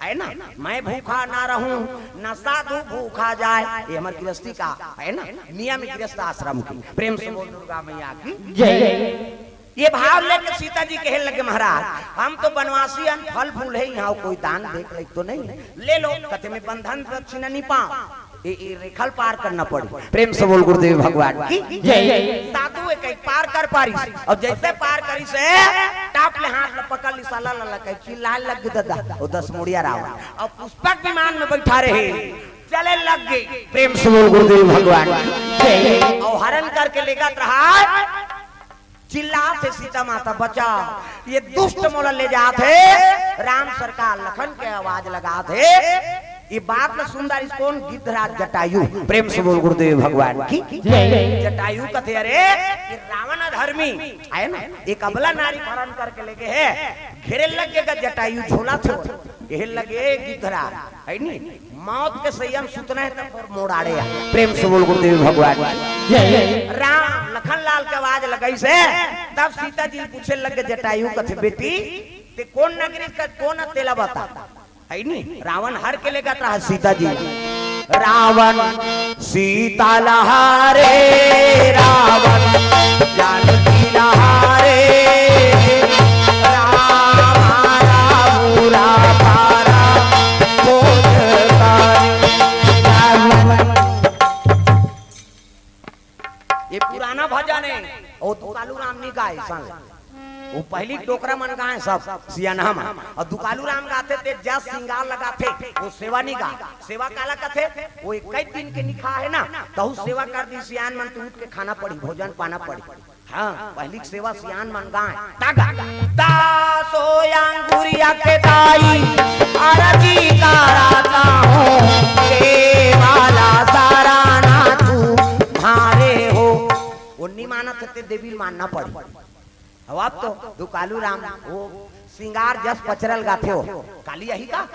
हे ना? मैं भूखा ना रहूं, ना साधु भूखा जाय।" ये हमर गृहस्थी का, हे ना? नियम गृहस्थ आश्रम की। प्रेम से बोल दुर्गा मैया की जय। ये भाव लेके सीता जी कहे लगे, "महाराज, हम तो बनवासी हन, फल फूल हे, यहाँ कोई दान देख ले तो नहीं, ले लो।" कथे, "मैं बंधन दक्षिणा नहीं पाऊं।" ये, ये रेखा ल पार करना पड़ी। प्रेम से बोल गुरुदेव भगवान की जय। साधु एक, एक पार कर पारिस, अउ जइसे पार करिस हे, टाप ले हाथ ल पकड़ लिस, ला, ला, ला, कहि चिल्लाय लग गे ददा, वो दस मुड़िया रावण। अउ पुष्पक विमान में बइठा रहे, चले लग गे। प्रेम से बोल गुरुदेव भगवान की जय। अउ हरण करके लेगत रहा, चिल्लात हे, "सीता माता बचाओ, ये दुष्ट मोला ले जात हे।" राम सरकार लखन के आवाज लगात हे। ये बात ल सुन डारिस कोन? गिद्धराज जटायु। प्रेम से बोल गुरुदेव भगवान की जय। जटायु कथे, "अरे, ये रावण अधर्मी हे ना, एक अबला नारी हरण करके लेगे हे।" घेरे लग गे गा जटायु, झोलथे, कहे लगे, "गिद्धराज, है नी? मौत के सैया म सुतना हे त मोड़ाड़े आ। प्रेम से बोल गुरुदेव भगवान की। जय। राम लखन लाल के आवाज लगाइस हे, तब सीता जी पूछे लगे जटायु कथे, "बेटी, ते कोन नगरी का, कोन तेला बता?" है नी? रावण हर के लेगत रहा सीता जी। रावण सीता लहारे, रावण जानकी लहारे, राम आया बुरा पारा खोज कर। ये पुराना भजन हे, वो दुकालू राम नी गाए, सन। वो पहिली डोकरा मन गाए सब, सियानहा मन। अउ दुकालू राम गाथे ते जस सिंगार लगाथे, वो सेवा नी गा। सेवा काला कथे? वो इक्कीस दिन के निखा हे ना, तहू सेवा कर दी सियान मन, तू उठ के खाना पड़ी, भोजन पाना पड़ी। हाँ, पहिली के सेवा सियान मन गाए। तागा। दासो अंगुरिया के दाई, अरजी कराता हूँ, केवाला सारा ना तू मारे हो। वो नी मानत हे ते देवी ल मानना पड़ी। अब आप तो दुकालू राम, वो सिंगार जस पचरल गाथे हो। काली यही का?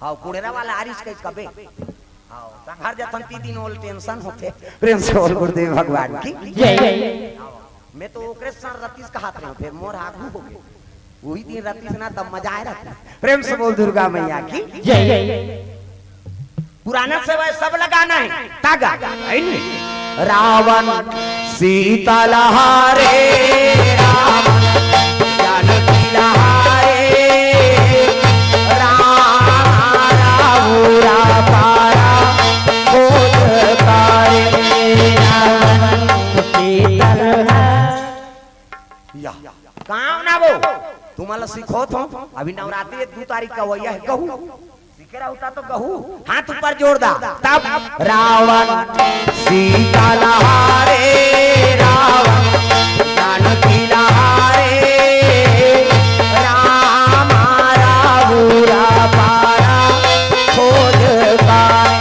हाँ, कुड़ेरा वाला आरिस कइस कबे। हाँ, संघर जथन ती दिन ओल टेंशन होथे। प्रेम से बोल गुरुदेव भगवान की। जय। मैं तो ओकरे संग रतीस कहात रहे, फिर मोर आगू हो गए। वही दिन रतीस ना तब मजा आए रहता। प्रेम से बोल दुर्गा मैया की। जय। पुराना सेवा सब लगाना है। तागा। है नी? रावण सीता लहारे, रावण जानकी लहारे, राम आया बुरा पारा खोज करे। रावण सीता लहारे। या। गाँव ना वो। तुम्हारा सिखोत हो। अभी नवरात्रि दू तारीख का वैया है, कहू। सिखेरा होता तो कहू। हाथ ऊपर जोर दा। तब रावण सीता लहारे, रावण जानकी लहारे, राम आया बुरा पारा खोज पाए।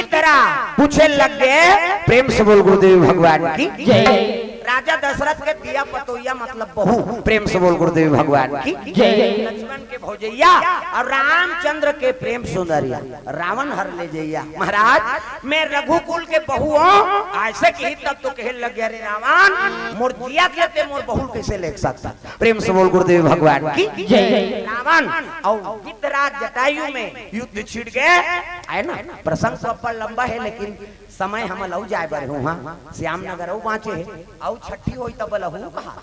तरह पूछे लग गए। प्रेम से बोल गुरुदेव भगवान की जय। राजा दशरथ के दिया पतोहिया मतलब बहू। प्रेम से बोल गुरुदेव भगवान की जय। लक्ष्मण के भौजैया और रामचंद्र के प्रेम सुंदरिया, रावण हर ले जैया। महाराज, मैं रघुकुल के बहू हूँ, ऐसे कही तब तो कहे लग गया, "अरे रावण, मोर जिया के ते मोर बहू कैसे ले सकता?" प्रेम से बोल गुरुदेव भगवान की जय। रावण और वितराग जटायु में युद्ध छिड़ गए, है ना? प्रसंग तो अब्बड़ लंबा है, लेकिन समय हम लऊ जाए बर हूँ। हाँ, श्याम नगर अऊ बाँचे है, अऊ छठी होई तब लहू कहा।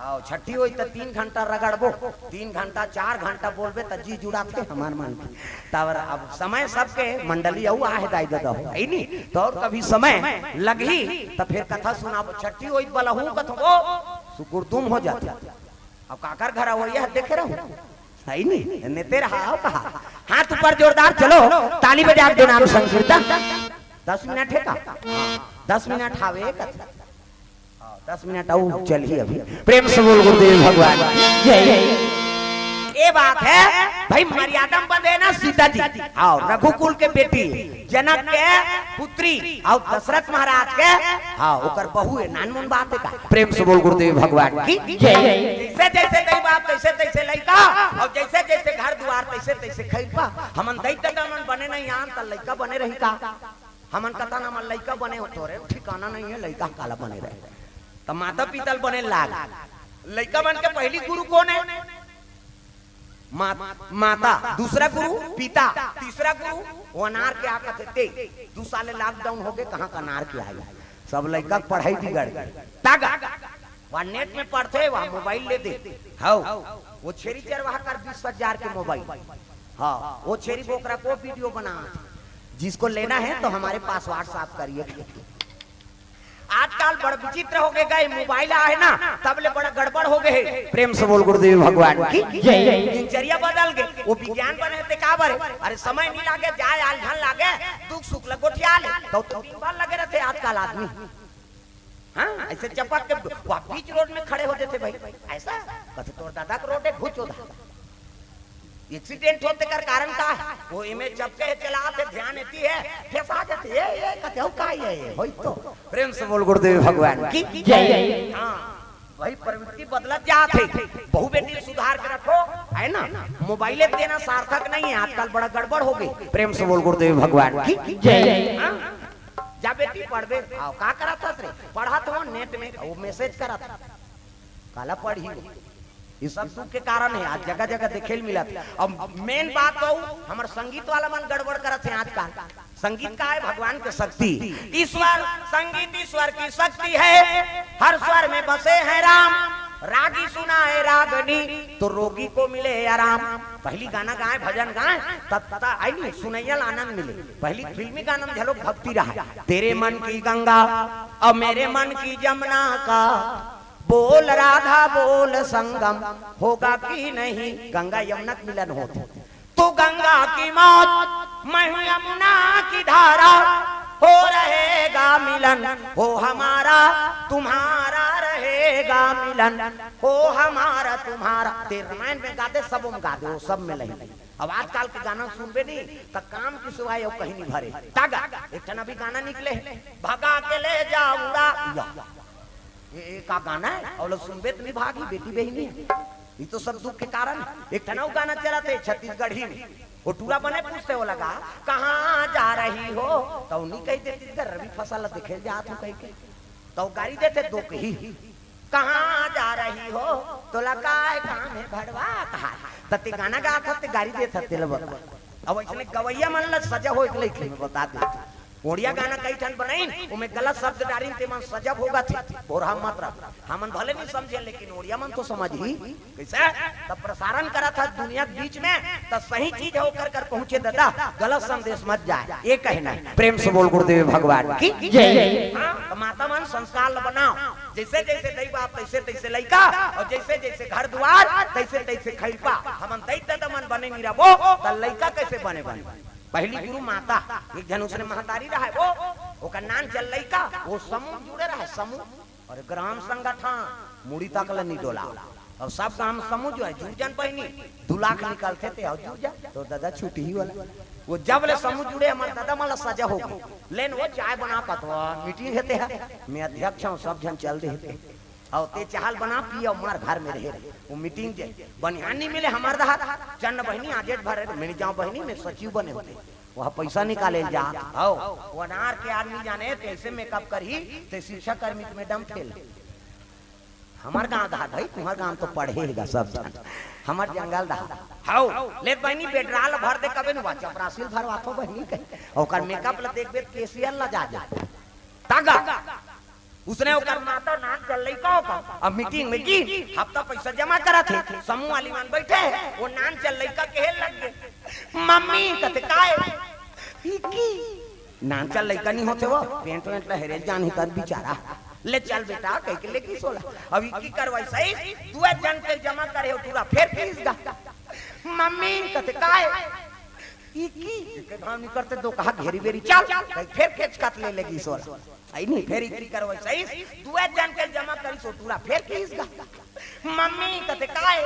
आओ, छठी होई त तीन घंटा रगड़बो, तीन घंटा, चार घंटा बोलबे त जी जुड़ाथे हमार मन के। तब अब समय सबके मंडली अऊ आहे दाई ददा हो, है नी? तो और कभी समय लगही त फिर कथा सुनाबो। छठी होई त बलहू कथो, सुकुरतुम हो जाथे। अब काकर घर आवो, यह देखे रहू, है नी? नेते रहा, आओ कहा। हाथ ऊपर जोरदार, चलो, ताली बजा के दो नाम संकीर्तन। दस मिनट है का? हाँ, दस मिनट हावे कथा। हाँ, दस मिनट अऊ चलही अभी। प्रेम से बोल गुरुदेव भगवान की जय। ये बात है भाई, मर्यादा में बंधे ना सीता जी। हाँ, रघुकुल के बेटी, जनक के पुत्री, और दशरथ महाराज के, हाँ, ओकर बहू है, नानमुन बात है का? प्रेम से बोल गुरुदेव भगवान की जय। जैसे जैसे दई बाप तैसे तैसे लइका, और जैसे जैसे घर दुआर तैसे तैसे खैपा। हमन दई ददा मन बने नहीं आन त लइका बने रही का? हमन कथन हमर लइका बने हो, तोरे ठिकाना नहीं है, लइका काला बने रहे। त माता पिता ल बने लाग। लइका मन के पहली गुरु कौन है? मा-, माता। दूसरा गुरु पिता। तीसरा गुरु वो अनार के आ कथे ते। दू साल लॉकडाउन हो गए, कहाँ का अनार के आई? सब लइका के पढ़ाई बिगड़ गई। तागा वहाँ नेट में पढ़थे, वहाँ मोबाइल ले दे। हाउ, वो छेरी चरवाहा कर बीस हजार के मोबाइल। हाँ, वो छेरी बोकरा को वीडियो बना, जिसको लेना है तो हमारे पास WhatsApp करिए। आजकल बड़ विचित्र हो गए, गए मोबाइल आहे ना, तब ले बड़ा गड़बड़ हो गए है। प्रेम से बोल गुरुदेव भगवान की जय। दिनचर्या बदल गए, वो विज्ञान बने ते का बरे? अरे समय नहीं लागे, जाए आलझन लागे, दुख सुख ल गोठिया ले, तो, तो दिन भर लगे रहते आजकल आदमी। हाँ, ऐसे चपक के वहाँ बीच रोड में खड़े हो जाते भाई। ऐसा कथे तोर दादा के रोड है, घुच होता। एक्सीडेंट होते कर कारण का है? वो इमे चपके है, चलात है, ध्यान एती है, ठेसा जाते, "ये, ये, कते हो का ये, ये?" होई तो। प्रेम से बोल गुरुदेव भगवान की जय। हाँ, वही प्रवृत्ति बदलत जात है। बहू बेटी ल सुधार के रखो, है ना? मोबाइल देना सार्थक नहीं है, आजकल बड़ा गड़बड़ हो गई। प्रेम से बोल गुरुदेव भगवान की जय। हाँ? जा बेटी पढ़बे। आओ, का करत हस रे? पढ़त हो नेट में, वो मैसेज करत। काला पढ़ी हो? ये सब दुख के कारण है, आज जगह जगह देखे ल मिलत। अब मेन बात तो हमर संगीत वाला मन गड़बड़ करत है आजकल। संगीत का है? भगवान के शक्ति। ईश्वर, संगीत ईश्वर की शक्ति है। हर स्वर में बसे हैं राम। रागी सुनाए रागनी तो रोगी को मिले आराम। पहली गाना गाए, भजन गाए, तब तक आई नहीं, सुनैया ल आनंद मिले। पहली फिल्मी गाना में झलक भक्ति रहा, तेरे मन की गंगा और मेरे मन की जमुना का, बोल राधा बोल संगम होगा कि नहीं, गंगा यमुना के मिलन होत। तू गंगा की मौत, मैं हूँ यमुना की धारा, हो रहेगा मिलन, हो हमारा तुम्हारा रहेगा मिलन, हो हमारा तुम्हारा। ते रामायण में गा दे, सब में गा दे, वो सब में लही। अब आजकल के गाना सुनबे नहीं त काम के सिवाय अउ कहीं नहीं भरे। तागा एक ठन अभी गाना निकले है, भगा के ले जा उड़ा। या। ये, ये का गाना है? अउ लोग सुनबे त नहीं भागी, बेटी बहिनी है। ये तो सब दुख के कारण है। एक ठन अउ गाना चलत है छत्तीसगढ़ी में, वो टूरा बने पूछते हो लगा, "कहाँ जा रही हो?" तो नहीं कही देती, "घर रवि फसल देखे जात हूँ" कह के। तो गाड़ी देते दो कही, "कहाँ जा रही हो?" तो लगा है काम है भड़वा कहा। त ते गाना गा था, ते गाड़ी दे था, तेल बता। अब इसने गवैया मन ला सजा हो एक लइके में बता दे। ओड़िया गाना कई ठन बनाइन, ओमे गलत शब्द डारिन, ते मन सजब होगा थे, बोरहा मत रख। हमन भले नहीं समझे, लेकिन ओड़िया मन तो समझ ही। कैसे? तब प्रसारण करा था दुनिया के बीच में, तब सही चीज है ओकर कर पहुंचे दादा, गलत संदेश मत जाए, ये कहना है। प्रेम से बोल गुरुदेव भगवान की जय। हाँ, तो माता मन संस्कार ल बनाओ, जैसे जैसे दई बाप तैसे तैसे लइका, और जैसे जैसे घर दुआर तैसे तैसे खैलपा। हमन दई ददा मन बने नहीं रहबो, त लइका कैसे बने बने? पहली गुरु माता, एक जन उसने महतारी रहा है, वो ओकर नान चल लइका, वो समूह जुड़े रहा है, समूह। और ग्राम संगठन मुड़ी तक ले नहीं डोला। अउ सब काम समूह जुड़े, जुड़ जान बहिनी, दू लाख निकलथे ते अउ जुड़ जा, तो दादा छुटही वाला। वो जब ले समूह जुड़े, हमर दादा मन ला सजा हो गई। लेन वो चाय बना कथवा, मीटिंग हेते है, मैं अध्यक्ष हूँ, सब झन चल दे हेते। अउ ते चाहल बना पी अउ मार घर में रहे। वो मीटिंग जे बनिहान नहीं मिले हमर दहा, चन्न बहिनी आजेट भर मिल जाओ बहिनी, मैं सचिव बने होते। वह पैसा निकाले ल जात हव, वो अनार के आदमी जाने कैसे मेकअप करही, ते शिक्षा कर्मी के मैडम फेल। हमर गांव धार भाई, तुम्हर गांव तो पढ़े हेगा सब झन, हमर जंगल धार। हव, ले बहिनी बेडराल भर दे कबे नुआ चपरासिल भरवाथो बहिनी कही। ओकर मेकअप ल देखबे त केसियर ल जा जा। तागा। उसने ओकर माता नान चल लइका ओकर। अब मीटिंग में की हफ्ता पैसा जमा करत हे, समूह वाली मन बैठे हे, वो नान चल लइका कहे लग गए, "मम्मी," कथे, "काय?" "इकी।" नान चल लइका नहीं होते वो, पेंट वेंट ला हेरेल जान ही कर बेचारा। "ले चल बेटा," कह के लेगी सोला। अब इकी करवाई सही, दू जन के जमा करे हो पूरा, फेर फीस गा। "मम्मी," कथे, "काय?" "इकी।" के घाव नहीं करते, दो कहा घेरी बेरी, "चल," कह फेर खेच खात ले लेगी सोला। आई नहीं, फेर इकी करवाई सही, दू जन के जमा करी सो पूरा, फेर फीस गा। "मम्मी," कथे, "काय?"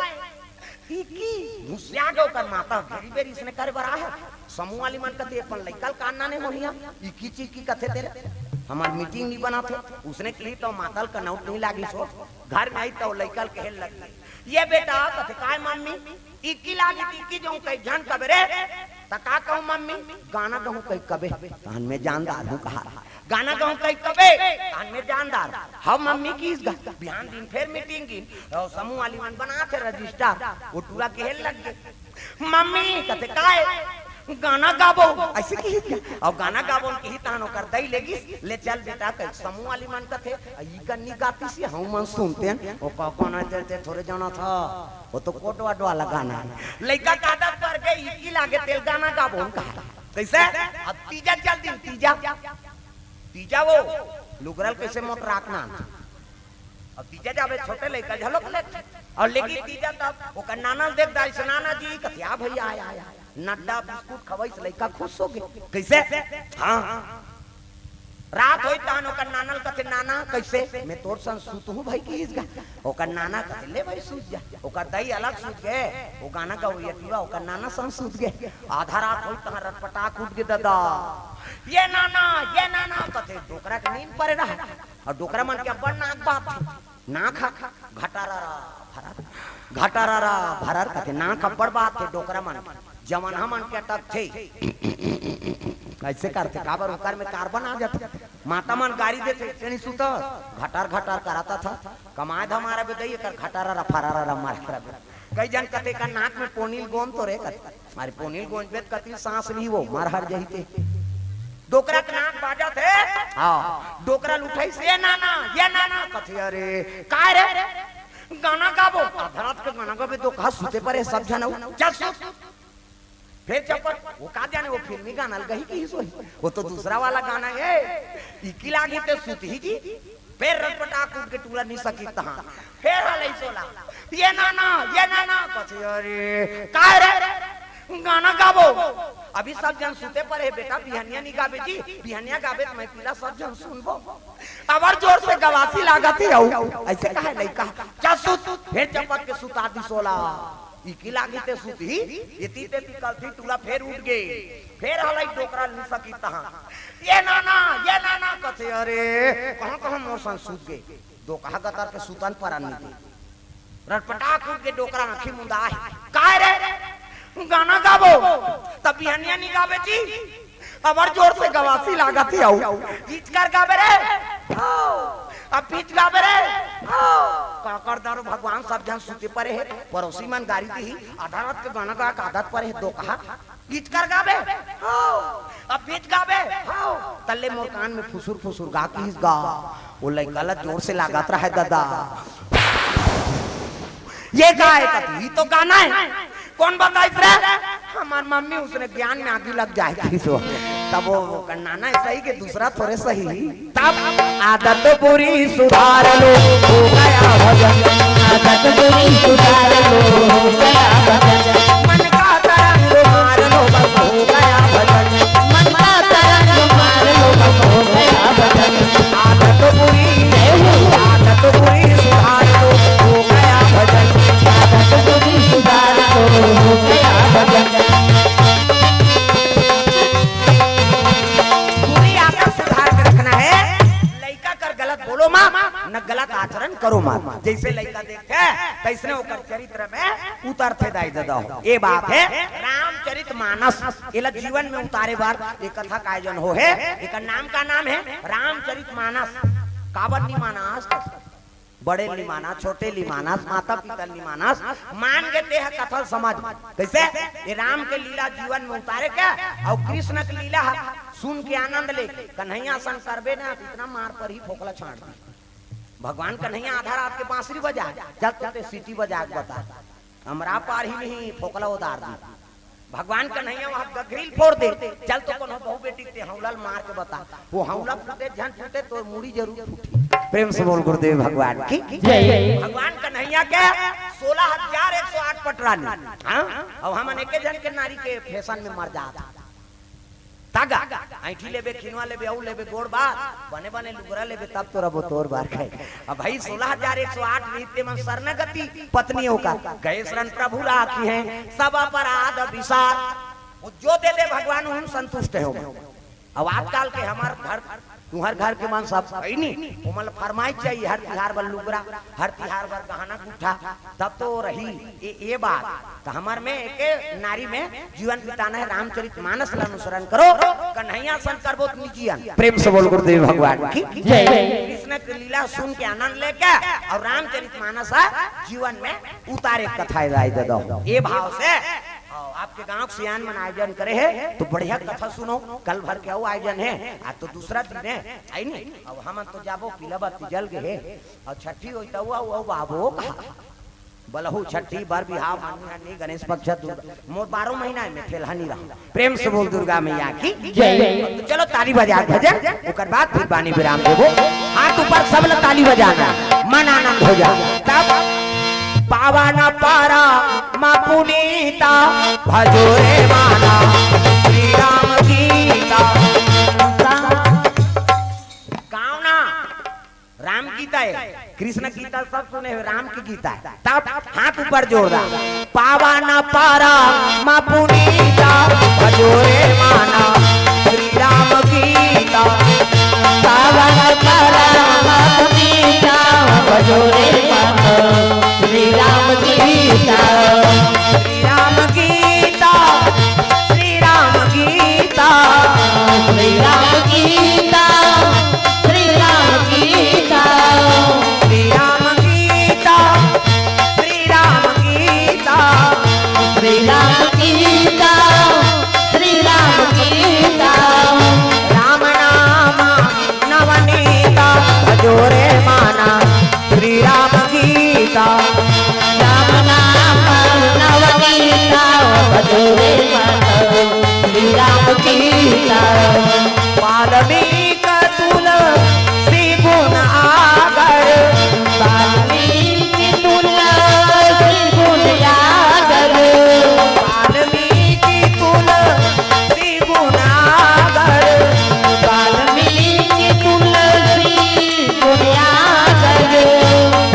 "इकी।" घुसिया गए ओकर माता, घेरी बेरी इसने करे बर आहे। समूह वाली मन कथे, "अपन लइका ल कान नाने होलिया, इकी चिकी कथे तेरे, हमर मीटिंग नहीं बनाथे।" उसने कही तो माता ल कनौट नहीं लागी सो, घर में आई तो लइका ल कहे लगी, "ये बेटा," कथे, "काय मम्मी?" "इकी लागी, इकी जो कई झन कबे रे।" "त का कहूँ मम्मी?" "गाना गहूँ कई कबे।" "तहन मैं जानदार हूँ कहा।" "गाना गहूँ कई कबे?" "तहन मैं जानदार।" "हव मम्मी," किस गा। बिहान दिन फेर मीटिंग गिन, अउ समूह वाली मन बनाथे रजिस्टर, वो टूरा कहे लग गए, "मम्मी," कथे, "काय?" "गाना गाबो," ऐसे कही क्या? अउ गाना गाबो कही तहन ओकर दई लेगिस, "ले चल बेटा," कह समूह वाली मन कथे, "आ, ई कन्नी गाती सी, हम मन सुनते हैं, वो का-, कौन है तेरे, तेरे थोड़े जाना था, वो तो कोटवाड वाला गाना है।" लइका का आदत पड़ गई, इकी लागे तेल गाना गाबो कहा। कैसे? अब तीजा चल दिन, तीजा, तीजा वो लुगरल कैसे मोट राखना। अब तीजा जाबे छोटे लइका झलक ले, अउ लेकिन तीजा तब ओकर नाना ल देख दाई से, "नाना जी," कथे, "आ भैया, आया, आया।" नड्डा बिस्कुट खवाइस, लइका खुश हो गए। कैसे? हाँ। रात होई तहन ओकर नाना ल कथे, "नाना, कैसे?" "मैं तोर संग सुतहूँ भाई," किस गा। ओकर नाना कथे, "ले भाई, सुत जा।" ओकर दई अलग सुत गए, वो गाना गवैया टूरा ओकर नाना संग सुत गए। आधा रात होई तहन रटपटाक उठ गए दादा, "ये नाना, ये नाना," कथे, डोकरा के नींद परे रहा। अउ डोकरा मन के अब्बड़ नाक बात हे। नाक ह घटारा रा भरर, घटारा रा भरर कथे, नाक अब्बड़ बात हे डोकरा मन के, जवन हमन के अटकथे। ऐसे करथे, काबर ओकर में कार्बन आ जाथे। माता मन गारी देथे, "तेनी सुत, घटार घटार कराता था, कमाए धमारा बे दई, एकर घटारा रा फरारा रा मारा रा बे।" कई जन कथे, "का नाक में पोनील गोंद तो रे," कथे। अरे पोनील गोंजबे त कति सांस ली वो, मर हर जही ते। डोकरा के नाक बाजत हे। हाँ, डोकरा ल उठाइस, "ये नाना, ये नाना," कथे, "अरे, काय रे?" "गाना गाबो।" आधा रात के गाना गाबे तो कहा सुते परे सब झन, "चल सुत।" फेर चपट, वो का जाने, वो फिल्मी गाना ल गही किहिस होही, वो तो दूसरा वाला गाना हे, इकी लागी ते सुतही जी। फेर रटपटाक उठ के टूरा निसकी तहाँ। फेर हलई सोला, "ये नाना, ये नाना," कथे, "अरे, काय रे?" "गाना गाबो।" "अभी सब झन सुते परे हे बेटा, बिहनिया नी गाबे जी, बिहनिया गाबे त मैं पिला सब झन सुनबो।" अब्बड़ जोर से गवासी लागत हे अउ। ऐसे कहे लइका, "चल सुत।" फेर चपक के सुता दिस ओला। इकी लागी ते सुतही, एती तेती कलथी टूरा फेर उठ गे। फेर हलई डोकरा ल निसकी तहाँ, "ये नाना, ये नाना," कथे, "अरे, कहाँ कहाँ मोर संग सुत गे?" डोकहा गतर के सुतन परन नी दे। रटपटाक उठ के डोकरा आँखी मुंदा हे। "काय रे? गाना गाबो?" "त बिहनिया नी गाबे जी, अब्बड़ जोर से गवासी लागत हे अउ।" "इचकर गाबे रे?" "हव।" "अब बीच गाबे रे?" "हव।" "का कर दारो भगवान, सब झन सुते परे हे, पड़ोसी मन गारी दिही, आधा रात के गाना गाए के आदत परे हे डोकहा।" "गीत कर गाबे?" "हव।" "अब गीत गाबे?" "हव।" तल्ले मोर कान में फुसुर फुसुर गा किहिस गा। वो लइका ला जोर से लागत रहे दादा। "ये का हे?" कथे, "ये तो गाना हे।" "कौन बताइस रे?" "हमार मम्मी, उसने ज्ञान में आगी लग जाए किहिस वो।" तब वो, वो नाना हे सही के दूसरा थोड़े सही। तब आदत बुरी सुधार लो, हो गया भजन। आदत बुरी सुधार लो, हो गया भजन। मन का तरंग मार लो, बस हो गया भजन। मन का तरंग मार लो, बस हो गया भजन। आदत बुरी, आदत बुरी सुधार लो, हो गया भजन। जइसे लइका देखथे, तइसने ओकर चरित्र में उतरथे दाई ददा हो। ए बात हे रामचरित मानस, एला जीवन में उतारे बर ए कथा का आयोजन हो हे। एकर नाम का नाम हे रामचरित मानस। काबर नी मानस? बड़े नी मानस, छोटे नी मानस, माता पिता नी मानस, मान गे ते ह कथा ल समझ। कइसे? ए राम के लीला जीवन में उतारे के, अउ कृष्ण के लीला ह सुन के आनंद ले। कन्हैया सन करबे ना, इतना मार पर ही फोकला छांट दी। भगवान कन्हैया आधा रात के बांसुरी बजा, चल तो ते सीटी बजा के बता, अमरा पार ही नहीं फोकला उतार दी। भगवान कन्हैया वहां गगरी ल फोर दे, चल तो कोनो बहू बेटी के ते हौला ल मार के बता, वो हौला फूटे झन फूटे तो मुड़ी जरूर फूटी। प्रेम से बोल गुरुदेव भगवान की जय। भगवान कन्हैया के सोलह हजार एक सौ आठ पटरानी, हाँ? अब हमन एके झन के नारी के फैशन में मर जात। तागा, ऐंठी लेबे, खिनवा लेबे, अउ लेबे, गोड़ बार, बने बने लुगरा लेबे, तब तोरा बोतोर बार खाए। अब भाई, सोलह हजार एक सौ आठ नृत्य मन शरणागति पत्नियों का, गए शरण प्रभु राखी हैं, सब अपराध विसार। वो जो दे दे भगवान, हम संतुष्ट हो। अब आजकल के हमार घर, तुम्हार घर के मन सब है नी, ओमन ल फरमाइश चाहिए, हर तिहार बर लुगरा, हर तिहार बर गहना गुट्ठा, तब तो रही ए, ए बात। त हमर में एके नारी में जीवन बिताना हे, रामचरित मानस ल अनुसरण करो, कन्हैया सन करबो त निजियन। प्रेम से बोल गुरुदेव भगवान की जय। कृष्ण के लीला सुन के आनंद लेके अउ रामचरित मानस ह जीवन में उतारे कथा हे दाई ददा हो। ए भाव से अउ आपके गांव के सियान मन आयोजन करे हे, तो बढ़िया कथा सुनो। कल भर के अउ आयोजन हे, आज तो दूसरा दिन हे, है नी? अब हमन तो जाबो, पीला बत्ती जल गे हे, अउ छठी होई त अउ, अउ, अउ बाबो कहा। बलहू छठी बर बिहाव मानी हनी गणेश पक्ष दुर्गा। मोर बारह महीना में फेलहा नी रहा। प्रेम से बोल दुर्गा मैया की जय। तो चलो ताली बजा के भजन, ओकर बाद फिर बानी विराम देबो। हाथ ऊपर सब ल ताली बजाना, मन आनंद हो जा। तब पावन परम पुनीता भजो रे माना श्री राम गीता। गाओ ना। राम गीता हे, कृष्ण गीता सब सुने हो, राम की गीता हे। तब हाथ ऊपर जोरदार। पावन परम पुनीता भजो रे माना श्री राम गीता। पावन परम पुनीता भजो रे माना श्री राम गीता। श्री राम गीता, श्री राम गीता, श्री राम गीता। श्री राम गीता, श्री राम गीता, श्री राम गीता, श्री राम गीता, श्री राम गीता। राम नाम नवनीता भजो रे माना श्री राम गीता। राम नाम नवनीता भजो रे माना श्री राम गीता। वाल्मीकि तुलसी गुण आगर, वाल्मीकि तुलसी गुण आगर, वाल्मीकि तुलसी गुण आगर, वाल्मीकि तुलसी गुण आगर।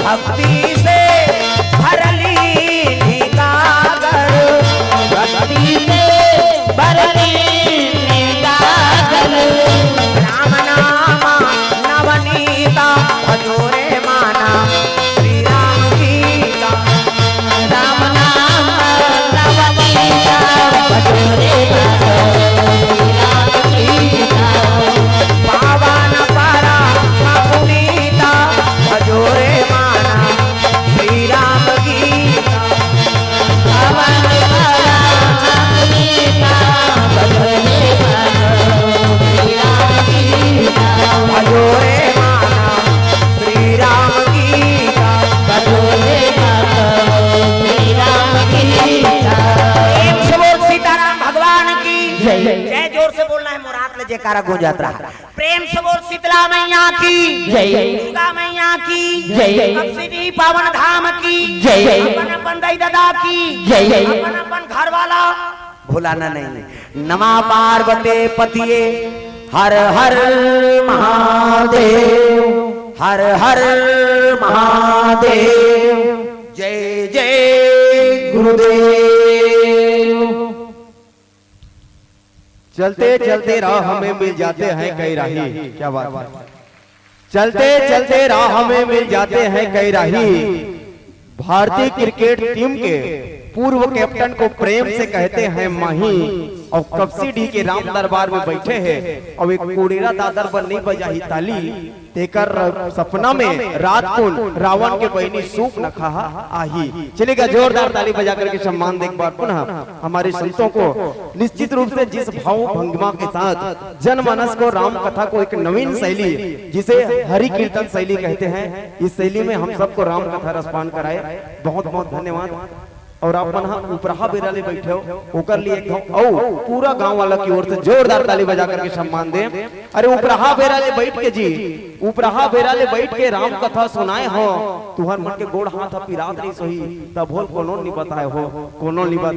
भक्ति से भरली निगागर, भक्ति से भरली निगागर। राम नाम नवनीता भजो रे माना श्री राम गीता। राम नाम नवनीता भजो रे माना श्री राम गीता। पावन परम पुनीता भजो रे माना श्री राम गीता। पावन परम पुनीता भजो रे माना श्री राम गीता। भजो रे माना श्री राम गीता। भजो रे माना श्री राम गीता। प्रेम से बोल सीताराम भगवान की जय। जय। जोर से बोलना हे, मोर हाथ ले जयकारा गूंजत रहा। प्रेम से बोल शीतला मैया की जय। दुर्गा मैया की जय। कपसिनी पावन धाम की जय। अपन अपन दाई ददा की जय। अपन अपन घर वाला भुलाना नहीं। नमः पार्वती पतिये हर हर महादेव, हर हर महादेव। जय जय गुरुदेव। चलते चलते राह हमें मिल जाते हैं कई राही। क्या बात है। चलते चलते राह में मिल जाते हैं कई राही। भारतीय क्रिकेट टीम के पूर्व कैप्टन को प्रेम से कहते हैं माही। और कपसी डी के राम दरबार में बैठे हैं और एक कोड़ेरा दादर बर नहीं बजाही ताली। तेकर सपना में रात कुन रावण के बहिनी सूप नखाहा आही। चलेगा, जोरदार ताली बजा करके सम्मान दे एक बार पुनः हमारे संतों को। निश्चित रूप से जिस भाव भंगिमा के साथ जनमानस को राम कथा को एक नवीन शैली, जिसे हरि कीर्तन शैली कहते हैं, इस शैली में हम सबको राम कथा रसपान कराए। बहुत बहुत धन्यवाद। और आप मन ह उपराहा बेरा ले बैठे हो, ओकर लिए एक घाव अउ पूरा गांव वाला की ओर से जोरदार ताली बजा करके सम्मान दे। अरे उपराहा बेरा ले बैठ के जी, उपराहा बेरा ले बैठ के राम कथा सुनाए हो, तुहर मन के गोड़ हाथ ह पिरात नहीं सोही, तब होल कोनो नहीं बताए हो, कोनो नहीं बताए।